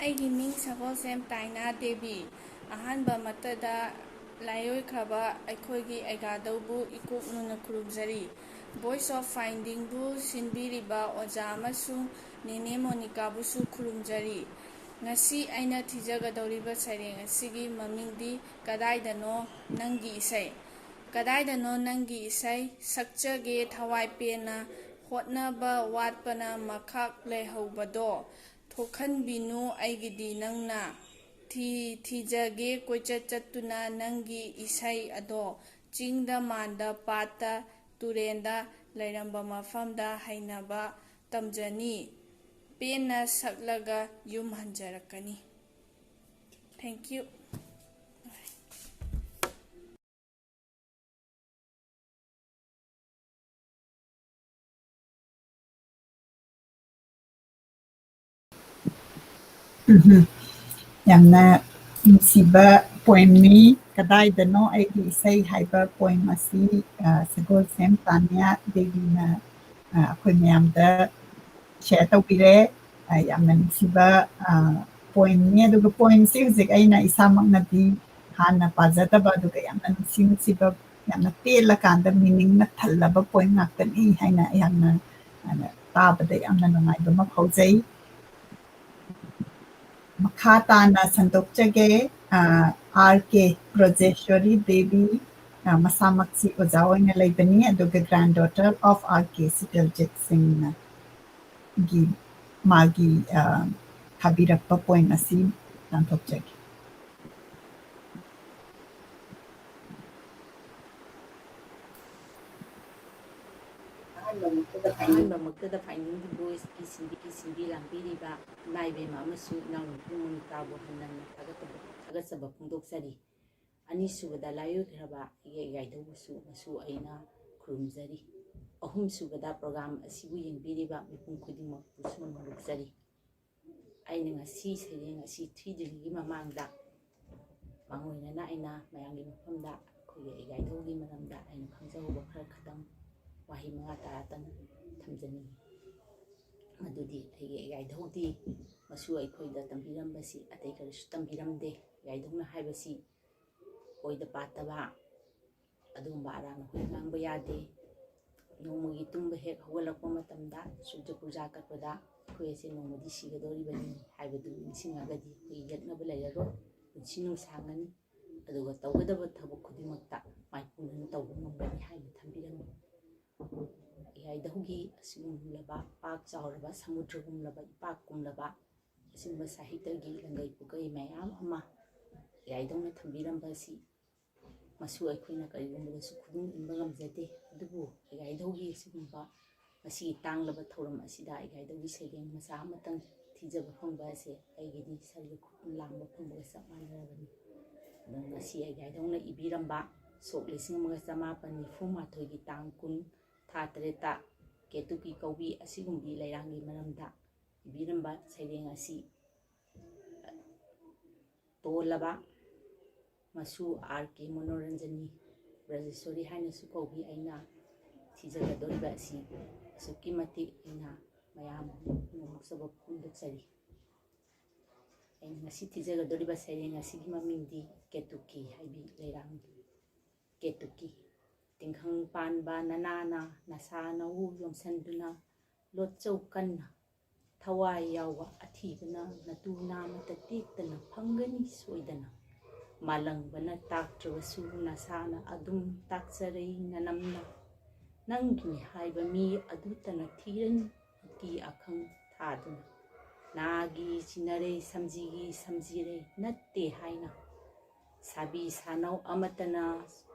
ꯑꯩꯒꯤ ꯃꯤꯡ ꯁꯒꯣꯜꯁꯦꯝ ꯇꯥꯏꯅꯥ ꯗꯦꯕꯤ꯫ ꯑꯍꯥꯟꯕ ꯃꯛꯇꯗ ꯂꯥꯏꯑꯣꯏꯈ꯭ꯔꯕ ꯑꯩꯈꯣꯏꯒꯤ ꯑꯦꯒꯥꯗꯧꯕꯨ ꯏꯀꯣꯛꯅꯨꯅ ꯈꯨꯔꯨꯝꯖꯔꯤ꯫ Voice of Findingꯕꯨ ꯁꯤꯟꯕꯤꯔꯤꯕ ꯑꯣꯖꯥ ꯑꯃꯁꯨꯡ ꯅꯦꯅꯦ ꯃꯣꯅꯤꯀꯥꯕꯨꯁꯨ ꯈꯨꯔꯨꯝꯖꯔꯤ꯫ ꯉꯁꯤ ꯑꯩꯅ ꯊꯤꯖꯒꯗꯧꯔꯤꯕ ꯁꯩꯔꯦꯡ ꯑꯁꯤꯒꯤ ꯃꯃꯤꯡꯗꯤ "ꯀꯗꯥꯏꯗꯅꯣ ꯅꯪꯒꯤ ꯏꯁꯩ"꯫ ꯀꯗꯥꯏꯗꯅꯣ ꯅꯪꯒꯤ ꯏꯁꯩ ꯁꯛꯆꯒꯦ ꯊꯋꯥꯏ ꯄꯦꯟꯅ, ꯍꯣꯠꯅꯕ ꯋꯥꯠꯄꯅ ꯃꯈꯥ ꯂꯩꯍꯧꯕꯗꯣ꯫ ꯊꯣꯛꯍꯟꯕꯤꯅꯨ ꯑꯩꯒꯤꯗꯤ ꯅꯪꯅ꯫ ꯊꯤ-, ꯊꯤꯖꯒꯦ ꯀꯣꯏꯆꯠ ꯆꯠꯇꯨꯅ ꯅꯪꯒꯤ ꯏꯁꯩ ꯑꯗꯣ꯫ ꯆꯤꯡꯗ, ꯃꯥꯟꯗ, ꯄꯥꯠꯇ, ꯇꯨꯔꯦꯟꯗ, ꯂꯩꯔꯝꯕ ꯃꯐꯝꯗ ꯍꯩꯅꯕ ꯇꯝꯖꯅꯤ꯫ ꯄꯦꯟꯅ ꯁꯛꯂꯒ ꯌꯨꯝ ꯍꯟꯖꯔꯛꯀꯅꯤ꯫ Thank you꯫ ꯎꯝꯍꯨꯝ꯫ ꯌꯥꯝꯅ ꯅꯨꯡꯁꯤꯕ poemꯅꯤ꯫ "ꯀꯗꯥꯏꯗꯅꯣ ꯑꯩꯒꯤ ꯏꯁꯩ" ꯍꯥꯏꯕ poem ꯑꯁꯤ, ꯑ, ꯁꯒꯣꯜꯁꯦꯝ ꯇꯥꯅꯤꯌꯥ ꯗꯦꯕꯤꯅ, ꯑ, ꯑꯩꯈꯣꯏ ꯃꯌꯥꯝꯗ share ꯇꯧꯕꯤꯔꯦ꯫ ꯑ, ꯌꯥꯝꯅ ꯅꯨꯡꯁꯤꯕ, ꯑ, poemꯅꯤ꯫ ꯑꯗꯨꯒ poemꯁꯤ ꯍꯧꯖꯤꯛ ꯑꯩꯅ ꯏꯁꯥꯃꯛꯅꯗꯤ ꯍꯥꯟꯅ ꯄꯥꯖꯗꯕ, ꯑꯗꯨꯒ ꯌꯥꯝꯅ ꯅꯨꯡꯁꯤ ꯅꯨꯡꯁꯤꯕ, ꯌꯥꯝꯅ ꯄꯦꯜꯂꯀꯥꯟꯗ meaningꯅ ꯊꯜꯂꯕ poem ꯉꯥꯛꯇꯅꯤ ꯍꯥꯏꯅ ꯑꯩꯍꯥꯛꯅ, ꯑ, ꯇꯥꯕꯗ ꯌꯥꯝꯅ ꯅꯨꯡꯉꯥꯏꯕ ꯑꯃ ꯐꯥꯎꯖꯩ꯫ ꯃꯈꯥ ꯇꯥꯅ ꯁꯟꯗꯣꯛꯆꯒꯦ꯫ ꯑ, R K ꯕ꯭ꯔꯖꯦꯁ꯭ꯋꯔꯤ ꯗꯦꯕꯤ, ꯑ, ꯃꯁꯥꯃꯛꯁꯤ ꯑꯣꯖꯥ ꯑꯣꯏꯅ ꯂꯩꯕꯅꯤ, ꯑꯗꯨꯒ granddaughter of R K ꯁꯤꯇꯜꯖꯤꯠ ꯁꯤꯡꯅ ꯒꯤ, ꯃꯥꯒꯤ, ꯑ, ꯊꯥꯕꯤꯔꯛꯄ poem ꯑꯁꯤ ꯇꯥꯟꯊꯣꯛꯆꯒꯦ꯫ ꯑꯍꯥꯟꯕꯃꯛꯇꯗ Finding the Voiceꯀꯤ ꯁꯤꯟꯕꯤ, ꯁꯤꯟꯕꯤ ꯂꯥꯡꯕꯤꯔꯤꯕ ꯏꯃꯥ ꯏꯕꯦꯝꯃ ꯑꯃꯁꯨꯡ ꯏꯅꯥꯎꯅꯨꯄꯤ ꯃꯣꯅꯤꯀꯥꯕꯨ ꯍꯟꯅ ꯍꯟꯅ ꯊꯥꯒꯠꯆꯕ, ꯊꯥꯒꯠꯆꯕ ꯐꯣꯡꯗꯣꯛꯆꯔꯤ꯫ ꯑꯅꯤꯁꯨꯕꯗ ꯂꯥꯏꯑꯣꯏꯈ꯭ꯔꯕ ꯏꯌꯥꯏ ꯏꯌꯥꯏꯗꯧꯕꯨꯁꯨ ꯃꯁꯨ ꯑꯩꯅ ꯈꯨꯔꯨꯝꯖꯔꯤ꯫ ꯑꯍꯨꯝꯁꯨꯕꯗ program ꯑꯁꯤꯕꯨ ꯌꯦꯡꯕꯤꯔꯤꯕ ꯃꯤꯄꯨꯝ ꯈꯨꯗꯤꯡꯃꯛꯄꯨꯁꯨ ꯅꯣꯡꯂꯨꯛꯆꯔꯤ꯫ ꯑꯩꯅ ꯉꯁꯤ ꯁꯩꯔꯦꯡ ꯑꯁꯤ ꯊꯤꯗ꯭ꯔꯤꯉꯩꯒꯤ ꯃꯃꯥꯡꯗ ꯃꯥꯡꯑꯣꯏꯅꯅ ꯑꯩꯅ ꯃꯌꯥꯝꯒꯤ ꯃꯐꯝꯗ ꯑꯩꯈꯣꯏꯒꯤ ꯏꯌꯥꯏꯗꯧꯒꯤ ꯃꯔꯝꯗ ꯑꯩꯅ ꯈꯪꯖꯍꯧꯕ ꯈꯔ ꯈꯛꯇꯪ ꯋꯥꯍꯩ ꯃꯉꯥ ꯇꯔꯥꯇꯪ ꯊꯝꯖꯅꯤꯡꯏ꯫ ꯃꯗꯨꯗꯤ ꯑꯩꯒꯤ ꯏꯌꯥꯏꯗꯧꯗꯤ ꯃꯁꯨ ꯑꯩꯈꯣꯏꯗ ꯇꯝꯕꯤꯔꯝꯕꯁꯤ ꯑꯇꯩ ꯀꯔꯤꯁꯨ ꯇꯝꯕꯤꯔꯝꯗꯦ꯫ ꯌꯥꯏꯗꯧꯅ ꯍꯥꯏꯕꯁꯤ ꯑꯣꯏꯗ ꯄꯥꯗꯕ, ꯑꯗꯨꯒꯨꯝꯕ ꯑꯔꯥꯟ ꯑꯩꯈꯣꯏ ꯉꯥꯡꯕ ꯌꯥꯗꯦ꯫ ꯅꯣꯡꯃꯒꯤ ꯇꯨꯝꯕ ꯍꯦꯛ ꯍꯧꯒꯠꯂꯛꯄ ꯃꯇꯝꯗ ꯁꯨꯔꯖ ꯄꯨꯖꯥ ꯀꯠꯄꯗ ꯑꯩꯈꯣꯏ ꯑꯁꯦ ꯅꯣꯡꯃꯗꯤ ꯁꯤꯒꯗꯧꯔꯤꯕꯅꯤ ꯍꯥꯏꯕꯗꯨ ꯅꯤꯡꯁꯤꯡꯉꯒꯗꯤ ꯑꯩꯈꯣꯏ ꯌꯦꯛꯅꯕ ꯂꯩꯔꯔꯣꯏ, ꯄꯨꯟꯁꯤ ꯅꯨꯡꯁꯥꯡꯉꯅꯤ꯫ ꯑꯗꯨꯒ ꯇꯧꯒꯗꯕ ꯊꯕꯛ ꯈꯨꯗꯤꯡꯃꯛꯇ ꯃꯥꯏꯄꯨꯅꯅ ꯇꯧꯕ ꯉꯝꯒꯅꯤ ꯍꯥꯏꯅ ꯊꯝꯕꯤꯔꯝꯃꯤ꯫ ꯌꯥꯏꯗꯧꯒꯤ ꯑꯁꯤꯒꯨꯝꯂꯕ ꯄꯥꯛ ꯆꯥꯎꯔꯕ ꯁꯃꯨꯗ꯭ꯔꯒꯨꯝꯂꯕ ꯏꯄꯥꯛꯀꯨꯝꯂꯕ ꯑꯁꯤꯒꯨꯝꯕ ꯁꯥꯍꯤꯇ꯭ꯌꯒꯤ ꯂꯪꯒꯩ ꯄꯨꯀꯩ ꯃꯌꯥꯝ ꯑꯃ ꯌꯥꯏꯗꯧꯅ ꯊꯝꯕꯤꯔꯝꯕ ꯑꯁꯤ ꯃꯁꯨ ꯑꯩꯈꯣꯏꯅ ꯀꯔꯤꯒꯨꯝꯕꯗꯁꯨ ꯈꯨꯗꯨꯝ ꯏꯟꯕ ꯉꯝꯖꯗꯦ꯫ ꯑꯗꯨꯕꯨ ꯌꯥꯏꯗꯧꯒꯤ ꯑꯁꯤꯒꯨꯝꯕ ꯃꯁꯤꯒꯤ ꯇꯥꯡꯂꯕ ꯊꯧꯔꯝ ꯑꯁꯤꯗ ꯌꯥꯏꯗꯧꯒꯤ ꯁꯩꯔꯦꯡ ꯃꯆꯥ ꯑꯃꯇꯪ ꯊꯤꯖꯕ ꯐꯪꯕ ꯑꯁꯦ ꯑꯩꯒꯤꯗꯤ ꯁꯔꯒ ꯈꯨꯠ ꯂꯥꯝꯕ ꯐꯪꯕꯒ ꯆꯞ ꯃꯥꯟꯅꯔꯕꯅꯤ꯫ ꯑꯗꯨꯅ ꯉꯁꯤ ꯌꯥꯏꯗꯧꯅ ꯏꯕꯤꯔꯝꯕ ꯁꯣꯛ ꯂꯤꯁꯤꯡ ꯑꯃꯒ ꯆꯃꯥꯄꯟ ꯅꯤꯐꯨ ꯃꯥꯊꯣꯏꯒꯤ ꯇꯥꯡ ꯀꯨꯟ, ꯊꯥ ꯇꯔꯦꯠꯇ ꯀꯦꯇꯨꯀꯤ ꯀꯧꯕꯤ ꯑꯁꯤꯒꯨꯝꯕꯤ ꯂꯩꯔꯥꯡꯒꯤ ꯃꯔꯝꯗ ꯏꯕꯤꯔꯝꯕ ꯁꯩꯔꯦꯡ ꯑꯁꯤ ꯇꯣꯜꯂꯕ ꯃꯁꯨ ꯑꯥꯔ ꯀꯦ ꯃꯅꯣꯔꯟꯖꯅꯤ ꯕ꯭ꯔꯖꯦꯁꯣꯔꯤ ꯍꯥꯏꯅꯁꯨ ꯀꯧꯕꯤ ꯑꯩꯅ ꯊꯤꯖꯒꯗꯧꯔꯤꯕ ꯑꯁꯤ ꯑꯁꯨꯛꯀꯤ ꯃꯇꯤꯛ ꯑꯩꯅ ꯃꯌꯥꯝ ꯅꯣꯛꯆꯕ ꯐꯣꯡꯗꯣꯛꯆꯔꯤ꯫ ꯑꯩꯅ ꯉꯁꯤ ꯊꯤꯖꯒꯗꯧꯔꯤꯕ ꯁꯩꯔꯦꯡ ꯑꯁꯤꯒꯤ ꯃꯃꯤꯡꯗꯤ ꯀꯦꯇꯨꯀꯤ ꯍꯥꯏꯕꯤ ꯂꯩꯔꯥꯡꯒꯤ꯫ ꯀꯦꯇꯨꯀꯤ꯫ ꯇꯤꯡꯈꯪ ꯄꯥꯟꯕ ꯅꯅꯥꯅ ꯅꯁꯥ ꯅꯎ ꯌꯣꯝꯁꯟꯗꯨꯅ ꯂꯣꯠꯆꯧ ꯀꯟꯅ꯫ ꯊꯋꯥꯏ ꯌꯥꯎꯕ ꯑꯊꯤꯕꯅ ꯅꯇꯨ ꯅꯥꯃꯇ ꯇꯦꯛꯇꯅ ꯐꯪꯒꯅꯤ ꯁꯣꯏꯗꯅ꯫ ꯃꯥꯂꯪꯕꯅ ꯇꯥꯛꯇ꯭ꯔꯕꯁꯨ ꯅꯁꯥꯅ ꯑꯗꯨꯝ ꯇꯥꯛꯆꯔꯩ ꯅꯅꯝꯅ꯫ ꯅꯪꯒꯤꯅꯤ ꯍꯥꯏꯕ ꯃꯤ ꯑꯗꯨꯇꯅ ꯊꯤꯔꯅꯤ ꯑꯀꯤ ꯑꯈꯪ ꯊꯥꯗꯨꯅ꯫ ꯅꯥꯒꯤ ꯆꯤꯟꯅꯔꯩ ꯁꯝꯖꯤꯒꯤ ꯁꯝꯖꯤꯔꯩ ꯅꯠꯇꯦ ꯍꯥꯏꯅ꯫ ꯁꯥꯕꯤ ꯁꯥꯅꯧ ꯑꯃꯠꯇꯅ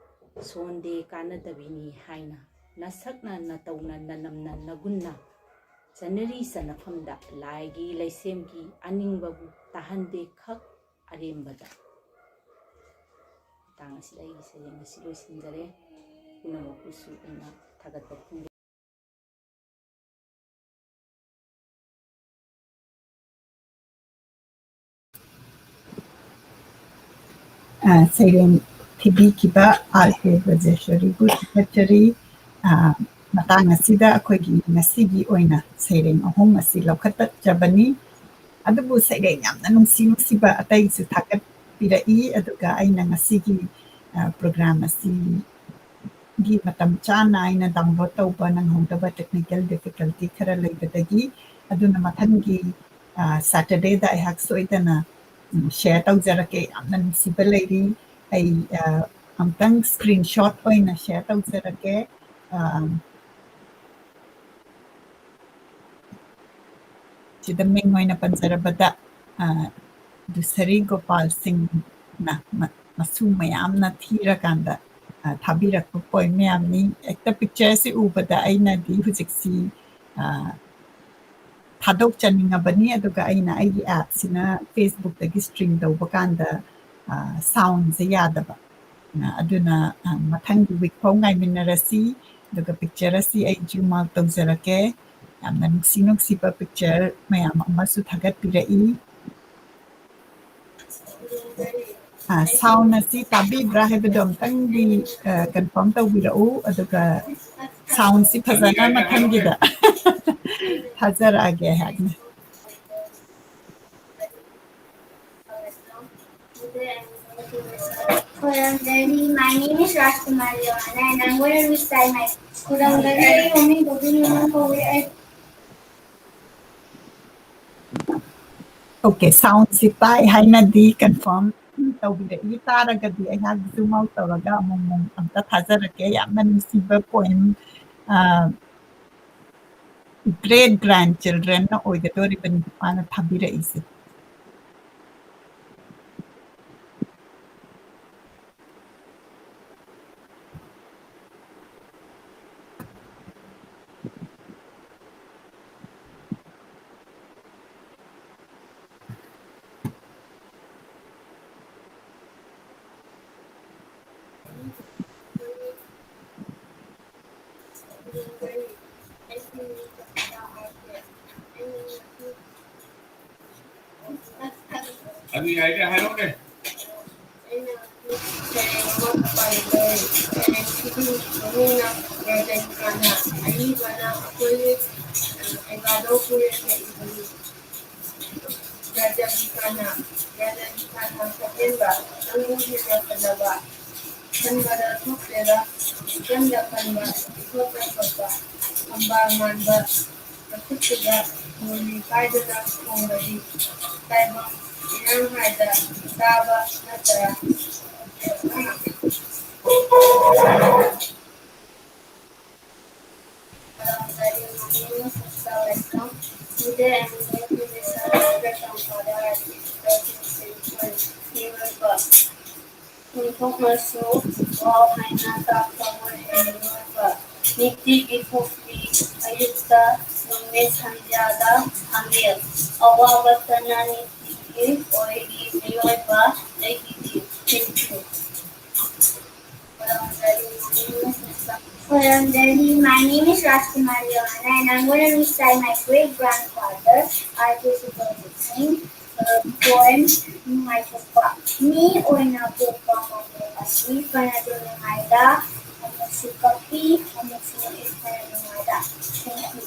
ꯁꯣꯟꯗꯦ ꯀꯥꯟꯅꯗꯕꯤꯅꯤ ꯍꯥꯏꯅ꯫ ꯅꯁꯛꯅ ꯅꯇꯧꯅ ꯅꯅꯝꯅ ꯅꯒꯨꯟꯅ ꯆꯟꯅꯔꯤ ꯆꯟꯅꯐꯝꯗ ꯂꯥꯏꯒꯤ ꯂꯩꯁꯦꯝꯒꯤ ꯑꯅꯤꯡꯕꯕꯨ ꯇꯥꯍꯟꯗꯦ ꯈꯛ ꯑꯔꯦꯝꯕꯗ꯫ ꯃꯇꯥꯡ ꯑꯁꯤꯗ ꯑꯩꯒꯤ ꯁꯩꯔꯦꯡ ꯑꯁꯤ ꯂꯣꯏꯁꯤꯟꯖꯔꯦ꯫ ꯄꯨꯝꯅꯃꯛꯄꯨꯁꯨ ꯑꯩꯅ ꯊꯥꯒꯠꯄ ꯐꯣꯡꯗꯣꯛ꯫ ꯑ, ꯁꯩꯔꯦꯡ ꯊꯤꯕꯤꯈꯤꯕ ꯑꯥꯔ ꯀꯦ ꯕ꯭ꯔꯖꯦꯁꯣꯔꯤꯕꯨ ꯊꯥꯒꯠꯆꯔꯤ꯫ ꯑ, ꯃꯇꯥꯡ ꯑꯁꯤꯗ ꯑꯩꯈꯣꯏꯒꯤ ꯉꯁꯤꯒꯤ ꯑꯣꯏꯅ ꯁꯩꯔꯦꯡ ꯑꯍꯨꯝ ꯑꯁꯤ ꯂꯧꯈꯠꯆꯕꯅꯤ꯫ ꯑꯗꯨꯕꯨ ꯁꯩꯔꯦꯡ ꯌꯥꯝꯅ ꯅꯨꯡꯁꯤ ꯅꯨꯡꯁꯤꯕ ꯑꯇꯩꯁꯨ ꯊꯥꯒꯠꯄꯤꯔꯛꯏ꯫ ꯑꯗꯨꯒ ꯑꯩꯅ ꯉꯁꯤꯒꯤ, ꯑ, program ꯑꯁꯤꯒꯤ ꯃꯇꯝ ꯆꯥꯅ ꯑꯩꯅ download ꯇꯧꯕ ꯅꯪꯍꯧꯗꯕ technical difficulty ꯈꯔ ꯂꯩꯕꯗꯒꯤ, ꯑꯗꯨꯅ ꯃꯊꯪꯒꯤ, ꯑ, Saturdayꯗ ꯑꯩꯍꯥꯛ ꯁꯣꯏꯗꯅ, ꯎꯝ, share ꯇꯧꯖꯔꯛꯀꯦ꯫ ꯌꯥꯝꯅ ꯅꯨꯡꯁꯤꯕ ꯂꯩꯔꯤ꯫ ꯑꯩ, ꯑ, ꯑꯝꯇꯪ screenshot ꯑꯣꯏꯅ share ꯇꯧꯖꯔꯛꯀꯦ꯫ ꯑ, ꯁꯤꯗ ꯃꯤꯡ ꯑꯣꯏꯅ ꯄꯟꯖꯔꯕꯗ, ꯑ, ꯗꯨꯁꯔꯤ ꯒꯣꯄꯥꯜ ꯁꯤꯡꯅ ꯃ-, ꯃꯁꯨ ꯃꯌꯥꯝꯅ ꯊꯤꯔꯀꯥꯟꯗ, ꯑ, ꯊꯥꯕꯤꯔꯛꯄ poem ꯃꯌꯥꯝꯅꯤ꯫ ꯍꯦꯛꯇ pictureꯁꯤ ꯎꯕꯗ ꯑꯩꯅꯗꯤ ꯍꯧꯖꯤꯛꯁꯤ, ꯑ, ꯊꯥꯗꯣꯛꯆꯅꯤꯡꯉꯕꯅꯤ, ꯑꯗꯨꯒ ꯑꯩꯅ ꯑꯩꯒꯤ appꯁꯤꯅ Facebookꯇꯒꯤ stream ꯇꯧꯕ ꯀꯥꯟꯗ, ꯑ, soundꯁꯦ ꯌꯥꯗꯕ꯫ ꯑ, ꯑꯗꯨꯅ, ꯑ, ꯃꯊꯪꯒꯤ week ꯐꯥꯎ ꯉꯥꯏꯃꯤꯟꯅꯔꯁꯤ, ꯑꯗꯨꯒ picture ꯑꯁꯤ ꯑꯩ zoom out ꯇꯧꯖꯔꯛꯀꯦ꯫ ꯌꯥꯝꯅ ꯅꯨꯡꯁꯤ ꯅꯨꯡꯁꯤꯕ picture ꯃꯌꯥꯝ ꯑꯃꯁꯨ ꯊꯥꯒꯠꯄꯤꯔꯛꯏ꯫ ꯑ, sound ꯑꯁꯤ ꯇꯥꯕꯤꯕ꯭ꯔꯥ ꯍꯥꯏꯕꯗꯣ ꯑꯝꯇꯪꯗꯤ, ꯑ, confirm ꯇꯧꯕꯤꯔꯛꯎ, ꯑꯗꯨꯒ soundꯁꯤ ꯐꯖꯅ ꯃꯊꯪꯒꯤꯗ ꯊꯥꯖꯔꯛꯑꯒꯦ ꯑꯩꯍꯥꯛꯅ꯫ Hello, Delhi. My name is Rajkumar Lewana and I'm going to recite my Kurangari Omi Bobini Mangkori. Okay, soundꯁꯤ ꯇꯥꯏ ꯍꯥꯏꯅꯗꯤ confirm ꯇꯧꯕꯤꯔꯛꯏ꯫ ꯇꯥꯔꯒꯗꯤ ꯑꯩꯍꯥꯛ zoom out ꯇꯧꯔꯒ ꯑꯃꯨꯛ ꯑꯃꯨꯛ ꯑꯝꯇ ꯊꯥꯖꯔꯛꯀꯦ꯫ ꯌꯥꯝꯅ ꯅꯨꯡꯁꯤꯕ poem, ꯑ, great grandchildrenꯅ ꯑꯣꯏꯒꯗꯧꯔꯤꯕꯅꯤ ꯃꯥꯅ ꯊꯥꯕꯤꯔꯛꯏꯁꯦ꯫ ꯑꯗꯨ ꯌꯥꯏꯗ, ꯍꯥꯏꯔꯛꯑꯣꯅꯦ꯫ ꯑꯩꯅ ꯁꯩꯔꯦꯡ ꯑꯃ ꯄꯥꯔꯤꯕ ꯁꯩꯔꯦꯡꯁꯤꯒꯤ ꯃꯃꯤꯡꯅ ꯔꯖꯅꯤꯀꯥꯟꯇ, ꯑꯏꯕꯅ ꯑꯩꯈꯣꯏꯒꯤ, ꯑ, ꯀꯩꯕꯥꯗꯧ ꯀꯨꯔꯦꯜꯅ ꯏꯕꯅꯤ꯫ ꯔꯥꯖꯥꯒꯤ ꯈꯥꯅ, ꯔꯥꯖꯥꯒꯤ ꯈꯥꯅ ꯈꯣꯟꯖꯦꯜꯒ ꯅꯪꯕꯨ ꯍꯦꯟꯅ ꯐꯖꯕ ꯈꯟꯕꯗ ꯊꯣꯛꯇꯦꯗ, ꯏꯆꯝꯗ ꯈꯟꯕ, ꯏꯊꯣꯠꯇ ꯊꯣꯠꯄ, ꯊꯝꯕꯥꯜ ꯃꯥꯟꯕ ꯅꯈꯨꯠꯇꯨꯗ ꯃꯨꯔꯂꯤ ꯄꯥꯏꯗꯨꯅ ꯈꯣꯡꯕꯗꯤ ꯇꯥꯏꯕꯪ ꯏꯔꯥꯡ ꯍꯥꯏꯗ ꯇꯥꯕ ꯅꯠꯇ꯭ꯔꯥ? Today I am going to recite a verse on Father Archibald Saint Paul. Miracle. ꯊꯣꯡꯊꯣꯛꯅꯁꯨ ꯋꯥꯎ ꯍꯥꯏꯅ ꯇꯥꯛꯄ ꯃꯣꯏ ꯍꯩꯅꯤꯡꯉꯣꯏꯕ ꯅꯤꯇꯤꯒꯤ ꯊꯣꯛꯂꯤ ꯑꯌꯨꯛꯇ ꯅꯨꯃꯤꯠ ꯁꯟꯙ꯭ꯌꯥꯗ ꯍꯥꯃꯦꯡ ꯑꯋꯥꯕꯇꯅ ꯅꯤꯇꯤꯒꯤ ꯑꯣꯏꯔꯤ ꯃꯤꯑꯣꯏꯕ ꯑꯩꯒꯤꯗꯤ꯫ Thank you. ꯈꯣꯏꯔꯝꯗꯂꯤ, my name is Rajkumar Dewana and I'm going to recite my great grandfather R K Subodh Singh uh, poem ꯅꯨꯡꯉꯥꯏꯊꯣꯛꯄ꯫ ꯃꯤ ꯑꯣꯏꯅ ꯄꯣꯛꯄ ꯃꯄꯣꯛ ꯑꯁꯤ ꯐꯅꯗꯨ ꯅꯨꯡꯉꯥꯏꯗ, ꯑꯃꯨꯛꯁꯨ ꯀꯞꯄꯤ, ꯑꯃꯨꯛꯁꯨ ꯅꯣꯛꯏ ꯐꯅ ꯅꯨꯡꯉꯥꯏꯗ꯫ Thank you.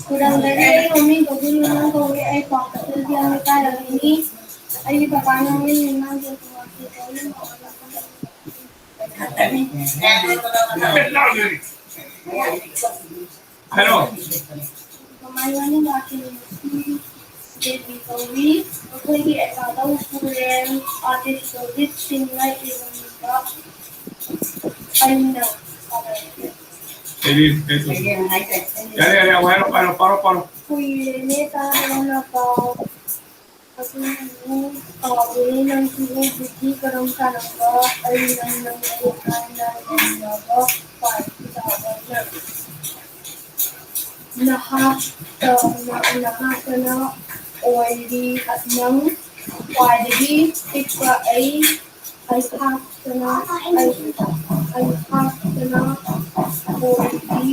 ꯈꯨꯔꯝꯗꯅꯤ, ꯑꯩ ꯃꯃꯤꯡ ꯀꯧꯕꯤꯅꯨ ꯅꯪ ꯀꯧꯏ, ꯑꯩ ꯀ꯭ꯋꯥꯀꯩꯊꯦꯜꯒꯤ ꯑꯉꯥꯡ ꯀꯥꯔꯕꯤꯅꯤ꯫ ꯑꯩꯒꯤ ꯄꯄꯥꯅ ꯃꯃꯤꯡ ꯃꯤꯃꯥꯡ ꯖꯣꯏꯀꯨꯃꯥꯔ ꯀꯧꯏ꯫ ꯍꯥꯏꯔꯣ꯫ ꯃꯃꯥꯏ ꯃꯃꯤꯡ ꯂꯥꯛꯈꯤꯕ ꯗꯦꯕꯤ ꯀꯧꯏ꯫ ꯑꯩꯈꯣꯏꯒꯤ ꯑꯦꯀꯥꯗꯧ ꯄꯨꯔꯦꯜ ꯑꯥꯔꯇꯤꯁ ꯔꯣꯍꯤꯠ ꯁꯤꯡꯅ ꯏꯔꯝꯕ ꯑꯩꯅ ꯁꯥꯟꯅꯔꯛꯂꯦ꯫ ꯌꯥꯔꯦ, ꯌꯥꯔꯦ, ꯌꯥꯔꯦ, ꯍꯥꯏꯔꯣ, ꯍꯥꯏꯔꯣ, ꯄꯥꯔꯣ, ꯄꯥꯔꯣ꯫ ꯀꯨꯏꯔꯦꯅꯦ ꯇꯥꯗꯕ ꯅꯄꯥꯎ꯫ ꯑꯗꯨꯕꯨ ꯀꯥꯎꯔꯦ ꯅꯪꯁꯨ ꯕꯨꯙꯤ ꯀꯔꯝ ꯀꯔꯝꯕ ꯑꯩ ꯅꯪ ꯅꯪ ꯅꯪ ꯅꯪ ꯅꯪ ꯅꯪ ꯅꯪ ꯅꯍꯥꯛꯇ ꯅꯍꯥꯛꯇꯅ ꯑꯣꯏꯔꯤ ꯅꯪ ꯈ꯭ꯋꯥꯏꯗꯒꯤ ꯄꯤꯛꯄ ꯑꯩ ꯑꯩꯍꯥꯛꯇꯅ ꯑꯩꯍꯥꯛꯇꯅ ꯑꯣꯏꯔꯤ ꯑꯩ꯫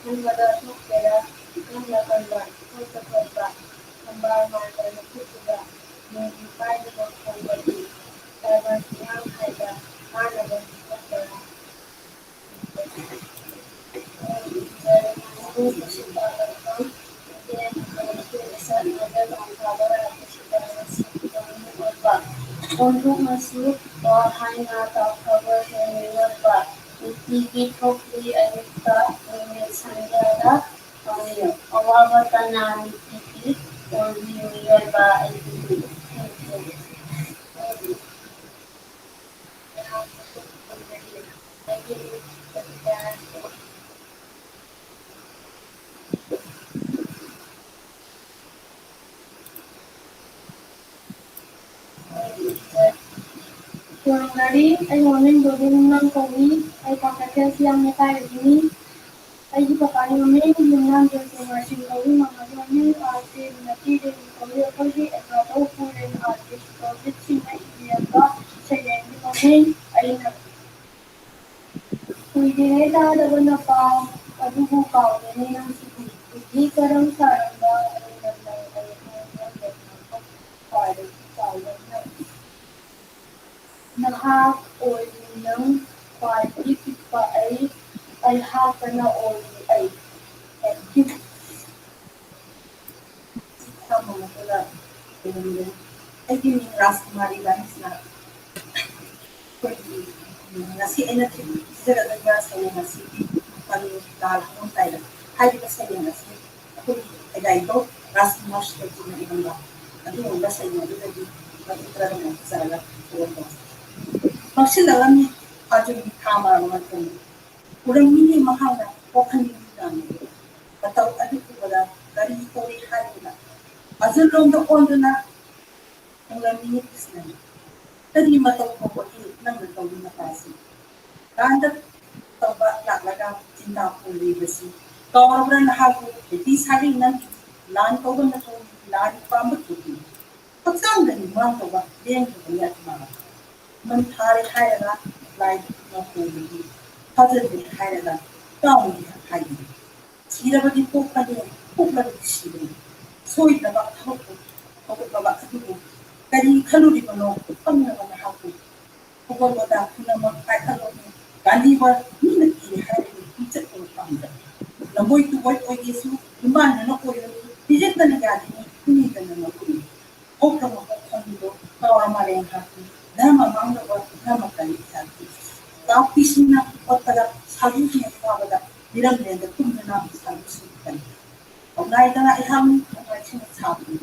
ꯀꯟꯕꯗ ꯊꯣꯛꯀꯦꯔꯥ, ꯏꯀꯪꯗ ꯀꯟꯕ, ꯏꯊꯣꯛꯇ ꯊꯣꯛꯄ, ꯊꯝꯕꯥꯜ ꯃꯥꯟꯕ ꯅꯈꯨꯠꯇꯨꯗ ꯅꯣꯡꯖꯨ ꯄꯥꯏꯗꯨꯅ ꯐꯝꯕꯗꯤ ꯇꯥꯏꯕꯪ ꯏꯔꯥꯡ ꯍꯥꯏꯕ ꯀꯥꯟꯅꯕ ꯊꯣꯛꯄꯔꯥ? ꯈꯣꯡꯊꯣꯛꯅꯁꯨ ꯋꯥ ꯍꯥꯏꯅ ꯇꯥꯎꯊꯕ ꯍꯦꯟꯅ ꯅꯛꯄ ꯅꯨꯡꯇꯤꯒꯤ ꯊꯣꯛꯂꯤ ꯑꯌꯨꯛꯇ ꯅꯨꯃꯤꯠ ꯁꯟꯗ꯭ꯌꯥꯗ ꯄꯥꯡꯂꯦꯞ꯫ ꯑꯋꯥꯕ ꯀꯅꯥ ꯅꯨꯡꯇꯤꯒꯤ ꯑꯣꯏꯔꯤ ꯃꯤꯑꯣꯏꯕ ꯑꯩꯒꯤ ꯈꯣꯡꯊꯣꯛ꯫ ꯈꯨꯔꯨꯝꯖꯔꯤ꯫ ꯑꯩ ꯃꯃꯤꯡ ꯕꯣꯕꯤ ꯅꯨꯡꯅꯥꯝ ꯀꯧꯏ꯫ ꯑꯩ ꯀ꯭ꯋꯥꯀꯩꯊꯦꯜ ꯍꯤꯌꯥꯡ ꯂꯩꯀꯥꯏꯗꯒꯤꯅꯤ꯫ ꯑꯩꯒꯤ ꯄꯄꯥꯒꯤ ꯃꯃꯤꯡ ꯌꯨꯝꯅꯥꯝ ꯖꯣꯏꯀꯨꯃꯥꯔ ꯁꯤꯡ ꯀꯧꯏ꯫ ꯃꯃꯥꯒꯤ ꯃꯃꯤꯡ ꯑꯥꯔ ꯀꯦ ꯕꯤꯅꯇꯤ ꯗꯦꯕꯤ ꯀꯧꯏ꯫ ꯑꯩꯈꯣꯏꯒꯤ ꯑꯦꯀꯥꯗꯧ ꯄꯨꯔꯦꯟ ꯑꯥꯔ ꯀꯦ ꯁꯨꯄꯔꯖꯤꯠ ꯁꯤꯡꯅ ꯏꯕꯤꯔꯝꯕ ꯁꯩꯔꯦꯡꯒꯤ ꯃꯃꯤꯡ ꯑꯩꯅ ꯀꯨꯏꯔꯦ ꯇꯥꯗꯕ ꯅꯄꯥꯎ ꯑꯗꯨꯕꯨ ꯀꯥꯎꯗꯦꯅꯦ ꯅꯪꯁꯤꯗꯤ꯫ ꯀꯨꯏꯗꯤ ꯀꯔꯝ ꯁꯥꯔꯝꯕ ꯑꯩꯅ ꯅꯪ ꯑꯩ ꯍꯣꯡ ꯍꯣꯡꯗꯅ ꯈ꯭ꯋꯥꯏꯗꯒꯤ ꯆꯥꯎꯕ ꯅꯪ꯫ ꯅꯍꯥꯛ ꯑꯣꯏꯔꯤ ꯅꯪ ꯈ꯭ꯋꯥꯏꯗꯒꯤ ꯄꯤꯛꯄ ꯑꯩ, ꯑꯩꯍꯥꯛꯇꯅ ꯑꯣꯏꯔꯤ ꯑꯩ꯫ Thank you꯫ ꯊꯝꯃ ꯃꯇꯨꯡꯗ ꯂꯩꯔꯝꯒꯅꯤ꯫ ꯑꯩꯒꯤ ꯃꯤꯡ ꯔꯥꯖꯀꯨꯃꯥꯔꯤ ꯂꯟꯁꯅ꯫ ꯑꯩꯈꯣꯏꯒꯤ, ꯎꯝ, ꯉꯁꯤ ꯑꯩꯅ ꯄꯤꯖꯒꯗꯧꯔꯤꯕ ꯁꯩꯔꯦꯡ ꯑꯁꯤꯒꯤ ꯃꯃꯤꯡ ꯂꯥꯜ ꯍꯪꯉꯝꯗꯥꯏꯗ ꯍꯥꯏꯔꯤꯕ ꯁꯩꯔꯦꯡ ꯑꯁꯤ ꯑꯩꯈꯣꯏꯒꯤ ꯈꯦꯒꯥꯏꯗꯣ ꯔꯥꯖꯀꯨꯃꯥꯔ ꯁꯤꯗꯦꯕꯖꯤꯅ ꯏꯔꯝꯕ ꯑꯗꯨꯒꯨꯝꯕ ꯁꯩꯔꯦꯡ ꯑꯗꯨꯗꯒꯤ ꯃꯇꯦꯛ ꯈꯔ ꯑꯗꯨꯝ ꯂꯧꯊꯖꯔꯒ ꯁꯩꯔꯦꯡ ꯇꯧꯖꯒꯦ꯫ ꯃꯛꯁꯤꯜꯂꯛꯂꯝꯃꯤ ꯐꯥꯖꯣꯏꯒꯤ ꯊꯥ ꯃꯔꯥꯕ ꯃꯇꯝ꯫ ꯎꯔꯝꯃꯤꯅꯦ ꯃꯍꯥꯛꯅ ꯋꯥꯈꯜꯒꯤ ꯅꯨꯃꯤꯗꯥꯡꯗ꯫ ꯃꯇꯧ ꯑꯗꯨ ꯎꯕꯗ ꯀꯔꯤ ꯇꯧꯔꯤ ꯍꯥꯏꯗꯨꯅ ꯑꯖꯨꯜꯂꯣꯝꯗ ꯑꯣꯟꯗꯨꯅ ꯎꯔꯝꯃꯤꯅꯦ ꯀ꯭ꯔꯤꯁꯅꯅ꯫ ꯀꯔꯤ ꯃꯇꯧ ꯐꯥꯎꯕꯒꯤ ꯅꯪꯅ ꯇꯧꯔꯤ ꯃꯇꯥꯁꯤ? ꯂꯥꯟꯗ ꯇꯧꯕ ꯂꯥꯛꯂꯒ ꯆꯤꯟꯗꯥ ꯄꯨꯔꯤꯕꯁꯤ ꯀꯥꯎꯔꯕ꯭ꯔꯥ ꯅꯍꯥꯛꯄꯨ? ꯍꯦꯇꯤ ꯁꯥꯔꯤ ꯅꯪ ꯂꯥꯟ ꯇꯧꯕ ꯅꯠꯇ꯭ꯔꯣ? ꯂꯥꯟ ꯄꯥꯝꯕ ꯊꯣꯛꯏ꯫ ꯍꯛꯆꯥꯡꯗꯅꯤ ꯃꯥꯡꯗꯕ ꯂꯦꯡꯗꯕ ꯌꯥꯠꯃ꯫ ꯃꯟ ꯊꯥꯔꯦ ꯍꯥꯏꯔꯒ ꯂꯥꯏꯗꯨꯅ ꯄꯨꯔꯤꯕꯤ꯫ ꯊꯥꯖꯗꯦ ꯍꯥꯏꯔꯒ ꯇꯥꯎꯅꯤ ꯍꯥꯏꯕꯤ꯫ ꯁꯤꯔꯕꯗꯤ ꯄꯣꯛꯄꯅꯤ, ꯄꯣꯛꯂꯕꯗꯤ ꯁꯤꯕꯅꯤ꯫ ꯁꯣꯏꯗ꯭ꯔꯕ ꯊꯕꯛꯄꯨ ꯍꯧꯔꯛꯂꯕ ꯑꯗꯨꯕꯨ ꯀꯔꯤ ꯈꯜꯂꯨꯔꯤꯕꯅꯣ ꯈꯪꯗꯕ ꯅꯍꯥꯛꯄꯨ ꯈꯨꯕꯝ ꯃꯣꯖꯥ ꯄꯨꯝꯅꯃꯛ ꯀꯥꯏꯈꯠꯂꯛꯂꯤ꯫ ꯒꯥꯟꯙꯤ ꯋꯥ ꯃꯤꯅ ꯀꯤꯔꯦ ꯍꯥꯏꯔꯒꯗꯤ ꯃꯤꯆꯠ ꯑꯣꯏ ꯄꯥꯝꯗꯕ꯫ ꯂꯝꯕꯣꯏ ꯇꯨꯕꯣꯏ ꯑꯣꯏꯒꯦꯁꯨ ꯌꯨꯝꯕꯥꯟꯗꯅ ꯑꯣꯏꯔꯣꯏ, ꯄꯤꯖꯠꯇꯅ ꯌꯥꯗꯦꯅꯤ, ꯃꯤꯅꯤꯗꯅ ꯂꯧꯔꯨꯏ꯫ ꯍꯧꯈ꯭ꯔꯕ ꯍꯧꯈ꯭ꯔꯕꯗꯣ ꯀꯋꯥ ꯃꯥꯂꯦꯝ ꯍꯥꯞꯄꯤ꯫ ꯙꯔꯃ ꯃꯥꯡꯅꯕ ꯙꯔꯃ ꯀꯔꯤ ꯍꯥꯞꯄꯤ꯫ ꯂꯥꯎꯄꯤꯁꯤꯡꯅ ꯀꯣꯠꯄꯗ ꯁꯥꯗꯨꯁꯤꯡꯅ ꯐꯥꯕꯗ ꯃꯤꯔꯝꯂꯦꯟꯗ ꯇꯨꯝꯗꯨꯅ ꯁꯥꯗꯨꯁꯤꯡ ꯀꯔꯤ꯫ ꯀꯧꯅꯥꯏꯗꯅ ꯑꯩꯍꯥꯛ ꯀꯧꯅꯥꯏꯁꯤꯡꯅ ꯁꯥꯕꯅꯤ꯫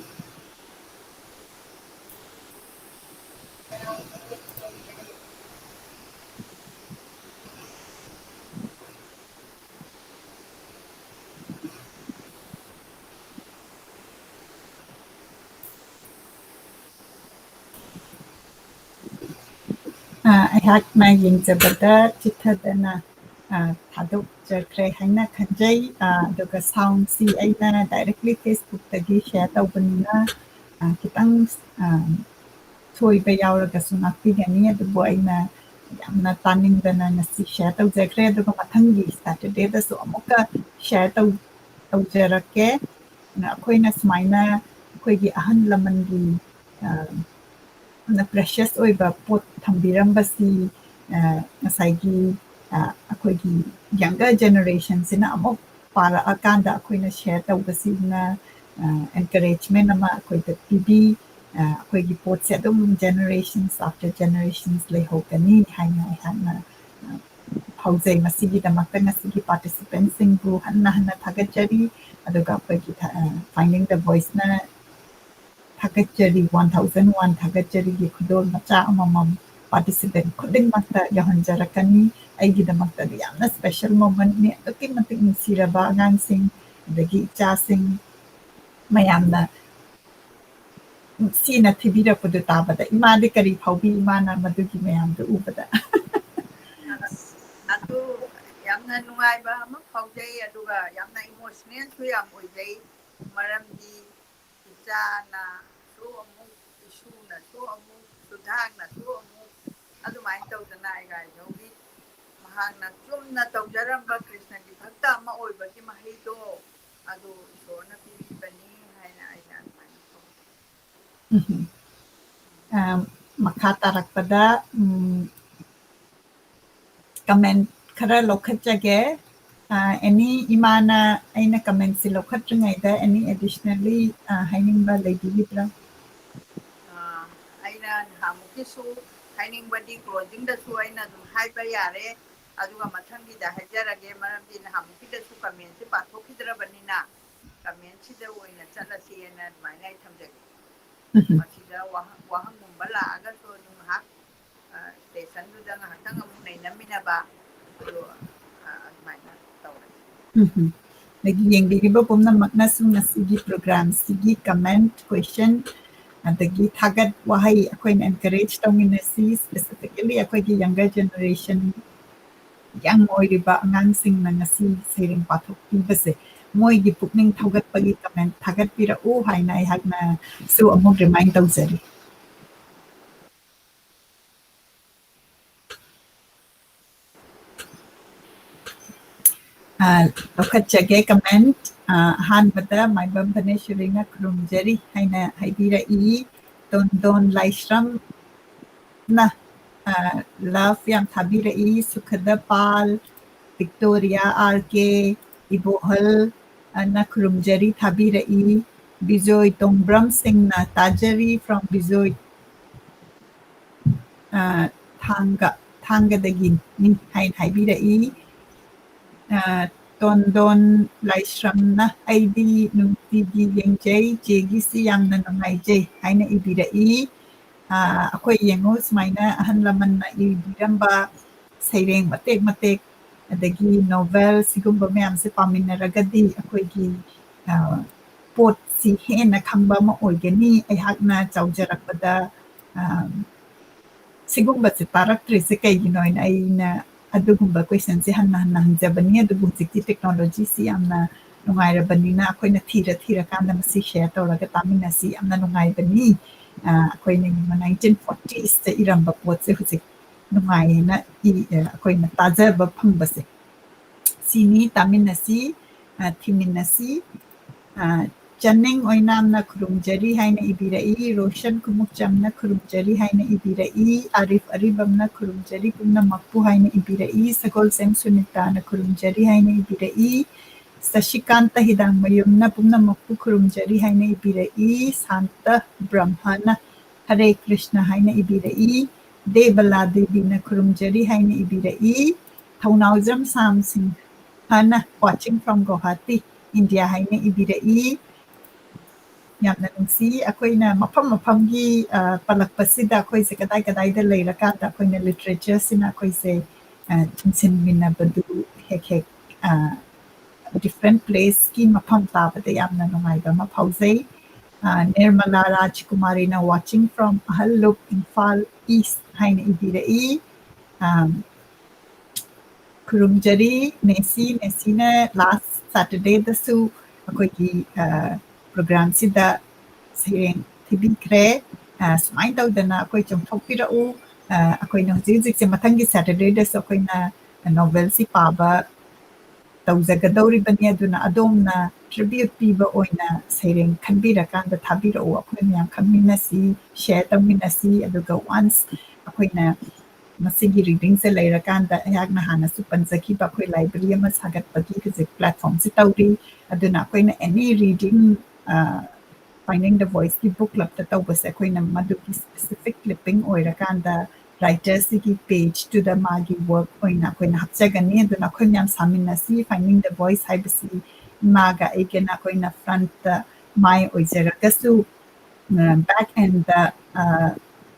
ꯑ, ꯑꯩꯍꯥꯛꯅ ꯌꯦꯡꯖꯕꯗ ꯆꯤꯊꯗꯅ, ꯑ, ꯊꯥꯗꯣꯛꯆꯈ꯭ꯔꯦ ꯍꯥꯏꯅ ꯈꯟꯖꯩ꯫ ꯑ, ꯑꯗꯨꯒ soundꯁꯤ ꯑꯩꯅ directly Facebookꯇꯒꯤ share ꯇꯧꯕꯅꯤꯅ, ꯑ, ꯈꯤꯇꯪ, ꯑ, ꯁꯣꯏꯕ ꯌꯥꯎꯔꯒꯁꯨ ꯉꯥꯛꯄꯤꯒꯅꯤ꯫ ꯑꯗꯨꯕꯨ ꯑꯩꯅ ꯌꯥꯝꯅ ꯇꯥꯅꯤꯡꯗꯅ ꯉꯁꯤ share ꯇꯧꯖꯈ꯭ꯔꯦ꯫ ꯑꯗꯨꯒ ꯃꯊꯪꯒꯤ Saturdayꯗꯁꯨ ꯑꯃꯨꯛꯀ share ꯇꯧ-, ꯇꯧꯖꯔꯛꯀꯦ꯫ ꯑꯩꯈꯣꯏꯅ ꯁꯨꯃꯥꯏꯅ ꯑꯩꯈꯣꯏꯒꯤ ꯑꯍꯜ ꯂꯃꯟꯒꯤ, ꯑ, ꯌꯥꯝꯅ precious ꯑꯣꯏꯕ ꯄꯣꯠ ꯊꯝꯕꯤꯔꯝꯕꯁꯤ, ꯑ, ꯉꯁꯥꯏꯒꯤ, ꯑ, ꯑꯩꯈꯣꯏꯒꯤ younger generationꯁꯤꯅ ꯑꯃꯨꯛ ꯄꯥꯔꯛꯑꯀꯥꯟꯗ ꯑꯩꯈꯣꯏꯅ share ꯇꯧꯕꯁꯤꯅ, ꯑ, encouragement ꯑꯃ ꯑꯩꯈꯣꯏꯗ ꯄꯤꯕꯤ꯫ ꯑ, ꯑꯩꯈꯣꯏꯒꯤ ꯄꯣꯠꯁꯦ ꯑꯗꯨꯝ generations after generations ꯂꯩꯍꯧꯒꯅꯤ ꯍꯥꯏꯅ ꯑꯩꯍꯥꯛꯅ, ꯑ, ꯐꯥꯎꯖꯩ꯫ ꯃꯁꯤꯒꯤꯗꯃꯛꯇ ꯉꯁꯤꯒꯤ participantꯁꯤꯡꯕꯨ ꯍꯟꯅ ꯍꯟꯅ ꯊꯥꯒꯠꯆꯔꯤ꯫ ꯑꯗꯨꯒ ꯑꯩꯈꯣꯏꯒꯤ ꯊ-, ꯑ, Finding the Voiceꯅ ꯊꯥꯒꯠꯆꯔꯤ, one thousand one ꯊꯥꯒꯠꯆꯔꯤꯒꯤ ꯈꯨꯗꯣꯜ ꯃꯆꯥ ꯑꯃꯃꯝ participant ꯈꯨꯗꯤꯡꯃꯛꯇ ꯌꯧꯍꯟꯖꯔꯛꯀꯅꯤ꯫ ꯑꯩꯒꯤꯗꯃꯛꯇꯗꯤ ꯌꯥꯝꯅ special momentꯅꯤ꯫ ꯑꯗꯨꯛꯀꯤ ꯃꯇꯤꯛ ꯅꯨꯡꯁꯤꯔꯕ ꯑꯉꯥꯡꯁꯤꯡ, ꯑꯗꯒꯤ ꯏꯆꯥꯁꯤꯡ ꯃꯌꯥꯝꯅ ꯅꯨꯡꯁꯤꯅ ꯊꯤꯕꯤꯔꯛꯄꯗꯨ ꯇꯥꯕꯗ ꯏꯃꯥꯗꯤ ꯀꯔꯤ ꯐꯥꯎꯕꯤ, ꯏꯃꯥꯅ ꯃꯗꯨꯒꯤ ꯃꯌꯥꯝꯗꯨ ꯎꯕꯗ? ꯑꯁ, ꯑꯗꯨ ꯌꯥꯝꯅ ꯅꯨꯡꯉꯥꯏꯕ ꯑꯃ ꯐꯥꯎꯖꯩ, ꯑꯗꯨꯒ ꯌꯥꯝꯅ emotionalꯁꯨ ꯌꯥꯝ ꯑꯣꯏꯖꯩ꯫ ꯃꯔꯝꯗꯤ ꯏꯆꯥꯅꯁꯨ ꯑꯃꯨꯛ, ꯏꯁꯨꯅꯁꯨ ꯑꯃꯨꯛ, ꯁꯨꯗꯥꯡꯅꯁꯨ ꯑꯃꯨꯛ, ꯑꯗꯨꯃꯥꯏꯅ ꯇꯧꯗꯅ ꯑꯩꯒ ꯌꯧꯕꯤ꯫ ꯍꯥꯟꯅ ꯆꯨꯝꯅ ꯇꯧꯖꯔꯝꯕ ꯀ꯭ꯔꯤꯁꯅꯒꯤ ꯚꯛꯇ ꯑꯃ ꯑꯣꯏꯕꯒꯤ ꯃꯍꯩꯗꯣ ꯑꯗꯨ ꯏꯁꯣꯔꯅ ꯄꯤꯕꯤꯕꯅꯤ ꯍꯥꯏꯅ ꯑꯩꯅ ꯑꯗꯨꯃꯥꯏꯅ ꯈꯪꯖꯩ꯫ ꯎꯝ꯫ ꯑ, ꯃꯈꯥ ꯇꯥꯔꯛꯄꯗ, ꯎꯝ, comment ꯈꯔ ꯂꯧꯈꯠꯆꯒꯦ꯫ ꯑ, ꯑꯦꯅꯤ ꯏꯃꯥꯅ ꯑꯩꯅ commentꯁꯤ ꯂꯧꯈꯠꯇ꯭ꯔꯤꯉꯩꯗ any additionally, ꯑ, ꯍꯥꯏꯅꯤꯡꯕ ꯂꯩꯕꯤꯔꯤꯕ꯭ꯔꯥ? ꯑ, ꯑꯩꯅ ꯅꯍꯥꯟꯃꯨꯛꯀꯤꯁꯨ ꯍꯥꯏꯅꯤꯡꯕꯗꯤ closingꯗꯁꯨ ꯑꯩꯅ ꯑꯗꯨꯝ ꯍꯥꯏꯕ ꯌꯥꯔꯦ, ꯑꯗꯨꯒ ꯃꯊꯪꯒꯤꯗ ꯍꯥꯏꯖꯔꯒꯦ, ꯃꯔꯝꯗꯤ ꯅꯍꯥꯟꯃꯨꯛꯀꯤꯗꯁꯨ commentꯁꯦ ꯄꯥꯊꯣꯛꯈꯤꯗ꯭ꯔꯕꯅꯤꯅ commentꯁꯤꯗ ꯑꯣꯏꯅ ꯆꯠꯂꯁꯦꯅ ꯑꯗꯨꯃꯥꯏꯅ ꯑꯩ ꯊꯝꯖꯒꯦ꯫ ꯎꯝ꯫ ꯃꯁꯤꯗ ꯋꯥꯍꯪ, ꯋꯥꯍꯪꯒꯨꯝꯕ ꯂꯥꯛꯑꯒꯁꯨ ꯑꯗꯨꯝ ꯉꯥꯏꯍꯥꯛ, ꯑ, stationꯗꯨꯗ ꯉꯥꯏꯍꯥꯛꯇꯪ ꯑꯃꯨꯛ ꯅꯩꯅꯃꯤꯟꯅꯕ, ꯑꯗꯨ, ꯑ, ꯑꯗꯨꯃꯥꯏꯅ ꯇꯧꯔꯁꯤ꯫ ꯎꯝ꯫ ꯑꯗꯒꯤ ꯌꯦꯡꯕꯤꯔꯤꯕ ꯄꯨꯝꯅꯃꯛꯅꯁꯨ ꯉꯁꯤꯒꯤ programꯁꯤꯒꯤ comment, question, ꯑꯗꯒꯤ ꯊꯥꯒꯠ ꯋꯥꯍꯩ ꯑꯩꯈꯣꯏꯅ encourage ꯇꯧꯃꯤꯟꯅꯁꯤ, specifically ꯑꯩꯈꯣꯏꯒꯤ younger generation, young ꯑꯣꯏꯔꯤꯕ ꯑꯉꯥꯡꯁꯤꯡꯅ ꯉꯁꯤ ꯁꯩꯔꯦꯡ ꯄꯥꯊꯣꯛꯄꯤꯕꯁꯦ, ꯃꯣꯏꯒꯤ ꯄꯨꯛꯅꯤꯡ ꯊꯧꯒꯠꯄꯒꯤ comment ꯊꯥꯒꯠꯄꯤꯔꯛꯎ ꯍꯥꯏꯅ ꯑꯩꯍꯥꯛꯅꯁꯨ ꯑꯃꯨꯛ remind ꯇꯧꯖꯔꯤ꯫ ꯑ, ꯂꯧꯈꯠꯆꯒꯦ comment꯫ ꯑ, ꯑꯍꯥꯟꯕꯗ ꯃꯥꯏꯕꯝ ꯙꯅꯦꯁꯣꯔꯤꯅ ꯈꯨꯔꯨꯝꯖꯔꯤ ꯍꯥꯏꯅ ꯍꯥꯏꯕꯤꯔꯛꯏ꯫ ꯇꯣꯟꯗꯣꯟ ꯂꯥꯏꯁ꯭ꯔꯝꯅ, ꯑ, love ꯌꯥꯝ ꯊꯥꯕꯤꯔꯛꯏ꯫ ꯁꯨꯈꯗ ꯄꯥꯜ, ꯚꯤꯛꯇꯣꯔꯤꯌꯥ ꯑꯥꯔ ꯀꯦ, ꯏꯕꯣꯍꯜ, ꯑ, ꯅ ꯈꯨꯔꯨꯝꯖꯔꯤ ꯊꯥꯕꯤꯔꯛꯏ꯫ ꯕꯤꯖꯣꯏ ꯇꯣꯡꯕ꯭ꯔꯝ ꯁꯤꯡꯅ ꯇꯥꯖꯔꯤ from ꯕꯤꯖꯣꯏ, ꯑ, ꯊꯥꯡꯒ, ꯊꯥꯡꯒꯗꯒꯤꯅꯤ ꯍꯥꯏꯅ ꯍꯥꯏꯕꯤꯔꯛꯏ꯫ ꯑ, ꯇꯣꯟꯗꯣꯟ ꯂꯥꯏꯁ꯭ꯔꯝꯅ "ꯑꯩꯗꯤ ꯅꯨꯡꯇꯤꯒꯤ ꯌꯦꯡꯖꯩ, ꯆꯦꯒꯤꯁꯤ ꯌꯥꯝꯅ ꯅꯨꯡꯉꯥꯏꯖꯩ" ꯍꯥꯏꯅ ꯏꯕꯤꯔꯛꯏ꯫ ꯑ, ꯑꯩꯈꯣꯏ ꯌꯦꯡꯉꯨ, ꯁꯨꯃꯥꯏꯅ ꯑꯍꯜ ꯂꯃꯟꯅ ꯏꯕꯤꯔꯝꯕ ꯁꯩꯔꯦꯡ ꯃꯇꯦꯛ ꯃꯇꯦꯛ, ꯑꯗꯒꯤ novel, ꯁꯤꯒꯨꯝꯕ ꯃꯌꯥꯝꯁꯦ ꯄꯥꯃꯤꯟꯅꯔꯒꯗꯤ ꯑꯩꯈꯣꯏꯒꯤ, ꯑ, ꯄꯣꯠꯁꯤ ꯍꯦꯟꯅ ꯈꯪꯕ ꯑꯃ ꯑꯣꯏꯒꯅꯤ꯫ ꯑꯩꯍꯥꯛꯅ ꯆꯥꯎꯖꯔꯛꯄꯗ, ꯑ, ꯁꯤꯒꯨꯝꯕꯁꯦ ꯇꯥꯔꯛꯇ꯭ꯔꯤꯁꯦ ꯀꯩꯒꯤꯅꯣ ꯍꯥꯏꯅ ꯑꯩꯅ ꯑꯗꯨꯒꯨꯝꯕ questionꯁꯦ ꯍꯟꯅ ꯍꯟꯅ ꯍꯪꯖꯕꯅꯤ꯫ ꯑꯗꯨꯕꯨ ꯍꯧꯖꯤꯛꯇꯤ technologyꯁꯤ ꯌꯥꯝꯅ ꯅꯨꯡꯉꯥꯏꯔꯕꯅꯤꯅ ꯑꯩꯈꯣꯏꯅ ꯊꯤꯔ ꯊꯤꯔꯀꯥꯟꯗ ꯃꯁꯤ share ꯇꯧꯔꯒ ꯇꯥꯃꯤꯟꯅꯁꯤ꯫ ꯌꯥꯝꯅ ꯅꯨꯡꯉꯥꯏꯕꯅꯤ꯫ ꯑ, ꯑꯩꯈꯣꯏꯅ nineteen fortiesꯇ ꯏꯔꯝꯕ ꯄꯣꯠꯁꯦ ꯍꯧꯖꯤꯛ ꯅꯨꯡꯉꯥꯏꯌꯦꯅ ꯑꯩꯈꯣꯏꯅ ꯇꯥꯖꯕ ꯐꯪꯕꯁꯦ꯫ ꯁꯤꯅꯤ, ꯇꯥꯃꯤꯟꯅꯁꯤ, ꯊꯤꯃꯤꯟꯅꯁꯤ꯫ ꯆꯅꯤꯡ ꯑꯣꯏꯅꯥꯝꯅ ꯈꯨꯔꯨꯝꯖꯔꯤ ꯍꯥꯏꯅ ꯏꯕꯤꯔꯛꯏ, ꯔꯣꯁꯟ ꯈꯨꯃꯨꯛꯆꯝꯅ ꯈꯨꯔꯨꯝꯖꯔꯤ ꯍꯥꯏꯅ ꯏꯕꯤꯔꯛꯏ, ꯑꯥꯔꯤꯐ ꯑꯔꯤꯕꯝꯅ ꯈꯨꯔꯨꯝꯖꯔꯤ ꯄꯨꯝꯅꯃꯛꯄꯨ ꯍꯥꯏꯅ ꯏꯕꯤꯔꯛꯏ, ꯁꯒꯣꯜꯁꯦꯝ ꯁꯨꯅꯤꯇꯥꯅ ꯈꯨꯔꯨꯝꯖꯔꯤ ꯍꯥꯏꯅ ꯏꯕꯤꯔꯛꯏ, ꯁꯁꯤꯀꯥꯟꯇ ꯍꯤꯗꯥꯡꯃꯌꯨꯝꯅ ꯄꯨꯝꯅꯃꯛꯄꯨ ꯈꯨꯔꯨꯝꯖꯔꯤ ꯍꯥꯏꯅ ꯏꯕꯤꯔꯛꯏ, ꯁꯥꯟꯇ ꯕ꯭ꯔꯍ꯭ꯃꯅ ꯍꯔꯦ ꯀ꯭ꯔꯤꯁꯅ ꯍꯥꯏꯅ ꯏꯕꯤꯔꯛꯏ, ꯗꯦꯕꯂꯥ ꯗꯦꯕꯤꯅ ꯈꯨꯔꯨꯝꯖꯔꯤ ꯍꯥꯏꯅ ꯏꯕꯤꯔꯛꯏ, ꯊꯧꯅꯥꯎꯖꯝ ꯁꯥꯝ ꯁꯤꯡꯍꯅ watching from Guwahati, India ꯍꯥꯏꯅ ꯏꯕꯤꯔꯛꯏ꯫ ꯌꯥꯝꯅ ꯅꯨꯡꯁꯤ꯫ ꯑꯩꯈꯣꯏꯅ ꯃꯐꯝ ꯃꯐꯝꯒꯤ ꯄꯜꯂꯛꯄꯁꯤꯗ ꯑꯩꯈꯣꯏꯁꯦ ꯀꯗꯥꯏ ꯀꯗꯥꯏꯗ ꯂꯩꯔꯀꯥꯟꯗ ꯑꯩꯈꯣꯏꯅ ꯂꯤꯇꯔꯦꯆꯔꯁꯤꯅ ꯑꯩꯈꯣꯏꯁꯦ ꯆꯤꯡꯁꯤꯟꯃꯤꯟꯅꯕꯗꯨ ꯍꯦꯛ ꯍꯦꯛ ꯗꯤꯐ꯭ꯔꯦꯟ ꯄ꯭ꯂꯦꯁꯀꯤ ꯃꯐꯝ ꯇꯥꯕꯗ ꯌꯥꯝꯅ ꯅꯨꯡꯉꯥꯏꯕ ꯑꯃ ꯐꯥꯎꯖꯩ꯫ ꯅꯤꯔꯃꯂꯥ ꯔꯥꯖꯀꯨꯃꯥꯔꯤꯅ watching from ꯑꯍꯜꯂꯨꯞ, ꯏꯝꯐꯥꯜ ꯏꯁ ꯍꯥꯏꯅ ꯏꯕꯤꯔꯛꯏ꯫ ꯈꯨꯔꯨꯝꯖꯔꯤ ꯅꯦꯁꯤ꯫ ꯅꯦꯁꯤꯅ ꯂꯥꯁ ꯁꯦꯇꯔꯗꯦꯗꯁꯨ ꯑꯩꯈꯣꯏꯒꯤ ꯄ꯭ꯔꯣꯒ꯭ꯔꯥꯝꯁꯤꯗ ꯁꯩꯔꯦꯡ ꯊꯤꯕꯤꯈ꯭ꯔꯦ꯫ ꯁꯨꯃꯥꯏꯅ ꯇꯧꯗꯅ ꯑꯩꯈꯣꯏ ꯆꯨꯝꯊꯣꯛꯄꯤꯔꯛꯎ꯫ ꯑꯩꯈꯣꯏꯅ ꯍꯧꯖꯤꯛ ꯍꯧꯖꯤꯛꯁꯦ ꯃꯊꯪꯒꯤ ꯁꯦꯇꯔꯗꯦꯗꯁꯨ ꯑꯩꯈꯣꯏꯅ ꯅꯣꯕꯦꯜꯁꯤ ꯄꯥꯕ ꯇꯧꯖꯒꯗꯧꯔꯤꯕꯅꯤ꯫ ꯑꯗꯨꯅ ꯑꯗꯣꯝꯅ tribute ꯄꯤꯕ ꯑꯣꯏꯅ ꯁꯩꯔꯦꯡ ꯈꯟꯕꯤꯔꯀꯥꯟꯗ ꯊꯥꯕꯤꯔꯛꯎ꯫ ꯑꯩꯈꯣꯏ ꯃꯌꯥꯝ ꯈꯪꯃꯤꯟꯅꯁꯤ, ꯁꯤꯌꯔ ꯇꯧꯃꯤꯟꯅꯁꯤ꯫ ꯑꯗꯨꯒ ꯋꯥꯟꯁ ꯑꯩꯈꯣꯏꯅ ꯃꯁꯤꯒꯤ ꯔꯤꯗꯤꯡꯁꯦ ꯂꯩꯔꯀꯥꯟꯗ, ꯑꯩꯍꯥꯛꯅ ꯍꯥꯟꯅꯁꯨ ꯄꯟꯖꯈꯤꯕ, ꯑꯩꯈꯣꯏ ꯂꯥꯏꯕ꯭ꯔꯦꯔꯤ ꯑꯃ ꯁꯥꯒꯠꯄꯒꯤ ꯍꯧꯖꯤꯛ ꯄ꯭ꯂꯦꯠꯐꯣꯝꯁꯤ ꯇꯧꯔꯤ꯫ ꯑꯗꯨꯅ ꯑꯩꯈꯣꯏꯅ ꯑꯦꯅꯤ ꯔꯤꯗꯤꯡ, Finding the Voiceꯀꯤ ꯕꯨꯛ ꯀ꯭ꯂꯕꯇ ꯇꯧꯕꯁꯦ, ꯑꯩꯈꯣꯏꯅ ꯃꯗꯨꯒꯤ ꯁ꯭ꯄꯦꯁꯤꯐꯤꯛ ꯀ꯭ꯂꯤꯞꯄꯤꯡ ꯑꯣꯏꯔꯀꯥꯟꯗ ꯔꯥꯏꯇꯔꯁꯤꯒꯤ ꯄꯦꯖꯇꯨꯗ ꯃꯥꯒꯤ ꯋꯥꯔꯛ ꯑꯣꯏꯅ ꯑꯩꯈꯣꯏꯅ ꯍꯥꯞꯆꯒꯅꯤ꯫ ꯑꯗꯨꯅ ꯑꯩꯈꯣꯏ ꯃꯌꯥꯝ ꯁꯥꯃꯤꯟꯅꯁꯤ꯫ Finding the Voice ꯍꯥꯏꯕꯁꯤ ꯏꯃꯥꯒ ꯑꯩꯒꯅ ꯑꯩꯈꯣꯏꯅ ꯐ꯭ꯔꯟꯠꯇ ꯃꯥꯏ ꯑꯣꯏꯖꯔꯒꯁꯨ, ꯕꯦꯛ ꯑꯦꯟꯗ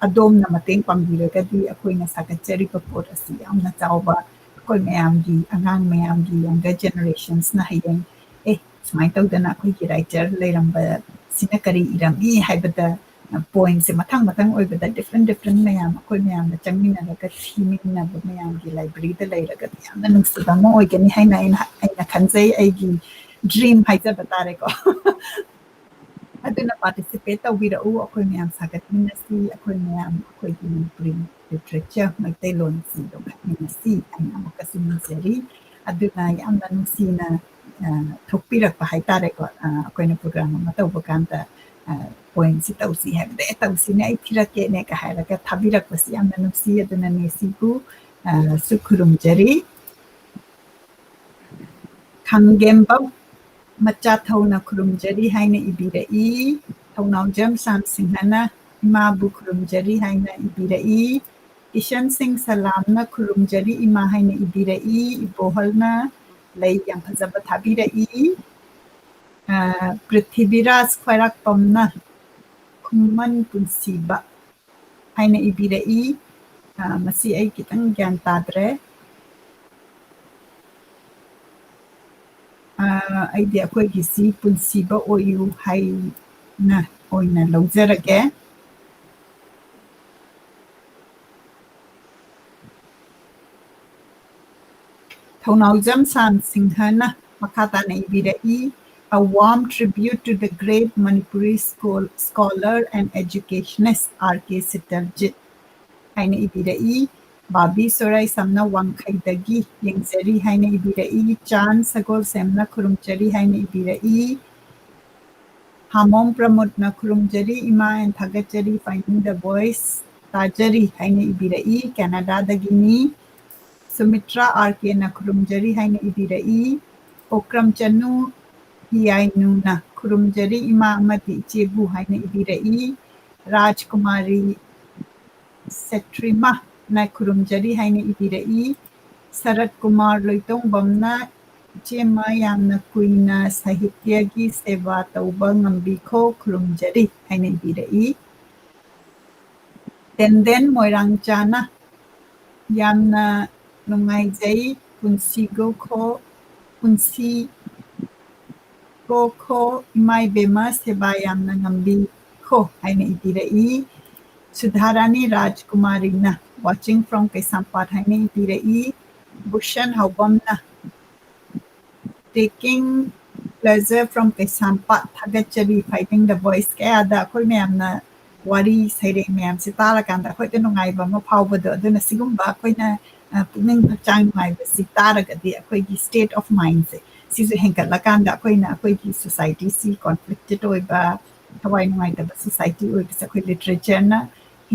ꯑꯗꯣꯝꯅ ꯃꯇꯦꯡ ꯄꯥꯡꯕꯤꯔꯒꯗꯤ ꯑꯩꯈꯣꯏꯅ ꯁꯥꯒꯠꯆꯔꯤꯕ ꯄꯣꯠ ꯑꯁꯤ ꯌꯥꯝꯅ ꯆꯥꯎꯕ, ꯑꯩꯈꯣꯏ ꯃꯌꯥꯝꯒꯤ, ꯑꯉꯥꯡ ꯃꯌꯥꯝꯒꯤ, ꯌꯪꯒꯔ ꯖꯦꯅꯦꯔꯦꯁꯟꯁꯅ ꯍꯌꯦꯡ, "ꯑꯦ, ꯁꯨꯃꯥꯏꯅ ꯇꯧꯗꯅ ꯑꯩꯈꯣꯏꯒꯤ ꯔꯥꯏꯇꯔ ꯂꯩꯔꯝꯕꯁꯤꯅ ꯀꯔꯤ ꯏꯔꯝꯃꯤ?" ꯍꯥꯏꯕꯗ ꯄꯣꯏꯟꯠꯁꯦ ꯃꯊꯪ ꯃꯊꯪ ꯑꯣꯏꯕꯗ ꯗꯤꯐ꯭ꯔꯦꯟ ꯗꯤꯐ꯭ꯔꯦꯟ ꯃꯌꯥꯝ ꯑꯩꯈꯣꯏ ꯃꯌꯥꯝꯅ ꯆꯪꯃꯤꯟꯅꯔꯒ ꯊꯤꯃꯤꯟꯅꯕ ꯃꯌꯥꯝꯒꯤ ꯂꯥꯏꯕ꯭ꯔꯦꯔꯤꯗ ꯂꯩꯔꯒꯗꯤ ꯌꯥꯝꯅ ꯅꯨꯡꯁꯤꯕ ꯑꯃ ꯑꯣꯏꯒꯅꯤ ꯍꯥꯏꯅ ꯑꯩꯅ, ꯑꯩꯅ ꯈꯟꯖꯩ꯫ ꯑꯩꯒꯤ ꯗ꯭ꯔꯤꯝ ꯍꯥꯏꯖꯕ ꯇꯥꯔꯦꯀꯣ꯫ ꯑꯗꯨꯅ participate ꯇꯧꯕꯤꯔꯛꯎ, ꯑꯩꯈꯣꯏ ꯃꯌꯥꯝ ꯁꯥꯒꯠꯃꯤꯟꯅꯁꯤ, ꯑꯩꯈꯣꯏ ꯃꯌꯥꯝ ꯑꯩꯈꯣꯏꯒꯤ ꯃꯅꯤꯄꯨꯔꯤ literature, ꯃꯩꯇꯩꯂꯣꯟꯁꯤ ꯌꯣꯛꯈꯠꯃꯤꯟꯅꯁꯤ ꯍꯥꯏꯅ ꯑꯃꯨꯛꯀꯁꯨ ꯅꯤꯡꯖꯔꯤ꯫ ꯑꯗꯨꯅ ꯌꯥꯝꯅ ꯅꯨꯡꯁꯤꯅ, ꯑ, ꯊꯣꯛꯄꯤꯔꯛꯄ ꯍꯥꯏꯇꯥꯔꯦꯀꯣ꯫ ꯑ, ꯑꯩꯈꯣꯏꯅ program ꯑꯃ ꯇꯧꯕ ꯀꯥꯟꯗ, ꯑ, pointꯁꯤ ꯇꯧꯁꯤ ꯍꯥꯏꯕꯗ, "ꯑꯦ, ꯇꯧꯁꯤꯅꯦ, ꯑꯩ ꯊꯤꯔꯛꯀꯦꯅꯦ"ꯀ ꯍꯥꯏꯔꯒ ꯊꯥꯕꯤꯔꯛꯄꯁꯤ ꯌꯥꯝꯅ ꯅꯨꯡꯁꯤ꯫ ꯑꯗꯨꯅ ꯅꯦꯁꯤꯕꯨ, ꯑ, ꯁꯨ ꯈꯨꯔꯨꯝꯖꯔꯤ꯫ ꯈꯥꯡꯒꯦꯝꯕꯝ ꯃꯆꯥꯊꯧꯅ ꯈꯨꯔꯨꯝꯖꯔꯤ ꯍꯥꯏꯅ ꯏꯕꯤꯔꯛꯏ꯫ ꯊꯧꯅꯥꯎꯖꯝ ꯁꯥꯝ ꯁꯤꯡꯍꯅ ꯏꯃꯥꯕꯨ ꯈꯨꯔꯨꯝꯖꯔꯤ ꯍꯥꯏꯅ ꯏꯕꯤꯔꯛꯏ꯫ ꯀꯤꯁꯟ ꯁꯤꯡ ꯁꯂꯥꯝꯅ ꯈꯨꯔꯨꯝꯖꯔꯤ ꯏꯃꯥ ꯍꯥꯏꯅ ꯏꯕꯤꯔꯛꯏ꯫ ꯏꯕꯣꯍꯜꯅ ꯂꯩ ꯌꯥꯝ ꯐꯖꯕ ꯊꯥꯕꯤꯔꯛꯏ꯫ ꯑ, ꯄ꯭ꯔꯤꯊꯤꯕꯤꯔꯥꯖ ꯈ꯭ꯋꯥꯏꯔꯥꯛꯄꯝꯅ ꯈꯨꯃꯟ ꯄꯨꯟꯁꯤꯕ ꯍꯥꯏꯅ ꯏꯕꯤꯔꯛꯏ꯫ ꯑ, ꯃꯁꯤ ꯑꯩ ꯈꯤꯇꯪ ꯒ꯭ꯌꯥꯟ ꯇꯥꯗ꯭ꯔꯦ꯫ ꯑ, ꯑꯩꯗꯤ ꯑꯩꯈꯣꯏꯒꯤꯁꯤ ꯄꯨꯟꯁꯤꯕ ꯑꯣꯏꯌꯨ ꯍꯥꯏꯅ ꯑꯣꯏꯅ ꯂꯧꯖꯔꯒꯦ꯫ ꯊꯧꯅꯥꯎꯖꯝ ꯁꯥꯝ ꯁꯤꯡꯍꯅ ꯃꯈꯥ ꯇꯥꯅ ꯏꯕꯤꯔꯛꯏ, "A warm tribute to the great Manipuri school, scholar and educationist R K ꯁꯤꯇꯜꯖꯤꯠ" ꯍꯥꯏꯅ ꯏꯕꯤꯔꯛꯏ꯫ ꯕꯥꯕꯤ ꯁꯣꯔꯥꯏꯁꯝꯅ ꯋꯥꯡꯈꯩꯗꯒꯤ ꯌꯦꯡꯖꯔꯤ ꯍꯥꯏꯅ ꯏꯕꯤꯔꯛꯏ꯫ ꯆꯥꯟ ꯁꯒꯣꯜꯁꯦꯝꯅ ꯈꯨꯔꯨꯝꯖꯔꯤ ꯍꯥꯏꯅ ꯏꯕꯤꯔꯛꯏ꯫ ꯍꯥꯃꯣꯝ ꯄ꯭ꯔꯃꯣꯗꯅ ꯈꯨꯔꯨꯝꯖꯔꯤ ꯏꯃꯥ and ꯊꯥꯒꯠꯆꯔꯤ, finding the voice, ꯇꯥꯖꯔꯤ ꯍꯥꯏꯅ ꯏꯕꯤꯔꯛꯏ, ꯀꯦꯅꯥꯗꯥꯗꯒꯤꯅꯤ꯫ ꯁꯨꯃꯤꯇ꯭ꯔꯥ ꯑꯥꯔ ꯀꯦꯅ ꯈꯨꯔꯨꯝꯖꯔꯤ ꯍꯥꯏꯅ ꯏꯕꯤꯔꯛꯏ꯫ ꯑꯣꯀ꯭ꯔꯝ ꯆꯅꯨ ꯍꯤꯌꯥꯏꯅꯨꯅ ꯈꯨꯔꯨꯝꯖꯔꯤ ꯏꯃꯥ ꯑꯃꯗꯤ ꯏꯆꯦꯕꯨ ꯍꯥꯏꯅ ꯏꯕꯤꯔꯛꯏ꯫ ꯔꯥꯖꯀꯨꯃꯥꯔꯤ ꯁꯦꯇ꯭ꯔꯤꯃꯥꯅ ꯈꯨꯔꯨꯝꯖꯔꯤ ꯍꯥꯏꯅ ꯏꯕꯤꯔꯛꯏ꯫ ꯁꯔꯠ ꯀꯨꯃꯥꯔ ꯂꯣꯏꯇꯣꯡꯕꯝꯅ, "ꯏꯆꯦꯃ, ꯌꯥꯝꯅ ꯀꯨꯏꯅ ꯁꯥꯍꯤꯇ꯭ꯌꯒꯤ ꯁꯦꯕꯥ ꯇꯧꯕ ꯉꯝꯕꯤꯈꯣ, ꯈꯨꯔꯨꯝꯖꯔꯤ" ꯍꯥꯏꯅ ꯏꯕꯤꯔꯛꯏ꯫ ꯇꯦꯟꯗꯦꯟ ꯃꯣꯏꯔꯥꯡꯆꯥꯅ, "ꯌꯥꯝꯅ ꯅꯨꯡꯉꯥꯏꯖꯩ, ꯄꯨꯟꯁꯤꯒꯣ ꯈꯣ, ꯄꯨꯟꯁꯤ ꯀꯣ ꯈꯣ, ꯏꯃꯥ ꯏꯕꯦꯝꯃ ꯁꯦꯕꯥ ꯌꯥꯝꯅ ꯉꯝꯕꯤꯈꯣ" ꯍꯥꯏꯅ ꯏꯕꯤꯔꯛꯏ꯫ ꯁꯨꯙꯥꯔꯥꯅꯤ ꯔꯥꯖꯀꯨꯃꯥꯔꯤꯅ, "Watching from ꯀꯩꯁꯥꯝꯄꯥꯠ" ꯍꯥꯏꯅ ꯏꯕꯤꯔꯛꯏ꯫ ꯚꯨꯁꯟ ꯍꯥꯎꯕꯝꯅ, "Taking Pleasure from ꯀꯩꯁꯥꯝꯄꯥꯠ, ꯊꯥꯒꯠꯆꯔꯤ꯫ Fighting the Voice ꯀꯌꯥꯗ ꯑꯩꯈꯣꯏ ꯃꯌꯥꯝꯅ ꯋꯥꯔꯤ ꯁꯩꯔꯦꯡ ꯃꯌꯥꯝꯁꯦ ꯇꯥꯔꯀꯥꯟꯗ ꯑꯩꯈꯣꯏꯗ ꯅꯨꯡꯉꯥꯏꯕ ꯑꯃ ꯐꯥꯎꯕꯗꯣ, ꯑꯗꯨꯅ ꯁꯤꯒꯨꯝꯕ ꯑꯩꯈꯣꯏꯅ, ꯑ, ꯄꯨꯛꯅꯤꯡ ꯍꯛꯆꯥꯡ ꯅꯨꯡꯉꯥꯏꯕꯁꯤ ꯇꯥꯔꯒꯗꯤ ꯑꯩꯈꯣꯏꯒꯤ state of mindꯁꯦ ꯁꯤꯁꯨ ꯍꯦꯟꯒꯠꯂꯀꯥꯟꯗ ꯑꯩꯈꯣꯏꯅ ꯑꯩꯈꯣꯏꯒꯤ societyꯁꯤ conflicted ꯑꯣꯏꯕ, ꯊꯋꯥꯏ ꯅꯨꯡꯉꯥꯏꯇꯕ society ꯑꯣꯏꯕꯁꯦ ꯑꯩꯈꯣꯏ literatureꯅ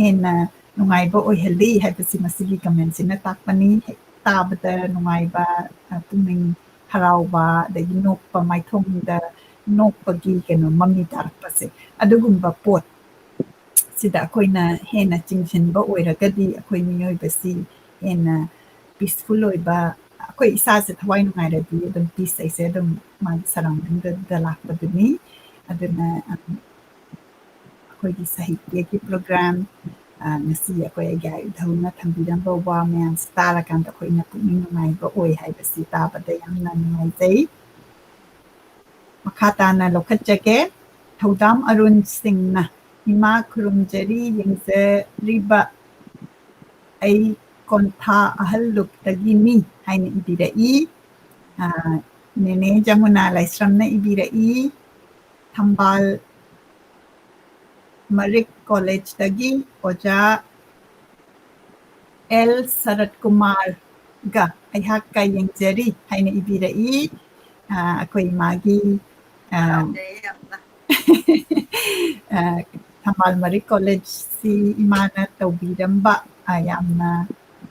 ꯍꯦꯟꯅ ꯅꯨꯡꯉꯥꯏꯕ ꯑꯣꯏꯍꯜꯂꯤ ꯍꯥꯏꯕꯁꯤ ꯃꯁꯤꯒꯤ commentꯁꯤꯅ ꯇꯥꯛꯄꯅꯤ꯫ ꯍꯦꯛ ꯇꯥꯕꯗ ꯅꯨꯡꯉꯥꯏꯕ, ꯑ, ꯄꯨꯛꯅꯤꯡ ꯍꯔꯥꯎꯕ, ꯑꯗꯒꯤ ꯅꯣꯛꯄ, ꯃꯥꯏꯊꯣꯡꯗ ꯅꯣꯛꯄꯒꯤ ꯀꯩꯅꯣ ꯃꯃꯤ ꯇꯥꯔꯛꯄꯁꯦ, ꯑꯗꯨꯒꯨꯝꯕ ꯄꯣꯠ ꯁꯤꯗ ꯑꯩꯈꯣꯏꯅ ꯍꯦꯟꯅ ꯆꯤꯡꯁꯤꯟꯕ ꯑꯣꯏꯔꯒꯗꯤ ꯑꯩꯈꯣꯏ ꯃꯤꯑꯣꯏꯕꯁꯤ ꯍꯦꯟꯅ peaceful ꯑꯣꯏꯕ, ꯑꯩꯈꯣꯏ ꯏꯁꯥꯁꯦ ꯊꯋꯥꯏ ꯅꯨꯡꯉꯥꯏꯔꯗꯤ ꯑꯗꯨꯝ peace ꯍꯥꯏꯁꯦ ꯑꯗꯨꯝ ꯃꯥꯒꯤ surroundingꯗ ꯂꯥꯛꯄꯗꯨꯅꯤ꯫ ꯑꯗꯨꯅ, ꯑꯝ, ꯑꯩꯈꯣꯏꯒꯤ ꯁꯥꯍꯤꯇ꯭ꯌꯒꯤ program, ꯑ, ꯉꯁꯤ ꯑꯩꯈꯣꯏ ꯑꯩꯒꯤ ꯏꯙꯧꯅ ꯊꯝꯕꯤꯔꯝꯕ ꯋꯥ ꯃꯌꯥꯝꯁꯤ ꯇꯥꯔꯀꯥꯟꯗ ꯑꯩꯈꯣꯏꯅ ꯄꯨꯛꯅꯤꯡ ꯅꯨꯡꯉꯥꯏꯕ ꯑꯣꯏ ꯍꯥꯏꯕꯁꯤ ꯇꯥꯕꯗ ꯌꯥꯝꯅ ꯅꯨꯡꯉꯥꯏꯖꯩ꯫ ꯃꯈꯥ ꯇꯥꯅ ꯂꯧꯈꯠꯆꯒꯦ꯫ ꯊꯧꯗꯥꯝ ꯑꯔꯨꯟ ꯁꯤꯡꯅ, "ꯏꯃꯥ ꯈꯨꯔꯨꯝꯖꯔꯤ, ꯌꯦꯡꯖꯔꯤꯕ ꯑꯩ ꯀꯣꯟꯊꯥ ꯑꯍꯜ ꯂꯨꯞꯇꯒꯤꯅꯤ" ꯍꯥꯏꯅ ꯏꯕꯤꯔꯛꯏ꯫ ꯑ, ꯅꯦꯅꯦ ꯖꯃꯨꯅꯥ ꯂꯥꯏꯁ꯭ꯔꯝꯅ ꯏꯕꯤꯔꯛꯏ꯫ ꯊꯝꯕꯥꯜ ꯃꯔꯤꯛ ꯀꯣꯂꯦꯖꯇꯒꯤ ꯑꯣꯖꯥ ꯑꯦꯜ ꯁꯔꯠ ꯀꯨꯃꯥꯔꯒ ꯑꯩꯍꯥꯛꯀ ꯌꯦꯡꯖꯔꯤ ꯍꯥꯏꯅ ꯏꯕꯤꯔꯛꯏ꯫ ꯑ, ꯑꯩꯈꯣꯏ ꯏꯃꯥꯒꯤ, ꯑ, ꯍꯔꯥꯎꯖꯩ ꯌꯥꯝꯅ꯫ ꯑ, ꯊꯝꯕꯥꯜ ꯃꯔꯤꯛ ꯀꯣꯂꯦꯖꯁꯤ ꯏꯃꯥꯅ ꯇꯧꯕꯤꯔꯝꯕ, ꯑ, ꯌꯥꯝꯅ,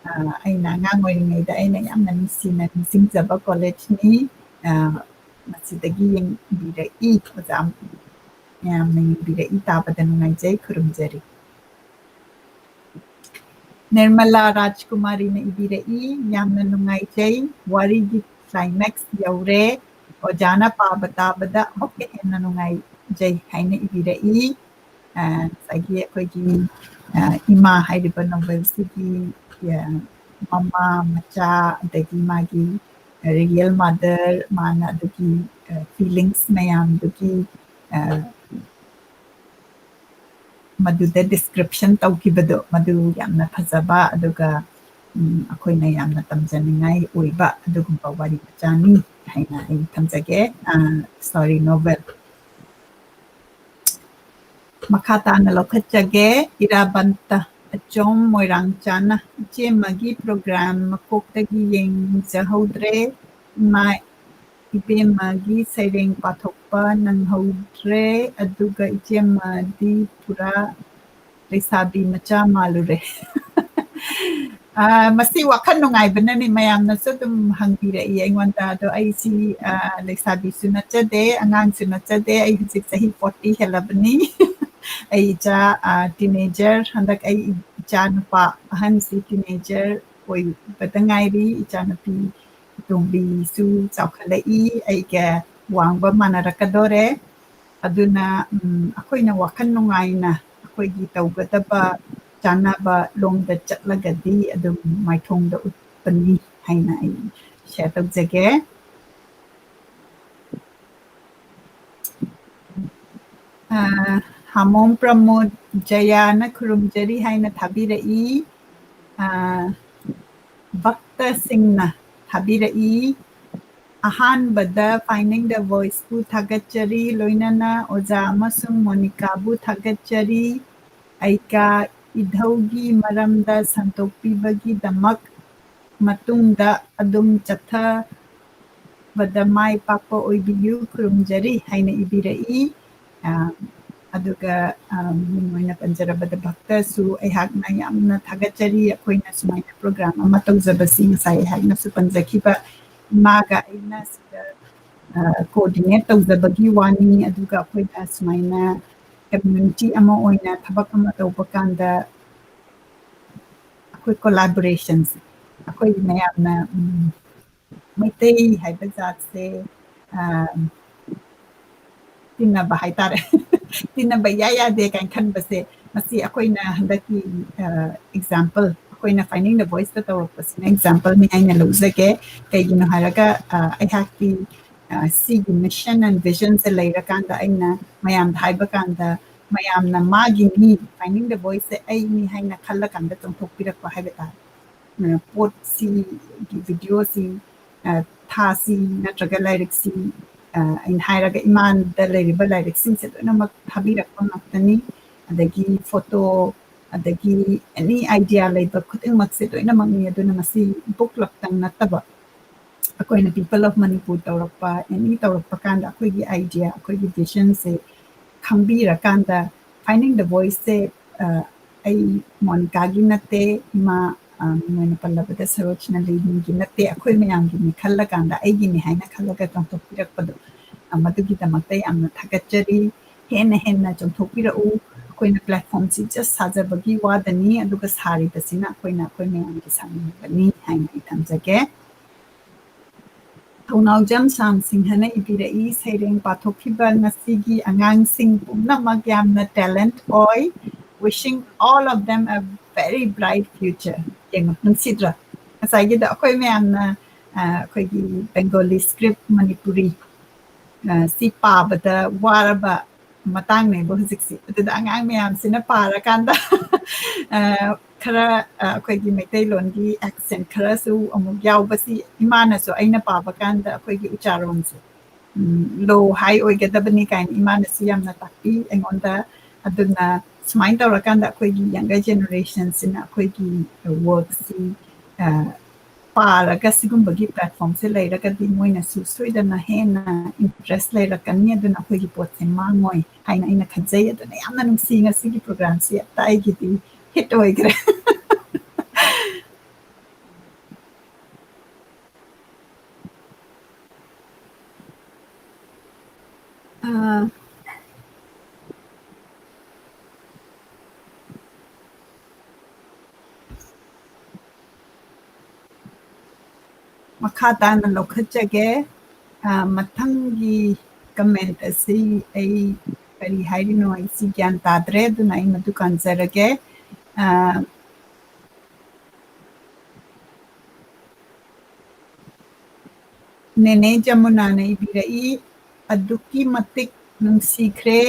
ꯑ, ꯑꯩꯅ ꯑꯉꯥꯡ ꯑꯣꯏꯔꯤꯉꯩꯗ ꯑꯩꯅ ꯌꯥꯝꯅ ꯅꯨꯡꯁꯤꯅ ꯅꯤꯡꯁꯤꯡꯖꯕ ꯀꯣꯂꯦꯖꯅꯤ꯫ ꯑ, ꯃꯁꯤꯗꯒꯤ ꯌꯦꯡꯕꯤꯔꯛꯏ ꯑꯣꯖꯥ ꯃꯌꯥꯝꯅ ꯌꯦꯡꯕꯤꯔꯛꯏ, ꯇꯥꯕꯗ ꯅꯨꯡꯉꯥꯏꯖꯩ, ꯈꯨꯔꯨꯝꯖꯔꯤ꯫ ꯅꯤꯔꯃꯂꯥ ꯔꯥꯖꯀꯨꯃꯥꯔꯤꯅ ꯏꯕꯤꯔꯛꯏ, "ꯌꯥꯝꯅ ꯅꯨꯡꯉꯥꯏꯖꯩ, ꯋꯥꯔꯤꯒꯤ climax ꯌꯧꯔꯦ, ꯑꯣꯖꯥꯅ ꯄꯥꯕ ꯇꯥꯕꯗ ꯑꯃꯨꯛꯀ ꯍꯦꯟꯅ ꯅꯨꯡꯉꯥꯏꯖꯩ" ꯍꯥꯏꯅ ꯏꯕꯤꯔꯛꯏ꯫ ꯑ, ꯉꯁꯥꯏꯒꯤ ꯑꯩꯈꯣꯏꯒꯤ, ꯑ, ꯏꯃꯥ ꯍꯥꯏꯔꯤꯕ novelꯁꯤꯒꯤ, ꯑ, ꯃꯃꯥ, ꯃꯆꯥ, ꯑꯗꯒꯤ ꯃꯥꯒꯤ real mother, ꯃꯥꯅ ꯑꯗꯨꯒꯤ, ꯑ, feelings ꯃꯌꯥꯝꯗꯨꯒꯤ, ꯑ, ꯃꯗꯨꯗ description ꯇꯧꯈꯤꯕꯗꯣ, ꯃꯗꯨ ꯌꯥꯝꯅ ꯐꯖꯕ, ꯑꯗꯨꯒ, ꯎꯝ, ꯑꯩꯈꯣꯏꯅ ꯌꯥꯝꯅ ꯇꯝꯖꯅꯤꯡꯉꯥꯏ ꯑꯣꯏꯕ ꯑꯗꯨꯒꯨꯝꯕ ꯋꯥꯔꯤ ꯃꯆꯥꯅꯤ ꯍꯥꯏꯅ ꯑꯩ ꯊꯝꯖꯒꯦ꯫ ꯑ, story novel꯫ ꯃꯈꯥ ꯇꯥꯅ ꯂꯧꯈꯠꯆꯒꯦ꯫ ꯏꯔꯥꯕꯟꯇ ꯑꯆꯣꯝ ꯃꯣꯏꯔꯥꯡ ꯆꯥꯅ꯫ ꯏꯆꯦꯃꯒꯤ program ꯃꯀꯣꯛꯇꯒꯤ ꯌꯦꯡꯖꯍꯧꯗ꯭ꯔꯦ꯫ ꯏꯃꯥ ꯏꯕꯦꯝꯃꯒꯤ ꯁꯩꯔꯦꯡ ꯄꯥꯊꯣꯛꯄ ꯅꯪꯍꯧꯗ꯭ꯔꯦ꯫ ꯑꯗꯨꯒ ꯏꯆꯦꯃꯗꯤ ꯄꯨꯔꯥ ꯂꯩꯁꯥꯕꯤ ꯃꯆꯥ ꯃꯥꯜꯂꯨꯔꯦ꯫ ꯑ, ꯃꯁꯤ ꯋꯥꯈꯜ ꯅꯨꯡꯉꯥꯏꯕꯅꯅꯤ, ꯃꯌꯥꯝꯅꯁꯨ ꯑꯗꯨꯝ ꯍꯪꯕꯤꯔꯛꯏ ꯑꯩꯉꯣꯟꯗ꯫ ꯑꯗꯣ ꯑꯩꯁꯤ, ꯑ, ꯂꯩꯁꯥꯕꯤꯁꯨ ꯅꯠꯆꯗꯦ, ꯑꯉꯥꯡꯁꯨ ꯅꯠꯆꯗꯦ꯫ ꯑꯩ ꯍꯧꯖꯤꯛ ꯆꯍꯤ forty ꯍꯦꯜꯂꯕꯅꯤ꯫ ꯑꯩ ꯏꯆꯥ, ꯑ, teenager, ꯍꯟꯗꯛ ꯑꯩ ꯏꯆꯥ ꯅꯨꯄꯥ ꯑꯍꯟꯁꯤ teenager ꯑꯣꯏꯕꯗ ꯉꯥꯏꯔꯤ꯫ ꯏꯆꯥ ꯅꯨꯄꯤ ꯑꯇꯣꯝꯕꯤꯁꯨ ꯆꯥꯎꯈꯠꯂꯛꯏ꯫ ꯑꯩꯒ ꯋꯥꯡꯕ ꯃꯥꯟꯅꯔꯛꯀꯗꯣꯔꯦ꯫ ꯑꯗꯨꯅ, ꯎꯝ, ꯑꯩꯈꯣꯏꯅ ꯋꯥꯈꯜ ꯅꯨꯡꯉꯥꯏꯅ ꯑꯩꯈꯣꯏꯒꯤ ꯇꯧꯒꯗꯕ ꯆꯥꯅꯕ ꯂꯣꯝꯗ ꯆꯠꯂꯒꯗꯤ ꯑꯗꯨꯝ ꯃꯥꯏꯊꯣꯡꯗ ꯎꯠꯄꯅꯤ ꯍꯥꯏꯅ ꯑꯩ share ꯇꯧꯖꯒꯦ꯫ ꯑ, ꯍꯥꯃꯣꯝ ꯄ꯭ꯔꯃꯣꯗ ꯖꯌꯥꯅ ꯈꯨꯔꯨꯝꯖꯔꯤ ꯍꯥꯏꯅ ꯊꯥꯕꯤꯔꯛꯏ꯫ ꯑ, ꯚꯛꯇꯁꯤꯡꯅ ꯊꯥꯕꯤꯔꯛꯏ꯫ ꯑꯍꯥꯟꯕꯗ Finding the Voiceꯄꯨ ꯊꯥꯒꯠꯆꯔꯤ, ꯂꯣꯏꯅꯅ ꯑꯣꯖꯥ ꯑꯃꯁꯨꯡ ꯃꯣꯅꯤꯀꯥꯕꯨ ꯊꯥꯒꯠꯆꯔꯤ꯫ ꯑꯩꯒ ꯏꯙꯧꯒꯤ ꯃꯔꯝꯗ ꯁꯟꯗꯣꯛꯄꯤꯕꯒꯤꯗꯃꯛ꯫ ꯃꯇꯨꯡꯗ ꯑꯗꯨꯝ ꯆꯠꯊꯕꯗ ꯃꯥꯏ ꯄꯥꯛꯄ ꯑꯣꯏꯕꯤꯌꯨ, ꯈꯨꯔꯨꯝꯖꯔꯤ ꯍꯥꯏꯅ ꯏꯕꯤꯔꯛꯏ꯫ ꯑ, ꯑꯗꯨꯒ, ꯑ, ꯃꯤꯡ ꯑꯣꯏꯅ ꯄꯟꯖꯔꯕꯗ ꯚꯛꯇꯁꯨ ꯑꯩꯍꯥꯛꯅ ꯌꯥꯝꯅ ꯊꯥꯒꯠꯆꯔꯤ꯫ ꯑꯩꯈꯣꯏꯅ ꯁꯨꯃꯥꯏꯅ program ꯑꯃ ꯇꯧꯖꯕꯁꯤ ꯉꯁꯥꯏ ꯑꯩꯍꯥꯛꯅꯁꯨ ꯄꯟꯖꯈꯤꯕ ꯏꯃꯥꯒ ꯑꯩꯅ ꯁꯤꯗ, ꯑ, coordinate ꯇꯧꯖꯕꯒꯤ ꯋꯥꯅꯤ꯫ ꯑꯗꯨꯒ ꯑꯩꯈꯣꯏꯅ ꯁꯨꯃꯥꯏꯅ community ꯑꯃ ꯑꯣꯏꯅ ꯊꯕꯛ ꯑꯃ ꯇꯧꯕ ꯀꯥꯟꯗ ꯑꯩꯈꯣꯏ collaborationꯁꯦ, ꯑꯩꯈꯣꯏ ꯃꯌꯥꯝꯅ, ꯎꯝ, ꯃꯩꯇꯩ ꯍꯥꯏꯕ ꯖꯥꯠꯁꯦ, ꯑ, ꯇꯤꯟꯅꯕ ꯍꯥꯏꯇꯥꯔꯦ꯫ ꯇꯤꯟꯅꯕ ꯏꯌꯥ ꯌꯥꯗꯦ ꯀꯥꯏꯅ ꯈꯟꯕꯁꯦ, ꯃꯁꯤ ꯑꯩꯈꯣꯏꯅ ꯍꯟꯗꯛꯀꯤ, ꯑ, example, ꯑꯩꯈꯣꯏꯅ Finding the Voiceꯇ ꯇꯧꯔꯛꯄꯁꯤꯅ exampleꯅꯤ ꯍꯥꯏꯅ ꯂꯧꯖꯒꯦ꯫ ꯀꯩꯒꯤꯅꯣ ꯍꯥꯏꯔꯒ, ꯑ, ꯑꯩꯍꯥꯛꯇꯤ, ꯑ, ꯁꯤꯒꯤ mission and visionꯁꯦ ꯂꯩꯔꯀꯥꯟꯗ ꯑꯩꯅ ꯃꯌꯥꯝꯗ ꯍꯥꯏꯕ ꯀꯥꯟꯗ ꯃꯌꯥꯝꯅ ꯃꯥꯒꯤꯅꯤ, Finding the Voiceꯁꯦ ꯑꯩꯅꯤ ꯍꯥꯏꯅ ꯈꯜꯂꯀꯥꯟꯗ ꯆꯣꯡꯊꯣꯛꯄꯤꯔꯛꯄ ꯍꯥꯏꯕ ꯇꯥꯔꯦ꯫ ꯑ, ꯄꯣꯠꯁꯤ, ꯚꯤꯗꯤꯑꯣꯁꯤ, ꯑ, ꯊꯥꯁꯤ ꯅꯠꯇ꯭ꯔꯒ ꯂꯥꯏꯔꯤꯛꯁꯤ, ꯑ, ꯑꯩꯅ ꯍꯥꯏꯔꯒ ꯏꯃꯥꯟꯗ ꯂꯩꯔꯤꯕ ꯂꯥꯏꯔꯤꯛꯁꯤꯡꯁꯦ ꯂꯣꯏꯅꯃꯛ ꯊꯥꯕꯤꯔꯛꯄ ꯉꯥꯛꯇꯅꯤ꯫ ꯑꯗꯒꯤ ꯐꯣꯇꯣ, ꯑꯗꯒꯤ ꯑꯦꯅꯤ ꯑꯥꯏꯗꯤꯌꯥ ꯂꯩꯕ ꯈꯨꯗꯤꯡꯃꯛꯁꯦ ꯂꯣꯏꯅꯃꯛꯅꯤ꯫ ꯑꯗꯨꯅ ꯃꯁꯤ ꯕꯨꯛ ꯀ꯭ꯂꯕꯇꯪ ꯅꯠꯇꯕ, ꯑꯩꯈꯣꯏꯅ People of Manipur ꯇꯧꯔꯛꯄ, ꯑꯦꯅꯤ ꯇꯧꯔꯛꯄ ꯀꯥꯟꯗ ꯑꯩꯈꯣꯏꯒꯤ ꯑꯥꯏꯗꯤꯌꯥ, ꯑꯩꯈꯣꯏꯒꯤ ꯚꯤꯖꯟꯁꯦ ꯈꯪꯕꯤꯔꯀꯥꯟꯗ, Finding the Voiceꯁꯦ, ꯑ, ꯑꯩ ꯃꯣꯅꯤꯀꯥꯒꯤ ꯅꯠꯇꯦ, ꯏꯃꯥ, ꯑ, ꯃꯤꯡ ꯑꯣꯏꯅ ꯄꯜꯂꯕꯗ ꯁꯔꯣꯖꯅ ꯂꯤꯂꯤꯒꯤ ꯅꯠꯇꯦ, ꯑꯩꯈꯣꯏ ꯃꯌꯥꯝꯒꯤꯅꯤ ꯈꯜꯂꯀꯥꯟꯗ, ꯑꯩꯒꯤꯅꯤ ꯍꯥꯏꯅ ꯈꯜꯂꯒ ꯆꯣꯡꯊꯣꯛꯄꯤꯔꯛꯄꯗꯣ, ꯑ, ꯃꯗꯨꯒꯤꯗꯃꯛꯇ ꯌꯥꯝꯅ ꯊꯥꯒꯠꯆꯔꯤ꯫ ꯍꯦꯟꯅ ꯍꯦꯟꯅ ꯆꯣꯡꯊꯣꯛꯄꯤꯔꯛꯎ꯫ ꯑꯩꯈꯣꯏꯅ ꯄ꯭ꯂꯦꯠꯐꯣꯝꯁꯤ ꯖꯁ ꯁꯥꯖꯕꯒꯤ ꯋꯥꯗꯅꯤ, ꯑꯗꯨꯒ ꯁꯥꯔꯤꯕꯁꯤꯅ ꯑꯩꯈꯣꯏꯅ ꯑꯩꯈꯣꯏ ꯃꯌꯥꯝꯒꯤ ꯁꯥꯟꯅꯕꯅꯤ ꯍꯥꯏꯅ ꯑꯩ ꯊꯝꯖꯒꯦ꯫ ꯊꯧꯅꯥꯎꯖꯝ ꯁꯥꯝꯁꯤꯡꯍꯅ ꯏꯕꯤꯔꯛꯏ, "ꯁꯩꯔꯦꯡ ꯄꯥꯊꯣꯛꯈꯤꯕ ꯉꯁꯤꯒꯤ ꯑꯉꯥꯡꯁꯤꯡ ꯄꯨꯝꯅꯃꯛ ꯌꯥꯝꯅ ꯇꯦꯂꯦꯟꯠ ꯑꯣꯏ꯫ Wishing all of them a very bright future." ꯌꯦꯡꯉꯣ, ꯅꯨꯡꯁꯤꯗ꯭ꯔꯥ? ꯉꯁꯥꯏꯒꯤꯗꯣ ꯑꯩꯈꯣꯏ ꯃꯌꯥꯝꯅ, ꯑ, ꯑꯩꯈꯣꯏꯒꯤ ꯕꯦꯡꯒꯣꯂꯤ ꯁ꯭ꯀ꯭ꯔꯤꯞ ꯃꯅꯤꯄꯨꯔꯤ, ꯑ, ꯁꯤ ꯄꯥꯕꯗ ꯋꯥꯔꯕ ꯃꯇꯥꯡꯅꯦꯕ ꯍꯧꯖꯤꯛꯁꯤ꯫ ꯑꯗꯨꯗ ꯑꯉꯥꯡ ꯃꯌꯥꯝꯁꯤꯅ ꯄꯥꯔꯀꯥꯟꯗ, ꯑ, ꯈꯔ, ꯑ, ꯑꯩꯈꯣꯏꯒꯤ ꯃꯩꯇꯩꯂꯣꯟꯒꯤ ꯑꯦꯛꯁꯦꯟ ꯈꯔꯁꯨ ꯑꯃꯨꯛ ꯌꯥꯎꯕꯁꯤ ꯏꯃꯥꯅꯁꯨ ꯑꯩꯅ ꯄꯥꯕ ꯀꯥꯟꯗ ꯑꯩꯈꯣꯏꯒꯤ ꯎꯆꯥꯔꯣꯟꯁꯦ, ꯎꯝ, ꯂꯣ ꯍꯥꯏ ꯑꯣꯏꯒꯗꯕꯅꯤ ꯀꯥꯏꯅ ꯏꯃꯥꯅꯁꯨ ꯌꯥꯝꯅ ꯇꯥꯛꯄꯤ ꯑꯩꯉꯣꯟꯗ꯫ ꯑꯗꯨꯅ ꯁꯨꯃꯥꯏꯅ ꯇꯧꯔꯀꯥꯟꯗ ꯑꯩꯈꯣꯏꯒꯤ ꯌꯪꯒꯔ ꯖꯦꯅꯦꯔꯦꯁꯟꯁꯤꯅ ꯑꯩꯈꯣꯏꯒꯤ ꯋꯥꯔꯛꯁꯤ, ꯑ, ꯄꯥꯔꯒ ꯁꯤꯒꯨꯝꯕꯒꯤ ꯄ꯭ꯂꯦꯠꯐꯣꯝꯁꯦ ꯂꯩꯔꯒꯗꯤ ꯃꯣꯏꯅꯁꯨ ꯁꯣꯏꯗꯅ ꯍꯦꯟꯅ ꯏꯟꯇꯔꯦꯁ ꯂꯩꯔꯛꯀꯅꯤ, ꯑꯗꯨꯅ ꯑꯩꯈꯣꯏꯒꯤ ꯄꯣꯠꯁꯦ ꯃꯥꯡꯉꯣꯏ ꯍꯥꯏꯅ ꯑꯩꯅ ꯈꯟꯖꯩ꯫ ꯑꯗꯨꯅ ꯌꯥꯝꯅ ꯅꯨꯡꯁꯤ ꯉꯁꯤꯒꯤ ꯄ꯭ꯔꯣꯒ꯭ꯔꯥꯝꯁꯤ, ꯑꯝꯇ ꯑꯩꯒꯤꯗꯤ ꯍꯤꯠ ꯑꯣꯏꯈ꯭ꯔꯦ꯫ ꯑꯥ, ꯃꯈꯥ ꯇꯥꯅ ꯂꯧꯈꯠꯆꯒꯦ꯫ ꯑꯥ, ꯃꯊꯪꯒꯤ ꯀꯃꯦꯟꯠ ꯑꯁꯤ ꯑꯩ ꯀꯔꯤ ꯍꯥꯏꯔꯤꯅꯣ, ꯑꯩ ꯁꯤ ꯒ꯭ꯌꯥꯟ ꯇꯥꯗ꯭ꯔꯦ, ꯑꯗꯨꯅ ꯑꯩ ꯃꯗꯨ ꯀꯥꯟꯖꯔꯒꯦ꯫ ꯑꯥ, ꯅꯦꯅꯦ ꯖꯃꯨꯅꯥꯅ ꯏꯕꯤꯔꯛꯏ, "ꯑꯗꯨꯛꯀꯤ ꯃꯇꯤꯛ ꯅꯨꯡꯁꯤꯈ꯭ꯔꯦ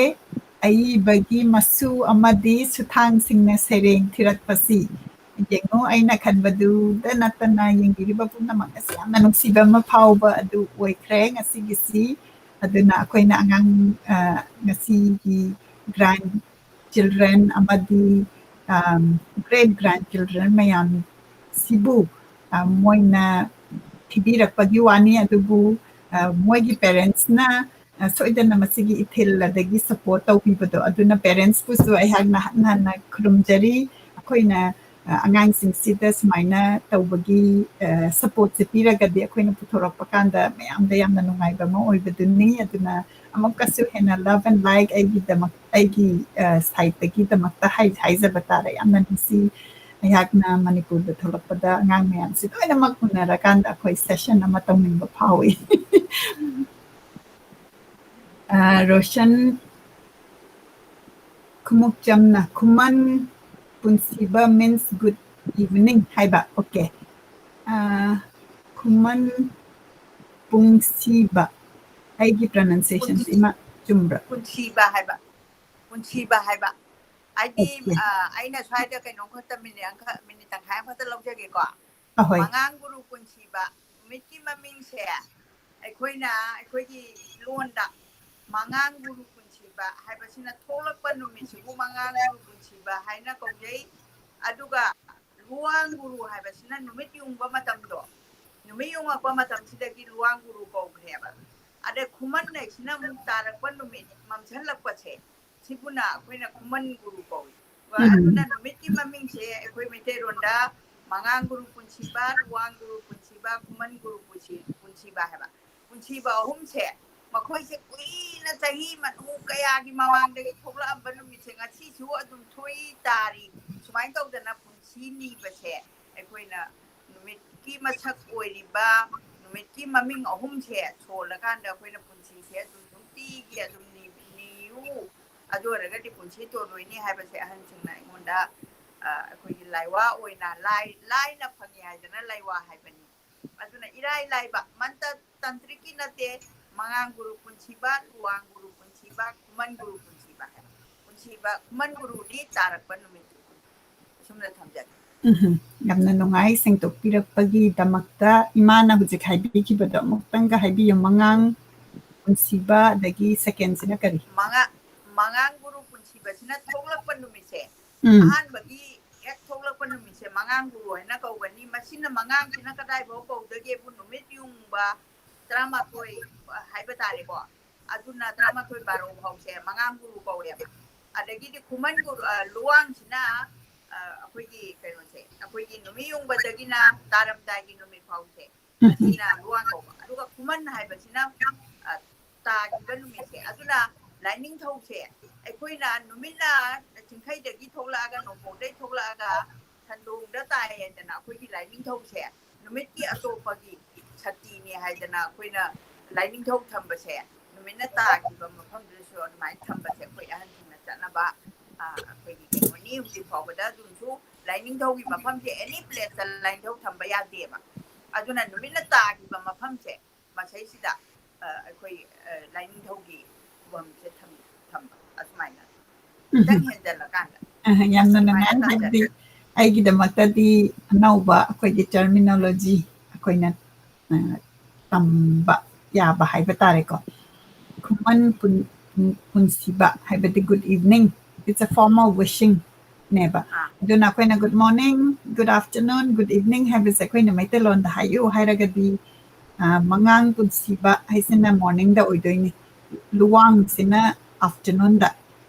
ꯑꯏꯕꯒꯤ ꯃꯁꯨ ꯑꯃꯗꯤ ꯁꯨꯊꯥꯡꯁꯤꯡꯅ ꯁꯩꯔꯦꯡ ꯊꯤꯔꯛꯄꯁꯤ꯫ ꯌꯦꯡꯉꯣ, ꯑꯩꯅ ꯈꯟꯕꯗꯨꯗ ꯅꯠꯇꯅ ꯌꯦꯡꯕꯤꯔꯤꯕ ꯄꯨꯝꯅꯃꯛ ꯑꯁꯤ ꯌꯥꯝꯅ ꯅꯨꯡꯁꯤꯕ ꯑꯃ ꯐꯥꯎꯕ ꯑꯗꯨ ꯑꯣꯏꯈ꯭ꯔꯦ ꯉꯁꯤꯒꯤꯁꯤ꯫ ꯑꯗꯨꯅ ꯑꯩꯈꯣꯏꯅ ꯑꯉꯥꯡ, ꯑ, ꯉꯁꯤꯒꯤ grand children ꯑꯃꯗꯤ, ꯑꯝ, great grand children ꯃꯌꯥꯝꯁꯤꯕꯨ, ꯑ, ꯃꯣꯏꯅ ꯊꯤꯕꯤꯔꯛꯄꯒꯤ ꯋꯥꯅꯤ, ꯑꯗꯨꯕꯨ, ꯑ, ꯃꯣꯏꯒꯤ parentsꯅ, ꯑ, ꯁꯣꯏꯗꯅ ꯃꯁꯤꯒꯤ ꯏꯊꯤꯜ ꯑꯗꯒꯤ support ꯇꯧꯕꯤꯕꯗꯣ, ꯑꯗꯨꯅ parentsꯄꯨꯁꯨ ꯑꯩꯍꯥꯛꯅ ꯍꯟꯅ ꯍꯟꯅ ꯈꯨꯔꯨꯝꯖꯔꯤ꯫ ꯑꯩꯈꯣꯏꯅ, ꯑ, ꯑꯉꯥꯡꯁꯤꯡꯁꯤꯗ ꯁꯨꯃꯥꯏꯅ ꯇꯧꯕꯒꯤ, ꯑ, supportꯁꯦ ꯄꯤꯔꯒꯗꯤ ꯑꯩꯈꯣꯏꯅ ꯄꯨꯊꯣꯔꯛꯄ ꯀꯥꯟꯗ ꯃꯌꯥꯝꯗ ꯌꯥꯝꯅ ꯅꯨꯡꯉꯥꯏꯕ ꯑꯃ ꯑꯣꯏꯕꯗꯨꯅꯤ꯫ ꯑꯗꯨꯅ ꯑꯃꯨꯛꯀꯁꯨ ꯍꯦꯟꯅ love and like ꯑꯩꯒꯤꯗꯃꯛ, ꯑꯩꯒꯤ, ꯑ, sideꯇꯒꯤꯗꯃꯛꯇ ꯍꯥꯏ-, ꯍꯥꯏꯖꯕ ꯇꯥꯔꯦ꯫ ꯌꯥꯝꯅ ꯅꯨꯡꯁꯤ꯫ ꯑꯩꯍꯥꯛꯅ ꯃꯅꯤꯄꯨꯔꯗ ꯊꯣꯛꯂꯛꯄꯗ ꯑꯉꯥꯡ ꯃꯌꯥꯝꯁꯤ ꯂꯣꯏꯅꯃꯛ ꯎꯅꯔꯀꯥꯟꯗ ꯑꯩꯈꯣꯏ session ꯑꯃ ꯇꯧꯅꯤꯡꯕ ꯐꯥꯎꯏ꯫ ꯑ, ꯔꯣꯁꯟ ꯈꯨꯃꯨꯛꯆꯝꯅ ꯈꯨꯃꯟ ꯄꯨꯟꯁꯤꯕ means good evening ꯍꯥꯏꯕ꯫ Okay꯫ ꯑ, ꯈꯨꯃꯟ ꯄꯨꯡꯁꯤꯕ꯫ ꯑꯩꯒꯤ pronunciationꯁꯤ ꯄꯨꯟꯁꯤ-, ꯏꯃꯥ ꯆꯨꯝꯕ꯭ꯔꯥ? ꯄꯨꯟꯁꯤꯕ ꯍꯥꯏꯕ꯫ ꯄꯨꯟꯁꯤꯕ ꯍꯥꯏꯕ꯫ ꯍꯥꯏꯗꯤ, Okay꯫ ꯑ, ꯑꯩꯅ ꯁ꯭ꯋꯥꯏꯗ ꯀꯩꯅꯣꯝꯈꯛꯇ minute ꯑꯃꯈꯛ, minute ꯇꯪꯈꯥꯏ ꯑꯃꯈꯛꯇ ꯂꯧꯖꯒꯦꯀꯣ꯫ ꯑꯍꯣꯏ꯫ ꯃꯉꯥꯡ ꯒꯨꯔꯨ ꯄꯨꯟꯁꯤꯕ꯫ ꯅꯨꯃꯤꯠꯀꯤ ꯃꯃꯤꯡꯁꯦ ꯑꯩꯈꯣꯏꯅ, ꯑꯩꯈꯣꯏꯒꯤ ꯂꯣꯟꯗ ꯃꯉꯥꯡ ꯒꯨꯔꯨ ꯄꯨꯟꯁꯤꯕ ꯍꯥꯏꯕꯁꯤꯅ ꯊꯣꯛꯂꯛꯄ ꯅꯨꯃꯤꯠꯁꯤꯕꯨ ꯃꯉꯥꯡ ꯒꯨꯔꯨ ꯄꯨꯟꯁꯤꯕ ꯍꯥꯏꯅ ꯀꯧꯖꯩ꯫ ꯑꯗꯨꯒ ꯂꯨꯋꯥꯡ ꯒꯨꯔꯨ ꯍꯥꯏꯕꯁꯤꯅ ꯅꯨꯃꯤꯠ ꯌꯨꯡꯕ ꯃꯇꯝꯗꯣ, ꯅꯨꯃꯤꯠ ꯌꯨꯡꯉꯛꯄ ꯃꯇꯝꯁꯤꯗꯒꯤ ꯂꯨꯋꯥꯡ ꯒꯨꯔꯨ ꯀꯧꯈ꯭ꯔꯦꯕ꯫ ꯑꯗꯩ ꯈꯨꯃꯟ ꯍꯥꯏꯁꯤꯅ ꯑꯃꯨꯛ ꯇꯥꯔꯛꯄ ꯅꯨꯃꯤꯠ ꯃꯝꯁꯤꯜꯂꯛꯄꯁꯦ, ꯁꯤꯕꯨꯅ ꯑꯩꯈꯣꯏꯅ ꯈꯨꯃꯟ ꯒꯨꯔꯨ ꯀꯧꯏ꯫ ꯎꯝ꯫ ꯑꯗꯨꯅ ꯅꯨꯃꯤꯠꯀꯤ ꯃꯃꯤꯡꯁꯦ ꯑꯩꯈꯣꯏ ꯃꯩꯇꯩꯔꯣꯟꯗ ꯃꯉꯥꯡ ꯒꯨꯔꯨ ꯄꯨꯟꯁꯤꯕ, ꯂꯨꯋꯥꯡ ꯒꯨꯔꯨ ꯄꯨꯟꯁꯤꯕ, ꯈꯨꯃꯟ ꯒꯨꯔꯨ ꯄꯨꯟꯁꯤ-, ꯄꯨꯟꯁꯤꯕ ꯍꯥꯏꯕ꯫ ꯄꯨꯟꯁꯤꯕ ꯑꯍꯨꯝꯁꯦ, ꯃꯈꯣꯏꯁꯦ ꯀꯨꯏꯅ ꯆꯍꯤ ꯃꯅꯨ ꯀꯌꯥꯒꯤ ꯃꯃꯥꯡꯗꯒꯤ ꯊꯣꯛꯂꯛꯑꯝꯕ ꯅꯨꯃꯤꯠꯁꯦ ꯉꯁꯤꯁꯨ ꯑꯗꯨꯝ ꯊꯣꯛꯏ, ꯇꯥꯔꯤ꯫ ꯁꯨꯃꯥꯏꯅ ꯇꯧꯗꯅ ꯄꯨꯟꯁꯤ ꯅꯤꯕꯁꯦ ꯑꯩꯈꯣꯏꯅ ꯅꯨꯃꯤꯠꯀꯤ ꯃꯁꯛ ꯑꯣꯏꯔꯤꯕ ꯅꯨꯃꯤꯠꯀꯤ ꯃꯃꯤꯡ ꯑꯍꯨꯝꯁꯦ ꯁꯣꯜꯂꯀꯥꯟꯗ ꯑꯩꯈꯣꯏꯅ ꯄꯨꯟꯁꯤꯁꯦ ꯑꯗꯨꯝ ꯅꯨꯡꯇꯤꯒꯤ ꯑꯗꯨꯝ ꯅꯤ-, ꯅꯤꯌꯨ꯫ ꯑꯗꯨ ꯑꯣꯏꯔꯒꯗꯤ ꯄꯨꯟꯁꯤ ꯇꯣꯜꯂꯣꯏꯅꯤ ꯍꯥꯏꯕꯁꯦ ꯑꯍꯟꯁꯤꯡꯅ ꯑꯩꯉꯣꯟꯗ, ꯑ, ꯑꯩꯈꯣꯏꯒꯤ ꯂꯥꯏꯋꯥ ꯑꯣꯏꯅ ꯂꯥꯏ-, ꯂꯥꯏꯅ ꯐꯪꯉꯤ ꯍꯥꯏꯗꯅ ꯂꯥꯏꯋꯥ ꯍꯥꯏꯕꯅꯤ꯫ ꯑꯗꯨꯅ ꯏꯔꯥꯏ ꯂꯥꯏꯕ ꯃꯟꯇ꯭ꯔ ꯇꯟꯇ꯭ꯔꯤꯛꯀꯤ ꯅꯠꯇꯦ, ꯃꯉꯥꯡ ꯒꯨꯔꯨ ꯄꯨꯟꯁꯤꯕ, ꯂꯨꯋꯥꯡ ꯒꯨꯔꯨ ꯄꯨꯟꯁꯤꯕ, ꯈꯨꯃꯟ ꯒꯨꯔꯨ ꯄꯨꯟꯁꯤꯕ ꯍꯥꯏꯕ꯫ ꯄꯨꯟꯁꯤꯕ, ꯈꯨꯃꯟ ꯒꯨꯔꯨꯗꯤ ꯇꯥꯔꯛꯄ ꯅꯨꯃꯤꯠꯇꯨ꯫ ꯑꯁꯨꯝꯅ ꯊꯝꯖꯒꯦ꯫ ꯎꯝ, ꯌꯥꯝꯅ ꯅꯨꯡꯉꯥꯏ ꯁꯦꯡꯗꯣꯛꯄꯤꯔꯛꯄꯒꯤꯗꯃꯛꯇ꯫ ꯏꯃꯥꯅ ꯍꯧꯖꯤꯛ ꯍꯥꯏꯕꯤꯈꯤꯕꯗꯣ ꯑꯃꯨꯛꯇꯪꯒ ꯍꯥꯏꯕꯤꯌꯨ, ꯃꯉꯥꯡ ꯄꯨꯟꯁꯤꯕ, ꯑꯗꯒꯤ second ꯁꯤꯅ ꯀꯔꯤ? ꯃꯉꯥ ꯃꯉꯥꯡ ꯒꯨꯔꯨ ꯄꯨꯟꯁꯤꯕꯁꯤꯅ ꯊꯣꯛꯂꯛꯄ ꯅꯨꯃꯤꯠꯁꯦ, ꯎꯝ, ꯑꯍꯥꯟꯕꯒꯤ ꯍꯦꯛ ꯊꯣꯛꯂꯛꯄ ꯅꯨꯃꯤꯠꯁꯦ ꯃꯉꯥꯡ ꯒꯨꯔꯨ ꯍꯥꯏꯅ ꯀꯧꯒꯅꯤ꯫ ꯃꯁꯤꯅ, ꯃꯉꯥꯡꯁꯤꯅ ꯀꯗꯥꯏꯐꯥꯎ ꯀꯧꯗꯒꯦꯕꯨ, ꯅꯨꯃꯤꯠ ꯌꯨꯡꯕ ꯇꯔꯥꯃꯥꯊꯣꯏ ꯍꯥꯏꯕ ꯇꯥꯔꯦꯀꯣ, ꯑꯗꯨꯅ ꯇꯔꯥꯃꯥꯊꯣꯏ ꯕꯥꯔꯣ ꯐꯥꯎꯁꯦ ꯃꯉꯥꯡ ꯒꯨꯔꯨ ꯀꯧꯔꯦꯕ꯫ ꯑꯗꯒꯤꯗꯤ ꯈꯨꯃꯟ ꯒꯨꯔꯨ, ꯑ, ꯂꯨꯋꯥꯡꯁꯤꯅ, ꯑ, ꯑꯩꯈꯣꯏꯒꯤ ꯀꯩꯅꯣꯁꯦ, ꯑꯩꯈꯣꯏꯒꯤ ꯅꯨꯃꯤꯠ ꯌꯨꯡꯕꯗꯒꯤꯅ ꯇꯥꯔꯝꯗꯥꯏꯒꯤ ꯅꯨꯃꯤꯠ ꯐꯥꯎꯁꯦ, ꯎꯝ, ꯃꯁꯤꯅ ꯂꯨꯋꯥꯡ ꯀꯧꯕ꯫ ꯑꯗꯨꯒ ꯈꯨꯃꯟ ꯍꯥꯏꯕꯁꯤꯅ, ꯑ, ꯇꯥꯈꯤꯕ ꯅꯨꯃꯤꯠꯁꯦ꯫ ꯑꯗꯨꯅ ꯂꯥꯏꯅꯤꯡꯊꯧꯁꯦ ꯑꯩꯈꯣꯏꯅ ꯅꯨꯃꯤꯠꯅ ꯆꯤꯡꯈꯩꯗꯒꯤ ꯊꯣꯛꯂꯛꯑꯒ, ꯅꯣꯡꯄꯣꯛꯇꯒꯤ ꯊꯣꯛꯂꯛꯑꯒ ꯁꯟꯗꯣꯡꯗ ꯇꯥꯏ ꯍꯥꯏꯗꯅ ꯑꯩꯈꯣꯏꯒꯤ ꯂꯥꯏꯅꯤꯡꯊꯧꯁꯦ ꯅꯨꯃꯤꯠꯀꯤ ꯑꯇꯣꯞꯄꯒꯤ ꯁꯛꯇꯤꯅꯤ ꯍꯥꯏꯗꯅ ꯑꯩꯈꯣꯏꯅ ꯂꯥꯏꯅꯤꯡꯊꯧ ꯊꯝꯕꯁꯦ, ꯅꯨꯃꯤꯠꯅ ꯇꯥꯈꯤꯕ ꯃꯐꯝꯗꯨꯗꯁꯨ ꯑꯗꯨꯃꯥꯏꯅ ꯊꯝꯕꯁꯦ ꯑꯩꯈꯣꯏ ꯑꯍꯟꯁꯤꯡꯅ ꯆꯠꯅꯕ, ꯑ, ꯑꯩꯈꯣꯏꯒꯤ ꯀꯩꯅꯣꯅꯤ꯫ ꯍꯧꯖꯤꯛ ꯐꯥꯎꯕꯗ ꯑꯗꯨꯝꯁꯨ ꯂꯥꯏꯅꯤꯡꯊꯧꯒꯤ ꯃꯐꯝꯁꯦ any place ꯇ ꯂꯥꯏꯅꯤꯡꯊꯧ ꯊꯝꯕ ꯌꯥꯗꯦꯕ꯫ ꯑꯗꯨꯅ ꯅꯨꯃꯤꯠꯅ ꯇꯥꯈꯤꯕ ꯃꯐꯝꯁꯦ ꯃꯁꯩꯁꯤꯗ, ꯑ, ꯑꯩꯈꯣꯏ, ꯑ, ꯂꯥꯏꯅꯤꯡꯊꯧꯒꯤ ꯈꯨꯕꯝꯁꯦ ꯊꯝ-, ꯊꯝꯕ ꯑꯁꯨꯃꯥꯏꯅ ꯈꯤꯇꯪ ꯍꯦꯟꯖꯜꯂꯀꯥꯟꯗ ꯑ, ꯌꯥꯝꯅ ꯑꯗꯨꯃꯥꯏꯅ ꯅꯨꯡꯉꯥꯏ, ꯇꯧꯖꯩ꯫ ꯍꯥꯏꯕꯗꯤ ꯑꯩꯒꯤꯗꯃꯛꯇꯗꯤ ꯑꯅꯧꯕ ꯑꯩꯈꯣꯏꯒꯤ terminology ꯑꯩꯈꯣꯏꯅ, ꯑ, ꯇꯝꯕ ꯌꯥꯕ ꯍꯥꯏꯕ ꯇꯥꯔꯦꯀꯣ꯫ ꯈꯨꯃꯟ ꯄꯨꯟ-, ꯄꯨꯟ-, ꯄꯨꯟꯁꯤꯕ ꯍꯥꯏꯕꯗꯤ good evening, it's a form of wishing ꯅꯦꯕ꯫ ꯑꯥ꯫ ꯑꯗꯨꯅ ꯑꯩꯈꯣꯏꯅ good morning, good afternoon, good evening ꯍꯥꯏꯕꯁꯦ ꯑꯩꯈꯣꯏꯅ ꯃꯩꯇꯩꯂꯣꯟꯗ ꯍꯥꯏꯌꯨ ꯍꯥꯏꯔꯒꯗꯤ, ꯑ, ꯃꯉꯥꯡ ꯄꯨꯟꯁꯤꯕ ꯍꯥꯏꯁꯤꯅ morning ꯗ ꯑꯣꯏꯗꯣꯏꯅꯤ, ꯂꯨꯋꯥꯡꯁꯤꯅ afternoon ꯗ,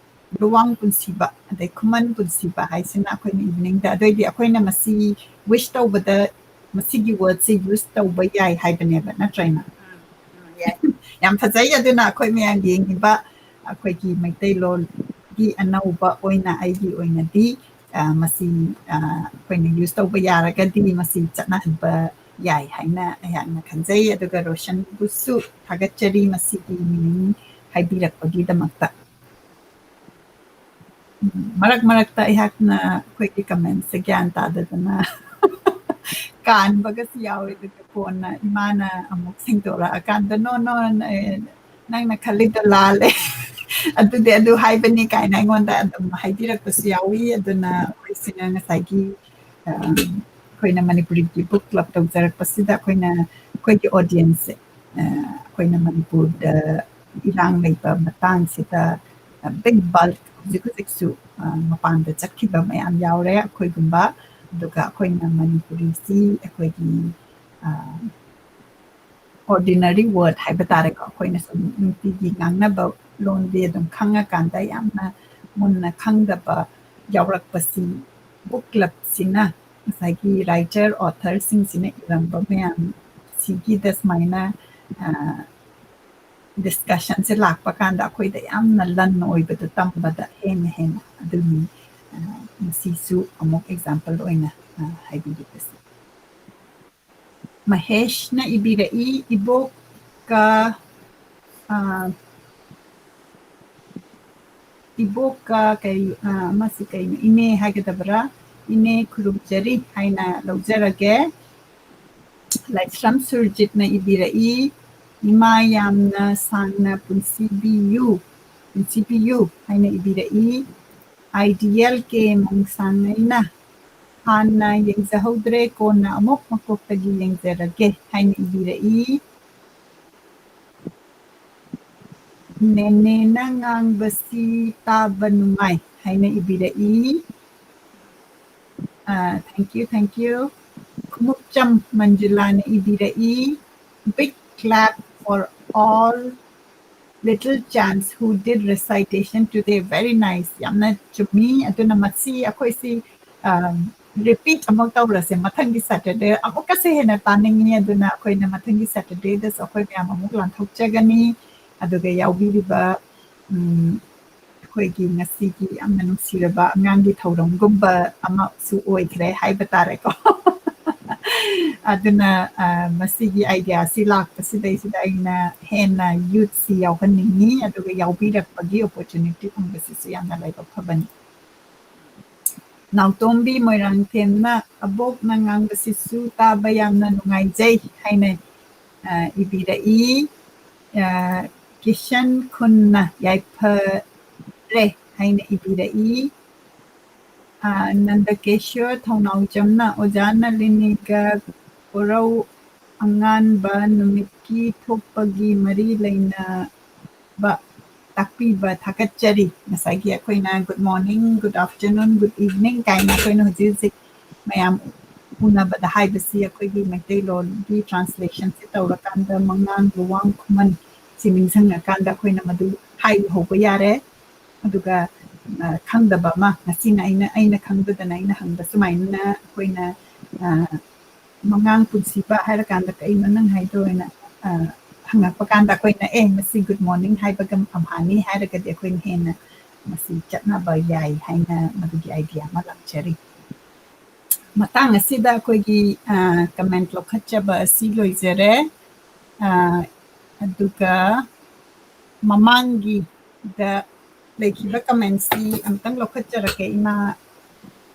ꯂꯨꯋꯥꯡ ꯄꯨꯟꯁꯤꯕ ꯑꯗꯩ ꯈꯨꯃꯟ ꯄꯨꯟꯁꯤꯕ ꯍꯥꯏꯁꯤꯅ ꯑꯩꯈꯣꯏꯅ evening ꯗ꯫ ꯑꯗꯨꯑꯣꯏꯗꯤ ꯑꯩꯈꯣꯏꯅ ꯃꯁꯤ wish ꯇꯧꯕꯗ ꯃꯁꯤꯒꯤ word ꯁꯤ use ꯇꯧꯕ ꯌꯥꯏ ꯍꯥꯏꯕꯅꯦꯕ, ꯅꯠꯇ꯭ꯔꯥ, ꯏꯃꯥ? ꯎꯝ, ꯎꯝ, ꯌꯥꯏ꯫ ꯌꯥꯝ ꯐꯖꯩ꯫ ꯑꯗꯨꯅ ꯑꯩꯈꯣꯏ ꯃꯌꯥꯝ ꯌꯦꯡꯉꯤꯕ ꯑꯩꯈꯣꯏꯒꯤ ꯃꯩꯇꯩꯂꯣꯟꯒꯤ ꯑꯅꯧꯕ ꯑꯣꯏꯅ ꯑꯩꯒꯤ ꯑꯣꯏꯅꯗꯤ, ꯑ, ꯃꯁꯤ, ꯑ, ꯑꯩꯈꯣꯏꯅ use ꯇꯧꯕ ꯌꯥꯔꯒꯗꯤ ꯃꯁꯤ ꯆꯠꯅꯍꯟꯕ ꯌꯥꯏ ꯍꯥꯏꯅ ꯑꯩꯍꯥꯛꯅ ꯈꯟꯖꯩ꯫ ꯑꯗꯨꯒ ꯔꯣꯁꯟꯕꯨꯁꯨ ꯊꯥꯒꯠꯆꯔꯤ ꯃꯁꯤꯒꯤ meaning ꯍꯥꯏꯕꯤꯔꯛꯄꯒꯤꯗꯃꯛꯇ꯫ ꯎꯝ, ꯃꯔꯛ ꯃꯔꯛꯇ ꯑꯩꯍꯥꯛꯅ ꯑꯩꯈꯣꯏꯒꯤ comment ꯁꯦ ꯒ꯭ꯌꯥꯟ ꯇꯥꯗꯗꯅ ꯀꯥꯟꯕꯒꯁꯨ ꯌꯥꯎꯋꯦ, ꯑꯗꯨꯒ ꯀꯣꯟꯅ ꯏꯃꯥꯅ ꯑꯃꯨꯛ ꯁꯦꯡꯗꯣꯔꯛꯑꯀꯥꯟꯗ, "No, no, ꯅ-, ꯅꯪꯅ ꯈꯜꯂꯤꯗꯣ ꯂꯥꯜꯂꯦ꯫ ꯑꯗꯨꯗꯤ ꯑꯗꯨ ꯍꯥꯏꯕꯅꯤ" ꯀꯥꯏꯅ ꯑꯩꯉꯣꯟꯗ ꯑꯗꯨꯝ ꯍꯥꯏꯕꯤꯔꯛꯄꯁꯨ ꯌꯥꯎꯏ꯫ ꯑꯗꯨꯅ ꯑꯩꯈꯣꯏꯁꯤꯅ ꯉꯁꯥꯏꯒꯤ ꯑꯩꯈꯣꯏꯅ ꯃꯅꯤꯄꯨꯔꯤꯒꯤ book club ꯇꯧꯖꯔꯛꯄꯁꯤꯗ ꯑꯩꯈꯣꯏꯅ, ꯑꯩꯈꯣꯏꯒꯤ audience ꯁꯦ ꯑꯩꯈꯣꯏꯅ ꯃꯅꯤꯄꯨꯔꯗ ꯏꯔꯥꯡ ꯂꯩꯕ ꯃꯇꯥꯡꯁꯤꯗ big bulk ꯍꯧꯖꯤꯛ ꯍꯧꯖꯤꯛꯁꯨ ꯃꯄꯥꯟꯗ ꯆꯠꯈꯤꯕ ꯃꯌꯥꯝ ꯌꯥꯎꯔꯦ ꯑꯩꯈꯣꯏꯒꯨꯝꯕ꯫ ꯑꯗꯨꯒ ꯑꯩꯈꯣꯏꯅ ꯃꯅꯤꯄꯨꯔꯤꯁꯤ ꯑꯩꯈꯣꯏꯒꯤ ordinary word ꯍꯥꯏꯕ ꯇꯥꯔꯦꯀꯣ, ꯑꯩꯈꯣꯏꯅ ꯁꯨꯝ ꯅꯨꯡꯇꯤꯒꯤ ꯉꯥꯡꯅꯕ ꯂꯣꯟꯗꯤ ꯑꯗꯨꯝ ꯈꯪꯉꯀꯥꯟꯗ ꯌꯥꯝꯅ ꯃꯨꯟꯅ ꯈꯪꯗꯕ ꯌꯥꯎꯔꯛꯄꯁꯤ book club ꯁꯤꯅ, ꯉꯁꯥꯏꯒꯤ writer, author ꯁꯤꯡꯁꯤꯅ ꯏꯔꯝꯕ ꯃꯌꯥꯝ ꯁꯤꯒꯤꯗ ꯁꯨꯃꯥꯏꯅ discussion ꯁꯦ ꯂꯥꯛꯄ ꯀꯥꯟꯗ ꯑꯩꯈꯣꯏꯗ ꯌꯥꯝꯅ ꯂꯟ ꯑꯣꯏꯕꯗꯣ ꯇꯝꯕꯗ ꯍꯦꯟꯅ ꯍꯦꯟꯅ꯫ ꯑꯗꯨꯅꯤ ꯉꯁꯤꯁꯨ ꯑꯃꯨꯛ example ꯑꯣꯏꯅ ꯍꯥꯏꯕꯤꯔꯤꯕꯁꯦ꯫ ꯃꯍꯦꯁꯅ ꯏꯕꯤꯔꯛꯏ, "ꯏꯕꯣꯛꯀ ꯏꯕꯣꯛꯀ ꯀꯩ ꯃꯁꯤ ꯀꯩꯅꯣ, ꯏꯅꯦ ꯍꯥꯏꯒꯗꯕ꯭ꯔꯥ? ꯏꯅꯦ ꯈꯨꯔꯨꯝꯖꯔꯤ" ꯍꯥꯏꯅ ꯂꯧꯖꯔꯒꯦ꯫ ꯂꯥꯏꯁ꯭ꯔꯝ ꯁꯨꯔꯖꯤꯠꯅ ꯏꯕꯤꯔꯛꯏ, "ꯏꯃꯥ ꯌꯥꯝꯅ ꯁꯥꯡꯅ ꯄꯨꯟꯁꯤꯕꯤꯌꯨ, ꯄꯨꯟꯁꯤꯕꯤꯌꯨ" ꯍꯥꯏꯅ ꯏꯕꯤꯔꯛꯏ꯫ ꯑꯥꯏꯗꯤꯌꯦꯜ ꯀꯦ ꯃꯣꯡꯁꯥꯡꯉꯩꯅ "ꯍꯥꯟꯅ ꯌꯦꯡꯖꯍꯧꯗ꯭ꯔꯦ, ꯀꯣꯟꯅ ꯑꯃꯨꯛ ꯃꯀꯣꯛꯇꯒꯤ ꯌꯦꯡꯖꯔꯒꯦ" ꯍꯥꯏꯅ ꯏꯕꯤꯔꯛꯏ꯫ "ꯅꯦꯅꯦꯅ ꯉꯥꯡꯕꯁꯤ ꯇꯥꯕ ꯅꯨꯡꯉꯥꯏ" ꯍꯥꯏꯅ ꯏꯕꯤꯔꯛꯏ꯫ Thank you, thank you. Khumukcham ꯃꯟꯖꯨꯂꯥꯅ ꯏꯕꯤꯔꯛꯏ, "Big clap for all little chance who did recitation today." Very nice. ꯌꯥꯝꯅ ꯆꯨꯝꯃꯤ꯫ ꯑꯗꯨꯅ ꯃꯁꯤ ꯑꯩꯈꯣꯏꯁꯤ repeat ꯑꯃꯨꯛ ꯇꯧꯔꯁꯦ ꯃꯊꯪꯒꯤ Saturday꯫ ꯑꯃꯨꯛꯀꯁꯨ ꯍꯦꯟꯅ ꯇꯥꯅꯤꯡꯉꯤ꯫ ꯑꯗꯨꯅ ꯑꯩꯈꯣꯏꯅ ꯃꯊꯪꯒꯤ Saturdayꯗꯁꯨ ꯑꯩꯈꯣꯏ ꯃꯌꯥꯝ ꯑꯃꯨꯛ ꯂꯥꯟꯊꯣꯛꯆꯒꯅꯤ꯫ ꯑꯗꯨꯒ ꯌꯥꯎꯕꯤꯔꯤꯕ ꯑꯩꯈꯣꯏꯒꯤ ꯉꯁꯤꯒꯤ ꯌꯥꯝꯅ ꯅꯨꯡꯁꯤꯔꯕ ꯑꯉꯥꯡꯒꯤ ꯊꯧꯔꯝꯒꯨꯝꯕ ꯑꯃꯁꯨ ꯑꯣꯏꯈ꯭ꯔꯦ ꯍꯥꯏꯕ ꯇꯥꯔꯦꯀꯣ꯫ ꯑꯗꯨꯅ ꯃꯁꯤꯒꯤ idea ꯁꯤ ꯂꯥꯛꯄꯁꯤꯗꯩꯁꯤꯗ ꯑꯩꯅ ꯍꯦꯟꯅ youth ꯁꯤ ꯌꯥꯎꯍꯟꯅꯤꯡꯉꯤ, ꯑꯗꯨꯒ ꯌꯥꯎꯕꯤꯔꯛꯄꯒꯤ opportunity ꯐꯪꯕꯁꯤꯁꯨ ꯌꯥꯝꯅ ꯂꯥꯏꯕꯛ ꯐꯕꯅꯤ꯫ ꯅꯥꯎꯇꯣꯝꯕꯤ ꯃꯣꯏꯔꯥꯡꯊꯦꯝꯅ "ꯑꯕꯣꯛꯅ ꯉꯥꯡꯕꯁꯤꯁꯨ ꯇꯥꯕ ꯌꯥꯝꯅ ꯅꯨꯡꯉꯥꯏꯖꯩ" ꯍꯥꯏꯅ ꯏꯕꯤꯔꯛꯏ꯫ ꯀꯤꯁꯟ ꯈꯨꯟꯅ "ꯌꯥꯏꯐꯔꯦ" ꯍꯥꯏꯅ ꯏꯕꯤꯔꯛꯏ꯫ ꯑ, ꯅꯟꯗꯀꯦꯁꯣꯔ ꯊꯧꯅꯥꯎꯖꯝꯅ ꯑꯣꯖꯥ ꯅꯂꯤꯅꯤꯒ ꯀꯣꯔꯧ ꯑꯉꯥꯟꯕ ꯅꯨꯃꯤꯠꯀꯤ ꯊꯣꯛꯄꯒꯤ ꯃꯔꯤ ꯂꯩꯅꯕ ꯇꯥꯛꯄꯤꯕ ꯊꯥꯒꯠꯆꯔꯤ꯫ ꯉꯁꯥꯏꯒꯤ ꯑꯩꯈꯣꯏꯅ good morning, good afternoon, good evening ꯀꯥꯏꯅ ꯑꯩꯈꯣꯏꯅ ꯍꯧꯖꯤꯛ ꯍꯧꯖꯤꯛ ꯃꯌꯥꯝ ꯎꯅꯕꯗ ꯍꯥꯏꯕꯁꯤ ꯑꯩꯈꯣꯏꯒꯤ ꯃꯩꯇꯩꯂꯣꯟꯒꯤ translationꯁꯦ ꯇꯧꯔꯀꯥꯟꯗ ꯃꯉꯥꯡ, ꯂꯨꯋꯥꯡ, ꯈꯨꯃꯟ ꯁꯤ ꯅꯤꯡꯁꯤꯡꯉꯀꯥꯟꯗ ꯑꯩꯈꯣꯏꯅ ꯃꯗꯨ ꯍꯥꯏꯍꯧꯕ ꯌꯥꯔꯦ꯫ ꯑꯗꯨꯒ, ꯑ, ꯈꯪꯗꯕ ꯑꯃ, ꯉꯁꯤꯅ ꯑꯩꯅ, ꯑꯩꯅ ꯈꯪꯗꯗꯅ ꯑꯩꯅ ꯍꯪꯕ ꯁꯨꯃꯥꯏꯅ ꯑꯩꯈꯣꯏꯅ, ꯑ, "ꯃꯉꯥꯡ ꯄꯨꯟꯁꯤꯕ ꯍꯥꯏꯔꯀꯥꯟꯗ ꯀꯩꯅꯣ ꯅꯪ ꯍꯥꯏꯗꯣ?" ꯍꯥꯏꯅ, ꯑ, ꯍꯪꯉꯛꯄ ꯀꯥꯟꯗ ꯑꯩꯈꯣꯏꯅ, "ꯑꯦ, ꯃꯁꯤ good morning ꯍꯥꯏꯕꯒ ꯑꯝꯍꯥꯅꯤ" ꯍꯥꯏꯔꯒꯗꯤ ꯑꯩꯈꯣꯏꯅ ꯍꯦꯟꯅ ꯃꯁꯤ ꯆꯠꯅꯕ ꯌꯥꯏ ꯍꯥꯏꯅ ꯃꯗꯨꯒꯤ idea ꯑꯃ ꯂꯥꯛꯆꯔꯤ꯫ ꯃꯇꯥꯡ ꯑꯁꯤꯗ ꯑꯩꯈꯣꯏꯒꯤ, ꯑ, comment ꯂꯧꯈꯠꯆꯕ ꯑꯁꯤ ꯂꯣꯏꯖꯔꯦ꯫ ꯑ, ꯑꯗꯨꯒ ꯃꯃꯥꯡꯒꯤꯗ ꯂꯩꯈꯤꯕ commentꯁꯤ ꯑꯝꯇꯪ ꯂꯧꯈꯠꯆꯔꯛꯀꯦ, ꯏꯃꯥ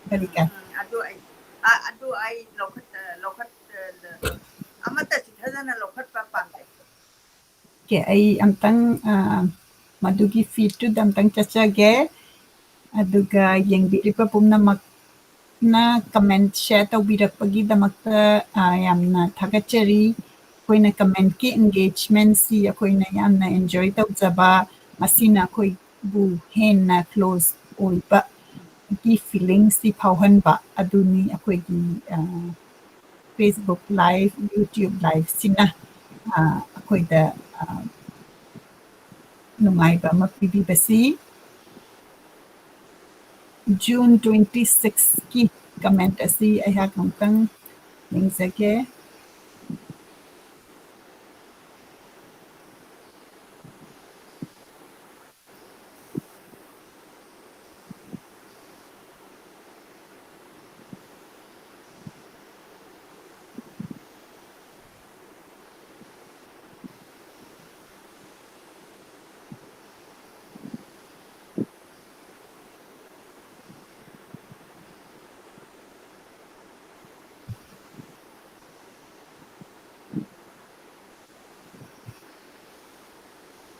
ꯀꯔꯤ ꯀꯥꯏ? ꯎꯝ, ꯑꯗꯨ ꯑꯩ, ꯑ, ꯑꯗꯨ ꯑꯩ ꯂꯧꯈꯠ-, ꯑ, ꯂꯧꯈꯠ-, ꯑ, ꯑꯃꯠꯇ ꯆꯤꯠꯊꯗꯅ ꯂꯧꯈꯠꯄ ꯄꯥꯝꯖꯩ꯫ Okay, ꯑꯩ ꯑꯝꯇꯪ, ꯑ, ꯃꯗꯨꯒꯤ feedꯇꯨꯗ ꯑꯝꯇꯪ ꯆꯠꯆꯒꯦ꯫ ꯑꯗꯨꯒ ꯌꯦꯡꯕꯤꯔꯤꯕ ꯄꯨꯝꯅꯃꯛꯅ comment share ꯇꯧꯕꯤꯔꯛꯄꯒꯤꯗꯃꯛꯇ, ꯑ, ꯌꯥꯝꯅ ꯊꯥꯒꯠꯆꯔꯤ꯫ ꯑꯩꯈꯣꯏꯅ commentꯀꯤ engagementꯁꯤ ꯑꯩꯈꯣꯏꯅ ꯌꯥꯝꯅ enjoy ꯇꯧꯖꯕ, ꯃꯁꯤꯅ ꯑꯩꯈꯣꯏꯕꯨ ꯍꯦꯟꯅ close ꯑꯣꯏꯕꯒꯤ feelingꯁꯤ ꯐꯥꯎꯍꯟꯕ ꯑꯗꯨꯅꯤ ꯑꯩꯈꯣꯏꯒꯤ, ꯑ, Facebook live, YouTube liveꯁꯤꯅ, ꯑ, ꯑꯩꯈꯣꯏꯗ, ꯑ, ꯅꯨꯡꯉꯥꯏꯕ ꯑꯃ ꯄꯤꯕꯤꯕꯁꯤ꯫ June twenty sixꯀꯤ comment ꯑꯁꯤ ꯑꯩꯍꯥꯛ ꯑꯃꯨꯛꯇꯪ ꯌꯦꯡꯖꯒꯦ꯫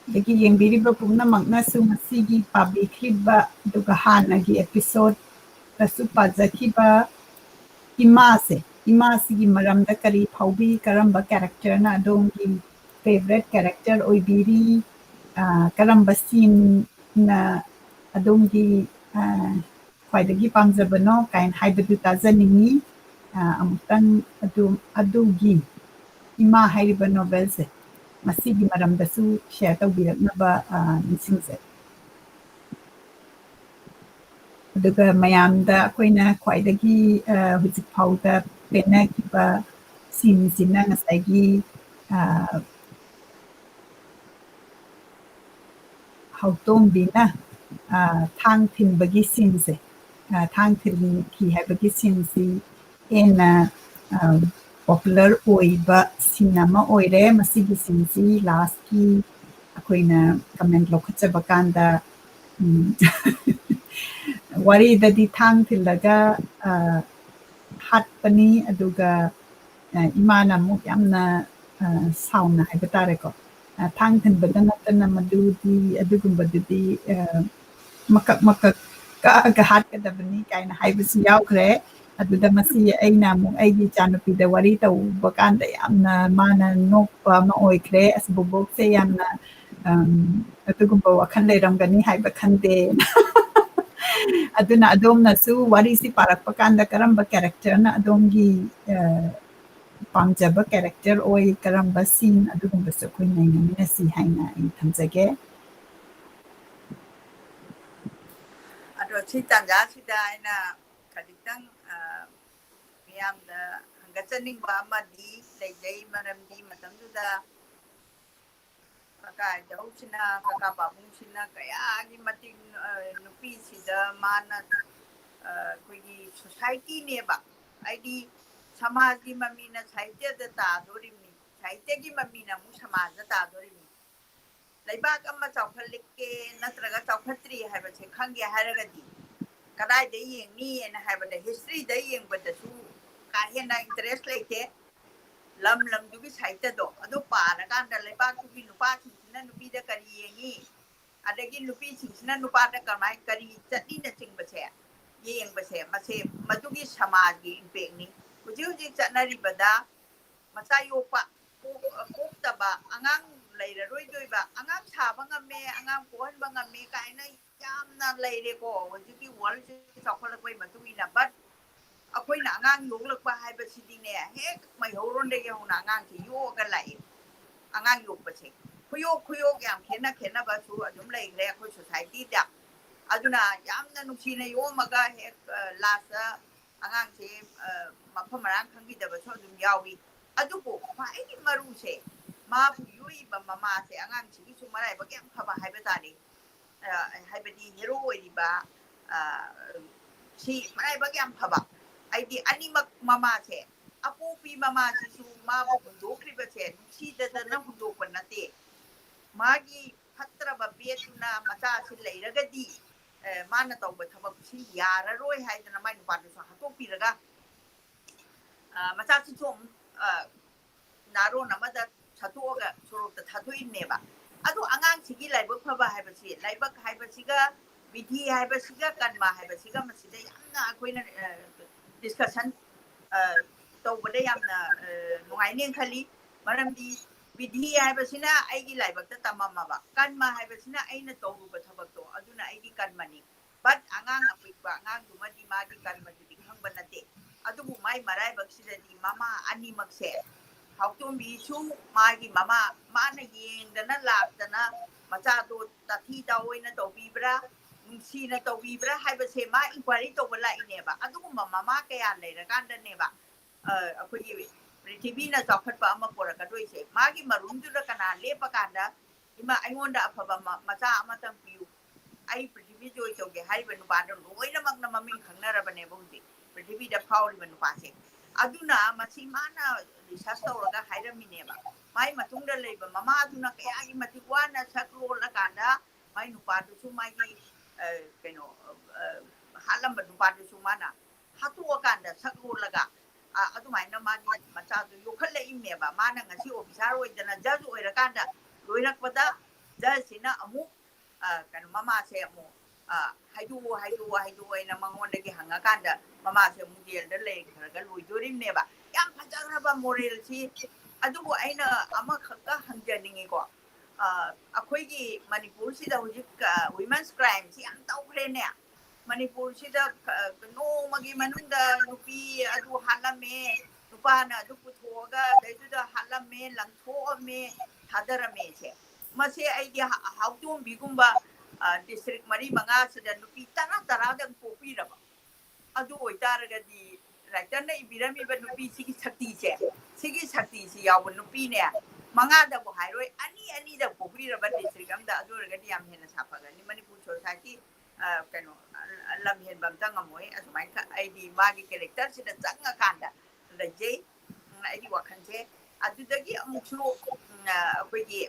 ꯑꯗꯒꯤ ꯌꯦꯡꯕꯤꯔꯤꯕ ꯄꯨꯝꯅꯃꯛꯅꯁꯨ ꯉꯁꯤꯒꯤ ꯄꯥꯕꯤꯈ꯭ꯔꯤꯕ ꯑꯗꯨꯒ ꯍꯥꯟꯅꯒꯤ episode ꯃꯌꯥꯝꯗꯁꯨ ꯄꯥꯖꯈꯤꯕ ꯏꯃꯥꯁꯦ, ꯏꯃꯥꯁꯤꯒꯤ ꯃꯔꯝꯗ ꯀꯔꯤ ꯐꯥꯎꯕꯤ, ꯀꯔꯝꯕ characterꯅ ꯑꯗꯣꯝꯒꯤ favourite character ꯑꯣꯏꯕꯤꯔꯤ, ꯑ, ꯀꯔꯝꯕ sceneꯅ ꯑꯗꯣꯝꯒꯤ, ꯑ, ꯈ꯭ꯋꯥꯏꯗꯒꯤ ꯄꯥꯝꯖꯕꯅꯣ ꯀꯥꯏꯅ ꯍꯥꯏꯕꯗꯨ ꯇꯥꯖꯅꯤꯡꯉꯤ꯫ ꯑ, ꯑꯃꯨꯛꯇꯪ ꯑꯗꯨ, ꯑꯗꯨꯒꯤ ꯏꯃꯥ ꯍꯥꯏꯔꯤꯕ novelꯁꯦ, ꯃꯁꯤꯒꯤ ꯃꯔꯝꯗꯁꯨ share ꯇꯧꯕꯤꯔꯛꯅꯕ, ꯑ, ꯅꯤꯡꯁꯤꯡꯖꯔꯤ꯫ ꯑꯗꯨꯒ ꯃꯌꯥꯝꯗ ꯑꯩꯈꯣꯏꯅ ꯈ꯭ꯋꯥꯏꯗꯒꯤ, ꯑ, ꯍꯧꯖꯤꯛ ꯐꯥꯎꯗ ꯄꯦꯟꯅꯈꯤꯕ sceneꯁꯤꯅ ꯉꯁꯥꯏꯒꯤ, ꯑ, ꯍꯧꯇꯣꯝꯕꯤꯅ, ꯑ, ꯊꯥꯡ ꯊꯤꯟꯕꯒꯤ sceneꯁꯦ, ꯑ, ꯊꯥꯡ ꯊꯤꯟꯈꯤ ꯍꯥꯏꯕꯒꯤ sceneꯁꯤ ꯍꯦꯟꯅ, ꯑ, popular ꯑꯣꯏꯕ scene ꯑꯃ ꯑꯣꯏꯔꯦ꯫ ꯃꯁꯤꯒꯤ sceneꯁꯤ lastꯀꯤ ꯑꯩꯈꯣꯏꯅ comment ꯂꯧꯈꯠꯆꯕ ꯀꯥꯟꯗ, ꯎꯝ, ꯋꯥꯔꯤꯗꯗꯤ ꯊꯥꯡ ꯊꯤꯜꯂꯒ, ꯑ, ꯍꯥꯠꯄꯅꯤ, ꯑꯗꯨꯒ, ꯑ, ꯏꯃꯥꯅ ꯑꯃꯨꯛ ꯌꯥꯝꯅ, ꯑ, ꯁꯥꯎꯅ ꯍꯥꯏꯕ ꯇꯥꯔꯦꯀꯣ꯫ ꯑ, ꯊꯥꯡ ꯊꯤꯟꯕꯗ ꯅꯠꯇꯅ ꯃꯗꯨꯗꯤ, ꯑꯗꯨꯒꯨꯝꯕꯗꯨꯗꯤ, ꯑ, ꯃꯀꯛ ꯃꯀꯛ ꯀꯛꯑꯒ ꯍꯥꯠꯀꯗꯕꯅꯤ ꯀꯥꯏꯅ ꯍꯥꯏꯕꯁꯨ ꯌꯥꯎꯈ꯭ꯔꯦ꯫ ꯑꯗꯨꯗ ꯃꯁꯤ ꯑꯩꯅ ꯑꯃꯨꯛ ꯑꯩꯒꯤ ꯏꯆꯥꯅꯨꯄꯤꯗ ꯋꯥꯔꯤ ꯇꯧꯕ ꯀꯥꯟꯗ ꯌꯥꯝꯅ ꯃꯥꯅ ꯅꯣꯛꯄ ꯑꯃ ꯑꯣꯏꯈ꯭ꯔꯦ꯫ "ꯑꯁ, ꯕꯣꯕꯣꯛꯁꯦ ꯌꯥꯝꯅ, ꯑꯝ, ꯑꯗꯨꯒꯨꯝꯕ ꯋꯥꯈꯜ ꯂꯩꯔꯝꯒꯅꯤ ꯍꯥꯏꯕ ꯈꯟꯗꯦ꯫" ꯑꯗꯨꯅ ꯑꯗꯣꯝꯅꯁꯨ ꯋꯥꯔꯤꯁꯤ ꯄꯥꯔꯛꯄ ꯀꯥꯟꯗ ꯀꯔꯝꯕ characterꯅ ꯑꯗꯣꯝꯒꯤ, ꯑ, ꯄꯥꯝꯖꯕ character ꯑꯣꯏ, ꯀꯔꯝꯕ scene, ꯑꯗꯨꯒꯨꯝꯕꯁꯨ ꯑꯩꯈꯣꯏ ꯅꯩꯅꯃꯤꯟꯅꯁꯤ ꯍꯥꯏꯅ ꯑꯩ ꯊꯝꯖꯒꯦ꯫ ꯑꯗꯣ ꯁꯤ ꯇꯥꯟꯖꯥꯁꯤꯗ ꯑꯩꯅ ꯈꯖꯤꯛꯇꯪ, ꯑ, ꯃꯤꯌꯥꯝꯗ ꯍꯪꯒꯠꯆꯅꯤꯡꯕ ꯑꯃꯗꯤ ꯂꯩꯖꯩ, ꯃꯔꯝꯗꯤ ꯃꯇꯝꯗꯨꯗ ꯀꯀꯥ ꯏꯙꯧꯁꯤꯅ, ꯀꯀꯥ ꯄꯥꯕꯨꯡꯁꯤꯅ ꯀꯌꯥꯒꯤ ꯃꯇꯤꯛ, ꯑ, ꯅꯨꯄꯤꯁꯤꯗ ꯃꯥꯅ, ꯑ, ꯑꯩꯈꯣꯏꯒꯤ societyꯅꯦꯕ, ꯍꯥꯏꯗꯤ ꯁꯃꯥꯖꯒꯤ ꯃꯃꯤꯅ ꯁꯥꯍꯤꯇ꯭ꯌꯗ ꯇꯥꯗꯣꯔꯤꯕꯅꯤ, ꯁꯥꯍꯤꯇ꯭ꯌꯒꯤ ꯃꯃꯤꯅ ꯑꯃꯨꯛ ꯁꯃꯥꯖꯗ ꯇꯥꯗꯣꯔꯤꯕꯅꯤ꯫ ꯂꯩꯕꯥꯛ ꯑꯃ ꯆꯥꯎꯈꯠꯂꯛꯀꯦ ꯅꯠꯇ꯭ꯔꯒ ꯆꯥꯎꯈꯠꯇ꯭ꯔꯤ ꯍꯥꯏꯕꯁꯦ ꯈꯪꯒꯦ ꯍꯥꯏꯔꯒꯗꯤ ꯀꯗꯥꯏꯗ ꯌꯦꯡꯅꯤꯅ ꯍꯥꯏꯕꯗ historyꯗ ꯌꯦꯡꯕꯗꯁꯨ ꯀꯥ ꯍꯦꯟꯅ interest ꯂꯩꯇꯦ꯫ ꯂꯝ ꯂꯝꯗꯨꯒꯤ ꯁꯥꯍꯤꯇ꯭ꯌꯗꯣ ꯑꯗꯨ ꯄꯥꯔꯀꯥꯟꯗ ꯂꯩꯕꯥꯛꯇꯨꯒꯤ ꯅꯨꯄꯥꯁꯤꯡꯁꯤꯅ ꯅꯨꯄꯤꯗ ꯀꯔꯤ ꯌꯦꯡꯉꯤ, ꯑꯗꯒꯤ ꯅꯨꯄꯤꯁꯤꯡꯁꯤꯅ ꯅꯨꯄꯥꯗ ꯀꯃꯥꯏ ꯀꯔꯤ ꯆꯠꯂꯤꯅꯆꯤꯡꯕꯁꯦ ꯌꯦꯡꯕꯁꯦ, ꯃꯁꯦ ꯃꯗꯨꯒꯤ ꯁꯃꯥꯖꯒꯤ impactꯅꯤ꯫ ꯍꯧꯖꯤꯛ ꯍꯧꯖꯤꯛ ꯆꯠꯅꯔꯤꯕꯗ ꯃꯆꯥ ꯌꯣꯛꯄ, ꯄꯣꯛ-, ꯄꯣꯛꯇꯕ, ꯑꯉꯥꯡ ꯂꯩꯔꯔꯣꯏꯗꯣꯏꯕ, ꯑꯉꯥꯡ ꯁꯥꯕ ꯉꯝꯃꯦ, ꯑꯉꯥꯡ ꯄꯣꯛꯍꯟꯕ ꯉꯝꯃꯦ ꯀꯥꯏꯅ ꯌꯥꯝꯅ ꯂꯩꯔꯦꯀꯣ ꯍꯧꯖꯤꯛꯀꯤ worldꯁꯦ ꯆꯥꯎꯈꯠꯂꯛꯄꯒꯤ ꯃꯇꯨꯡ ꯏꯟꯅ꯫ But ꯑꯩꯈꯣꯏꯅ ꯑꯉꯥꯡ ꯌꯣꯛꯂꯛꯄ ꯍꯥꯏꯕꯁꯤꯗꯤꯅꯦ, ꯍꯦꯛ ꯃꯩꯍꯧꯔꯣꯟꯗꯒꯤ ꯍꯧꯅ ꯑꯉꯥꯡꯁꯦ ꯌꯣꯛꯑꯒ ꯂꯥꯛꯑꯦ꯫ ꯑꯉꯥꯡ ꯌꯣꯛꯄꯁꯦ ꯈꯨꯌꯣꯛ ꯈꯨꯌꯣꯛ ꯌꯥꯝ ꯈꯦꯠꯅ ꯈꯦꯠꯅꯕꯁꯨ ꯑꯗꯨꯝ ꯂꯩꯈ꯭ꯔꯦ ꯑꯩꯈꯣꯏ societyꯗ꯫ ꯑꯗꯨꯅ ꯌꯥꯝꯅ ꯅꯨꯡꯁꯤꯅ ꯌꯣꯛꯑꯝꯃꯒ ꯍꯦꯛ, ꯑ, lastꯇ ꯑꯉꯥꯡꯁꯦ, ꯑ, ꯃꯐꯝ ꯃꯔꯥꯡ ꯈꯪꯈꯤꯗꯕꯁꯨ ꯑꯗꯨꯝ ꯌꯥꯎꯏ꯫ ꯑꯗꯨꯕꯨ ꯈ꯭ꯋꯥꯏꯗꯒꯤ ꯃꯔꯨꯁꯦ, ꯃꯥꯕꯨ ꯌꯣꯛꯏꯕ ꯃꯃꯥꯁꯦ ꯑꯉꯥꯡꯁꯤꯒꯤꯁꯨ ꯃꯔꯥꯏꯕꯛ ꯌꯥꯝ ꯐꯕ ꯍꯥꯏꯕ ꯇꯥꯔꯦ꯫ ꯑ, ꯍꯥꯏꯕꯗꯤ hero ꯑꯣꯏꯔꯤꯕ, ꯑ, ꯁꯤ ꯃꯔꯥꯏꯕꯛ ꯌꯥꯝ ꯐꯕ꯫ ꯍꯥꯏꯗꯤ ꯑꯅꯤꯃꯛ ꯃꯃꯥꯁꯦ, ꯑꯄꯣꯛꯄꯤ ꯃꯃꯥꯁꯤꯁꯨ ꯃꯥꯕꯨ ꯍꯨꯟꯗꯣꯛꯈ꯭ꯔꯤꯕꯁꯦ ꯅꯨꯡꯁꯤꯗꯗꯅ ꯍꯨꯟꯗꯣꯛꯄ ꯅꯠꯇꯦ꯫ ꯃꯥꯒꯤ ꯐꯠꯇ꯭ꯔꯕ ꯕꯦꯠꯇꯨꯅ ꯃꯆꯥꯁꯤ ꯂꯩꯔꯒꯗꯤ, ꯑ, ꯃꯥꯅ ꯇꯧꯕ ꯊꯕꯛꯁꯤ ꯌꯥꯔꯔꯣꯏ ꯍꯥꯏꯗꯅ ꯃꯥꯏ ꯅꯨꯄꯥꯗꯨꯁꯨ ꯍꯥꯠꯇꯣꯛꯄꯤꯔꯒ, ꯑ, ꯃꯆꯥꯁꯤꯁꯨ ꯑꯃꯨꯛ, ꯑ, ꯅꯥꯔꯣꯟ ꯑꯃꯗ ꯁꯠꯇꯣꯛꯑꯒ ꯁꯣꯔꯣꯛꯇ ꯊꯥꯗꯣꯛꯏꯕꯅꯦꯕ꯫ ꯑꯗꯣ ꯑꯉꯥꯡꯁꯤꯒꯤ ꯂꯥꯏꯕꯛ ꯐꯕ ꯍꯥꯏꯕꯁꯤ, ꯂꯥꯏꯕꯛ ꯍꯥꯏꯕꯁꯤꯒ ꯕꯤꯙꯤ ꯍꯥꯏꯕꯁꯤꯒ ꯀꯔꯃ ꯍꯥꯏꯕꯁꯤꯒ ꯃꯁꯤꯗ ꯌꯥꯝꯅ ꯑꯩꯈꯣꯏꯅ, ꯑ, discussion, ꯑ, ꯇꯧꯕꯗ ꯌꯥꯝꯅ, ꯑ, ꯅꯨꯡꯉꯥꯏꯅꯦꯅ ꯈꯜꯂꯤ꯫ ꯃꯔꯝꯗꯤ ꯕꯤꯙꯤ ꯍꯥꯏꯕꯁꯤꯅ ꯑꯩꯒꯤ ꯂꯥꯏꯕꯛꯇ ꯇꯝꯃꯝꯃꯕ, ꯀꯔꯃ ꯍꯥꯏꯕꯁꯤꯅ ꯑꯩꯅ ꯇꯧꯔꯨꯕ ꯊꯕꯛꯇꯣ ꯑꯗꯨꯅ ꯑꯩꯒꯤ ꯀꯔꯃꯅꯤ꯫ But ꯑꯉꯥꯡ ꯑꯄꯤꯛꯄ ꯑꯉꯥꯡꯗꯨꯃꯗꯤ ꯃꯥꯒꯤ ꯀꯔꯃꯗꯨꯗꯤ ꯈꯪꯕ ꯅꯠꯇꯦ꯫ ꯑꯗꯨꯕꯨ ꯃꯥꯏ ꯃꯔꯥꯏꯕꯛꯁꯤꯗꯗꯤ ꯃꯃꯥ ꯑꯅꯤꯃꯛꯁꯦ, ꯍꯥꯎꯇꯣꯝꯕꯤꯁꯨ ꯃꯥꯒꯤ ꯃꯃꯥ, ꯃꯥꯅ ꯌꯦꯡꯗꯅ ꯂꯥꯛꯇꯅ ꯃꯆꯥꯗꯣ ꯇꯥꯊꯤ ꯇꯥꯑꯣꯏꯅ ꯇꯧꯕꯤꯕ꯭ꯔꯥ, ꯅꯨꯡꯁꯤꯅ ꯇꯧꯕꯤꯕ꯭ꯔꯥ ꯍꯥꯏꯕꯁꯦ ꯃꯥ inquiry ꯇꯧꯕ ꯂꯥꯛꯏꯅꯦꯕ꯫ ꯑꯗꯨꯒꯨꯝꯕ ꯃꯃꯥ ꯀꯌꯥ ꯂꯩꯔꯀꯥꯟꯗꯅꯦꯕ, ꯑ, ꯑꯩꯈꯣꯏꯒꯤ ꯄ꯭ꯔꯤꯊꯤꯕꯤꯅ ꯆꯥꯎꯈꯠꯄ ꯑꯃ ꯄꯨꯔꯛꯀꯗꯣꯏꯁꯦ꯫ ꯃꯥꯒꯤ ꯃꯔꯨꯝꯗꯨꯗ ꯀꯅꯥ ꯂꯦꯞꯄꯀꯥꯟꯗ, "ꯏꯃꯥ, ꯑꯩꯉꯣꯟꯗ ꯑꯐꯕ ꯃ-, ꯃꯆꯥ ꯑꯃꯇꯪ ꯄꯤꯌꯨ, ꯑꯩ ꯄ꯭ꯔꯤꯊꯤꯕꯤ ꯖꯣꯏ ꯇꯧꯒꯦ" ꯍꯥꯏꯔꯤꯕ ꯅꯨꯄꯥꯗꯣ ꯂꯣꯏꯅꯃꯛꯅ ꯃꯃꯤꯡ ꯈꯪꯅꯔꯕꯅꯦꯕ ꯍꯧꯖꯤꯛ ꯄ꯭ꯔꯤꯊꯤꯕꯤꯗ ꯐꯥꯎꯔꯤꯕ ꯅꯨꯄꯥꯁꯦ꯫ ꯑꯗꯨꯅ ꯃꯁꯤ ꯃꯥꯅ research ꯇꯧꯔꯒ ꯍꯥꯏꯔꯝꯃꯤꯅꯦꯕ꯫ ꯃꯥꯏ ꯃꯇꯨꯡꯗ ꯂꯩꯕ ꯃꯃꯥꯗꯨꯅ ꯀꯌꯥꯒꯤ ꯃꯇꯤꯛ ꯋꯥꯅ ꯁꯛ ꯂꯣꯜꯂꯀꯥꯟꯗ ꯃꯥꯏ ꯅꯨꯄꯥꯗꯨꯁꯨ ꯃꯥꯒꯤ, ꯑ, ꯀꯩꯅꯣ, ꯑ, ꯍꯥꯠꯂꯝꯕ ꯅꯨꯄꯥꯗꯨꯁꯨ ꯃꯥꯅ ꯍꯥꯠꯇꯣꯛꯑꯀꯥꯟꯗ ꯁꯛ ꯂꯣꯜꯂꯒ, ꯑ, ꯑꯗꯨꯃꯥꯏꯅ ꯃꯥꯒꯤ ꯃꯆꯥꯗꯨ ꯌꯣꯛꯈꯠꯂꯛꯏꯕꯅꯦꯕ꯫ ꯃꯥꯅ ꯉꯁꯤ officer ꯑꯣꯏꯗꯅ judge ꯑꯣꯏꯔꯀꯥꯟꯗ ꯂꯣꯏꯔꯛꯄꯗ judgeꯁꯤꯅ ꯑꯃꯨꯛ, ꯑ, ꯀꯩꯅꯣ, ꯃꯃꯥꯁꯦ ꯑꯃꯨꯛ, ꯑ, "ꯍꯥꯏꯗꯣꯛꯑꯣ, ꯍꯥꯏꯗꯣꯛꯑꯣ, ꯍꯥꯏꯗꯣꯛꯑꯣ" ꯍꯥꯏꯅ ꯃꯉꯣꯟꯗꯒꯤ ꯍꯪꯉꯀꯥꯟꯗ ꯃꯃꯥꯁꯦ ꯑꯃꯨꯛ ꯖꯦꯜꯗ ꯂꯩꯈ꯭ꯔꯒ ꯂꯣꯏꯗꯣꯔꯤꯕꯅꯦꯕ꯫ ꯌꯥꯝ ꯐꯖꯈ꯭ꯔꯕ ꯃꯣꯔꯦꯜꯁꯤ꯫ ꯑꯗꯨꯕꯨ ꯑꯩꯅ ꯑꯃꯈꯛꯀ ꯍꯪꯖꯅꯤꯡꯉꯤꯀꯣ꯫ ꯑ, ꯑꯩꯈꯣꯏꯒꯤ ꯃꯅꯤꯄꯨꯔꯁꯤꯗ ꯍꯧꯖꯤꯛ, ꯑ, ꯋꯤꯃꯦꯟꯁ ꯀ꯭ꯔꯥꯏꯝꯁꯤ ꯌꯥꯝ ꯇꯧꯈ꯭ꯔꯦꯅꯦ꯫ ꯃꯅꯤꯄꯨꯔꯁꯤꯗ, ꯑ, ꯅꯣꯡꯃꯒꯤ ꯃꯅꯨꯡꯗ ꯅꯨꯄꯤ ꯑꯗꯨ ꯍꯥꯠꯂꯝꯃꯦ, ꯅꯨꯄꯥꯅ ꯑꯗꯨ ꯄꯨꯊꯣꯛꯑꯒ ꯑꯗꯩꯗꯨꯗ ꯍꯥꯠꯂꯝꯃꯦ, ꯂꯪꯊꯣꯛꯑꯝꯃꯦ, ꯊꯥꯗꯔꯝꯃꯦꯁꯦ꯫ ꯃꯁꯦ ꯑꯩꯗꯤ ꯍ-, ꯍꯥꯎꯇꯣꯝꯕꯤꯒꯨꯝꯕ, ꯑ, ꯗꯤꯁꯇ꯭ꯔꯤꯛ ꯃꯔꯤ ꯃꯉꯥꯁꯤꯗ ꯅꯨꯄꯤ ꯇꯔꯥ ꯇꯔꯥꯗꯪ ꯄꯣꯛꯄꯤꯔꯕ꯫ ꯑꯗꯨ ꯑꯣꯏꯇꯥꯔꯒꯗꯤ ꯔꯥꯏꯇꯔꯅ ꯏꯕꯤꯔꯝꯃꯤꯕ ꯅꯨꯄꯤꯁꯤꯒꯤ ꯁꯛꯇꯤꯁꯦ, ꯁꯤꯒꯤ ꯁꯛꯇꯤꯁꯤ ꯌꯥꯎꯕ ꯅꯨꯄꯤꯅꯦ, ꯃꯉꯥꯗꯕꯨ ꯍꯥꯏꯔꯣꯏ, ꯑꯅꯤ ꯑꯅꯤꯗ ꯄꯣꯛꯄꯤꯔꯕ ꯗꯤꯁꯇ꯭ꯔꯤꯛ ꯑꯃꯗ, ꯑꯗꯨ ꯑꯣꯏꯔꯒꯗꯤ ꯌꯥꯝ ꯍꯦꯟꯅ ꯁꯥꯐꯒꯅꯤ꯫ ꯃꯅꯤꯄꯨꯔ ꯁꯣꯁꯥꯏꯇꯤ, ꯑ, ꯀꯩꯅꯣ, ꯑ, ꯂꯝ ꯍꯦꯟꯕ ꯑꯝꯇ ꯉꯝꯃꯣꯏ꯫ ꯑꯁꯨꯃꯥꯏꯅ ꯈ-, ꯑꯩꯗꯤ ꯃꯥꯒꯤ ꯀꯦꯔꯦꯛꯇꯔꯁꯤꯗ ꯆꯪꯉꯀꯥꯟꯗ ꯂꯩꯖꯩ꯫ ꯎꯝ, ꯑꯩꯒꯤ ꯋꯥꯈꯜꯁꯦ꯫ ꯑꯗꯨꯗꯒꯤ ꯑꯃꯨꯛꯁꯨ, ꯎꯝ, ꯑ, ꯑꯩꯈꯣꯏꯒꯤ,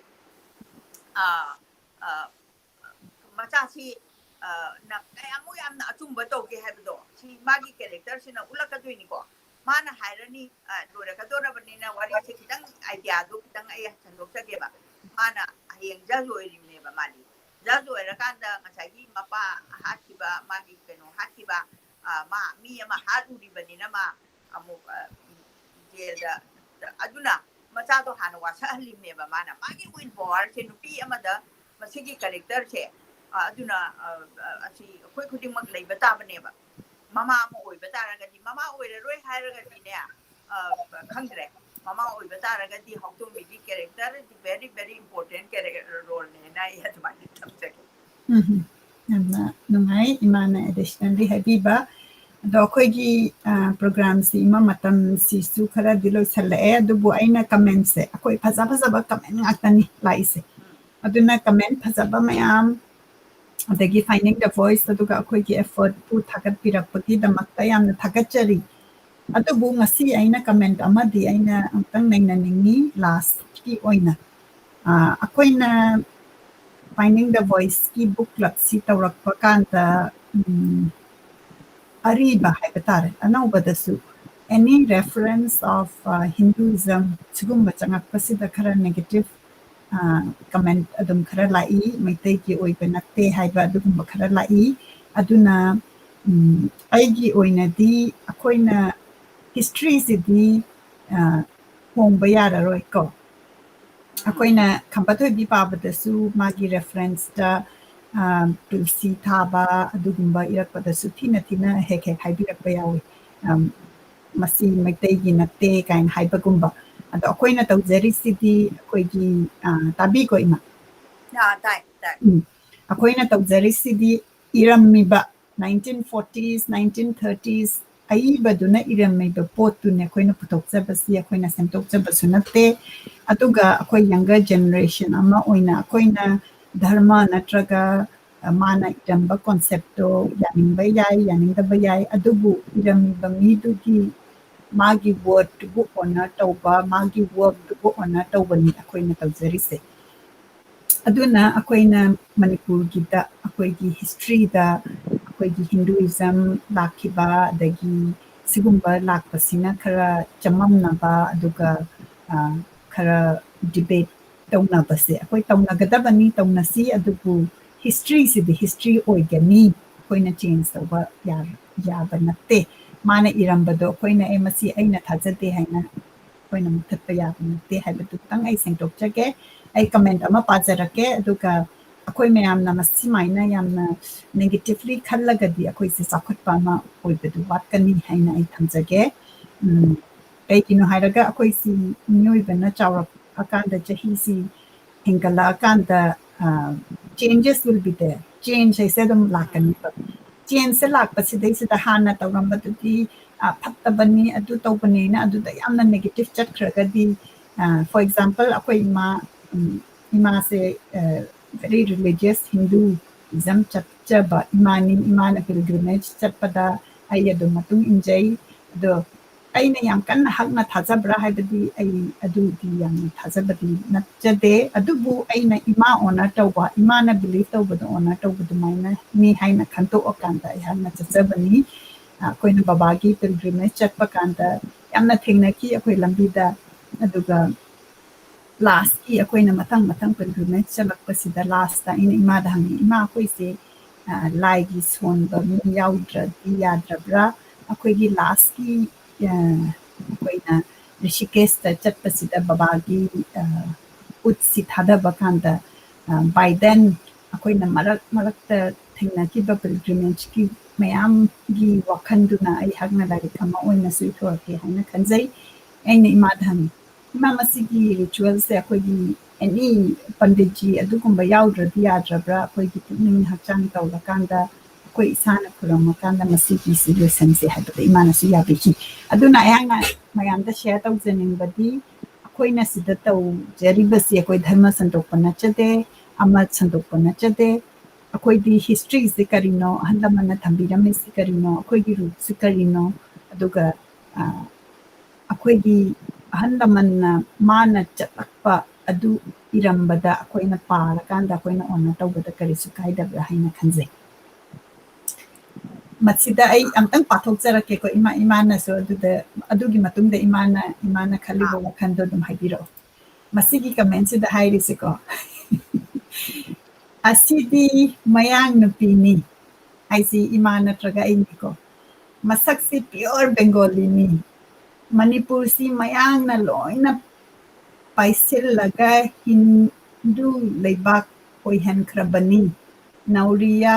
ꯑ, ꯑ, ꯃꯆꯥꯁꯤ, ꯑ, ꯅ ꯀꯌꯥꯃꯨꯛ ꯌꯥꯝꯅ ꯑꯆꯨꯝꯕ ꯇꯧꯒꯦ ꯍꯥꯏꯕꯗꯣ ꯁꯤ ꯃꯥꯒꯤ ꯀꯦꯔꯦꯛꯇꯔꯁꯤꯅ ꯎꯠꯂꯛꯀꯗꯣꯏꯅꯤꯀꯣ꯫ ꯃꯥꯅ ꯍꯥꯏꯔꯅꯤ, ꯑ, ꯂꯣꯏꯔꯛꯀꯗꯣꯔꯕꯅꯤꯅ ꯋꯥꯔꯤꯁꯦ ꯈꯤꯇꯪ, ꯑꯥꯏꯗꯤꯌꯥꯗꯣ ꯈꯤꯇꯪ ꯑꯩ ꯍꯟꯗꯣꯛꯆꯒꯦꯕ꯫ ꯃꯥꯅ ꯍꯌꯦꯡ ꯖꯖ ꯑꯣꯏꯔꯤꯕꯅꯦꯕ ꯃꯥꯗꯤ꯫ ꯖꯖ ꯑꯣꯏꯔꯀꯥꯟꯗ ꯉꯁꯥꯏꯒꯤ ꯃꯄꯥ ꯍꯥꯠꯈꯤꯕ, ꯃꯥꯒꯤ ꯀꯩꯅꯣ ꯍꯥꯠꯈꯤꯕ, ꯑ, ꯃꯥ ꯃꯤ ꯑꯃ ꯍꯥꯠꯂꯨꯔꯤꯕꯅꯤꯅ ꯃꯥ ꯑꯃꯨꯛ, ꯑ, ꯖꯦꯜꯗ, ꯑꯗꯨꯅ ꯃꯆꯥꯗꯣ ꯍꯥꯟꯅ ꯋꯥꯁꯛꯍꯜꯂꯤꯕꯅꯦꯕ ꯃꯥꯅ꯫ ꯃꯥꯒꯤ ꯋꯤꯜ ꯄꯋꯥꯔꯁꯦ ꯅꯨꯄꯤ ꯑꯃꯗ ꯃꯁꯤꯒꯤ ꯀꯦꯔꯦꯛꯇꯔꯁꯦ, ꯑ, ꯑꯗꯨꯅ, ꯑ, ꯑ, ꯑꯁꯤ ꯑꯩꯈꯣꯏ ꯈꯨꯗꯤꯡꯃꯛ ꯂꯩꯕ ꯇꯥꯕꯅꯦꯕ꯫ ꯃꯃꯥ ꯑꯃ ꯑꯣꯏꯕ ꯇꯥꯔꯒꯗꯤ, ꯃꯃꯥ ꯑꯣꯏꯔꯔꯣꯏ ꯍꯥꯏꯔꯒꯗꯤꯅꯦ, ꯑ, ꯈꯪꯗ꯭ꯔꯦ꯫ ꯃꯃꯥ ꯑꯣꯏꯕ ꯇꯥꯔꯒꯗꯤ ꯍꯥꯎꯇꯣꯝꯕꯤꯒꯤ ꯀꯦꯔꯦꯛꯇꯔ very, very important ꯀꯦꯔꯦꯛ-, ꯔꯣꯜꯅꯦꯅ ꯑꯩ ꯑꯗꯨꯃꯥꯏꯅ ꯊꯝꯖꯒꯦ꯫ ꯎꯝ, ꯌꯥꯝꯅ ꯅꯨꯡꯉꯥꯏ ꯏꯃꯥꯅ ꯑꯦꯗꯤꯁꯅꯦꯜꯂꯤ ꯍꯥꯏꯕꯤꯕ꯫ ꯑꯗꯣ ꯑꯩꯈꯣꯏꯒꯤ, ꯑ, ꯄ꯭ꯔꯣꯒ꯭ꯔꯥꯝꯁꯤ ꯏꯃꯥ ꯃꯇꯝꯁꯤꯁꯨ ꯈꯔꯗꯤ ꯂꯣꯏꯁꯜꯂꯛꯑꯦ, ꯑꯗꯨꯕꯨ ꯑꯩꯅ ꯀꯃꯦꯟꯁꯦ, ꯑꯩꯈꯣꯏ ꯐꯖ ꯐꯖꯕ ꯀꯃꯦꯟ ꯉꯥꯛꯇꯅꯤ ꯂꯥꯛꯏꯁꯦ꯫ ꯑꯗꯨꯅ ꯀꯃꯦꯟ ꯐꯖꯕ ꯃꯌꯥꯝ, ꯑꯗꯒꯤ Finding the Voice, ꯑꯗꯨꯒ ꯑꯩꯈꯣꯏꯒꯤ ꯑꯦꯐꯔꯠꯄꯨ ꯊꯥꯒꯠꯄꯤꯔꯛꯄꯒꯤꯗꯃꯛꯇ ꯌꯥꯝꯅ ꯊꯥꯒꯠꯆꯔꯤ꯫ ꯑꯗꯨꯕꯨ ꯉꯁꯤ ꯑꯩꯅ ꯀꯃꯦꯟ ꯑꯃꯗꯤ ꯑꯩꯅ ꯑꯃꯨꯛꯇꯪ ꯅꯩꯅꯅꯤꯡꯉꯤ ꯂꯥꯁꯀꯤ ꯑꯣꯏꯅ꯫ ꯑ, ꯑꯩꯈꯣꯏꯅ Finding the Voiceꯀꯤ book clubꯁꯤ ꯇꯧꯔꯛꯄ ꯀꯥꯟꯗ, ꯎꯝ, ꯑꯔꯤꯕ ꯍꯥꯏꯕ ꯇꯥꯔꯦ, ꯑꯅꯧꯕꯗꯁꯨ any reference of, ꯑ, Hinduism ꯁꯤꯒꯨꯝꯕ ꯆꯪꯉꯛꯄꯁꯤꯗ ꯈꯔ negative ꯀꯃꯦꯟ ꯑꯗꯨꯝ ꯈꯔ ꯂꯥꯛꯏ, ꯃꯩꯇꯩꯒꯤ ꯑꯣꯏꯕ ꯅꯠꯇꯦ ꯍꯥꯏꯕ ꯑꯗꯨꯒꯨꯝꯕ ꯈꯔ ꯂꯥꯛꯏ꯫ ꯑꯗꯨꯅ ꯎꯝ, ꯑꯩꯒꯤ ꯑꯣꯏꯅꯗꯤ ꯑꯩꯈꯣꯏꯅ ꯍꯤꯁꯇ꯭ꯔꯤꯁꯤꯗꯤ ꯍꯣꯡꯕ ꯌꯥꯔꯔꯣꯏꯀꯣ꯫ ꯑꯩꯈꯣꯏꯅ ꯈꯝꯕ ꯊꯣꯏꯕꯤ ꯄꯥꯕꯗꯁꯨ ꯃꯥꯒꯤ ꯔꯦꯐꯔꯦꯟꯁꯇ ꯇꯨꯜꯁꯤ ꯊꯥꯕ ꯑꯗꯨꯒꯨꯝꯕ ꯏꯔꯛꯄꯗꯁꯨ ꯊꯤꯅ ꯊꯤꯅ ꯍꯦꯛ ꯍꯦꯛ ꯍꯥꯏꯕꯤꯔꯛꯄ ꯌꯥꯎꯏ꯫ ꯃꯁꯤ ꯃꯩꯇꯩꯒꯤ ꯅꯠꯇꯦ ꯀꯥꯏꯅ ꯍꯥꯏꯕꯒꯨꯝꯕ꯫ ꯑꯗꯣ ꯑꯩꯈꯣꯏꯅ ꯇꯧꯖꯔꯤꯁꯤꯗꯤ ꯑꯩꯈꯣꯏꯒꯤ ꯇꯥꯕꯤꯀꯣ ꯏꯃꯥ? ꯇꯥꯏ ꯇꯥꯏ꯫ ꯎꯝ, ꯑꯩꯈꯣꯏꯅ ꯇꯧꯖꯔꯤꯁꯤꯗꯤ ꯏꯔꯝꯃꯤꯕ nineteen forties, nineteen thirties ꯑꯏꯕꯗꯨꯅ ꯏꯔꯝꯃꯤꯕ ꯄꯣꯠꯇꯨꯅꯦ ꯑꯩꯈꯣꯏꯅ ꯄꯨꯊꯣꯛꯆꯕꯁꯤ, ꯑꯩꯈꯣꯏꯅ ꯁꯦꯝꯗꯣꯛꯆꯕꯁꯨ ꯅꯠꯇꯦ꯫ ꯑꯗꯨꯒ ꯑꯩꯈꯣꯏ younger generation ꯑꯃ ꯑꯣꯏꯅ ꯑꯩꯈꯣꯏꯅ ꯙꯔꯃ ꯅꯠꯇ꯭ꯔꯒ ꯃꯥꯅ ꯏꯔꯝꯕ ꯀꯣꯟꯁꯦꯞꯇꯣ ꯌꯥꯅꯤꯡꯕ ꯌꯥꯏ, ꯌꯥꯅꯤꯡꯗꯕ ꯌꯥꯏ, ꯑꯗꯨꯕꯨ ꯏꯔꯝꯃꯤꯕ ꯃꯤꯗꯨꯒꯤ ꯃꯥꯒꯤ ꯋꯥꯔꯗꯇꯨꯕꯨ ꯑꯣꯅꯔ ꯇꯧꯕ, ꯃꯥꯒꯤ ꯋꯥꯔꯛꯇꯨꯕꯨ ꯑꯣꯅꯔ ꯇꯧꯕꯅꯤ ꯑꯩꯈꯣꯏꯅ ꯇꯧꯖꯔꯤꯁꯦ꯫ ꯑꯗꯨꯅ ꯑꯩꯈꯣꯏꯅ ꯃꯅꯤꯄꯨꯔꯒꯤꯗ, ꯑꯩꯈꯣꯏꯒꯤ ꯍꯤꯁꯇ꯭ꯔꯤꯗ ꯑꯩꯈꯣꯏꯒꯤ ꯍꯤꯟꯗꯨꯏꯖꯝ ꯂꯥꯛꯈꯤꯕ, ꯑꯗꯒꯤ ꯁꯤꯒꯨꯝꯕ ꯂꯥꯛꯄꯁꯤꯅ ꯈꯔ ꯆꯃꯝꯅꯕ, ꯑꯗꯨꯒ ꯈꯔ ꯗꯤꯕꯦꯠ ꯇꯧꯅꯕꯁꯦ ꯑꯩꯈꯣꯏ ꯇꯧꯅꯒꯗꯕꯅꯤ, ꯇꯧꯅꯁꯤ꯫ ꯑꯗꯨꯕꯨ ꯍꯤꯁꯇ꯭ꯔꯤꯁꯤꯗꯤ ꯍꯤꯁꯇ꯭ꯔꯤ ꯑꯣꯏꯒꯅꯤ, ꯑꯩꯈꯣꯏꯅ ꯆꯦꯟꯖ ꯇꯧꯕ ꯌꯥꯕ ꯅꯠꯇꯦ꯫ ꯃꯥꯅ ꯏꯔꯝꯕꯗꯣ ꯑꯩꯈꯣꯏꯅ "ꯑꯦ, ꯃꯁꯤ ꯑꯩꯅ ꯊꯥꯖꯗꯦ" ꯍꯥꯏꯅ ꯑꯩꯈꯣꯏꯅ ꯃꯨꯊꯠꯄ ꯌꯥꯕ ꯅꯠꯇꯦ ꯍꯥꯏꯕꯗꯨꯇꯪ ꯑꯩ ꯁꯦꯡꯗꯣꯛꯆꯒꯦ꯫ ꯑꯩ ꯀꯃꯦꯟ ꯑꯃ ꯄꯥꯖꯔꯛꯀꯦ, ꯑꯗꯨꯒ ꯑꯩꯈꯣꯏ ꯃꯌꯥꯝꯅ ꯃꯁꯤꯃꯥꯏꯅ ꯌꯥꯝꯅ negatively ꯈꯜꯂꯒꯗꯤ ꯑꯩꯈꯣꯏꯁꯦ ꯆꯥꯎꯈꯠꯄ ꯑꯃ ꯑꯣꯏꯕꯗꯨ ꯋꯥꯠꯀꯅꯤ ꯍꯥꯏꯅ ꯑꯩ ꯊꯝꯖꯒꯦ꯫ ꯎꯝ, ꯀꯩꯒꯤꯅꯣ ꯍꯥꯏꯔꯒ ꯑꯩꯈꯣꯏꯁꯤ ꯃꯤꯑꯣꯏꯕꯅ ꯆꯥꯎꯔꯛꯑꯀꯥꯟꯗ, ꯆꯍꯤꯁꯤ ꯍꯦꯟꯒꯠꯂꯛꯑꯀꯥꯟꯗ changes will be there꯫ Change ꯍꯥꯏꯁꯦ ꯑꯗꯨꯝ ꯂꯥꯛꯀꯅꯤꯕ꯫ Changeꯁꯦ ꯂꯥꯛꯄꯁꯤꯗꯩꯁꯤꯗ ꯍꯥꯟꯅ ꯇꯧꯔꯝꯕꯗꯨꯗꯤ ꯐꯠꯇꯕꯅꯤ, ꯑꯗꯨ ꯇꯧꯕꯅꯤꯅ ꯑꯗꯨꯗ ꯌꯥꯝꯅ negative ꯆꯠꯈ꯭ꯔꯒꯗꯤ, for example, ꯑꯩꯈꯣꯏ ꯏꯃꯥ, ꯏꯃꯥꯁꯦ very religious, Hinduism ꯆꯠꯆꯕ ꯏꯃꯥꯅꯤ꯫ ꯏꯃꯥꯅ pilgrimage ꯆꯠꯄꯗ ꯑꯩ ꯑꯗꯨꯝ ꯃꯇꯨꯡ ꯏꯟꯖꯩ꯫ ꯑꯗꯣ ꯑꯩꯅ ꯌꯥꯝ ꯀꯟꯅ ꯍꯛꯅ ꯊꯥꯖꯕ꯭ꯔꯥ ꯍꯥꯏꯕꯗꯤ ꯑꯩ ꯑꯗꯨꯗꯤ ꯌꯥꯝꯅ ꯊꯥꯖꯕꯗꯤ ꯅꯠꯆꯗꯦ꯫ ꯑꯗꯨꯕꯨ ꯑꯩꯅ ꯏꯃꯥ ꯑꯣꯅꯔ ꯇꯧꯕ, ꯏꯃꯥꯅ ꯕꯤꯂꯤꯚ ꯇꯧꯕꯗꯣ ꯑꯣꯅꯔ ꯇꯧꯕ ꯑꯗꯨꯃꯥꯏꯅꯅꯤ ꯍꯥꯏꯅ ꯈꯟꯗꯣꯛꯑꯀꯥꯟꯗ ꯑꯩꯍꯥꯛꯅ ꯆꯠꯆꯕꯅꯤ꯫ ꯑꯩꯈꯣꯏꯅ ꯕꯕꯥꯒꯤ pilgrimage ꯆꯠꯄ ꯀꯥꯟꯗ ꯌꯥꯝꯅ ꯊꯦꯡꯅꯈꯤ ꯑꯩꯈꯣꯏ ꯂꯝꯕꯤꯗ꯫ ꯑꯗꯨꯒ ꯂꯥꯁꯀꯤ ꯑꯩꯈꯣꯏꯅ ꯃꯊꯪ ꯃꯊꯪ ꯄꯤꯜꯒ꯭ꯔꯤꯃꯦꯖ ꯆꯠꯂꯛꯄꯁꯤꯗ ꯂꯥꯁꯇ ꯑꯩꯅ ꯏꯃꯥꯗ ꯍꯪꯉꯤ, "ꯏꯃꯥ, ꯑꯩꯈꯣꯏꯁꯦ, ꯑ, ꯂꯥꯏꯒꯤ ꯁꯣꯟꯕ ꯃꯤ ꯌꯥꯎꯗ꯭ꯔꯗꯤ ꯌꯥꯗ꯭ꯔꯕ꯭ꯔꯥ? ꯑꯩꯈꯣꯏꯒꯤ ꯂꯥꯁꯀꯤ, ꯑ, ꯑꯩꯈꯣꯏꯅ ꯔꯤꯁꯤꯀꯦꯁꯇ ꯆꯠꯄꯁꯤꯗ ꯕꯕꯥꯒꯤ, ꯑ, ꯎꯠꯁꯤ ꯊꯥꯗꯕ ꯀꯥꯟꯗ, ꯑ, by then ꯑꯩꯈꯣꯏꯅ ꯃꯔꯛ ꯃꯔꯛꯇ ꯊꯦꯡꯅꯈꯤꯕ ꯄꯤꯜꯒ꯭ꯔꯤꯃꯦꯖꯀꯤ ꯃꯌꯥꯝꯒꯤ ꯋꯥꯈꯜꯗꯨꯅ ꯑꯩꯍꯥꯛꯅ ꯂꯥꯏꯔꯤꯛ ꯑꯃ ꯑꯣꯏꯅꯁꯨ ꯏꯊꯣꯔꯛꯀꯦ ꯍꯥꯏꯅ ꯈꯟꯖꯩ"꯫ ꯑꯩꯅ ꯏꯃꯥꯗ ꯍꯪꯉꯤ, "ꯏꯃꯥ, ꯃꯁꯤꯒꯤ ꯔꯤꯆꯨꯋꯦꯜꯁꯦ ꯑꯩꯈꯣꯏꯒꯤ ꯑꯦꯅꯤ ꯄꯟꯗꯤꯠꯖꯤ ꯑꯗꯨꯒꯨꯝꯕ ꯌꯥꯎꯗ꯭ꯔꯗꯤ ꯌꯥꯗ꯭ꯔꯕ꯭ꯔꯥ? ꯑꯩꯈꯣꯏꯒꯤ ꯄꯨꯛꯅꯤꯡ ꯍꯛꯆꯥꯡ ꯇꯧꯔꯀꯥꯟꯗ, ꯑꯩꯈꯣꯏ ꯏꯁꯥꯅ ꯈꯨꯔꯨꯝꯃꯀꯥꯟꯗ ꯃꯁꯤꯒꯤꯁꯤ ꯂꯣꯏꯁꯟꯁꯦ" ꯍꯥꯏꯕꯗ ꯏꯃꯥꯅꯁꯨ ꯌꯥꯕꯤꯈꯤ꯫ ꯑꯗꯨꯅ ꯑꯩꯍꯥꯛꯅ ꯃꯌꯥꯝꯗ ꯁꯤꯌꯔ ꯇꯧꯖꯅꯤꯡꯕꯗꯤ, ꯑꯩꯈꯣꯏꯅ ꯁꯤꯗ ꯇꯧꯖꯔꯤꯕꯁꯤ ꯑꯩꯈꯣꯏ ꯙꯔꯃ ꯁꯟꯗꯣꯛꯄ ꯅꯠꯆꯗꯦ, ꯑꯃ ꯁꯟꯗꯣꯛꯄ ꯅꯠꯆꯗꯦ꯫ ꯑꯩꯈꯣꯏꯒꯤ ꯍꯤꯁꯇ꯭ꯔꯤꯁꯤ ꯀꯔꯤꯅꯣ, ꯑꯍꯜ ꯂꯃꯟꯅ ꯊꯝꯕꯤꯔꯝꯃꯤꯁꯤ ꯀꯔꯤꯅꯣ, ꯑꯩꯈꯣꯏꯒꯤ ꯔꯨꯠꯁꯤ ꯀꯔꯤꯅꯣ, ꯑꯗꯨꯒ, ꯑ, ꯑꯩꯈꯣꯏꯒꯤ ꯑꯍꯜ ꯂꯃꯟꯅ ꯃꯥꯅ ꯆꯠꯂꯛꯄ ꯑꯗꯨ ꯏꯔꯝꯕꯗ ꯑꯩꯈꯣꯏꯅ ꯄꯥꯔꯀꯥꯟꯗ ꯑꯩꯈꯣꯏꯅ ꯑꯣꯅꯔ ꯇꯧꯕꯗ ꯀꯔꯤꯁꯨ ꯀꯥꯏꯗꯕ꯭ꯔꯥ ꯍꯥꯏꯅ ꯈꯟꯖꯩ꯫ ꯃꯁꯤꯗ ꯑꯩ ꯑꯝꯇꯪ ꯄꯥꯊꯣꯛꯆꯔꯛꯀꯦꯀꯣ, ꯏꯃꯥ, ꯏꯃꯥꯅꯁꯨ ꯑꯗꯨꯗ, ꯑꯗꯨꯒꯤ ꯃꯇꯨꯡꯗ ꯏꯃꯥꯅ, ꯏꯃꯥꯅ ꯈꯜꯂꯤꯕ ꯋꯥꯈꯜꯗꯣ ꯑꯗꯨꯝ ꯍꯥꯏꯕꯤꯔꯛꯑꯣ꯫ ꯃꯁꯤꯒꯤ ꯀꯃꯦꯟꯁꯤꯗ ꯍꯥꯏꯔꯤꯁꯦꯀꯣ, "ꯑꯁꯤꯗꯤ ꯃꯌꯥꯡ ꯅꯨꯄꯤꯅꯤ" ꯍꯥꯏꯁꯤ ꯏꯃꯥ ꯅꯠꯇ꯭ꯔꯒ ꯑꯩꯅꯤꯀꯣ꯫ "ꯃꯁꯛꯁꯤ ꯄꯤꯌꯣꯔ ꯕꯦꯡꯒꯣꯂꯤꯅꯤ꯫ ꯃꯅꯤꯄꯨꯔꯁꯤ ꯃꯌꯥꯡꯅ ꯂꯣꯏꯅ ꯄꯥꯏꯁꯤꯜꯂꯒ ꯍꯤꯟꯗꯨ ꯂꯩꯕꯥꯛ ꯑꯣꯏꯍꯟꯈ꯭ꯔꯕꯅꯤ꯫ ꯅꯥꯎꯔꯤꯌꯥ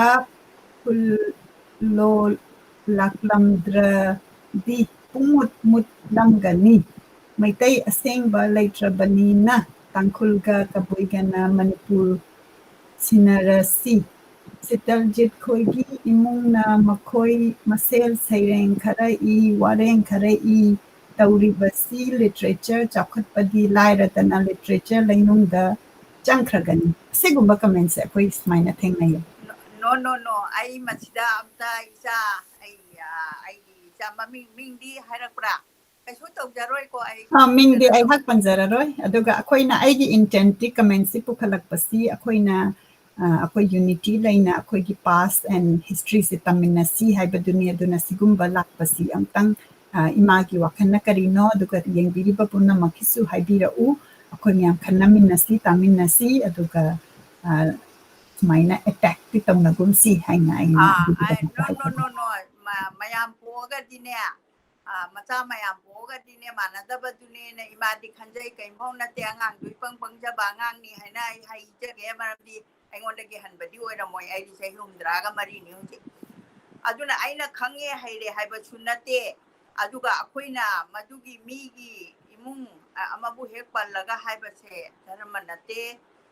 ꯈꯨꯜꯂꯣ ꯂꯥꯛꯂꯝꯗ꯭ꯔꯗꯤ ꯄꯨꯡꯃꯨꯠ ꯃꯨꯠꯂꯝꯒꯅꯤ꯫ ꯃꯩꯇꯩ ꯑꯁꯦꯡꯕ ꯂꯩꯇ꯭ꯔꯕꯅꯤꯅ ꯇꯥꯡꯈꯨꯜꯒ ꯀꯕꯨꯏꯒꯅ ꯃꯅꯤꯄꯨꯔ ꯁꯤꯟꯅꯔꯁꯤ꯫ ꯁꯤꯇꯜꯖꯤꯠ ꯈꯣꯏꯒꯤ ꯏꯃꯨꯡꯅ ꯃꯈꯣꯏ ꯃꯁꯦꯜ ꯁꯩꯔꯦꯡ ꯈꯔ ꯏ, ꯋꯥꯔꯦꯡ ꯈꯔ ꯏ, ꯇꯧꯔꯤꯕꯁꯤ ꯂꯤꯇꯔꯦꯆꯔ ꯆꯥꯎꯈꯠꯄꯗꯤ ꯂꯥꯏꯔꯗꯅ ꯂꯤꯇꯔꯦꯆꯔ ꯂꯩꯅꯨꯡꯗ ꯆꯪꯈ꯭ꯔꯒꯅꯤ"꯫ ꯑꯁꯤꯒꯨꯝꯕ ꯀꯃꯦꯟꯁꯦ ꯑꯩꯈꯣꯏ ꯁꯨꯃꯥꯏꯅ ꯊꯦꯡꯅꯩꯌꯦ꯫ ꯅꯣ, ꯅꯣ, ꯅꯣ, ꯑꯩ ꯃꯁꯤꯗ ꯑꯝꯇ ꯏꯆꯥ, ꯑꯩ, ꯑ, ꯑꯩꯒꯤ ꯏꯆꯥ ꯃꯃꯤꯡ, ꯃꯤꯡꯗꯤ ꯍꯥꯏꯔꯛꯄ꯭ꯔꯥ? ꯀꯩꯁꯨ ꯇꯧꯖꯔꯣꯏꯀꯣ ꯑꯩ꯫ ꯑ, ꯃꯤꯡꯗꯤ ꯑꯩꯍꯥꯛ ꯄꯟꯖꯔꯔꯣꯏ꯫ ꯑꯗꯨꯒ ꯑꯩꯈꯣꯏꯅ, ꯑꯩꯒꯤ ꯏꯟꯇꯦꯟꯠꯇꯤ ꯀꯃꯦꯟꯁꯤ ꯄꯨꯈꯠꯂꯛꯄꯁꯤ ꯑꯩꯈꯣꯏꯅ, ꯑ, ꯑꯩꯈꯣꯏ ꯌꯨꯅꯤꯇꯤ ꯂꯩꯅ ꯑꯩꯈꯣꯏꯒꯤ past and historyꯁꯦ ꯇꯝꯃꯤꯟꯅꯁꯤ ꯍꯥꯏꯕꯗꯨꯅꯤ꯫ ꯑꯗꯨꯅ ꯁꯤꯒꯨꯝꯕ ꯂꯥꯛꯄꯁꯤ ꯑꯃꯨꯛꯇꯪ, ꯑ, ꯏꯃꯥꯒꯤ ꯋꯥꯈꯜꯅ ꯀꯔꯤꯅꯣ, ꯑꯗꯨꯒ ꯌꯦꯡꯕꯤꯔꯤꯕ ꯄꯨꯝꯅꯃꯛꯀꯤꯁꯨ ꯍꯥꯏꯕꯤꯔꯛꯎ꯫ ꯑꯩꯈꯣꯏ ꯃꯌꯥꯝ ꯈꯟꯅꯃꯤꯟꯅꯁꯤ, ꯇꯥꯃꯤꯟꯅꯁꯤ, ꯑꯗꯨꯒ, ꯑ, ꯁꯨꯃꯥꯏꯅ attackꯇꯤ ꯇꯧꯅꯒꯨꯝꯁꯤ ꯍꯥꯏꯅ ꯑꯩꯅ ꯑꯥ, ꯑꯗꯨꯒꯤꯗꯃꯛꯇ ꯑꯥ, no, no, ꯍꯥꯏꯖꯕꯅꯤ꯫ No, no. ꯃ-, ꯃꯌꯥꯝ ꯄꯣꯛꯑꯒꯗꯤꯅꯦ, ꯑꯥ, ꯃꯆꯥ ꯃꯌꯥꯝ ꯄꯣꯛꯑꯒꯗꯤꯅꯦ, ꯃꯥꯟꯅꯗꯕꯗꯨꯅꯦꯅ ꯏꯃꯥꯗꯤ ꯈꯟꯖꯩ, ꯀꯩꯝꯐꯥꯎ ꯅꯠꯇꯦ, ꯑꯉꯥꯡꯗꯣ ꯏꯄꯪ ꯄꯪꯖꯕ ꯑꯉꯥꯡꯅꯤ ꯍꯥꯏꯅ ꯑꯩ ꯍꯥꯏꯖꯒꯦ, ꯃꯔꯝꯗꯤ ꯑꯩꯉꯣꯟꯗꯒꯤ ꯍꯟꯕꯗꯤ ꯑꯣꯏꯔꯝꯃꯣꯏ, ꯑꯩꯗꯤ ꯆꯍꯤ ꯍꯨꯝꯗ꯭ꯔꯥꯒ ꯃꯔꯤꯅꯤ ꯍꯧꯖꯤꯛ꯫ ꯑꯗꯨꯅ ꯑꯩꯅ ꯈꯪꯉꯦ ꯍꯩꯔꯦ ꯍꯥꯏꯕꯁꯨ ꯅꯠꯇꯦ, ꯑꯗꯨꯒ ꯑꯩꯈꯣꯏꯅ ꯃꯗꯨꯒꯤ ꯃꯤꯒꯤ ꯏꯃꯨꯡ, ꯑ-, ꯑꯃꯕꯨ ꯍꯦꯛ ꯄꯜꯂꯒ ꯍꯥꯏꯕꯁꯦ ꯙꯔꯃ ꯅꯠꯇꯦ,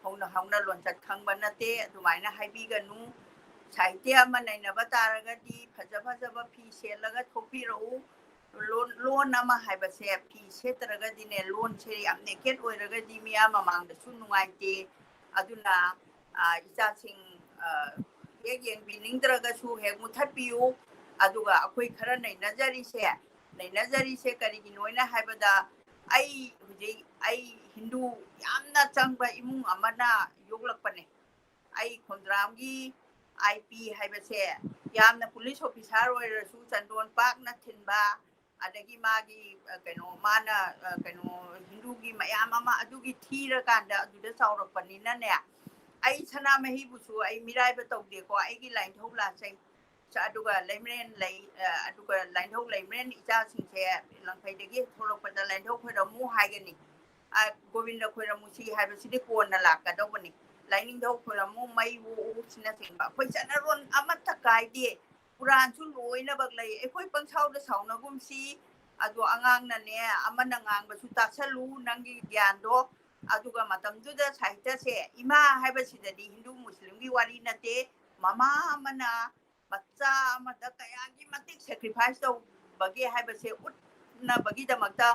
ꯍꯧꯅ ꯍꯧꯅ ꯂꯣꯟꯆꯠ ꯈꯪꯕ ꯅꯠꯇꯦ, ꯑꯗꯨꯃꯥꯏꯅ ꯍꯥꯏꯕꯤꯒꯅꯨ꯫ ꯁꯥꯍꯤꯇ꯭ꯌ ꯑꯃ ꯅꯩꯅꯕ ꯇꯥꯔꯒꯗꯤ ꯐꯖ ꯐꯖꯕ ꯐꯤ ꯁꯦꯠꯂꯒ ꯊꯣꯛꯄꯤꯔꯛꯎ꯫ ꯂꯣꯟ, ꯂꯣꯟ ꯑꯃ ꯍꯥꯏꯕꯁꯦ ꯐꯤ ꯁꯦꯠꯇ꯭ꯔꯒꯗꯤꯅꯦ, ꯂꯣꯟꯁꯦ ꯌꯥꯝ naked ꯑꯣꯏꯔꯒꯗꯤ ꯃꯤꯌꯥꯝ ꯃꯃꯥꯡꯗꯁꯨ ꯅꯨꯡꯉꯥꯏꯇꯦ꯫ ꯑꯗꯨꯅ, ꯑ, ꯏꯆꯥꯁꯤꯡ, ꯑ, ꯍꯦꯛ ꯌꯦꯡꯕꯤꯅꯤꯡꯗ꯭ꯔꯒꯁꯨ ꯍꯦꯛ ꯃꯨꯊꯠꯄꯤꯌꯨ꯫ ꯑꯗꯨꯒ ꯑꯩꯈꯣꯏ ꯈꯔ ꯅꯩꯅꯖꯔꯤꯁꯦ, ꯅꯩꯅꯖꯔꯤꯁꯦ ꯀꯔꯤꯒꯤꯅꯣꯅ ꯍꯥꯏꯕꯗ, ꯑꯩ ꯍꯧꯖꯤꯛ, ꯑꯩ ꯍꯤꯟꯗꯨ ꯌꯥꯝꯅ ꯆꯪꯕ ꯏꯃꯨꯡ ꯑꯃꯅ ꯌꯣꯛꯂꯛꯄꯅꯦ꯫ ꯑꯩ ꯈꯣꯡꯗ꯭ꯔꯥꯝꯒꯤ I P ꯍꯥꯏꯕꯁꯦ ꯌꯥꯝꯅ police officer ꯑꯣꯏꯔꯁꯨ ꯆꯟꯗꯣꯟ ꯄꯥꯛꯅ ꯊꯤꯟꯕ, ꯑꯗꯒꯤ ꯃꯥꯒꯤ, ꯑ, ꯀꯩꯅꯣ, ꯃꯥꯅ, ꯑ, ꯀꯩꯅꯣ, ꯍꯤꯟꯗꯨꯒꯤ ꯃꯌꯥꯝ ꯑꯃ ꯑꯗꯨꯒꯤ ꯊꯤꯔꯀꯥꯟꯗ ꯑꯗꯨꯗ ꯆꯥꯎꯔꯛꯄꯅꯤꯅꯅꯦ, ꯑꯩ ꯁꯅꯥꯃꯍꯤꯕꯨꯁꯨ ꯑꯩ ꯃꯤꯔꯥꯏꯕ ꯇꯧꯗꯦꯀꯣ, ꯑꯩꯒꯤ ꯂꯥꯏꯅꯤꯡꯊꯧ ꯂꯥꯠꯆꯩ꯫ ꯆ-, ꯑꯗꯨꯒ ꯂꯩꯃꯔꯦꯟ ꯂꯩ, ꯑ, ꯑꯗꯨꯒ ꯂꯥꯏꯅꯤꯡꯊꯧ ꯂꯩꯃꯔꯦꯟ ꯏꯆꯥꯁꯤꯡꯁꯦ ꯂꯪꯐꯩꯗꯒꯤ ꯊꯣꯛꯂꯛꯄꯗ ꯂꯥꯏꯅꯤꯡꯊꯧ ꯈꯣꯏꯔꯝꯃꯨ ꯍꯥꯏꯒꯅꯤ꯫ ꯑ, ꯒꯣꯕꯤꯟꯗ ꯈꯣꯏꯔꯝꯃꯨꯁꯤ ꯍꯥꯏꯕꯁꯤꯗꯤ ꯀꯣꯟꯅ ꯂꯥꯛꯀꯗꯧꯕꯅꯤ꯫ ꯂꯥꯏꯅꯤꯡꯊꯧ ꯈꯣꯏꯔꯝꯃꯨ, ꯃꯩ ꯑꯣꯛꯎ, ꯁꯤꯅꯆꯤꯡꯕ꯫ ꯑꯩꯈꯣꯏ ꯆꯠꯅꯔꯣꯟ ꯑꯃꯠꯇ ꯀꯥꯏꯗꯦ꯫ ꯀꯨꯔꯥꯟꯁꯨ ꯂꯣꯏꯅꯃꯛ ꯂꯩ꯫ ꯑꯩꯈꯣꯏ ꯄꯪꯁꯥꯎꯗ ꯁꯥꯎꯅꯒꯨꯝꯁꯤ꯫ ꯑꯗꯣ ꯑꯉꯥꯡꯅꯅꯦ, ꯑꯃꯅ ꯉꯥꯡꯕꯁꯨ ꯇꯥꯁꯜꯂꯨ, ꯅꯪꯒꯤ ꯒ꯭ꯌꯥꯟꯗꯣ꯫ ꯑꯗꯨꯒ ꯃꯇꯝꯗꯨꯗ ꯁꯥꯍꯤꯇ꯭ꯌꯁꯦ, ꯏꯃꯥ ꯍꯥꯏꯕꯁꯤꯗꯗꯤ ꯍꯤꯟꯗꯨ ꯃꯨꯁꯂꯤꯝꯒꯤ ꯋꯥꯔꯤ ꯅꯠꯇꯦ꯫ ꯃꯃꯥ ꯑꯃꯅ ꯃꯆꯥ ꯑꯃꯗ ꯀꯌꯥꯒꯤ ꯃꯇꯤꯛ sacrifice ꯇꯧꯕꯒꯦ ꯍꯥꯏꯕꯁꯦ ꯎꯠꯅꯕꯒꯤꯗꯃꯛꯇ,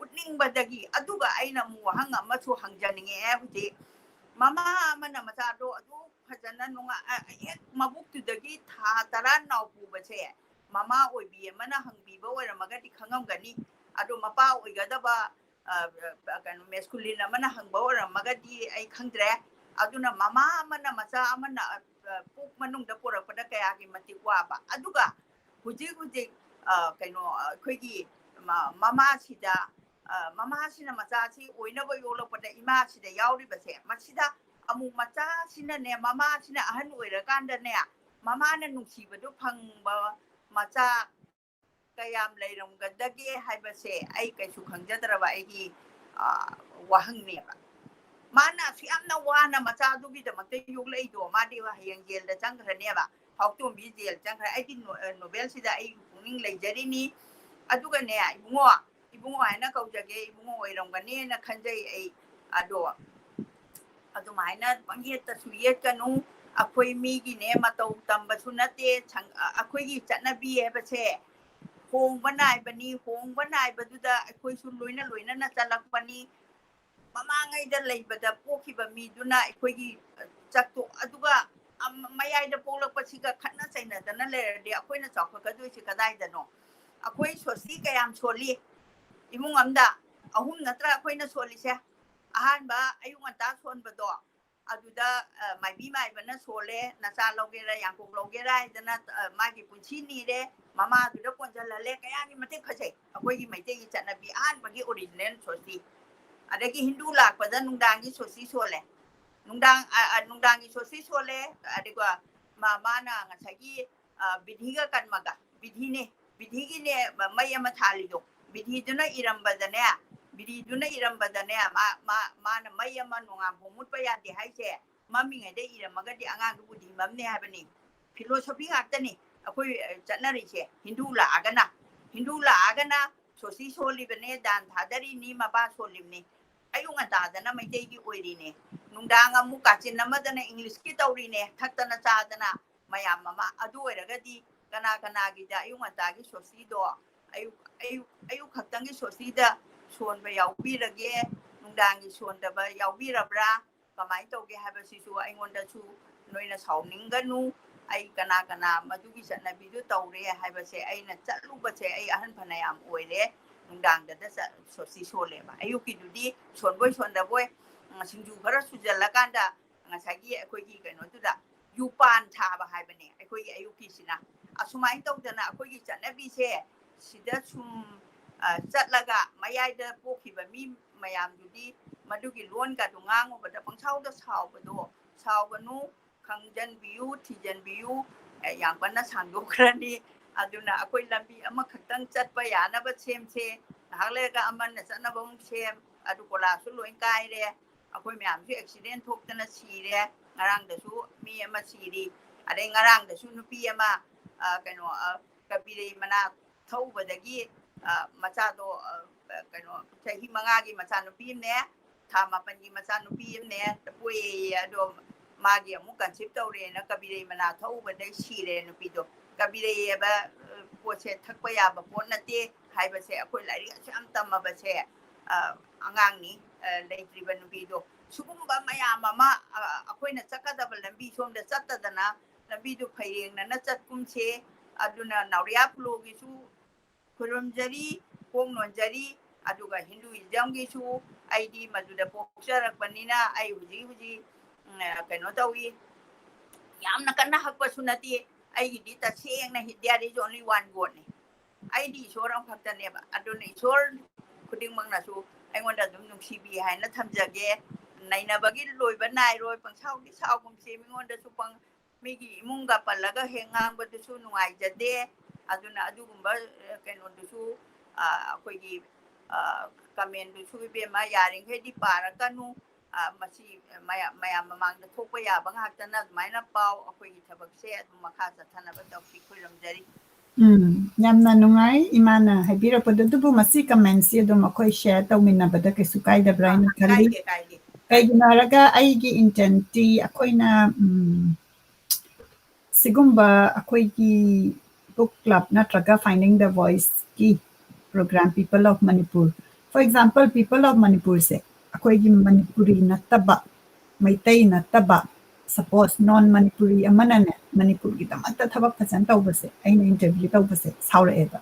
ꯎꯠꯅꯤꯡꯕꯗꯒꯤ꯫ ꯑꯗꯨꯒ ꯑꯩꯅ ꯑꯃꯨꯛ ꯋꯥꯍꯪ ꯑꯃꯁꯨ ꯍꯪꯖꯅꯤꯡꯉꯛꯑꯦ ꯍꯧꯖꯤꯛ꯫ ꯃꯃꯥ ꯑꯃꯅ ꯃꯆꯥꯗꯣ ꯑꯗꯨ ꯐꯖꯅ ꯅꯨꯡꯉꯥꯏ, ꯑ, ꯍꯦꯛ ꯃꯕꯨꯛꯇꯨꯗꯒꯤ ꯊꯥ ꯇꯔꯥ ꯅꯥꯎ ꯄꯨꯕꯁꯦ, ꯃꯃꯥ ꯑꯣꯏꯕꯤ ꯑꯃꯅ ꯍꯪꯕꯤꯕ ꯑꯣꯏꯔꯝꯃꯒꯗꯤ ꯈꯪꯉꯝꯒꯅꯤ꯫ ꯑꯗꯣ ꯃꯄꯥ ꯑꯣꯏꯒꯗꯕ, ꯑ, ꯑ, ꯀꯩꯅꯣ, masculine ꯑꯃꯅ ꯍꯪꯕ ꯑꯣꯏꯔꯝꯃꯒꯗꯤ ꯑꯩ ꯈꯪꯗ꯭ꯔꯦ꯫ ꯑꯗꯨꯅ ꯃꯃꯥ ꯑꯃꯅ ꯃꯆꯥ ꯑꯃꯅ, ꯑ, ꯑ, ꯄꯨꯛ ꯃꯅꯨꯡꯗ ꯄꯨꯔꯛꯄꯗ ꯀꯌꯥꯒꯤ ꯃꯇꯤꯛ ꯋꯥꯕ꯫ ꯑꯗꯨꯒ ꯍꯧꯖꯤꯛ ꯍꯧꯖꯤꯛ, ꯑ, ꯀꯩꯅꯣ, ꯑꯩꯈꯣꯏꯒꯤ ꯃ-, ꯃꯃꯥꯁꯤꯗ, ꯃꯃꯥꯁꯤꯅ ꯃꯆꯥꯁꯤ ꯑꯣꯏꯅꯕ ꯌꯣꯛꯂꯛꯄꯗ ꯏꯃꯥꯁꯤꯗ ꯌꯥꯎꯔꯤꯕꯁꯦ, ꯃꯁꯤꯗ ꯑꯃꯨꯛ ꯃꯆꯥꯁꯤꯅꯅꯦ, ꯃꯃꯥꯁꯤꯅ ꯑꯍꯟ ꯑꯣꯏꯔꯀꯥꯟꯗꯅꯦ, ꯃꯃꯥꯅ ꯅꯨꯡꯁꯤꯕꯗꯨ ꯐꯪꯕ ꯃꯆꯥ ꯀꯌꯥꯝ ꯂꯩꯔꯝꯒꯗꯒꯦ ꯍꯥꯏꯕꯁꯦ ꯑꯩ ꯀꯩꯁꯨ ꯈꯪꯖꯗ꯭ꯔꯕ ꯑꯩꯒꯤ ꯋꯥꯍꯪꯅꯦꯕ꯫ ꯃꯥꯅ ꯑꯁꯨꯛ ꯌꯥꯝꯅ ꯋꯥꯅ ꯃꯆꯥꯗꯨꯒꯤꯗꯃꯛꯇ ꯌꯣꯛꯂꯛꯏꯗꯣ, ꯃꯥꯗꯤ ꯍꯌꯦꯡ ꯖꯦꯜꯗ ꯆꯪꯈ꯭ꯔꯅꯦꯕ꯫ ꯍꯥꯎꯇꯣꯝꯕꯤ ꯖꯦꯜ ꯆꯪꯈ꯭ꯔꯦ꯫ ꯑꯩꯗꯤ ꯅꯣꯕꯦꯜꯁꯤꯗ ꯑꯩ ꯄꯨꯛꯅꯤꯡ ꯂꯩꯖꯔꯤꯅꯤ꯫ ꯑꯗꯨꯒꯅꯦ ꯏꯕꯨꯡꯉꯣ, ꯏꯕꯨꯡꯉꯣ ꯍꯥꯏꯅ ꯀꯧꯖꯒꯦ, ꯏꯕꯨꯡꯉꯣ ꯑꯣꯏꯔꯝꯒꯅꯦꯅ ꯈꯟꯖꯩ ꯑꯩ꯫ ꯑꯗꯣ ꯑꯗꯨꯃꯥꯏꯅ ꯄꯪꯌꯦꯠꯇꯁꯨ ꯌꯦꯠꯀꯅꯨ꯫ ꯑꯩꯈꯣꯏ ꯃꯤꯒꯤꯅꯦ ꯃꯇꯧ ꯇꯝꯕꯁꯨ ꯅꯠꯇꯦ꯫ ꯑꯩꯈꯣꯏꯒꯤ ꯆꯠꯅꯕꯤ ꯍꯥꯏꯕꯁꯦ ꯍꯣꯡꯕ ꯅꯥꯏꯕꯅꯤ꯫ ꯍꯣꯡꯕ ꯅꯥꯏꯕꯗꯨꯗ ꯑꯩꯈꯣꯏꯁꯨ ꯂꯣꯏꯅ ꯂꯣꯏꯅꯅ ꯆꯠꯂꯛꯄꯅꯤ꯫ ꯃꯃꯥꯡꯉꯩꯗ ꯂꯩꯕꯗ ꯄꯣꯛꯈꯤꯕ ꯃꯤꯗꯨꯅ ꯑꯩꯈꯣꯏꯒꯤ ꯆꯠꯇꯣ, ꯑꯗꯨꯒ ꯃꯌꯥꯏꯗ ꯄꯣꯛꯂꯛꯄꯁꯤꯒ ꯈꯠꯅ ꯆꯩꯅꯗꯅ ꯂꯩꯔꯗꯤ ꯑꯩꯈꯣꯏꯅ ꯆꯥꯎꯈꯠꯀꯗꯣꯏꯁꯤ ꯀꯗꯥꯏꯗꯅꯣ? ꯑꯩꯈꯣꯏ ꯁꯣꯁꯇꯤ ꯀꯌꯥꯝ ꯁꯣꯜꯂꯤ? ꯏꯃꯨꯡ ꯑꯃꯗ ꯑꯍꯨꯝ ꯅꯠꯇ꯭ꯔꯥ ꯑꯩꯈꯣꯏꯅ ꯁꯣꯜꯂꯤꯁꯦ? ꯑꯍꯥꯟꯕ ꯑꯌꯨꯛ ꯉꯟꯇꯥ ꯁꯣꯟꯕꯗꯣ, ꯑꯗꯨꯗ ꯃꯥꯏꯕꯤ ꯃꯥꯏꯕꯅ ꯁꯣꯜꯂꯦ, ꯅꯆꯥ ꯂꯧꯒꯦꯔꯥ ꯌꯥꯡꯀꯣꯛ ꯂꯧꯒꯦꯔꯥ ꯍꯥꯏꯗꯅ ꯃꯥꯒꯤ ꯄꯨꯟꯁꯤ ꯅꯤꯔꯦ, ꯃꯃꯥꯗꯨꯗ ꯀꯣꯟꯁꯤꯜꯍꯜꯂꯦ꯫ ꯀꯌꯥꯒꯤ ꯃꯇꯤꯛ ꯐꯖꯩ ꯑꯩꯈꯣꯏꯒꯤ ꯃꯩꯇꯩꯒꯤ ꯆꯠꯅꯕꯤ ꯑꯍꯥꯟꯕꯒꯤ ꯑꯣꯔꯤꯖꯤꯅꯦꯜ ꯁꯣꯁꯇꯤ꯫ ꯑꯗꯒꯤ ꯍꯤꯟꯗꯨ ꯂꯥꯛꯄꯗ ꯅꯨꯡꯗꯥꯡꯒꯤ ꯁꯣꯁꯇꯤ ꯁꯣꯜꯂꯦ꯫ ꯅꯨꯡꯗꯥꯡ ꯅꯨꯡꯗꯥꯡꯒꯤ ꯁꯣꯁꯇꯤ ꯁꯣꯜꯂꯦ꯫ ꯑꯗꯨꯒ ꯃꯥꯅ ꯉꯁꯥꯏꯒꯤ ꯕꯤꯙꯤꯒ ꯀꯔꯃꯒ, ꯕꯤꯙꯤꯅꯦ, ꯕꯤꯙꯤꯒꯤꯅꯦ ꯃꯩ ꯑꯃ ꯊꯥꯜꯂꯤꯗꯣ꯫ ꯕꯤꯙꯤꯗꯨꯅ ꯏꯔꯝꯕꯗꯅꯦ, ꯕꯤꯙꯤꯗꯨꯅ ꯏꯔꯝꯕꯗꯅꯦ, ꯃꯥ ꯃꯥ ꯃꯥꯅ ꯃꯩ ꯑꯃ ꯅꯣꯡꯉꯥꯟꯐꯥꯎ ꯃꯨꯠꯄ ꯌꯥꯗꯦ ꯍꯥꯏꯁꯦ, ꯃꯝꯃꯤꯉꯩꯗ ꯏꯔꯝꯃꯒꯗꯤ ꯑꯉꯥꯡꯗꯨ ꯕꯨꯙꯤ ꯃꯝꯅꯦ ꯍꯥꯏꯕꯅꯤ꯫ ꯐꯤꯂꯣꯁꯣꯐꯤ ꯉꯥꯛꯇꯅꯤ ꯑꯩꯈꯣꯏ ꯆꯠꯅꯔꯤꯁꯦ꯫ ꯍꯤꯟꯗꯨ ꯂꯥꯛꯑꯒꯅ, ꯍꯤꯟꯗꯨ ꯂꯥꯛꯑꯒꯅ ꯁꯣꯁꯇꯤ ꯁꯣꯜꯂꯤꯕꯅꯦ, ꯗꯥꯟ ꯊꯥꯗꯔꯤꯅꯤ, ꯃꯄꯥ ꯁꯣꯜꯂꯤꯕꯅꯤ꯫ ꯑꯌꯨꯛ ꯉꯟꯇꯥꯗꯅ ꯃꯩꯇꯩꯒꯤ ꯑꯣꯏꯔꯤꯅꯦ꯫ ꯅꯨꯡꯗꯥꯡ ꯑꯃꯨꯛ ꯀꯥꯆꯤꯟ ꯑꯃꯗꯅ ꯏꯪꯂꯤꯁꯀꯤ ꯇꯧꯔꯤꯅꯦ, ꯊꯛꯇꯅ ꯆꯥꯗꯅ ꯃꯌꯥꯝ ꯑꯃ꯫ ꯑꯗꯨ ꯑꯣꯏꯔꯒꯗꯤ ꯀꯅꯥ ꯀꯅꯥꯒꯤꯗ ꯑꯌꯨꯛ ꯉꯟꯇꯥꯒꯤ ꯁꯣꯁꯇꯤꯗꯣ, ꯑꯌꯨꯛ ꯑꯌꯨꯛ ꯑꯌꯨꯛ ꯈꯛꯇꯪꯒꯤ ꯁꯣꯁꯇꯤꯗ ꯁꯣꯟꯕ ꯌꯥꯎꯕꯤꯔꯒꯦ, ꯅꯨꯡꯗꯥꯡꯒꯤ ꯁꯣꯟꯗꯕ ꯌꯥꯎꯕꯤꯔꯕ꯭ꯔꯥ, ꯀꯃꯥꯏꯅ ꯇꯧꯒꯦ ꯍꯥꯏꯕꯁꯤꯁꯨ ꯑꯩꯉꯣꯟꯗꯁꯨ ꯅꯣꯏꯅ ꯁꯥꯎꯅꯤꯡꯒꯅꯨ꯫ ꯑꯩ ꯀꯅꯥ ꯀꯅꯥ ꯃꯗꯨꯒꯤ ꯆꯠꯅꯕꯤꯗꯨ ꯇꯧꯔꯦ ꯍꯥꯏꯕꯁꯦ, ꯑꯩꯅ ꯆꯠꯂꯨꯕꯁꯦ ꯑꯩ ꯑꯍꯟ ꯐꯅꯌꯥꯝ ꯑꯣꯏꯔꯦ꯫ ꯅꯨꯡꯗꯥꯡꯗꯗ ꯆꯠ-, ꯁꯣꯁꯇꯤ ꯁꯣꯜꯂꯦꯕ꯫ ꯑꯌꯨꯛꯀꯤꯗꯨꯗꯤ ꯁꯣꯟꯕꯣꯏ ꯁꯣꯟꯗꯕꯣꯏ, ꯎꯝ, ꯁꯤꯡꯖꯨ ꯈꯔ ꯁꯨꯖꯜꯂꯀꯥꯟꯗ ꯉꯁꯥꯏꯒꯤ ꯑꯩꯈꯣꯏꯒꯤ ꯀꯩꯅꯣꯗꯨꯗ ꯌꯨꯄꯥꯟ ꯊꯥꯕ ꯍꯥꯏꯕꯅꯦ ꯑꯩꯈꯣꯏꯒꯤ ꯑꯌꯨꯛꯀꯤꯁꯤꯅ꯫ ꯑꯁꯨꯃꯥꯏꯅ ꯇꯧꯗꯅ ꯑꯩꯈꯣꯏꯒꯤ ꯆꯠꯅꯕꯤꯁꯦ ꯁꯤꯗ ꯁꯨꯝ ꯆꯠꯂꯒ ꯃꯌꯥꯏꯗ ꯄꯣꯛꯈꯤꯕ ꯃꯤ ꯃꯌꯥꯝꯗꯨꯗꯤ ꯃꯗꯨꯒꯤ ꯂꯣꯟꯒꯗꯨ ꯉꯥꯡꯉꯨꯕꯗ ꯄꯪꯁꯥꯎꯗ ꯁꯥꯎꯕꯗꯣ ꯁꯥꯎꯒꯅꯨ, ꯈꯪꯖꯟꯕꯤꯌꯨ, ꯊꯤꯖꯟꯕꯤꯌꯨ꯫ ꯌꯥꯝ ꯀꯟꯅ ꯁꯥꯡꯗꯣꯛꯈ꯭ꯔꯅꯤ꯫ ꯑꯗꯨꯅ ꯑꯩꯈꯣꯏ ꯂꯝꯕꯤ ꯑꯃꯈꯛꯇꯪ ꯆꯠꯄ ꯌꯥꯅꯕ ꯁꯦꯝꯁꯦ꯫ ꯉꯥꯏꯍꯥꯛ ꯂꯩꯔꯒ ꯑꯃꯅ ꯆꯠꯅꯕ ꯑꯃꯨꯛ ꯁꯦꯝ꯫ ꯑꯗꯨ ꯀꯣꯂꯥꯁꯁꯨ ꯂꯣꯏ ꯀꯥꯏꯔꯦ꯫ ꯑꯩꯈꯣꯏ ꯃꯌꯥꯝꯁꯨ ꯑꯦꯛꯁꯤꯗꯦꯟ ꯊꯣꯛꯇꯅ ꯁꯤꯔꯦ꯫ ꯉꯔꯥꯡꯗꯁꯨ ꯃꯤ ꯑꯃ ꯁꯤꯔꯤ꯫ ꯑꯗꯩ ꯉꯔꯥꯡꯗꯁꯨ ꯅꯨꯄꯤ ꯑꯃ ꯀꯩꯅꯣ ꯀꯕꯤꯔꯩ ꯃꯅꯥ ꯊꯧꯕꯗꯒꯤ ꯃꯆꯥꯗꯣ ꯀꯩꯅꯣ ꯆꯍꯤ ꯃꯉꯥꯒꯤ ꯃꯆꯥꯅꯨꯄꯤ ꯑꯃꯅꯦ, ꯊꯥ ꯃꯥꯄꯟꯒꯤ ꯃꯆꯥꯅꯨꯄꯤ ꯑꯃꯅꯦ ꯄꯣꯛꯑꯦꯌꯦ꯫ ꯑꯗꯣ ꯃꯥꯒꯤ ꯑꯃꯨꯛ ꯀꯟꯁꯤꯞ ꯇꯧꯔꯦꯅ ꯀꯕꯤꯔꯩ ꯃꯅꯥ ꯊꯛꯎꯕꯗꯩ ꯁꯤꯔꯦ ꯅꯨꯄꯤꯗꯣ꯫ ꯀꯕꯤꯔꯩ ꯍꯥꯏꯕ ꯄꯣꯠꯁꯦ ꯊꯛꯄ ꯌꯥꯕ ꯄꯣꯠ ꯅꯠꯇꯦ ꯍꯥꯏꯕꯁꯦ ꯑꯩꯈꯣꯏ ꯂꯥꯏꯔꯤꯛ ꯑꯁꯨꯛ ꯌꯥꯝ ꯇꯝꯃꯕꯁꯦ ꯑꯉꯥꯡꯅꯤ ꯂꯩꯇ꯭ꯔꯤꯕ ꯅꯨꯄꯤꯗꯣ꯫ ꯁꯤꯒꯨꯝꯕ ꯃꯌꯥꯝ ꯑꯃ ꯑꯩꯈꯣꯏꯅ ꯆꯠꯀꯗꯕ ꯂꯝꯕꯤ ꯁꯣꯝꯗ ꯆꯠꯇꯗꯅ ꯂꯝꯕꯤꯗꯨ ꯐꯩꯔꯦꯡꯅꯅ ꯆꯠꯀꯨꯝꯁꯦ꯫ ꯑꯗꯨꯅ ꯅꯥꯎꯔꯤꯌꯥ ꯈꯨꯂꯣꯒꯤꯁꯨ ꯈꯨꯔꯨꯝꯖꯔꯤ, ꯀꯣꯛ ꯅꯣꯟꯖꯔꯤ꯫ ꯑꯗꯨꯒ ꯍꯤꯟꯗꯨꯏꯖꯝꯒꯤꯁꯨ ꯑꯩꯗꯤ ꯃꯗꯨꯗ ꯄꯣꯛꯆꯔꯛꯄꯅꯤꯅ ꯑꯩ ꯍꯧꯖꯤꯛ ꯍꯧꯖꯤꯛ ꯀꯩꯅꯣ ꯇꯧꯏ꯫ ꯌꯥꯝꯅ ꯀꯟꯅ ꯍꯛꯄꯁꯨ ꯅꯠꯇꯦ꯫ ꯑꯩꯒꯤꯗꯤ ꯇꯁꯦꯡꯅ India is only one God ꯅꯤ꯫ ꯑꯩꯗꯤ ꯏꯁꯣꯔ ꯑꯃꯈꯛꯇꯅꯦꯕ꯫ ꯑꯗꯨꯅ ꯏꯁꯣꯔ ꯈꯨꯗꯤꯡꯃꯛꯅꯁꯨ ꯑꯩꯉꯣꯟꯗ ꯑꯗꯨꯝ ꯅꯨꯡꯁꯤꯕꯤ ꯍꯥꯏꯅ ꯊꯝꯖꯒꯦ꯫ ꯅꯩꯅꯕꯒꯤ ꯂꯣꯏꯕ ꯅꯥꯏꯔꯣꯏ꯫ ꯄꯪꯁꯥꯎꯗꯤ ꯁꯥꯎꯒꯨꯝꯁꯦ꯫ ꯃꯤꯉꯣꯟꯗꯁꯨ ꯄꯪ ꯃꯤꯒꯤ ꯏꯃꯨꯡꯒ ꯄꯜꯂꯒ ꯍꯦꯛ ꯉꯥꯡꯕꯗꯨꯁꯨ ꯅꯨꯡꯉꯥꯏꯖꯗꯦ꯫ ꯑꯗꯨꯅ ꯑꯗꯨꯒꯨꯝꯕ ꯀꯩꯅꯣꯗꯨꯁꯨ ꯑꯩꯈꯣꯏꯒꯤ ꯀꯃꯦꯟꯗꯨꯁꯨ ꯏꯕꯦꯝꯃ ꯌꯥꯔꯤꯈꯩꯗꯤ ꯄꯥꯔꯛꯀꯅꯨ꯫ ꯃꯁꯤ ꯃꯌꯥꯝ ꯃꯃꯥꯡꯗ ꯊꯣꯛꯄ ꯌꯥꯕ ꯉꯥꯛꯇꯅ ꯑꯗꯨꯃꯥꯏꯅ ꯄꯥꯎ꯫ ꯑꯩꯈꯣꯏꯒꯤ ꯊꯕꯛꯁꯦ ꯑꯗꯨꯝ ꯃꯈꯥ ꯆꯠꯊꯅꯕ ꯇꯧꯁꯤ꯫ ꯈꯨꯔꯨꯝꯖꯔꯤ꯫ ꯎꯝ, ꯌꯥꯝꯅ ꯅꯨꯡꯉꯥꯏ ꯏꯃꯥꯅ ꯍꯥꯏꯕꯤꯔꯛꯄꯗꯣ꯫ ꯑꯗꯨꯕꯨ ꯃꯁꯤ ꯀꯃꯦꯟꯁꯤ ꯑꯗꯨꯝ ꯑꯩꯈꯣꯏ ꯁꯤꯌꯔ ꯇꯧꯃꯤꯟꯅꯕꯗ ꯀꯩꯁꯨ ꯀꯥꯏꯗꯕ꯭ꯔꯥ ꯍꯥꯏꯅ ꯈꯜꯂꯤ꯫ ꯀꯥꯏꯗꯦ, ꯀꯥꯏꯗꯦ꯫ ꯀꯩꯒꯤꯅꯣ ꯍꯥꯏꯔꯒ ꯑꯩꯒꯤ ꯏꯟꯇꯦꯟꯇꯤ ꯑꯩꯈꯣꯏꯅ, ꯎꯝ, ꯁꯤꯒꯨꯝꯕ ꯑꯩꯈꯣꯏꯒꯤ book club ꯅꯠꯇ꯭ꯔꯒ Finding the Voiceꯀꯤ program People of Manipur, for example, People of Manipurꯁꯦ ꯑꯩꯈꯣꯏꯒꯤ ꯃꯅꯤꯄꯨꯔꯤ ꯅꯠꯇꯕ, ꯃꯩꯇꯩ ꯅꯠꯇꯕ, suppose non Manipuri ꯑꯃꯅꯅꯦ ꯃꯅꯤꯄꯨꯔꯒꯤꯗꯃꯛꯇ ꯊꯕꯛ ꯐꯖꯅ ꯇꯧꯕꯁꯦ ꯑꯩꯅ interview ꯇꯧꯕꯁꯦ ꯁꯥꯎꯔꯛꯑꯦꯕ꯫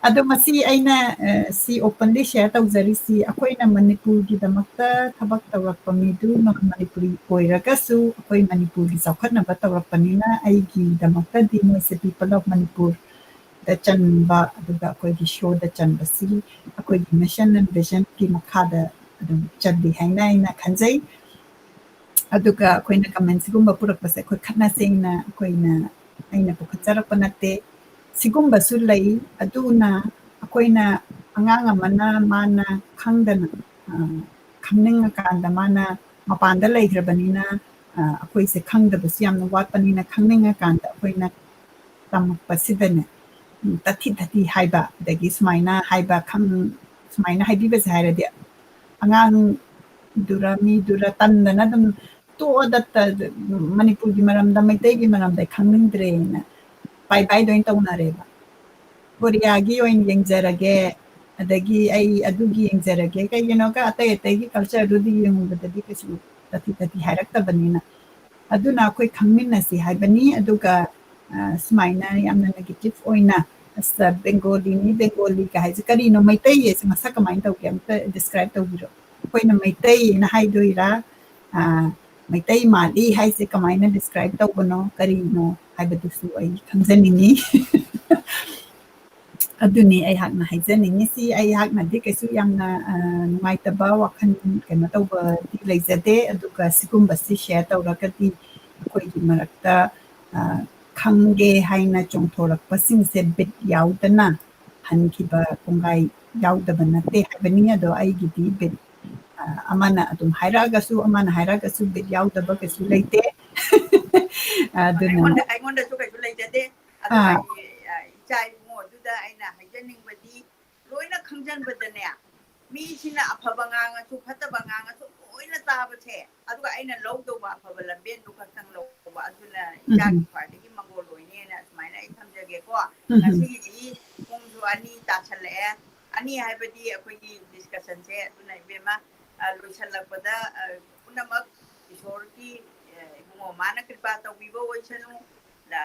ꯑꯗꯣ ꯃꯁꯤ ꯑꯩꯅ ꯁꯤ openly share ꯇꯧꯖꯔꯤꯁꯤ ꯑꯩꯈꯣꯏꯅ ꯃꯅꯤꯄꯨꯔꯒꯤꯗꯃꯛꯇ ꯊꯕꯛ ꯇꯧꯔꯛꯄ ꯃꯤꯗꯨ non Manipuri ꯑꯣꯏꯔꯒꯁꯨ ꯑꯩꯈꯣꯏ ꯃꯅꯤꯄꯨꯔꯒꯤ ꯆꯥꯎꯈꯠꯅꯕ ꯇꯧꯔꯛꯄꯅꯤꯅ ꯑꯩꯒꯤꯗꯃꯛꯇꯗꯤ ꯃꯣꯏꯁꯦ People of Manipur ꯗ ꯆꯟꯕ, ꯑꯗꯨꯒ ꯑꯩꯈꯣꯏꯒꯤ ꯁꯣꯗ ꯆꯟꯕꯁꯤ ꯑꯩꯈꯣꯏꯒꯤ mission and vision ꯀꯤ ꯃꯈꯥꯗ ꯑꯗꯨꯝ ꯆꯜꯂꯤ ꯍꯥꯏꯅ ꯑꯩꯅ ꯈꯟꯖꯩ꯫ ꯑꯗꯨꯒ ꯑꯩꯈꯣꯏꯅ comment ꯁꯤꯒꯨꯝꯕ ꯄꯨꯔꯛꯄꯁꯦ ꯑꯩꯈꯣꯏ ꯈꯠꯅꯁꯦꯅ ꯑꯩꯈꯣꯏꯅ, ꯑꯩꯅ ꯄꯨꯈꯠꯆꯔꯛꯄ ꯅꯠꯇꯦ꯫ ꯁꯤꯒꯨꯝꯕꯁꯨ ꯂꯩ꯫ ꯑꯗꯨꯅ ꯑꯩꯈꯣꯏꯅ, ꯑꯉꯥꯡ ꯑꯃꯅ ꯃꯥꯅ ꯈꯪꯗꯅ, ꯑ, ꯈꯪꯅꯤꯡꯉꯀꯥꯟꯗ ꯃꯥꯅ ꯃꯄꯥꯟꯗ ꯂꯩꯈ꯭ꯔꯕꯅꯤꯅ, ꯑ, ꯑꯩꯈꯣꯏꯁꯦ ꯈꯪꯗꯕꯁꯨ ꯌꯥꯝꯅ ꯋꯥꯠꯄꯅꯤꯅ, ꯈꯪꯅꯤꯡꯉꯀꯥꯟꯗ ꯑꯩꯈꯣꯏꯅ ꯇꯝꯃꯛꯄꯁꯤꯗꯅꯦ, ꯎꯝ, ꯇꯥꯊꯤ ꯇꯥꯊꯤ ꯍꯥꯏꯕ, ꯑꯗꯒꯤ ꯁꯨꯃꯥꯏꯅ ꯍꯥꯏꯕ, ꯈꯪ-, ꯁꯨꯃꯥꯏꯅ ꯍꯥꯏꯕꯤꯕꯁꯦ ꯍꯥꯏꯔꯗꯤ ꯑꯉꯥꯡꯗꯨꯔ ꯃꯤꯗꯨꯔ ꯇꯟꯗꯅ ꯑꯗꯨꯝ ꯇꯣꯛꯑꯗ, ꯃꯅꯤꯄꯨꯔꯒꯤ ꯃꯔꯝꯗ, ꯃꯩꯇꯩꯒꯤ ꯃꯔꯝꯗ ꯑꯩ ꯈꯪꯅꯤꯡꯗ꯭ꯔꯦꯅ ꯕꯥꯏ ꯕꯥꯏ ꯂꯣꯏ ꯇꯧꯅꯔꯦꯕ꯫ ꯀꯣꯔꯤꯌꯥꯒꯤ ꯑꯣꯏꯅ ꯌꯦꯡꯖꯔꯒꯦ, ꯑꯗꯒꯤ ꯑꯩ ꯑꯗꯨꯒꯤ ꯌꯦꯡꯖꯔꯒꯦ꯫ ꯀꯩꯒꯤꯅꯣꯒ ꯑꯇꯩ ꯑꯇꯩꯒꯤ culture ꯗꯨꯗꯤ ꯌꯦꯡꯉꯨꯕꯗꯗꯤ ꯀꯩꯁꯨ ꯇꯥꯊꯤ ꯇꯥꯊꯤ ꯍꯥꯏꯔꯛꯇꯕꯅꯤꯅ꯫ ꯑꯗꯨꯅ ꯑꯩꯈꯣꯏ ꯈꯪꯃꯤꯟꯅꯁꯤ ꯍꯥꯏꯕꯅꯤ꯫ ꯑꯗꯨꯒ, ꯑ, ꯁꯨꯃꯥꯏꯅ ꯌꯥꯝꯅ negative ꯑꯣꯏꯅ, "ꯑꯁ, ꯕꯦꯡꯒꯣꯂꯤꯅꯤ, ꯕꯦꯡꯒꯣꯂꯤꯒ ꯍꯥꯏꯁꯦ ꯀꯔꯤꯅꯣ? ꯃꯩꯇꯩ ꯍꯥꯏꯁꯦ ꯃꯁꯛ ꯀꯃꯥꯏꯅ ꯇꯧꯒꯦ? ꯑꯝꯇ describe ꯇꯧꯕꯤꯔꯣ꯫ ꯑꯩꯈꯣꯏꯅ ꯃꯩꯇꯩꯅ ꯍꯥꯏꯗꯣꯏꯔꯥ? ꯑ, ꯃꯩꯇꯩ ꯃꯥꯜꯂꯤ ꯍꯥꯏꯁꯦ ꯀꯃꯥꯏꯅ describe ꯇꯧꯕꯅꯣ? ꯀꯔꯤꯅꯣ ꯍꯥꯏꯕꯗꯨꯁꯨ ꯑꯩ ꯈꯪꯖꯅꯤꯡꯉꯤ꯫" ꯑꯗꯨꯅꯤ ꯑꯩꯍꯥꯛꯅ ꯍꯥꯏꯖꯅꯤꯡꯉꯤꯁꯤ꯫ ꯑꯩꯍꯥꯛꯅꯗꯤ ꯀꯩꯁꯨ ꯌꯥꯝꯅ, ꯑ, ꯅꯨꯡꯉꯥꯏꯇꯕ ꯋꯥꯈꯜ ꯀꯩꯅꯣ ꯇꯧꯕꯗꯤ ꯂꯩꯖꯗꯦ꯫ ꯑꯗꯨꯒ ꯁꯤꯒꯨꯝꯕꯁꯤ share ꯇꯧꯔꯒꯗꯤ ꯑꯩꯈꯣꯏꯒꯤ ꯃꯔꯛꯇ, ꯑ, ꯈꯪꯒꯦ ꯍꯥꯏꯅ ꯆꯣꯡꯊꯣꯔꯛꯄꯁꯤꯡꯁꯦ bit ꯌꯥꯎꯗꯅ ꯍꯟꯈꯤꯕ ꯀꯣꯡꯒꯥꯏ ꯌꯥꯎꯗꯕ ꯅꯠꯇꯦ ꯍꯥꯏꯕꯅꯤ꯫ ꯑꯗꯣ ꯑꯩꯒꯤꯗꯤ bit, ꯑ, ꯑꯃꯅ ꯑꯗꯨꯝ ꯍꯥꯏꯔꯛꯑꯒꯁꯨ, ꯑꯃꯅ ꯍꯥꯏꯔꯛꯑꯒꯁꯨ bit ꯌꯥꯎꯗꯕ ꯀꯩꯁꯨ ꯂꯩꯇꯦ꯫ ꯑꯗꯨꯅ ꯑꯩꯉꯣꯟꯗ, ꯑꯩꯉꯣꯟꯗꯁꯨ ꯀꯩꯁꯨ ꯂꯩꯖꯗꯦ꯫ ꯑꯗꯨꯒ ꯑꯥ꯫ ꯑꯩ, ꯑ, ꯏꯆꯥ ꯏꯕꯨꯡꯉꯣ ꯑꯗꯨꯗ ꯑꯩꯅ ꯍꯥꯏꯖꯅꯤꯡꯕꯗꯤ, ꯂꯣꯏꯅ ꯈꯪꯖꯟꯕꯗꯅꯦ, ꯃꯤꯁꯤꯅ ꯑꯐꯕ ꯉꯥꯡꯉꯁꯨ, ꯐꯠꯇꯕ ꯉꯥꯡꯉꯁꯨ, ꯂꯣꯏꯅ ꯇꯥꯕꯁꯦ, ꯑꯗꯨꯒ ꯑꯩꯅ ꯂꯧꯗꯧꯕ ꯑꯐꯕ ꯂꯝꯕꯦꯟꯗꯨ ꯈꯛꯇꯪ ꯂꯧꯕ, ꯑꯗꯨꯅ ꯎꯝ꯫ ꯏꯆꯥꯒꯤ ꯈ꯭ꯋꯥꯏꯗꯒꯤ ꯃꯪꯒꯣꯜ ꯑꯣꯏꯅꯦꯅ ꯁꯨꯃꯥꯏꯅ ꯑꯩ ꯊꯝꯖꯒꯦꯀꯣ꯫ ꯎꯝ꯫ ꯉꯁꯤꯒꯤꯗꯤ ꯄꯨꯡꯁꯨ ꯑꯅꯤ ꯇꯥꯁꯜꯂꯛꯑꯦ꯫ ꯑꯅꯤ ꯍꯥꯏꯕꯗꯤ ꯑꯩꯈꯣꯏꯒꯤ discussion ꯁꯦ꯫ ꯑꯗꯨꯅ ꯏꯕꯦꯝꯃ, ꯑ, ꯂꯣꯏꯁꯜꯂꯛꯄꯗ, ꯑ, ꯄꯨꯝꯅꯃꯛ ꯏꯁꯣꯔꯒꯤ, ꯑ, ꯏꯕꯨꯡꯉꯣ ꯃꯥꯅ ꯀ꯭ꯔꯤꯄꯥ ꯇꯧꯕꯤꯕ ꯑꯣꯏꯁꯅꯨ꯫ ꯑ,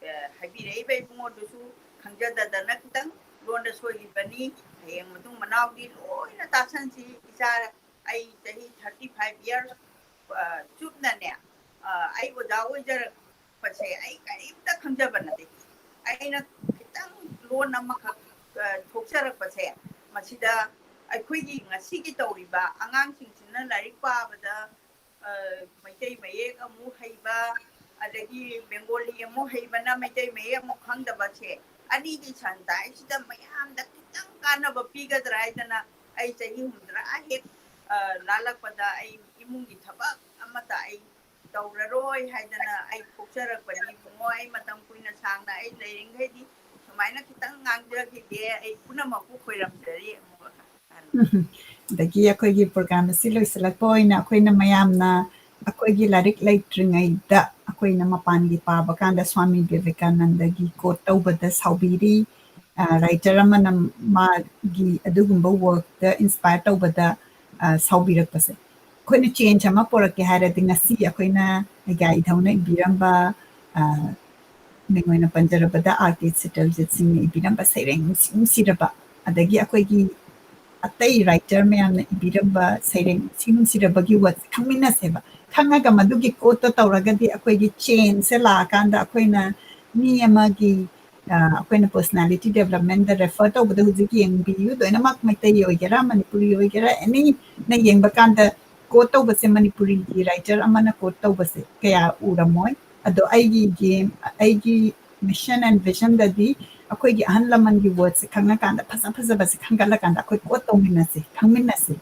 ꯑ, ꯍꯥꯏꯕꯤꯔꯛꯏꯕ ꯏꯕꯨꯡꯉꯣꯗꯨꯁꯨ ꯈꯪꯖꯗꯗꯅ ꯈꯤꯇꯪ ꯂꯣꯟꯗ ꯁꯣꯏꯈꯤꯕꯅꯤ꯫ ꯍꯌꯦꯡ ꯃꯇꯨꯡ ꯃꯅꯥꯎꯗꯤ ꯂꯣꯏꯅ ꯇꯥꯁꯟꯁꯤ꯫ ꯏꯆꯥ, ꯑꯩ ꯆꯍꯤ thirty five years, ꯑ, ꯆꯨꯞꯅꯅꯦ, ꯑ, ꯑꯩ ꯑꯣꯖꯥ ꯑꯣꯏꯖꯔꯛꯄꯁꯦ ꯑꯩ ꯀꯔꯤꯝꯇ ꯈꯪꯖꯕ ꯅꯠꯇꯦ꯫ ꯑꯩꯅ ꯈꯤꯇꯪ ꯂꯣꯟ ꯑꯃꯈꯛ ꯊꯣꯛꯆꯔꯛꯄꯁꯦ, ꯃꯁꯤꯗ ꯑꯩꯈꯣꯏꯒꯤ ꯉꯁꯤꯒꯤ ꯇꯧꯔꯤꯕ ꯑꯉꯥꯡꯁꯤꯡꯁꯤꯅ ꯂꯥꯏꯔꯤꯛ ꯄꯥꯕꯗ ꯃꯩꯇꯩ ꯃꯌꯦꯛ ꯑꯃꯨꯛ ꯍꯩꯕ, ꯑꯗꯒꯤ ꯕꯦꯡꯒꯣꯂꯤ ꯑꯃꯨꯛ ꯍꯩꯕꯅ ꯃꯩꯇꯩ ꯃꯌꯦꯛ ꯑꯃꯨꯛ ꯈꯪꯗꯕꯁꯦ, ꯑꯅꯤꯒꯤ ꯁꯟꯗꯥꯏꯁꯤꯗ ꯃꯌꯥꯝꯗ ꯈꯤꯇꯪ ꯀꯥꯟꯅꯕ ꯄꯤꯒꯗ꯭ꯔꯥ ꯍꯥꯏꯗꯅ ꯑꯩ ꯆꯍꯤ ꯍꯨꯝꯗ꯭ꯔꯥ ꯍꯦꯛ ꯂꯥꯜꯂꯛꯄꯗ ꯑꯩ ꯏꯃꯨꯡꯒꯤ ꯊꯕꯛ ꯑꯃꯠꯇ ꯑꯩ ꯇꯧꯔꯔꯣꯏ ꯍꯥꯏꯗꯅ ꯑꯩ ꯊꯣꯛꯆꯔꯛꯄꯅꯤ꯫ ꯏꯕꯨꯡꯉꯣ, ꯑꯩ ꯃꯇꯝ ꯀꯨꯏꯅ ꯁꯥꯡꯅ ꯑꯩ ꯂꯩꯔꯤꯈꯩꯗꯤ ꯁꯨꯃꯥꯏꯅ ꯈꯤꯇꯪ ꯉꯥꯡꯖꯈꯤꯒꯦ꯫ ꯑꯩ ꯄꯨꯝꯅꯃꯛꯄꯨ ꯈꯣꯏꯔꯝꯖꯔꯤ꯫ ꯑꯃꯨꯛ ꯑꯗꯒꯤ ꯑꯩꯈꯣꯏꯒꯤ ꯄ꯭ꯔꯣꯒ꯭ꯔꯥꯝ ꯑꯁꯤ ꯂꯣꯏꯁꯤꯜꯂꯛꯄ ꯑꯣꯏꯅ ꯑꯩꯈꯣꯏꯅ ꯃꯌꯥꯝꯅ ꯑꯩꯈꯣꯏꯒꯤ ꯂꯥꯏꯔꯤꯛ ꯂꯩꯇ꯭ꯔꯤꯉꯩꯗ ꯑꯩꯈꯣꯏꯅ ꯃꯄꯥꯟꯒꯤ ꯄꯥꯕ ꯀꯥꯟꯗ ꯁ꯭ꯋꯥꯃꯤ ꯕꯤꯕꯦꯀꯥꯅꯟꯗꯒꯤ ꯀꯣꯠ ꯇꯧꯕꯗ ꯁꯥꯎꯕꯤꯔꯤ꯫ ꯔꯥꯏꯇꯔ ꯑꯃꯅ ꯃꯥꯒꯤ ꯑꯗꯨꯒꯨꯝꯕ ꯋꯥꯔꯛꯇ ꯏꯟꯁꯄꯥꯌꯔ ꯇꯧꯕꯗ ꯁꯥꯎꯕꯤꯔꯛꯄꯁꯦ꯫ ꯑꯩꯈꯣꯏꯅ ꯆꯦꯟꯖ ꯑꯃ ꯄꯨꯔꯛꯀꯦ ꯍꯥꯏꯔꯗꯤ ꯉꯁꯤ ꯑꯩꯈꯣꯏꯅ ꯑꯩꯒꯥ ꯏꯙꯧꯅ ꯏꯕꯤꯔꯝꯕ, ꯃꯤꯡ ꯑꯣꯏꯅ ꯄꯟꯖꯔꯕꯗ ꯑꯥꯔ ꯀꯦ ꯁꯤꯇꯜꯖꯤꯠ ꯁꯤꯡꯅ ꯏꯕꯤꯔꯝꯕ ꯁꯩꯔꯦꯡ ꯅꯨꯡꯁꯤ ꯅꯨꯡꯁꯤꯔꯕ, ꯑꯗꯒꯤ ꯑꯩꯈꯣꯏꯒꯤ ꯑꯇꯩ ꯔꯥꯏꯇꯔ ꯃꯌꯥꯝꯅ ꯏꯕꯤꯔꯝꯕ ꯁꯩꯔꯦꯡ ꯅꯨꯡꯁꯤ ꯅꯨꯡꯁꯤꯔꯕꯒꯤ ꯋꯥꯔꯗꯁꯦ ꯈꯪꯃꯤꯟꯅꯁꯦꯕ꯫ ꯈꯪꯉꯒ ꯃꯗꯨꯒꯤ ꯀꯣꯠꯇꯣ ꯇꯧꯔꯒꯗꯤ ꯑꯩꯈꯣꯏꯒꯤ ꯆꯦꯟꯖꯁꯦ ꯂꯥꯛꯑꯀꯥꯟꯗ ꯑꯩꯈꯣꯏꯅ ꯃꯤ ꯑꯃꯒꯤ ꯑꯩꯈꯣꯏꯅ ꯄꯔꯁꯅꯦꯂꯤꯇꯤ ꯗꯦꯕꯂꯞꯃꯦꯟꯗ ꯔꯦꯐꯔ ꯇꯧꯕꯗ ꯍꯧꯖꯤꯛ ꯌꯦꯡꯕꯤꯌꯨ, ꯂꯣꯏꯅꯃꯛ ꯃꯩꯇꯩ ꯑꯣꯏꯒꯦꯔꯥ, ꯃꯅꯤꯄꯨꯔꯤ ꯑꯣꯏꯒꯦꯔꯥ, ꯑꯦꯅꯤ, ꯅ ꯌꯦꯡꯕ ꯀꯥꯟꯗ ꯀꯣꯠ ꯇꯧꯕꯁꯦ, ꯃꯅꯤꯄꯨꯔꯤꯒꯤ ꯔꯥꯏꯇꯔ ꯑꯃꯅ ꯀꯣꯠ ꯇꯧꯕꯁꯦ ꯀꯌꯥ ꯎꯔꯝꯃꯣꯏ꯫ ꯑꯗꯣ ꯑꯩꯒꯤ ꯒꯦꯝ, ꯑꯩꯒꯤ mission and vision ꯗꯗꯤ ꯑꯩꯈꯣꯏꯒꯤ ꯑꯍꯜ ꯂꯃꯟꯒꯤ ꯋꯥꯔꯗꯁꯦ ꯈꯪꯉꯀꯥꯟꯗ, ꯐꯖ ꯐꯖꯕꯁꯦ ꯈꯟꯒꯠꯂꯀꯥꯟꯗ ꯑꯩꯈꯣꯏ ꯀꯣꯠ ꯇꯧꯃꯤꯟꯅꯁꯦ, ꯈꯪꯃꯤꯟꯅꯁꯦ꯫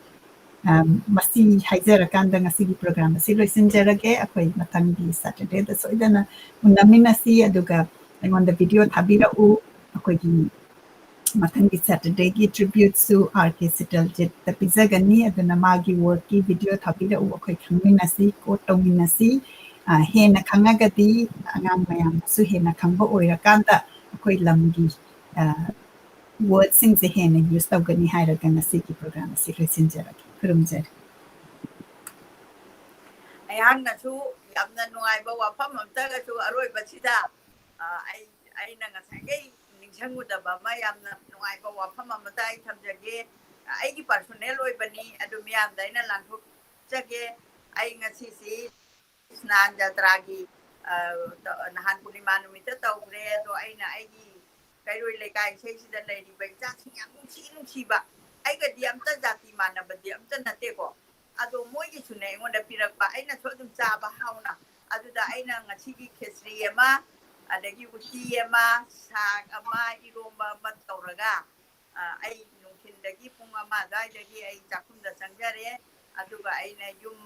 ꯃꯁꯤ ꯍꯥꯏꯖꯔꯀꯥꯟꯗ ꯉꯁꯤꯒꯤ ꯄ꯭ꯔꯣꯒ꯭ꯔꯥꯝ ꯑꯁꯤ ꯂꯣꯏꯁꯤꯟꯖꯔꯒꯦ꯫ ꯑꯩꯈꯣꯏ ꯃꯊꯪꯒꯤ ꯁꯦꯇꯔꯗꯦꯗ ꯁꯣꯏꯗꯅ ꯎꯅꯃꯤꯟꯅꯁꯤ꯫ ꯑꯗꯨꯒ ꯑꯩꯉꯣꯟꯗ ꯚꯤꯗꯤꯑꯣ ꯊꯥꯕꯤꯔꯛꯎ꯫ ꯑꯩꯈꯣꯏꯒꯤ ꯃꯊꯪꯒꯤ ꯁꯦꯇꯔꯗꯦꯒꯤ ꯇ꯭ꯔꯤꯕ꯭ꯌꯨꯠꯁꯨ ꯑꯥꯔ ꯀꯦ ꯁꯤꯇꯜꯖꯤꯠꯇ ꯄꯤꯖꯒꯅꯤ꯫ ꯑꯗꯨꯅ ꯃꯥꯒꯤ ꯋꯥꯔꯛꯀꯤ ꯚꯤꯗꯤꯑꯣ ꯊꯥꯕꯤꯔꯛꯎ, ꯑꯩꯈꯣꯏ ꯈꯪꯃꯤꯟꯅꯁꯤ, ꯀꯣꯠ ꯇꯧꯃꯤꯟꯅꯁꯤ꯫ ꯍꯦꯟꯅ ꯈꯪꯉꯒꯗꯤ ꯑꯉꯥꯡ ꯃꯌꯥꯝꯅꯁꯨ ꯍꯦꯟꯅ ꯈꯪꯕ ꯑꯣꯏꯔꯀꯥꯟꯗ ꯑꯩꯈꯣꯏ ꯂꯝꯒꯤ ꯋꯥꯔꯗꯁꯤꯡꯁꯦ ꯍꯦꯟꯅ ꯌꯨꯁ ꯇꯧꯒꯅꯤ ꯍꯥꯏꯔꯒ ꯉꯁꯤꯒꯤ ꯄ꯭ꯔꯣꯒ꯭ꯔꯥꯝ ꯑꯁꯤ ꯂꯣꯏꯁꯤꯟꯖꯔꯒꯦ꯫ ꯈꯨꯔꯨꯝꯖꯔꯤ꯫ ꯑꯩꯍꯥꯛꯅꯁꯨ ꯌꯥꯝꯅ ꯅꯨꯡꯉꯥꯏꯕ ꯋꯥꯐꯝ ꯑꯝꯇꯒꯁꯨ ꯑꯔꯣꯏꯕꯁꯤꯗ ꯑꯩ, ꯑꯩꯅ ꯉꯁꯥꯏꯈꯩ ꯅꯤꯡꯁꯤꯡꯉꯨꯗꯕ ꯑꯃ, ꯌꯥꯝꯅ ꯅꯨꯡꯉꯥꯏꯕ ꯋꯥꯐꯝ ꯑꯃꯇ ꯑꯩ ꯊꯝꯖꯒꯦ꯫ ꯑꯩꯒꯤ ꯄꯔꯁꯣꯅꯦꯜ ꯑꯣꯏꯕꯅꯤ, ꯑꯗꯨ ꯃꯤꯌꯥꯝꯗ ꯑꯩꯅ ꯂꯥꯟꯊꯣꯛꯆꯒꯦ꯫ ꯑꯩ ꯉꯁꯤꯁꯤ ꯁ꯭ꯅꯥꯟ ꯖꯇ꯭ꯔꯥꯒꯤ ꯅꯍꯥꯟ ꯄꯨꯔꯅꯤꯃꯥ ꯅꯨꯃꯤꯠꯇ ꯇꯧꯈ꯭ꯔꯦ꯫ ꯑꯗꯣ ꯑꯩꯅ ꯑꯩꯒꯤ ꯀꯩꯔꯣꯏ ꯂꯩꯀꯥꯏ ꯏꯁꯩꯁꯤꯗ ꯂꯩꯔꯤꯕ ꯏꯆꯥꯁꯤꯡ ꯌꯥꯝ ꯅꯨꯡꯁꯤ ꯅꯨꯡꯁꯤꯕ, ꯑꯩꯒꯗꯤ ꯑꯝꯇ ꯖꯥꯇꯤ ꯃꯥꯟꯅꯕꯗꯤ ꯑꯝꯇ ꯅꯠꯇꯦꯀꯣ, ꯑꯗꯣ ꯃꯣꯏꯒꯤꯁꯨꯅꯦ ꯑꯩꯉꯣꯟꯗ ꯄꯤꯔꯛꯄ, ꯑꯩꯅꯁꯨ ꯑꯗꯨꯝ ꯆꯥꯕ ꯍꯥꯎꯅ꯫ ꯑꯗꯨꯗ ꯑꯩꯅ ꯉꯁꯤꯒꯤ ꯈꯦꯆ꯭ꯔꯤ ꯑꯃ, ꯑꯗꯒꯤ ꯎꯇꯤ ꯑꯃ, ꯁꯥꯛ ꯑꯃ, ꯏꯔꯣꯝꯕ ꯑꯃ ꯇꯧꯔꯒ, ꯑ, ꯑꯩ ꯅꯨꯡꯊꯤꯟꯗꯒꯤ ꯄꯨꯡ ꯑꯃ ꯑꯗꯨꯋꯥꯏꯗꯒꯤ ꯑꯩ ꯆꯥꯛꯈꯨꯝꯗ ꯆꯪꯖꯔꯦ꯫ ꯑꯗꯨꯒ ꯑꯩꯅ ꯌꯨꯝ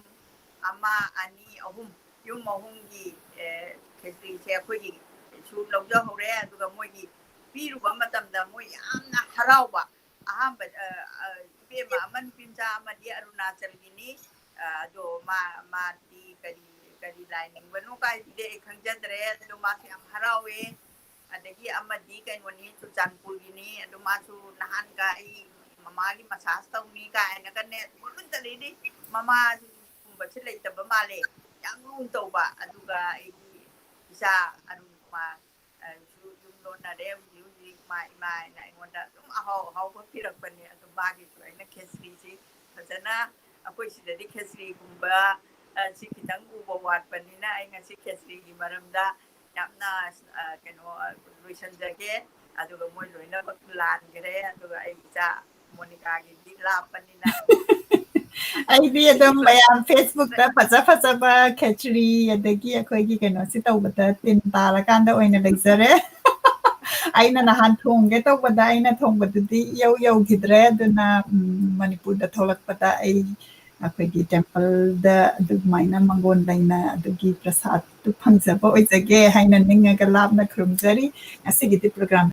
ꯑꯃ, ꯑꯅꯤ, ꯑꯍꯨꯝ, ꯌꯨꯝ ꯑꯍꯨꯝꯒꯤ, ꯑꯦ, ꯈꯦꯆ꯭ꯔꯤꯁꯦ ꯑꯩꯈꯣꯏꯒꯤ ꯁꯨ ꯂꯧꯖꯍꯧꯔꯦ꯫ ꯑꯗꯨꯒ ꯃꯣꯏꯒꯤ ꯄꯤꯔꯨꯕ ꯃꯇꯝꯗ ꯃꯣꯏ ꯌꯥꯝꯅ ꯍꯔꯥꯎꯕ꯫ ꯑꯍꯥꯟꯕ, ꯑ, ꯑ, ꯏꯕꯦꯝꯃ ꯑꯃ, ꯅꯨꯄꯤ ꯃꯆꯥ ꯑꯃꯗꯤ ꯑꯔꯨꯅꯥꯆꯜꯒꯤꯅꯤ꯫ ꯑ, ꯑꯗꯣ ꯃꯥ, ꯃꯥꯗꯤ ꯀꯔꯤ, ꯀꯔꯤ ꯂꯥꯏ ꯅꯤꯡꯕꯅꯣ ꯀꯥꯏꯗꯨꯗꯤ ꯑꯩ ꯈꯪꯖꯗ꯭ꯔꯦ꯫ ꯑꯗꯣ ꯃꯥꯁꯨ ꯌꯥꯝ ꯍꯔꯥꯎꯋꯦ꯫ ꯑꯗꯒꯤ ꯑꯃꯗꯤ ꯀꯩꯅꯣꯅꯤ, ꯆꯨꯔꯆꯥꯟꯄꯨꯔꯒꯤꯅꯤ꯫ ꯑꯗꯨ ꯃꯥꯁꯨ ꯅꯍꯥꯟꯒ ꯑꯩ ꯃꯃꯥꯒꯤ ꯃꯁꯥꯁ ꯇꯧꯅꯤ ꯀꯥꯏꯅꯒꯅꯦ ꯃꯒꯨꯟ ꯇꯧꯔꯤꯅꯤ꯫ ꯃꯃꯥꯒꯨꯝꯕꯁꯦ ꯂꯩꯇꯕ ꯃꯥꯜꯂꯦ, ꯌꯥꯝ ꯂꯨꯅ ꯇꯧꯕ꯫ ꯑꯗꯨꯒ ꯑꯩꯒꯤ ꯏꯆꯥ ꯑꯔꯨꯟ ꯀꯨꯃꯥꯔ, ꯑ, ꯁꯨ ꯌꯨꯝ ꯂꯣꯟꯅꯔꯦ ꯍꯧꯖꯤꯛ ꯍꯧꯖꯤꯛ꯫ ꯃꯥ ꯏꯃꯥ ꯍꯥꯏꯅ ꯑꯩꯉꯣꯟꯗ ꯑꯗꯨꯝ ꯑꯍꯥꯎ ꯑꯍꯥꯎꯕ ꯄꯤꯔꯛꯄꯅꯦ꯫ ꯑꯗꯨ ꯃꯥꯒꯤꯁꯨ ꯑꯩꯅ ꯈꯦꯆ꯭ꯔꯤꯁꯤ ꯐꯖꯅ, ꯑꯩꯈꯣꯏ ꯁꯤꯗꯗꯤ ꯈꯦꯆ꯭ꯔꯤꯒꯨꯝꯕ, ꯑ, ꯁꯤ ꯈꯤꯇꯪ ꯎꯕ ꯋꯥꯠꯄꯅꯤꯅ ꯑꯩ ꯉꯁꯤ ꯈꯦꯆ꯭ꯔꯤꯒꯤ ꯃꯔꯝꯗ ꯌꯥꯝꯅ, ꯑ, ꯀꯩꯅꯣ, ꯂꯣꯏꯁꯤꯟꯖꯒꯦ꯫ ꯑꯗꯨꯒ ꯃꯣꯏ ꯂꯣꯏꯅꯃꯛ ꯂꯥꯟꯈ꯭ꯔꯦ꯫ ꯑꯗꯨꯒ ꯑꯩ ꯏꯆꯥ ꯃꯣꯅꯤꯀꯥꯒꯤꯗꯤ ꯂꯥꯞꯄꯅꯤꯅ꯫ ꯑꯩꯗꯤ ꯑꯗꯨꯝ ꯃꯌꯥꯝ Facebookꯇ ꯐꯖ ꯐꯖꯕ ꯈꯦꯆ꯭ꯔꯤ ꯑꯗꯒꯤ ꯑꯩꯈꯣꯏꯒꯤ ꯀꯩꯅꯣꯁꯤ ꯇꯧꯕꯗ ꯇꯤꯟ ꯇꯥꯔꯀꯥꯟꯗ ꯑꯣꯏꯅ ꯂꯩꯖꯔꯦ꯫ ꯑꯩꯅ ꯅꯍꯥꯟ ꯊꯣꯡꯒꯦ ꯇꯧꯕꯗ ꯑꯩꯅ ꯊꯣꯡꯕꯗꯨꯗꯤ ꯏꯌꯧ ꯌꯧꯈꯤꯗ꯭ꯔꯦ꯫ ꯑꯗꯨꯅ, ꯎꯝ, ꯃꯅꯤꯄꯨꯔꯗ ꯊꯣꯛꯂꯛꯄꯗ ꯑꯩ ꯑꯩꯈꯣꯏꯒꯤ templeꯗ ꯑꯗꯨꯃꯥꯏꯅ ꯃꯪꯒꯣꯟ ꯂꯩꯅ ꯑꯗꯨꯒꯤ ꯄ꯭ꯔꯁꯥꯗꯇꯨ ꯐꯪꯖꯕ ꯑꯣꯏꯖꯒꯦ ꯍꯥꯏꯅ ꯅꯤꯡꯉꯒ ꯂꯥꯞꯅ ꯈꯨꯔꯨꯝꯖꯔꯤ꯫ ꯉꯁꯤꯒꯤꯗꯤ program